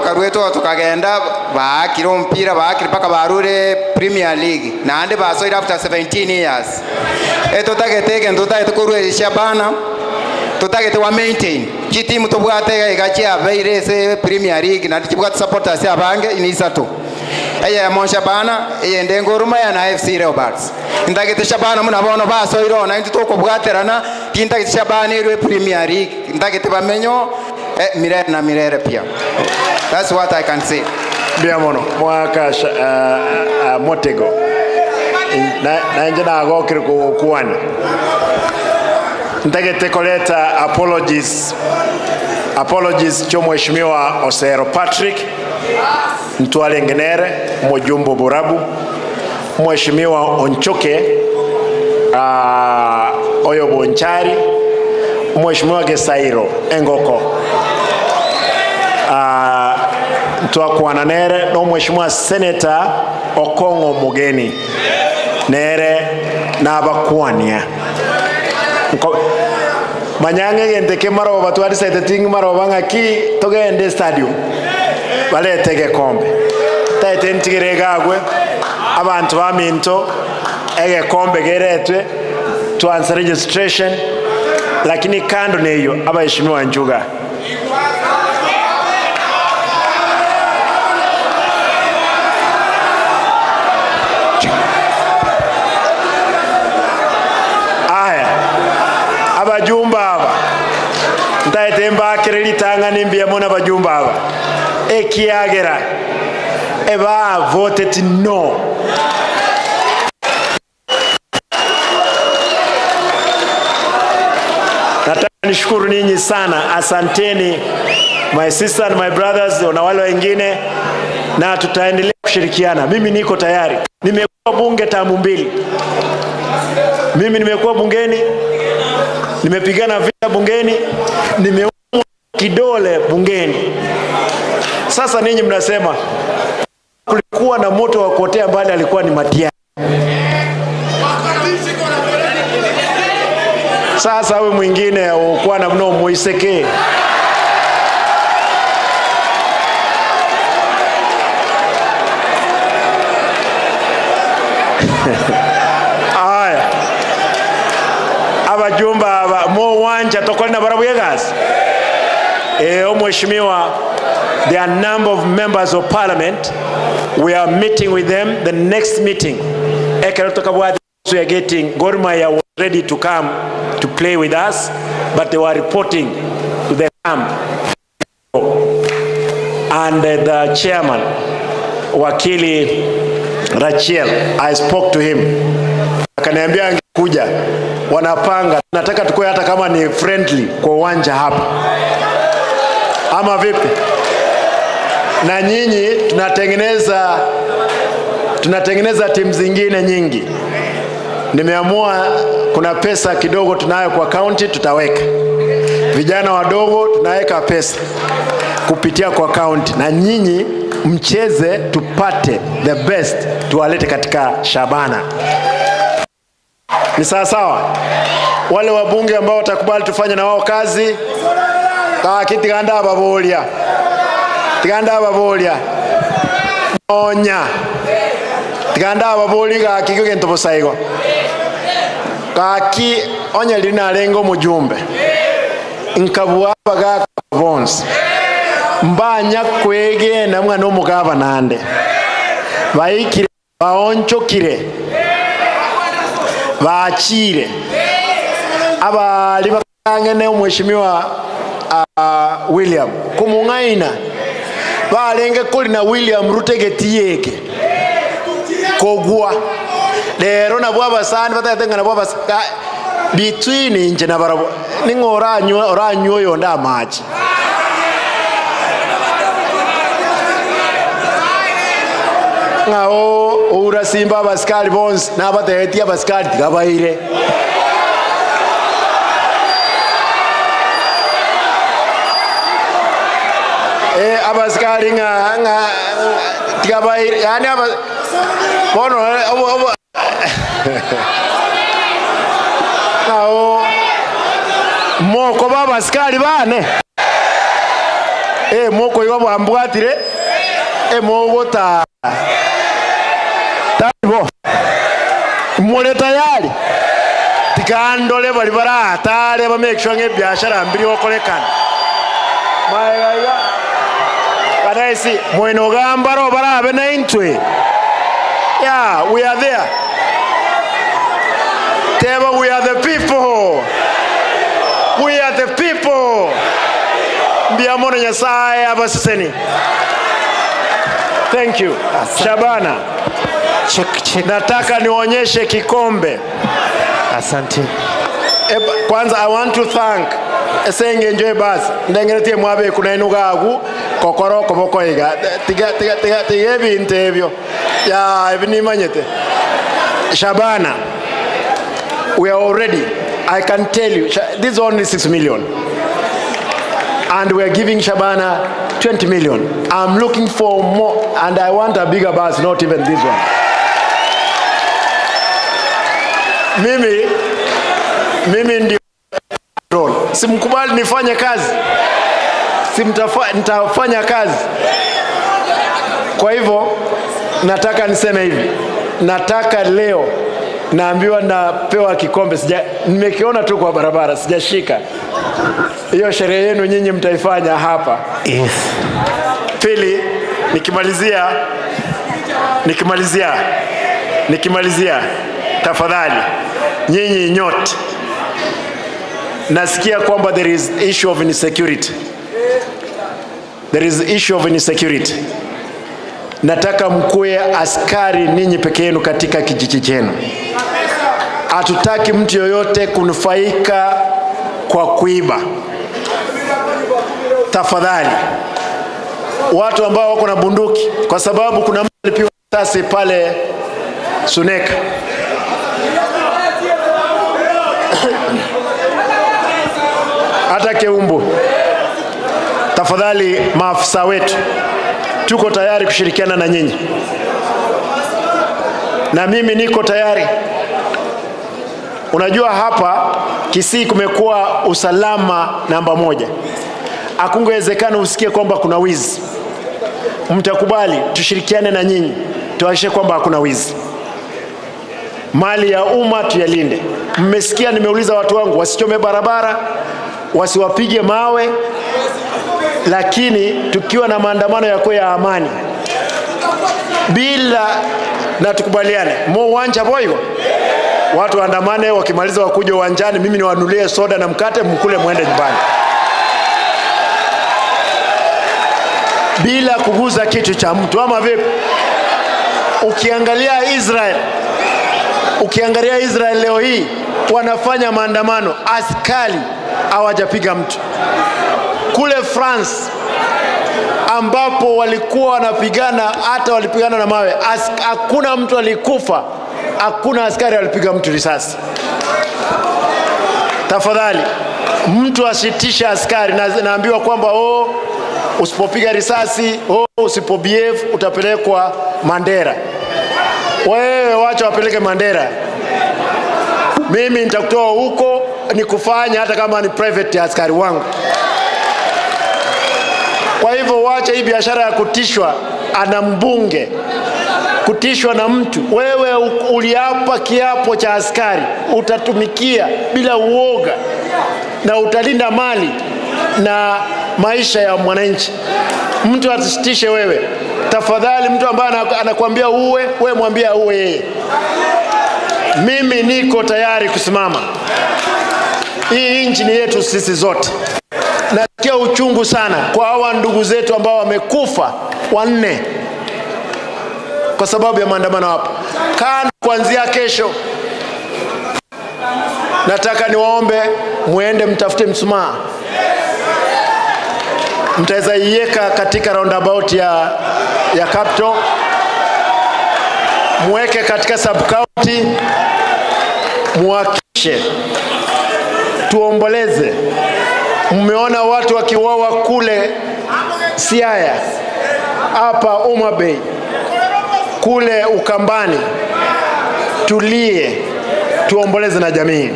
karueto tukagenda baakira mpira baakira paka barure Premier League na ande basoira after 17 years. Eto tagete gento tagete korwe Shabana tutagete wa maintain chitimu tobwate igachia beire se Premier League na chibwate supporters abange inisato. Eye mo Shabana eye ndengoruma ya na FC Leopards. Ndagete Shabana muna bono basoira na intu tokobwaterana tintagete Shabana irwe Premier League ndagete bamenyo mirere na mirere pia. That's what I can say. Biamono mwaka Motego. Na nje na gokiri kuwani. Ndagete koleta apologies. Apologies cho Mheshimiwa Osero Patrick. Mtwale Ngenere, Mojumbo Burabu, Mheshimiwa Onchoke, Oyo Bonchari, Mheshimiwa Gesairo Engoko. Twakuana nere no Mheshimiwa Senator Okongo Mugeni nere nabakuania. Manyange gente ke maroba twarisaite ting maroba ngaki togende stadium. Balete gekombe. Taite ntigire gagwe abantu baminto egekombe geretwe to answer registration, lakini kando neyo abaheshimiwa Njuga. Aya abajumba aba ntaite mbakire litanga nimbia mona abajumba aba ekiagera eba voted no. Nataka nishukuru ninyi sana, asanteni my sister and my brothers na wale wengine, na tutaendelea kushirikiana. Mimi niko tayari. Nimekuwa bunge tamu mbili. Mimi nimekuwa bungeni, nimepigana vita bungeni, nimeumwa kidole bungeni. Sasa ninyi mnasema kulikuwa na moto wa kuotea mbali, alikuwa ni Matiang'i. Sasa huyu mwingine ukuwa na mno muiseke. Aya. Abajumba aba mo wanja tokoli na barabu yegas. Mheshimiwa, there are a number of members of parliament. We are meeting with them the next meeting. We are getting Gor Mahia was ready to come to play with us, but they were reporting to the camp. And the chairman, Wakili Rachiel, I spoke to him. Akaniambia angekuja, wanapanga, nataka tukue hata kama ni friendly kwa uwanja hapa. Ama vipi? Na nyinyi tunatengeneza timu zingine nyingi. Nimeamua kuna pesa kidogo tunayo kwa county tutaweka. Vijana wadogo tunaweka pesa kupitia kwa county, na nyinyi mcheze tupate the best tuwalete katika Shabana. Ni sawa sawa? Wale wabunge ambao watakubali tufanye na wao kazi, tiganda babolia. Tiganda babolia. Onya. Tiganda baboli ga kiko gento bosaigo. Kaki onya lina lengo mujumbe. Nkabuwa baga bonds. Mbanya kwege na mwana omugaba nande. Baikire baonchokire. Baachire. Abali bakangene omheshimiwa William kumungaina. Balenge kuli na William rutegetiyeke. Kogwa. Lero nabo abasani batatenga nabo between inje na barabo ningo oranywa yonda amaji. Ngao ura simba abasikali bonse nabatetia abasikali tikabaire. Abasikali nga tikabaire yani aba bono obo ngao moko babasikali bane moko iwa bwambwatire mogota taribo mole tayari tikandole bali baratare ba make sure ngebiashara mbiri okolekana maega kanaisi mweno gambaro barabe na intwe. Yeah, we are there. Teba, we are the people. We are the people. Mbiamono Nyasaye abasiseni. Thank you. Shabana. Check, check. Nataka nionyeshe kikombe. Asante. Kwanza I want to thank Esenge enjoy bus. Ndengeretie mwabe kuna inuga agu kokoro koboko iga. Tiga tiga tiga tiga ebintu ebyo. Ya ebinimanyete. Shabana. We are already, I can tell you, this is only 6 million. And we are giving Shabana 20 million. I'm looking for more, and I want a bigger bus, not even this one. Mimi ndio role. Simkubali nifanye kazi. Nitafanya kazi. Kwa hivyo nataka niseme hivi. Nataka leo naambiwa napewa kikombe, nimekiona tu kwa barabara, sijashika. Hiyo sherehe yenu nyinyi mtaifanya hapa. Yes. Pili, nikimalizia tafadhali nyinyi nyote, nasikia kwamba there is issue of insecurity. There is issue of insecurity. Nataka mkuwe askari ninyi peke yenu katika kijiji chenu. Hatutaki mtu yoyote kunufaika kwa kuiba. Tafadhali watu ambao wako na bunduki, kwa sababu kuna mtu alipigwa risasi pale Suneka. Hata Keumbu. Tafadhali maafisa wetu, tuko tayari kushirikiana na nyinyi. Na mimi niko tayari. Unajua hapa Kisii kumekuwa usalama namba 1. Hakungewezekana usikie kwamba kuna wizi. Mtakubali tushirikiane na nyinyi tuhakikishe kwamba hakuna wizi. Mali ya umma tuyalinde. Mmesikia nimeuliza watu wangu wasichome barabara, wasiwapige mawe, lakini tukiwa na maandamano yako ya amani. Bila na tukubaliane, mo uwanja boyo. Watu waandamane, wakimaliza wakuje uwanjani, mimi niwanunulie soda na mkate, mkule muende nyumbani. bila kuguza kitu cha mtu, ama vipi? Ukiangalia Israel, ukiangalia Israel leo hii wanafanya maandamano, askari hawajapiga mtu. Kule France ambapo walikuwa wanapigana, hata walipigana na mawe, hakuna mtu alikufa, hakuna askari alipiga mtu risasi. Tafadhali mtu asitishe askari. Naambiwa kwamba usipopiga risasi, usipo behave utapelekwa Mandera. Wewe wacha wapeleke Mandera, mimi nitakutoa huko nikufanya hata kama ni private askari wangu. Kwa hivyo wacha hii biashara ya kutishwa ana mbunge, kutishwa na mtu. Wewe uliapa kiapo cha askari, utatumikia bila uoga na utalinda mali na maisha ya mwananchi. Mtu asitishe wewe. Tafadhali, mtu ambaye anakuambia uwe, wewe mwambie uwe yeye. Mimi niko tayari kusimama. Hii nchi ni yetu sisi zote. Nasikia uchungu sana kwa hawa ndugu zetu ambao wamekufa 4 kwa sababu ya maandamano hapa. Kuanzia kesho nataka niwaombe muende mtafute mshumaa. Mtaweza iweka katika roundabout ya Capital, muweke katika sub county, muhakikishe tuomboleze. Mmeona watu wakiuawa kule Siaya, hapa Homa Bay, kule Ukambani. Tulie, tuomboleze na jamii.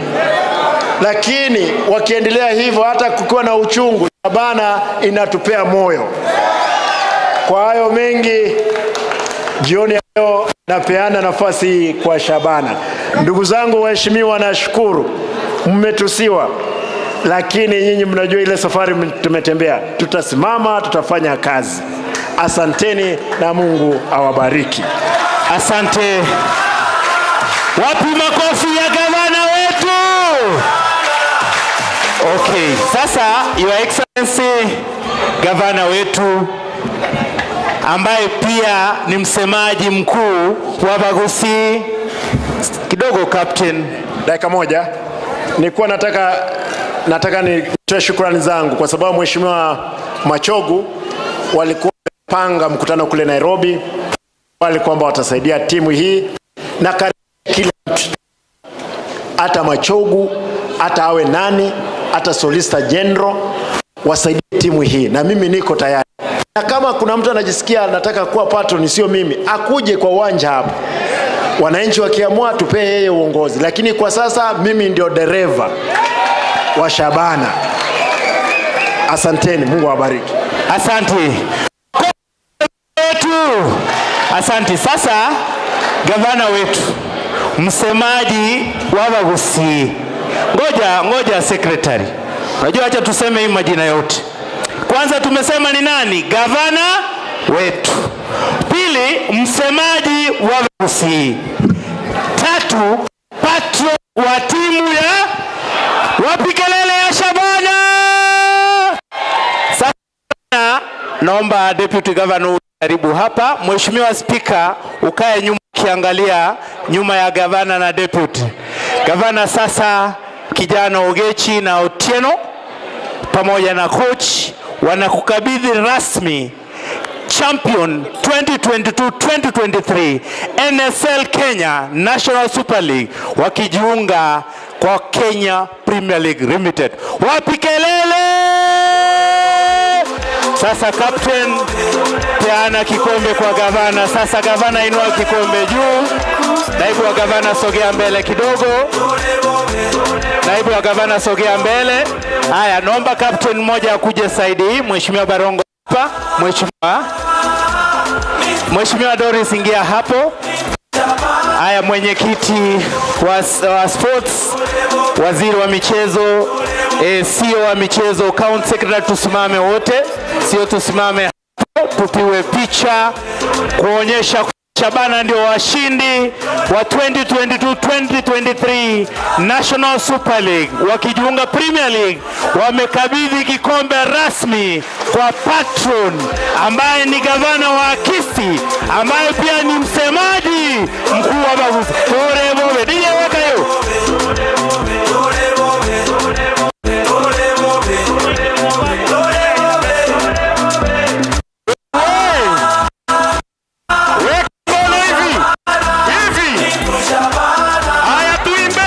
Lakini wakiendelea hivyo, hata kukiwa na uchungu, Shabana inatupea moyo. Kwa hayo mengi, jioni leo napeana nafasi kwa Shabana. Ndugu zangu waheshimiwa, nashukuru mmetusiwa, lakini nyinyi mnajua ile safari tumetembea. Tutasimama, tutafanya kazi. Asanteni na Mungu awabariki. Asante. Wapi makofi ya gavana wetu? Okay, sasa Your Excellency gavana wetu ambaye pia ni msemaji mkuu wa Bagusi, kidogo captain, dakika moja. Nilikuwa nataka nitoe shukrani zangu kwa sababu Mheshimiwa Machogu walikuwa panga mkutano kule Nairobi, wale kwamba watasaidia timu hii na karibu kila mtu, hata Machogu, hata awe nani, hata Solicitor General, wasaidie timu hii, na mimi niko tayari. Na kama kuna mtu anajisikia anataka kuwa patron, sio mimi, akuje kwa uwanja hapa. Wananchi wakiamua tupee yeye uongozi, lakini kwa sasa mimi ndio dereva wa Shabana. Asanteni, Mungu awabariki. Asante. Asante. Sasa gavana wetu, msemaji wa Bagusi. Ngoja secretary. Unajua, acha tuseme hii majina yote. Kwanza tumesema ni nani? Gavana wetu. Pili, msemaji wa Bagusi. Tatu, patron wa timu ya wapi kelele ya Shabana. Sasa naomba deputy governor karibu hapa. Mheshimiwa Speaker, ukae nyuma ukiangalia nyuma ya gavana na deputy. Gavana sasa, kijana Ogechi na Otieno pamoja na coach wanakukabidhi rasmi champion 2022-2023 NSL Kenya National Super League, wakijiunga kwa Kenya Premier League Limited. Wapi kelele? Sasa captain, peana kikombe kwa gavana. Sasa gavana, inua kikombe juu. Naibu wa gavana, sogea mbele kidogo. Naibu wa gavana, sogea mbele. Haya, naomba captain mmoja akuje side hii. Mheshimiwa Barongo hapa. Mheshimiwa Doris, ingia hapo. Haya, mwenyekiti wa sports, waziri wa michezo, CEO wa michezo, county secretary, tusimame wote. Sio tusimame hapo, tupiwe picha kuonyesha Shabana ndio washindi wa 2022-2023 National Super League, wakijiunga Premier League. Wamekabidhi kikombe rasmi kwa patron ambaye ni gavana wa Kisii, ambaye pia ni msemaji mkuu wa Baguzi. Tore bobe DJ, weka hiyo. Weka mkono hivi hivi. Haya, tuimbe.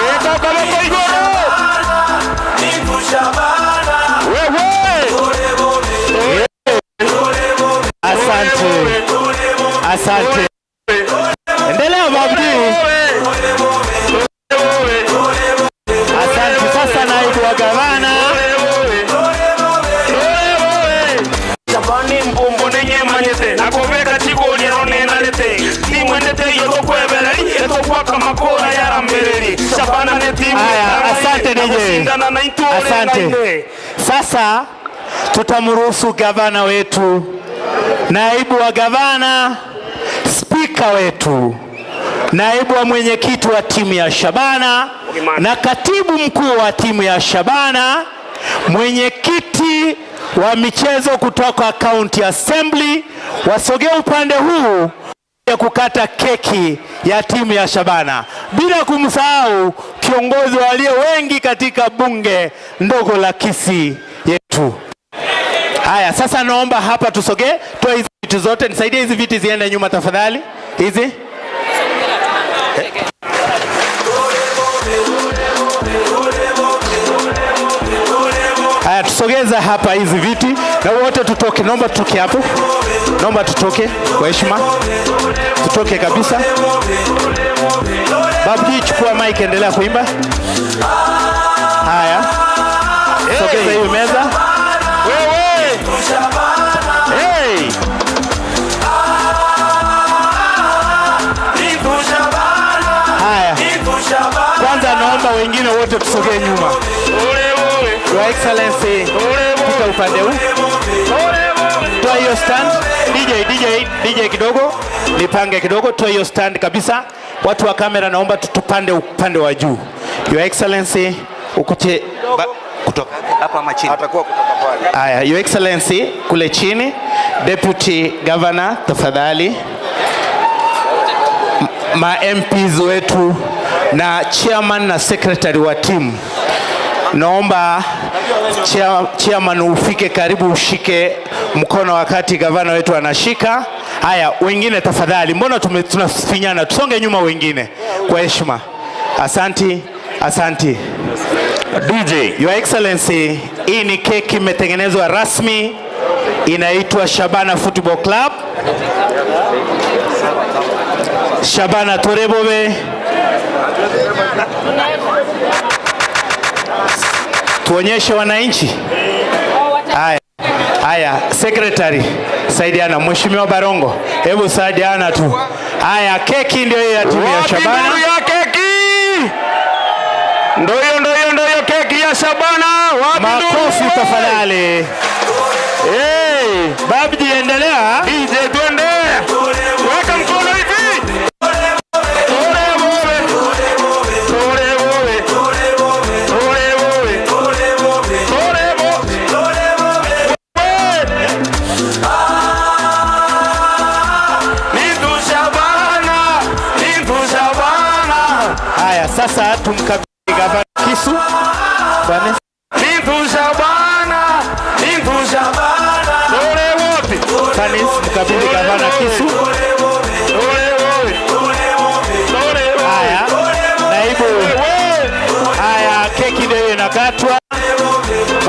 Weka kaboko igoro. Wewe. Asante, asante. Endelea Babdi. Asante. Sasa naibu wa gavana. Shabani mbombo nenye manyete nakoveka chigoli ronenalete nimwendete yotokwebereri etokwaka makora yarambereri Shabana ne timu. Haya, asante DJ. Asante. Sasa tutamruhusu gavana wetu, naibu wa gavana, spika wetu, naibu wa mwenyekiti wa timu ya Shabana na katibu mkuu wa timu ya Shabana, mwenyekiti wa michezo kutoka County Assembly wasogee upande huu ya kukata keki ya timu ya Shabana, bila kumsahau kiongozi walio wengi katika bunge ndogo la Kisii yetu. Haya, sasa naomba hapa tusogee, toa hizi viti zote, nisaidie hizi viti ziende nyuma tafadhali. Hizi. Haya, tusogeza hapa hizi viti na wote tutoke. Naomba tutoke hapo. Naomba tutoke kwa heshima. Tutoke kabisa. Babji, chukua mic, endelea kuimba. Haya. Sogeza hiyo meza. Wewe. Hey. Haya. Kwanza naomba wengine wote tusogee nyuma. Your Excellency, pita upande huu. Toa hiyo stand. DJ, DJ, DJ kidogo. Nipange kidogo, toa hiyo stand kabisa. Watu wa kamera naomba tutupande upande wa juu. Your Excellency, ukute kutoka hapa ama chini. Atakuwa kutoka pale. Haya, Your Excellency kule chini, Deputy Governor tafadhali. Ma MPs wetu na chairman na secretary wa timu. Naomba chairman ufike karibu, ushike mkono wakati gavana wetu anashika. Haya, wengine tafadhali, mbona tunafinyana? Tusonge nyuma wengine kwa heshima. Asanti, asanti. DJ, Your Excellency, hii ni keki imetengenezwa rasmi, inaitwa Shabana Football Club. Shabana Torebobe. Tuonyeshe wananchi. Haya, haya, secretary saidiana, Mheshimiwa Barongo, hebu saidiana tu. Haya, keki ndio hiyo ya timu ya Shabana. Wapi ya keki? Ndio hiyo, ndio hiyo, ndio hiyo keki ya Shabana. Wapi makofi tafadhali. Hey, Babji endelea. DJ twende. Weka mkono hivi. Tore bobe. Tore bobe. Tore bobe. Tore bobe. Nindu Shabana, Nindu Shabana. Haya, sasa tumkabidhi gavana kisu. Bwana Nindu Shabana, Nindu Shabana. Tore wote. Tanis, mkabidhi gavana kisu. Haya, naibu. Haya, keki ndio inakatwa.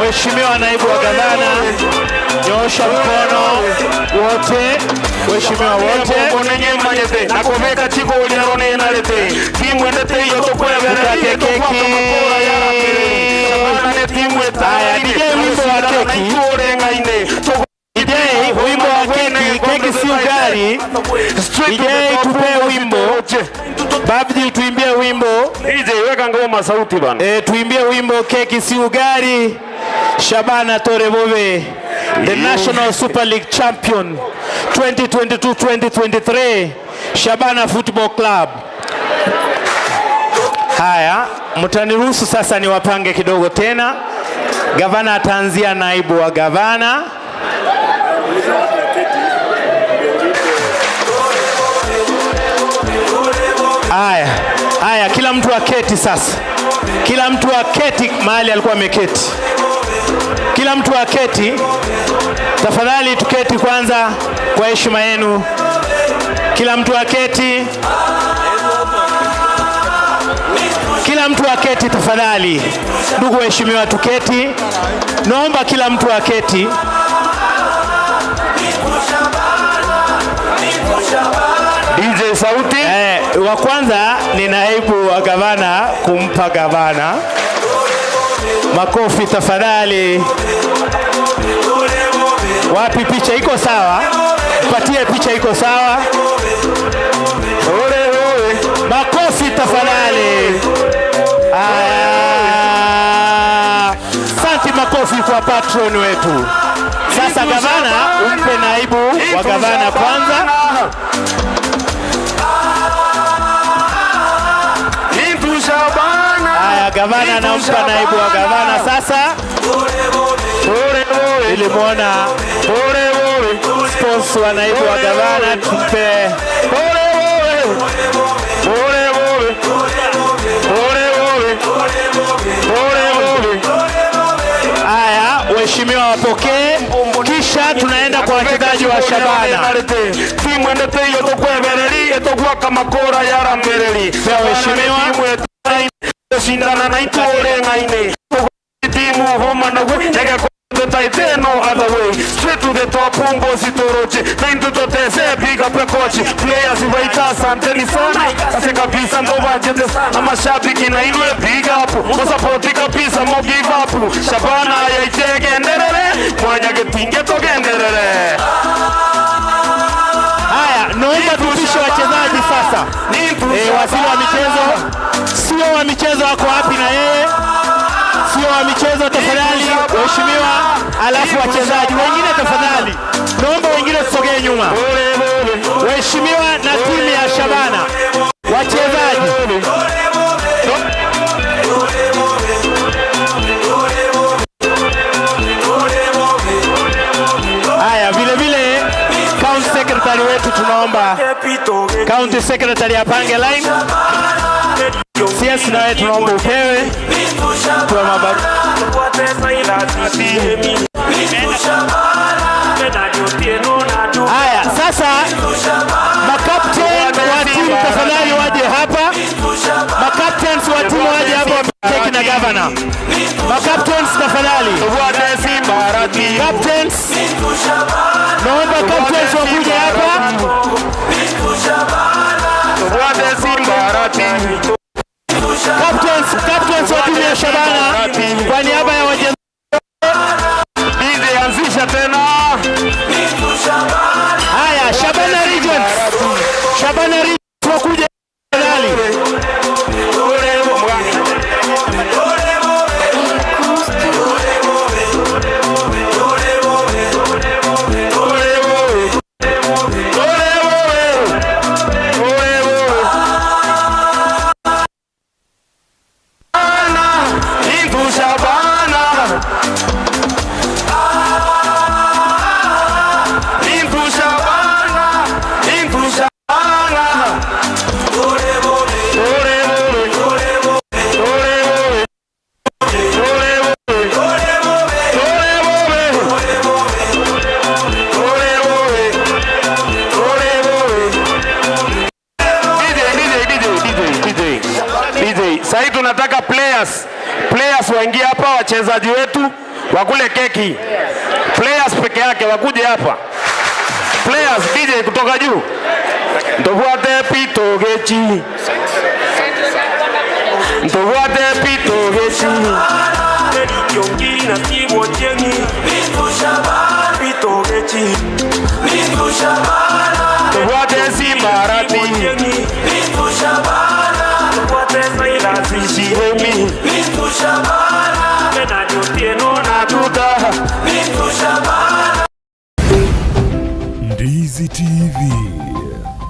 Mheshimiwa naibu wa gavana, nyoosha mkono wote. Mheshimiwa wote. Nakoveka chiko uliarone nalete. Timu endete hiyo Tukate keki. Haya, DJ wimbo wa keki. DJ wimbo wa keki, keki si ugali. DJ tupe wimbo. Babji tuimbie wimbo. DJ weka ngoma sauti bana. Tuimbie wimbo keki si ugali. Shabana Torebobe. the National Super League champion 2022-2023 Shabana Football Club. Haya, mtaniruhusu sasa niwapange kidogo tena. Gavana ataanzia naibu wa gavana. Haya, haya, kila mtu aketi sasa. Kila mtu aketi mahali alikuwa ameketi. Kila mtu aketi. Tafadhali tuketi kwanza kwa heshima yenu. Kila mtu aketi. Kila mtu aketi tafadhali. Ndugu waheshimiwa, tuketi. Naomba kila mtu aketi. DJ sauti. Wa kwanza ni naibu wa gavana kumpa gavana. Makofi tafadhali. Wapi picha iko sawa? Patie picha iko sawa. Makofi tafadhali. Asante, makofi kwa patron wetu. Sasa gavana umpe naibu wa gavana kwanza. Haya, gavana anampa naibu wa gavana sasa. Nilimwona sponsor wa naibu wa gavana, tumpe. Haya, waheshimiwa wapokee, kisha tunaenda kwa wachezaji wa Shabana. Timu endete iyo tokwebereri etogwaka makora yarambereri. Waheshimiwa shindana na itore ngaine timu homa na nega tutaite no other way, straight to the top. Pombo sitoroche na intutotese big up coach players waita asanteni sana kase kabisa ndo bajete sana mashabiki na ilwe big up mo support kabisa mo give up. Shabana yaitegenderere mwanya getinge togenderere. Haya, naomba tupishe wachezaji sasa. Waziri wa michezo, sio wa michezo wako wapi na yeye? Sio wa michezo tafadhali, waheshimiwa, alafu wachezaji wengine tafadhali. Naomba wengine tusogee nyuma. Waheshimiwa na timu ya Shabana, wachezaji. Haya, vile vile county secretary wetu tunaomba county secretary apange line. CS na wewe tunaomba upewe. Kwa mababu. Haya, sasa makaptain wa timu tafadhali waje hapa. Makaptains wa timu waje hapa wapeke na governor. Makaptains tafadhali. Captains. Naomba captains wakuje hapa. Captains wa timu ya Shabana kwa niaba ya wachezaji. DJ anzisha tena. Haya, Shabana Regents. Shabana Regents wakuja tafadhali. Sasa tunataka players waingie hapa, wachezaji wetu wakule keki. Players peke yake wakuje hapa. Players, DJ kutoka juu. Ndovuate pito gechi. Ndovuate pito gechi. Ndovuate simbarati. Ndizi TV,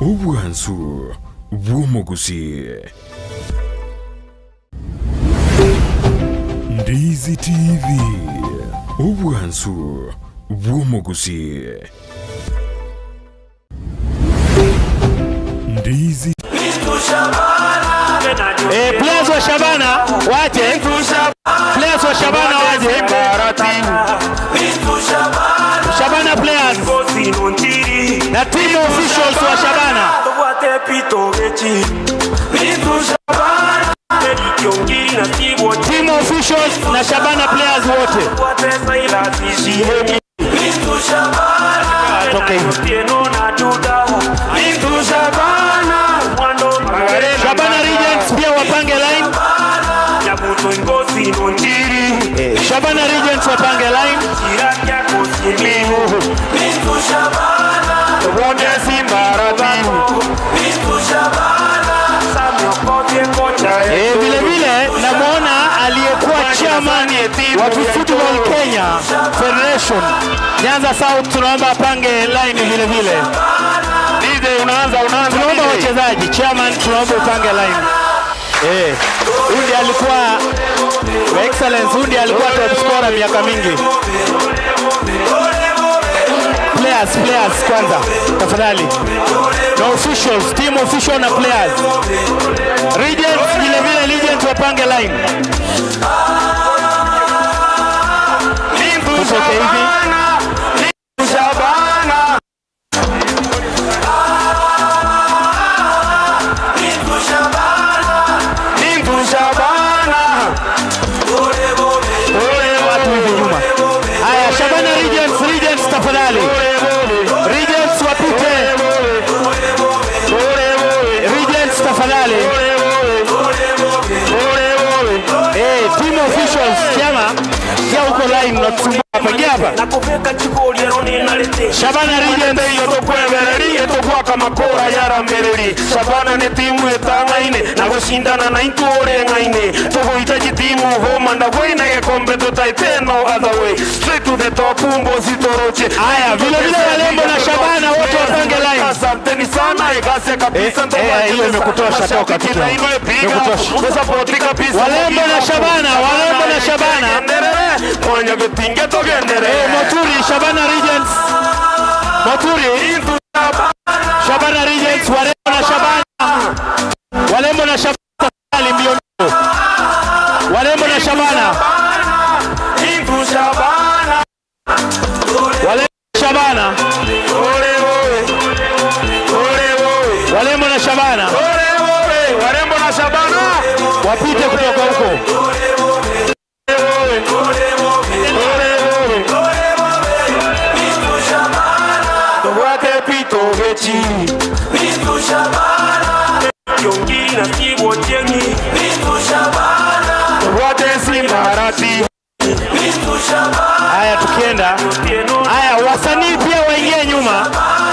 obwansu bw'omugusi. Ndizi TV, obwansu bw'omugusi. Ndizi. Players wa Shabana waje. Players wa Shabana waje. Shabana players na team officials wa Shabana. Team officials na Shabana players wote. Toke. Shabana Regents pia wapange line. Shabana Regents wapange line. Vile vile namuona aliyekuwa chairman wa Football Kenya Federation Nyanza South, tunaomba apange line vile vile. DJ unaanza tunaomba wachezaji, chairman tunaomba upange line. Huyu ndiye alikuwa excellence, huyu ndiye alikuwa top scorer miaka mingi. Players kwanza tafadhali. Na officials, team official na players. Regents vile vile, Regents wapange line. Tutoke hivi. Watu hivi nyuma. Haya, Shabana Regents tafadhali. Regents wapite. Regents tafadhali. Team officials, chama kia huko line na tusumbua hapa. Ingia hapa. Shabana Regents yotokwebereri etogwaka makora yarambereri. Shabana ni timu etangaine na gushindana na intore ngaine. Tuguhitaji timu homa ndagwina gekombe tutaite no other way. Straight to the top mbozi toroche. Haya, vile vile Walembo na Shabana wote wapange line. Asanteni sana egase kabisa ndo. Hiyo imekutosha, toka tu. Imekutosha. Walembo na Shabana, Walembo na Shabana. Mwanya getinge togendere. Moturi, Shabana Regents. Moturi, Shabana Regents, Walembo na Shabana. Walembo na Shabana mbio mbio. Walembo na Shabana. Walembo na Shabana. Walembo na Shabana. Walembo na Shabana. Wapite kutoka huko. Haya, tukienda. Haya, wasanii pia waingie nyuma.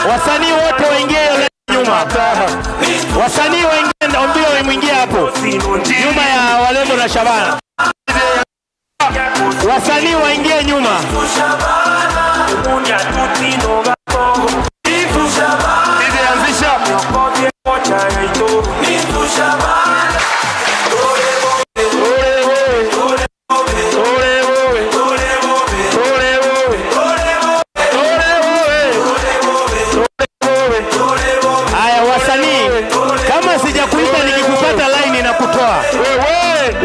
Wasanii wote waingie nyuma. Wasanii waingie mbio, muingie hapo nyuma ya Walembo na Shabana. Wasanii waingie nyuma. Haya wasanii, kama sijakuita nikikupata line na kutoa.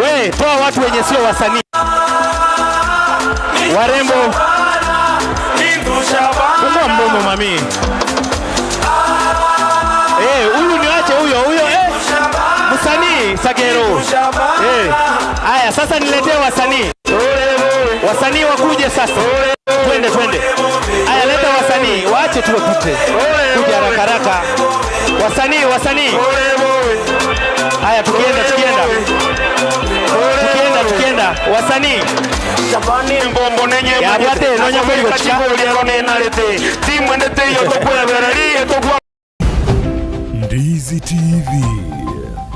Wewe toa watu wenye sio wasanii. Warembo. Fungua mdomo mami. Huyu niache huyo msanii Sagero. Haya sasa niletee wasanii. Wasanii wakuje sasa. Twende twende. Haya leta wasanii, waache tu wapite. Kuja haraka haraka. Wasanii, wasanii. Haya tukienda tukienda. Tukienda tukienda. Wasanii. Mbombo nenye ya nonya kweli gochika. Timu endete yotokwa bereri yotokwa. Ndizi TV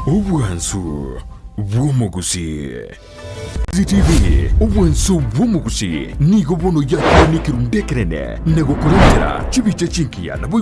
obwansu bw'omugusi. Ndizi TV obwansu bw'omugusi nigo bono yakunikirundekerene negokurentera chibiche chinkiya.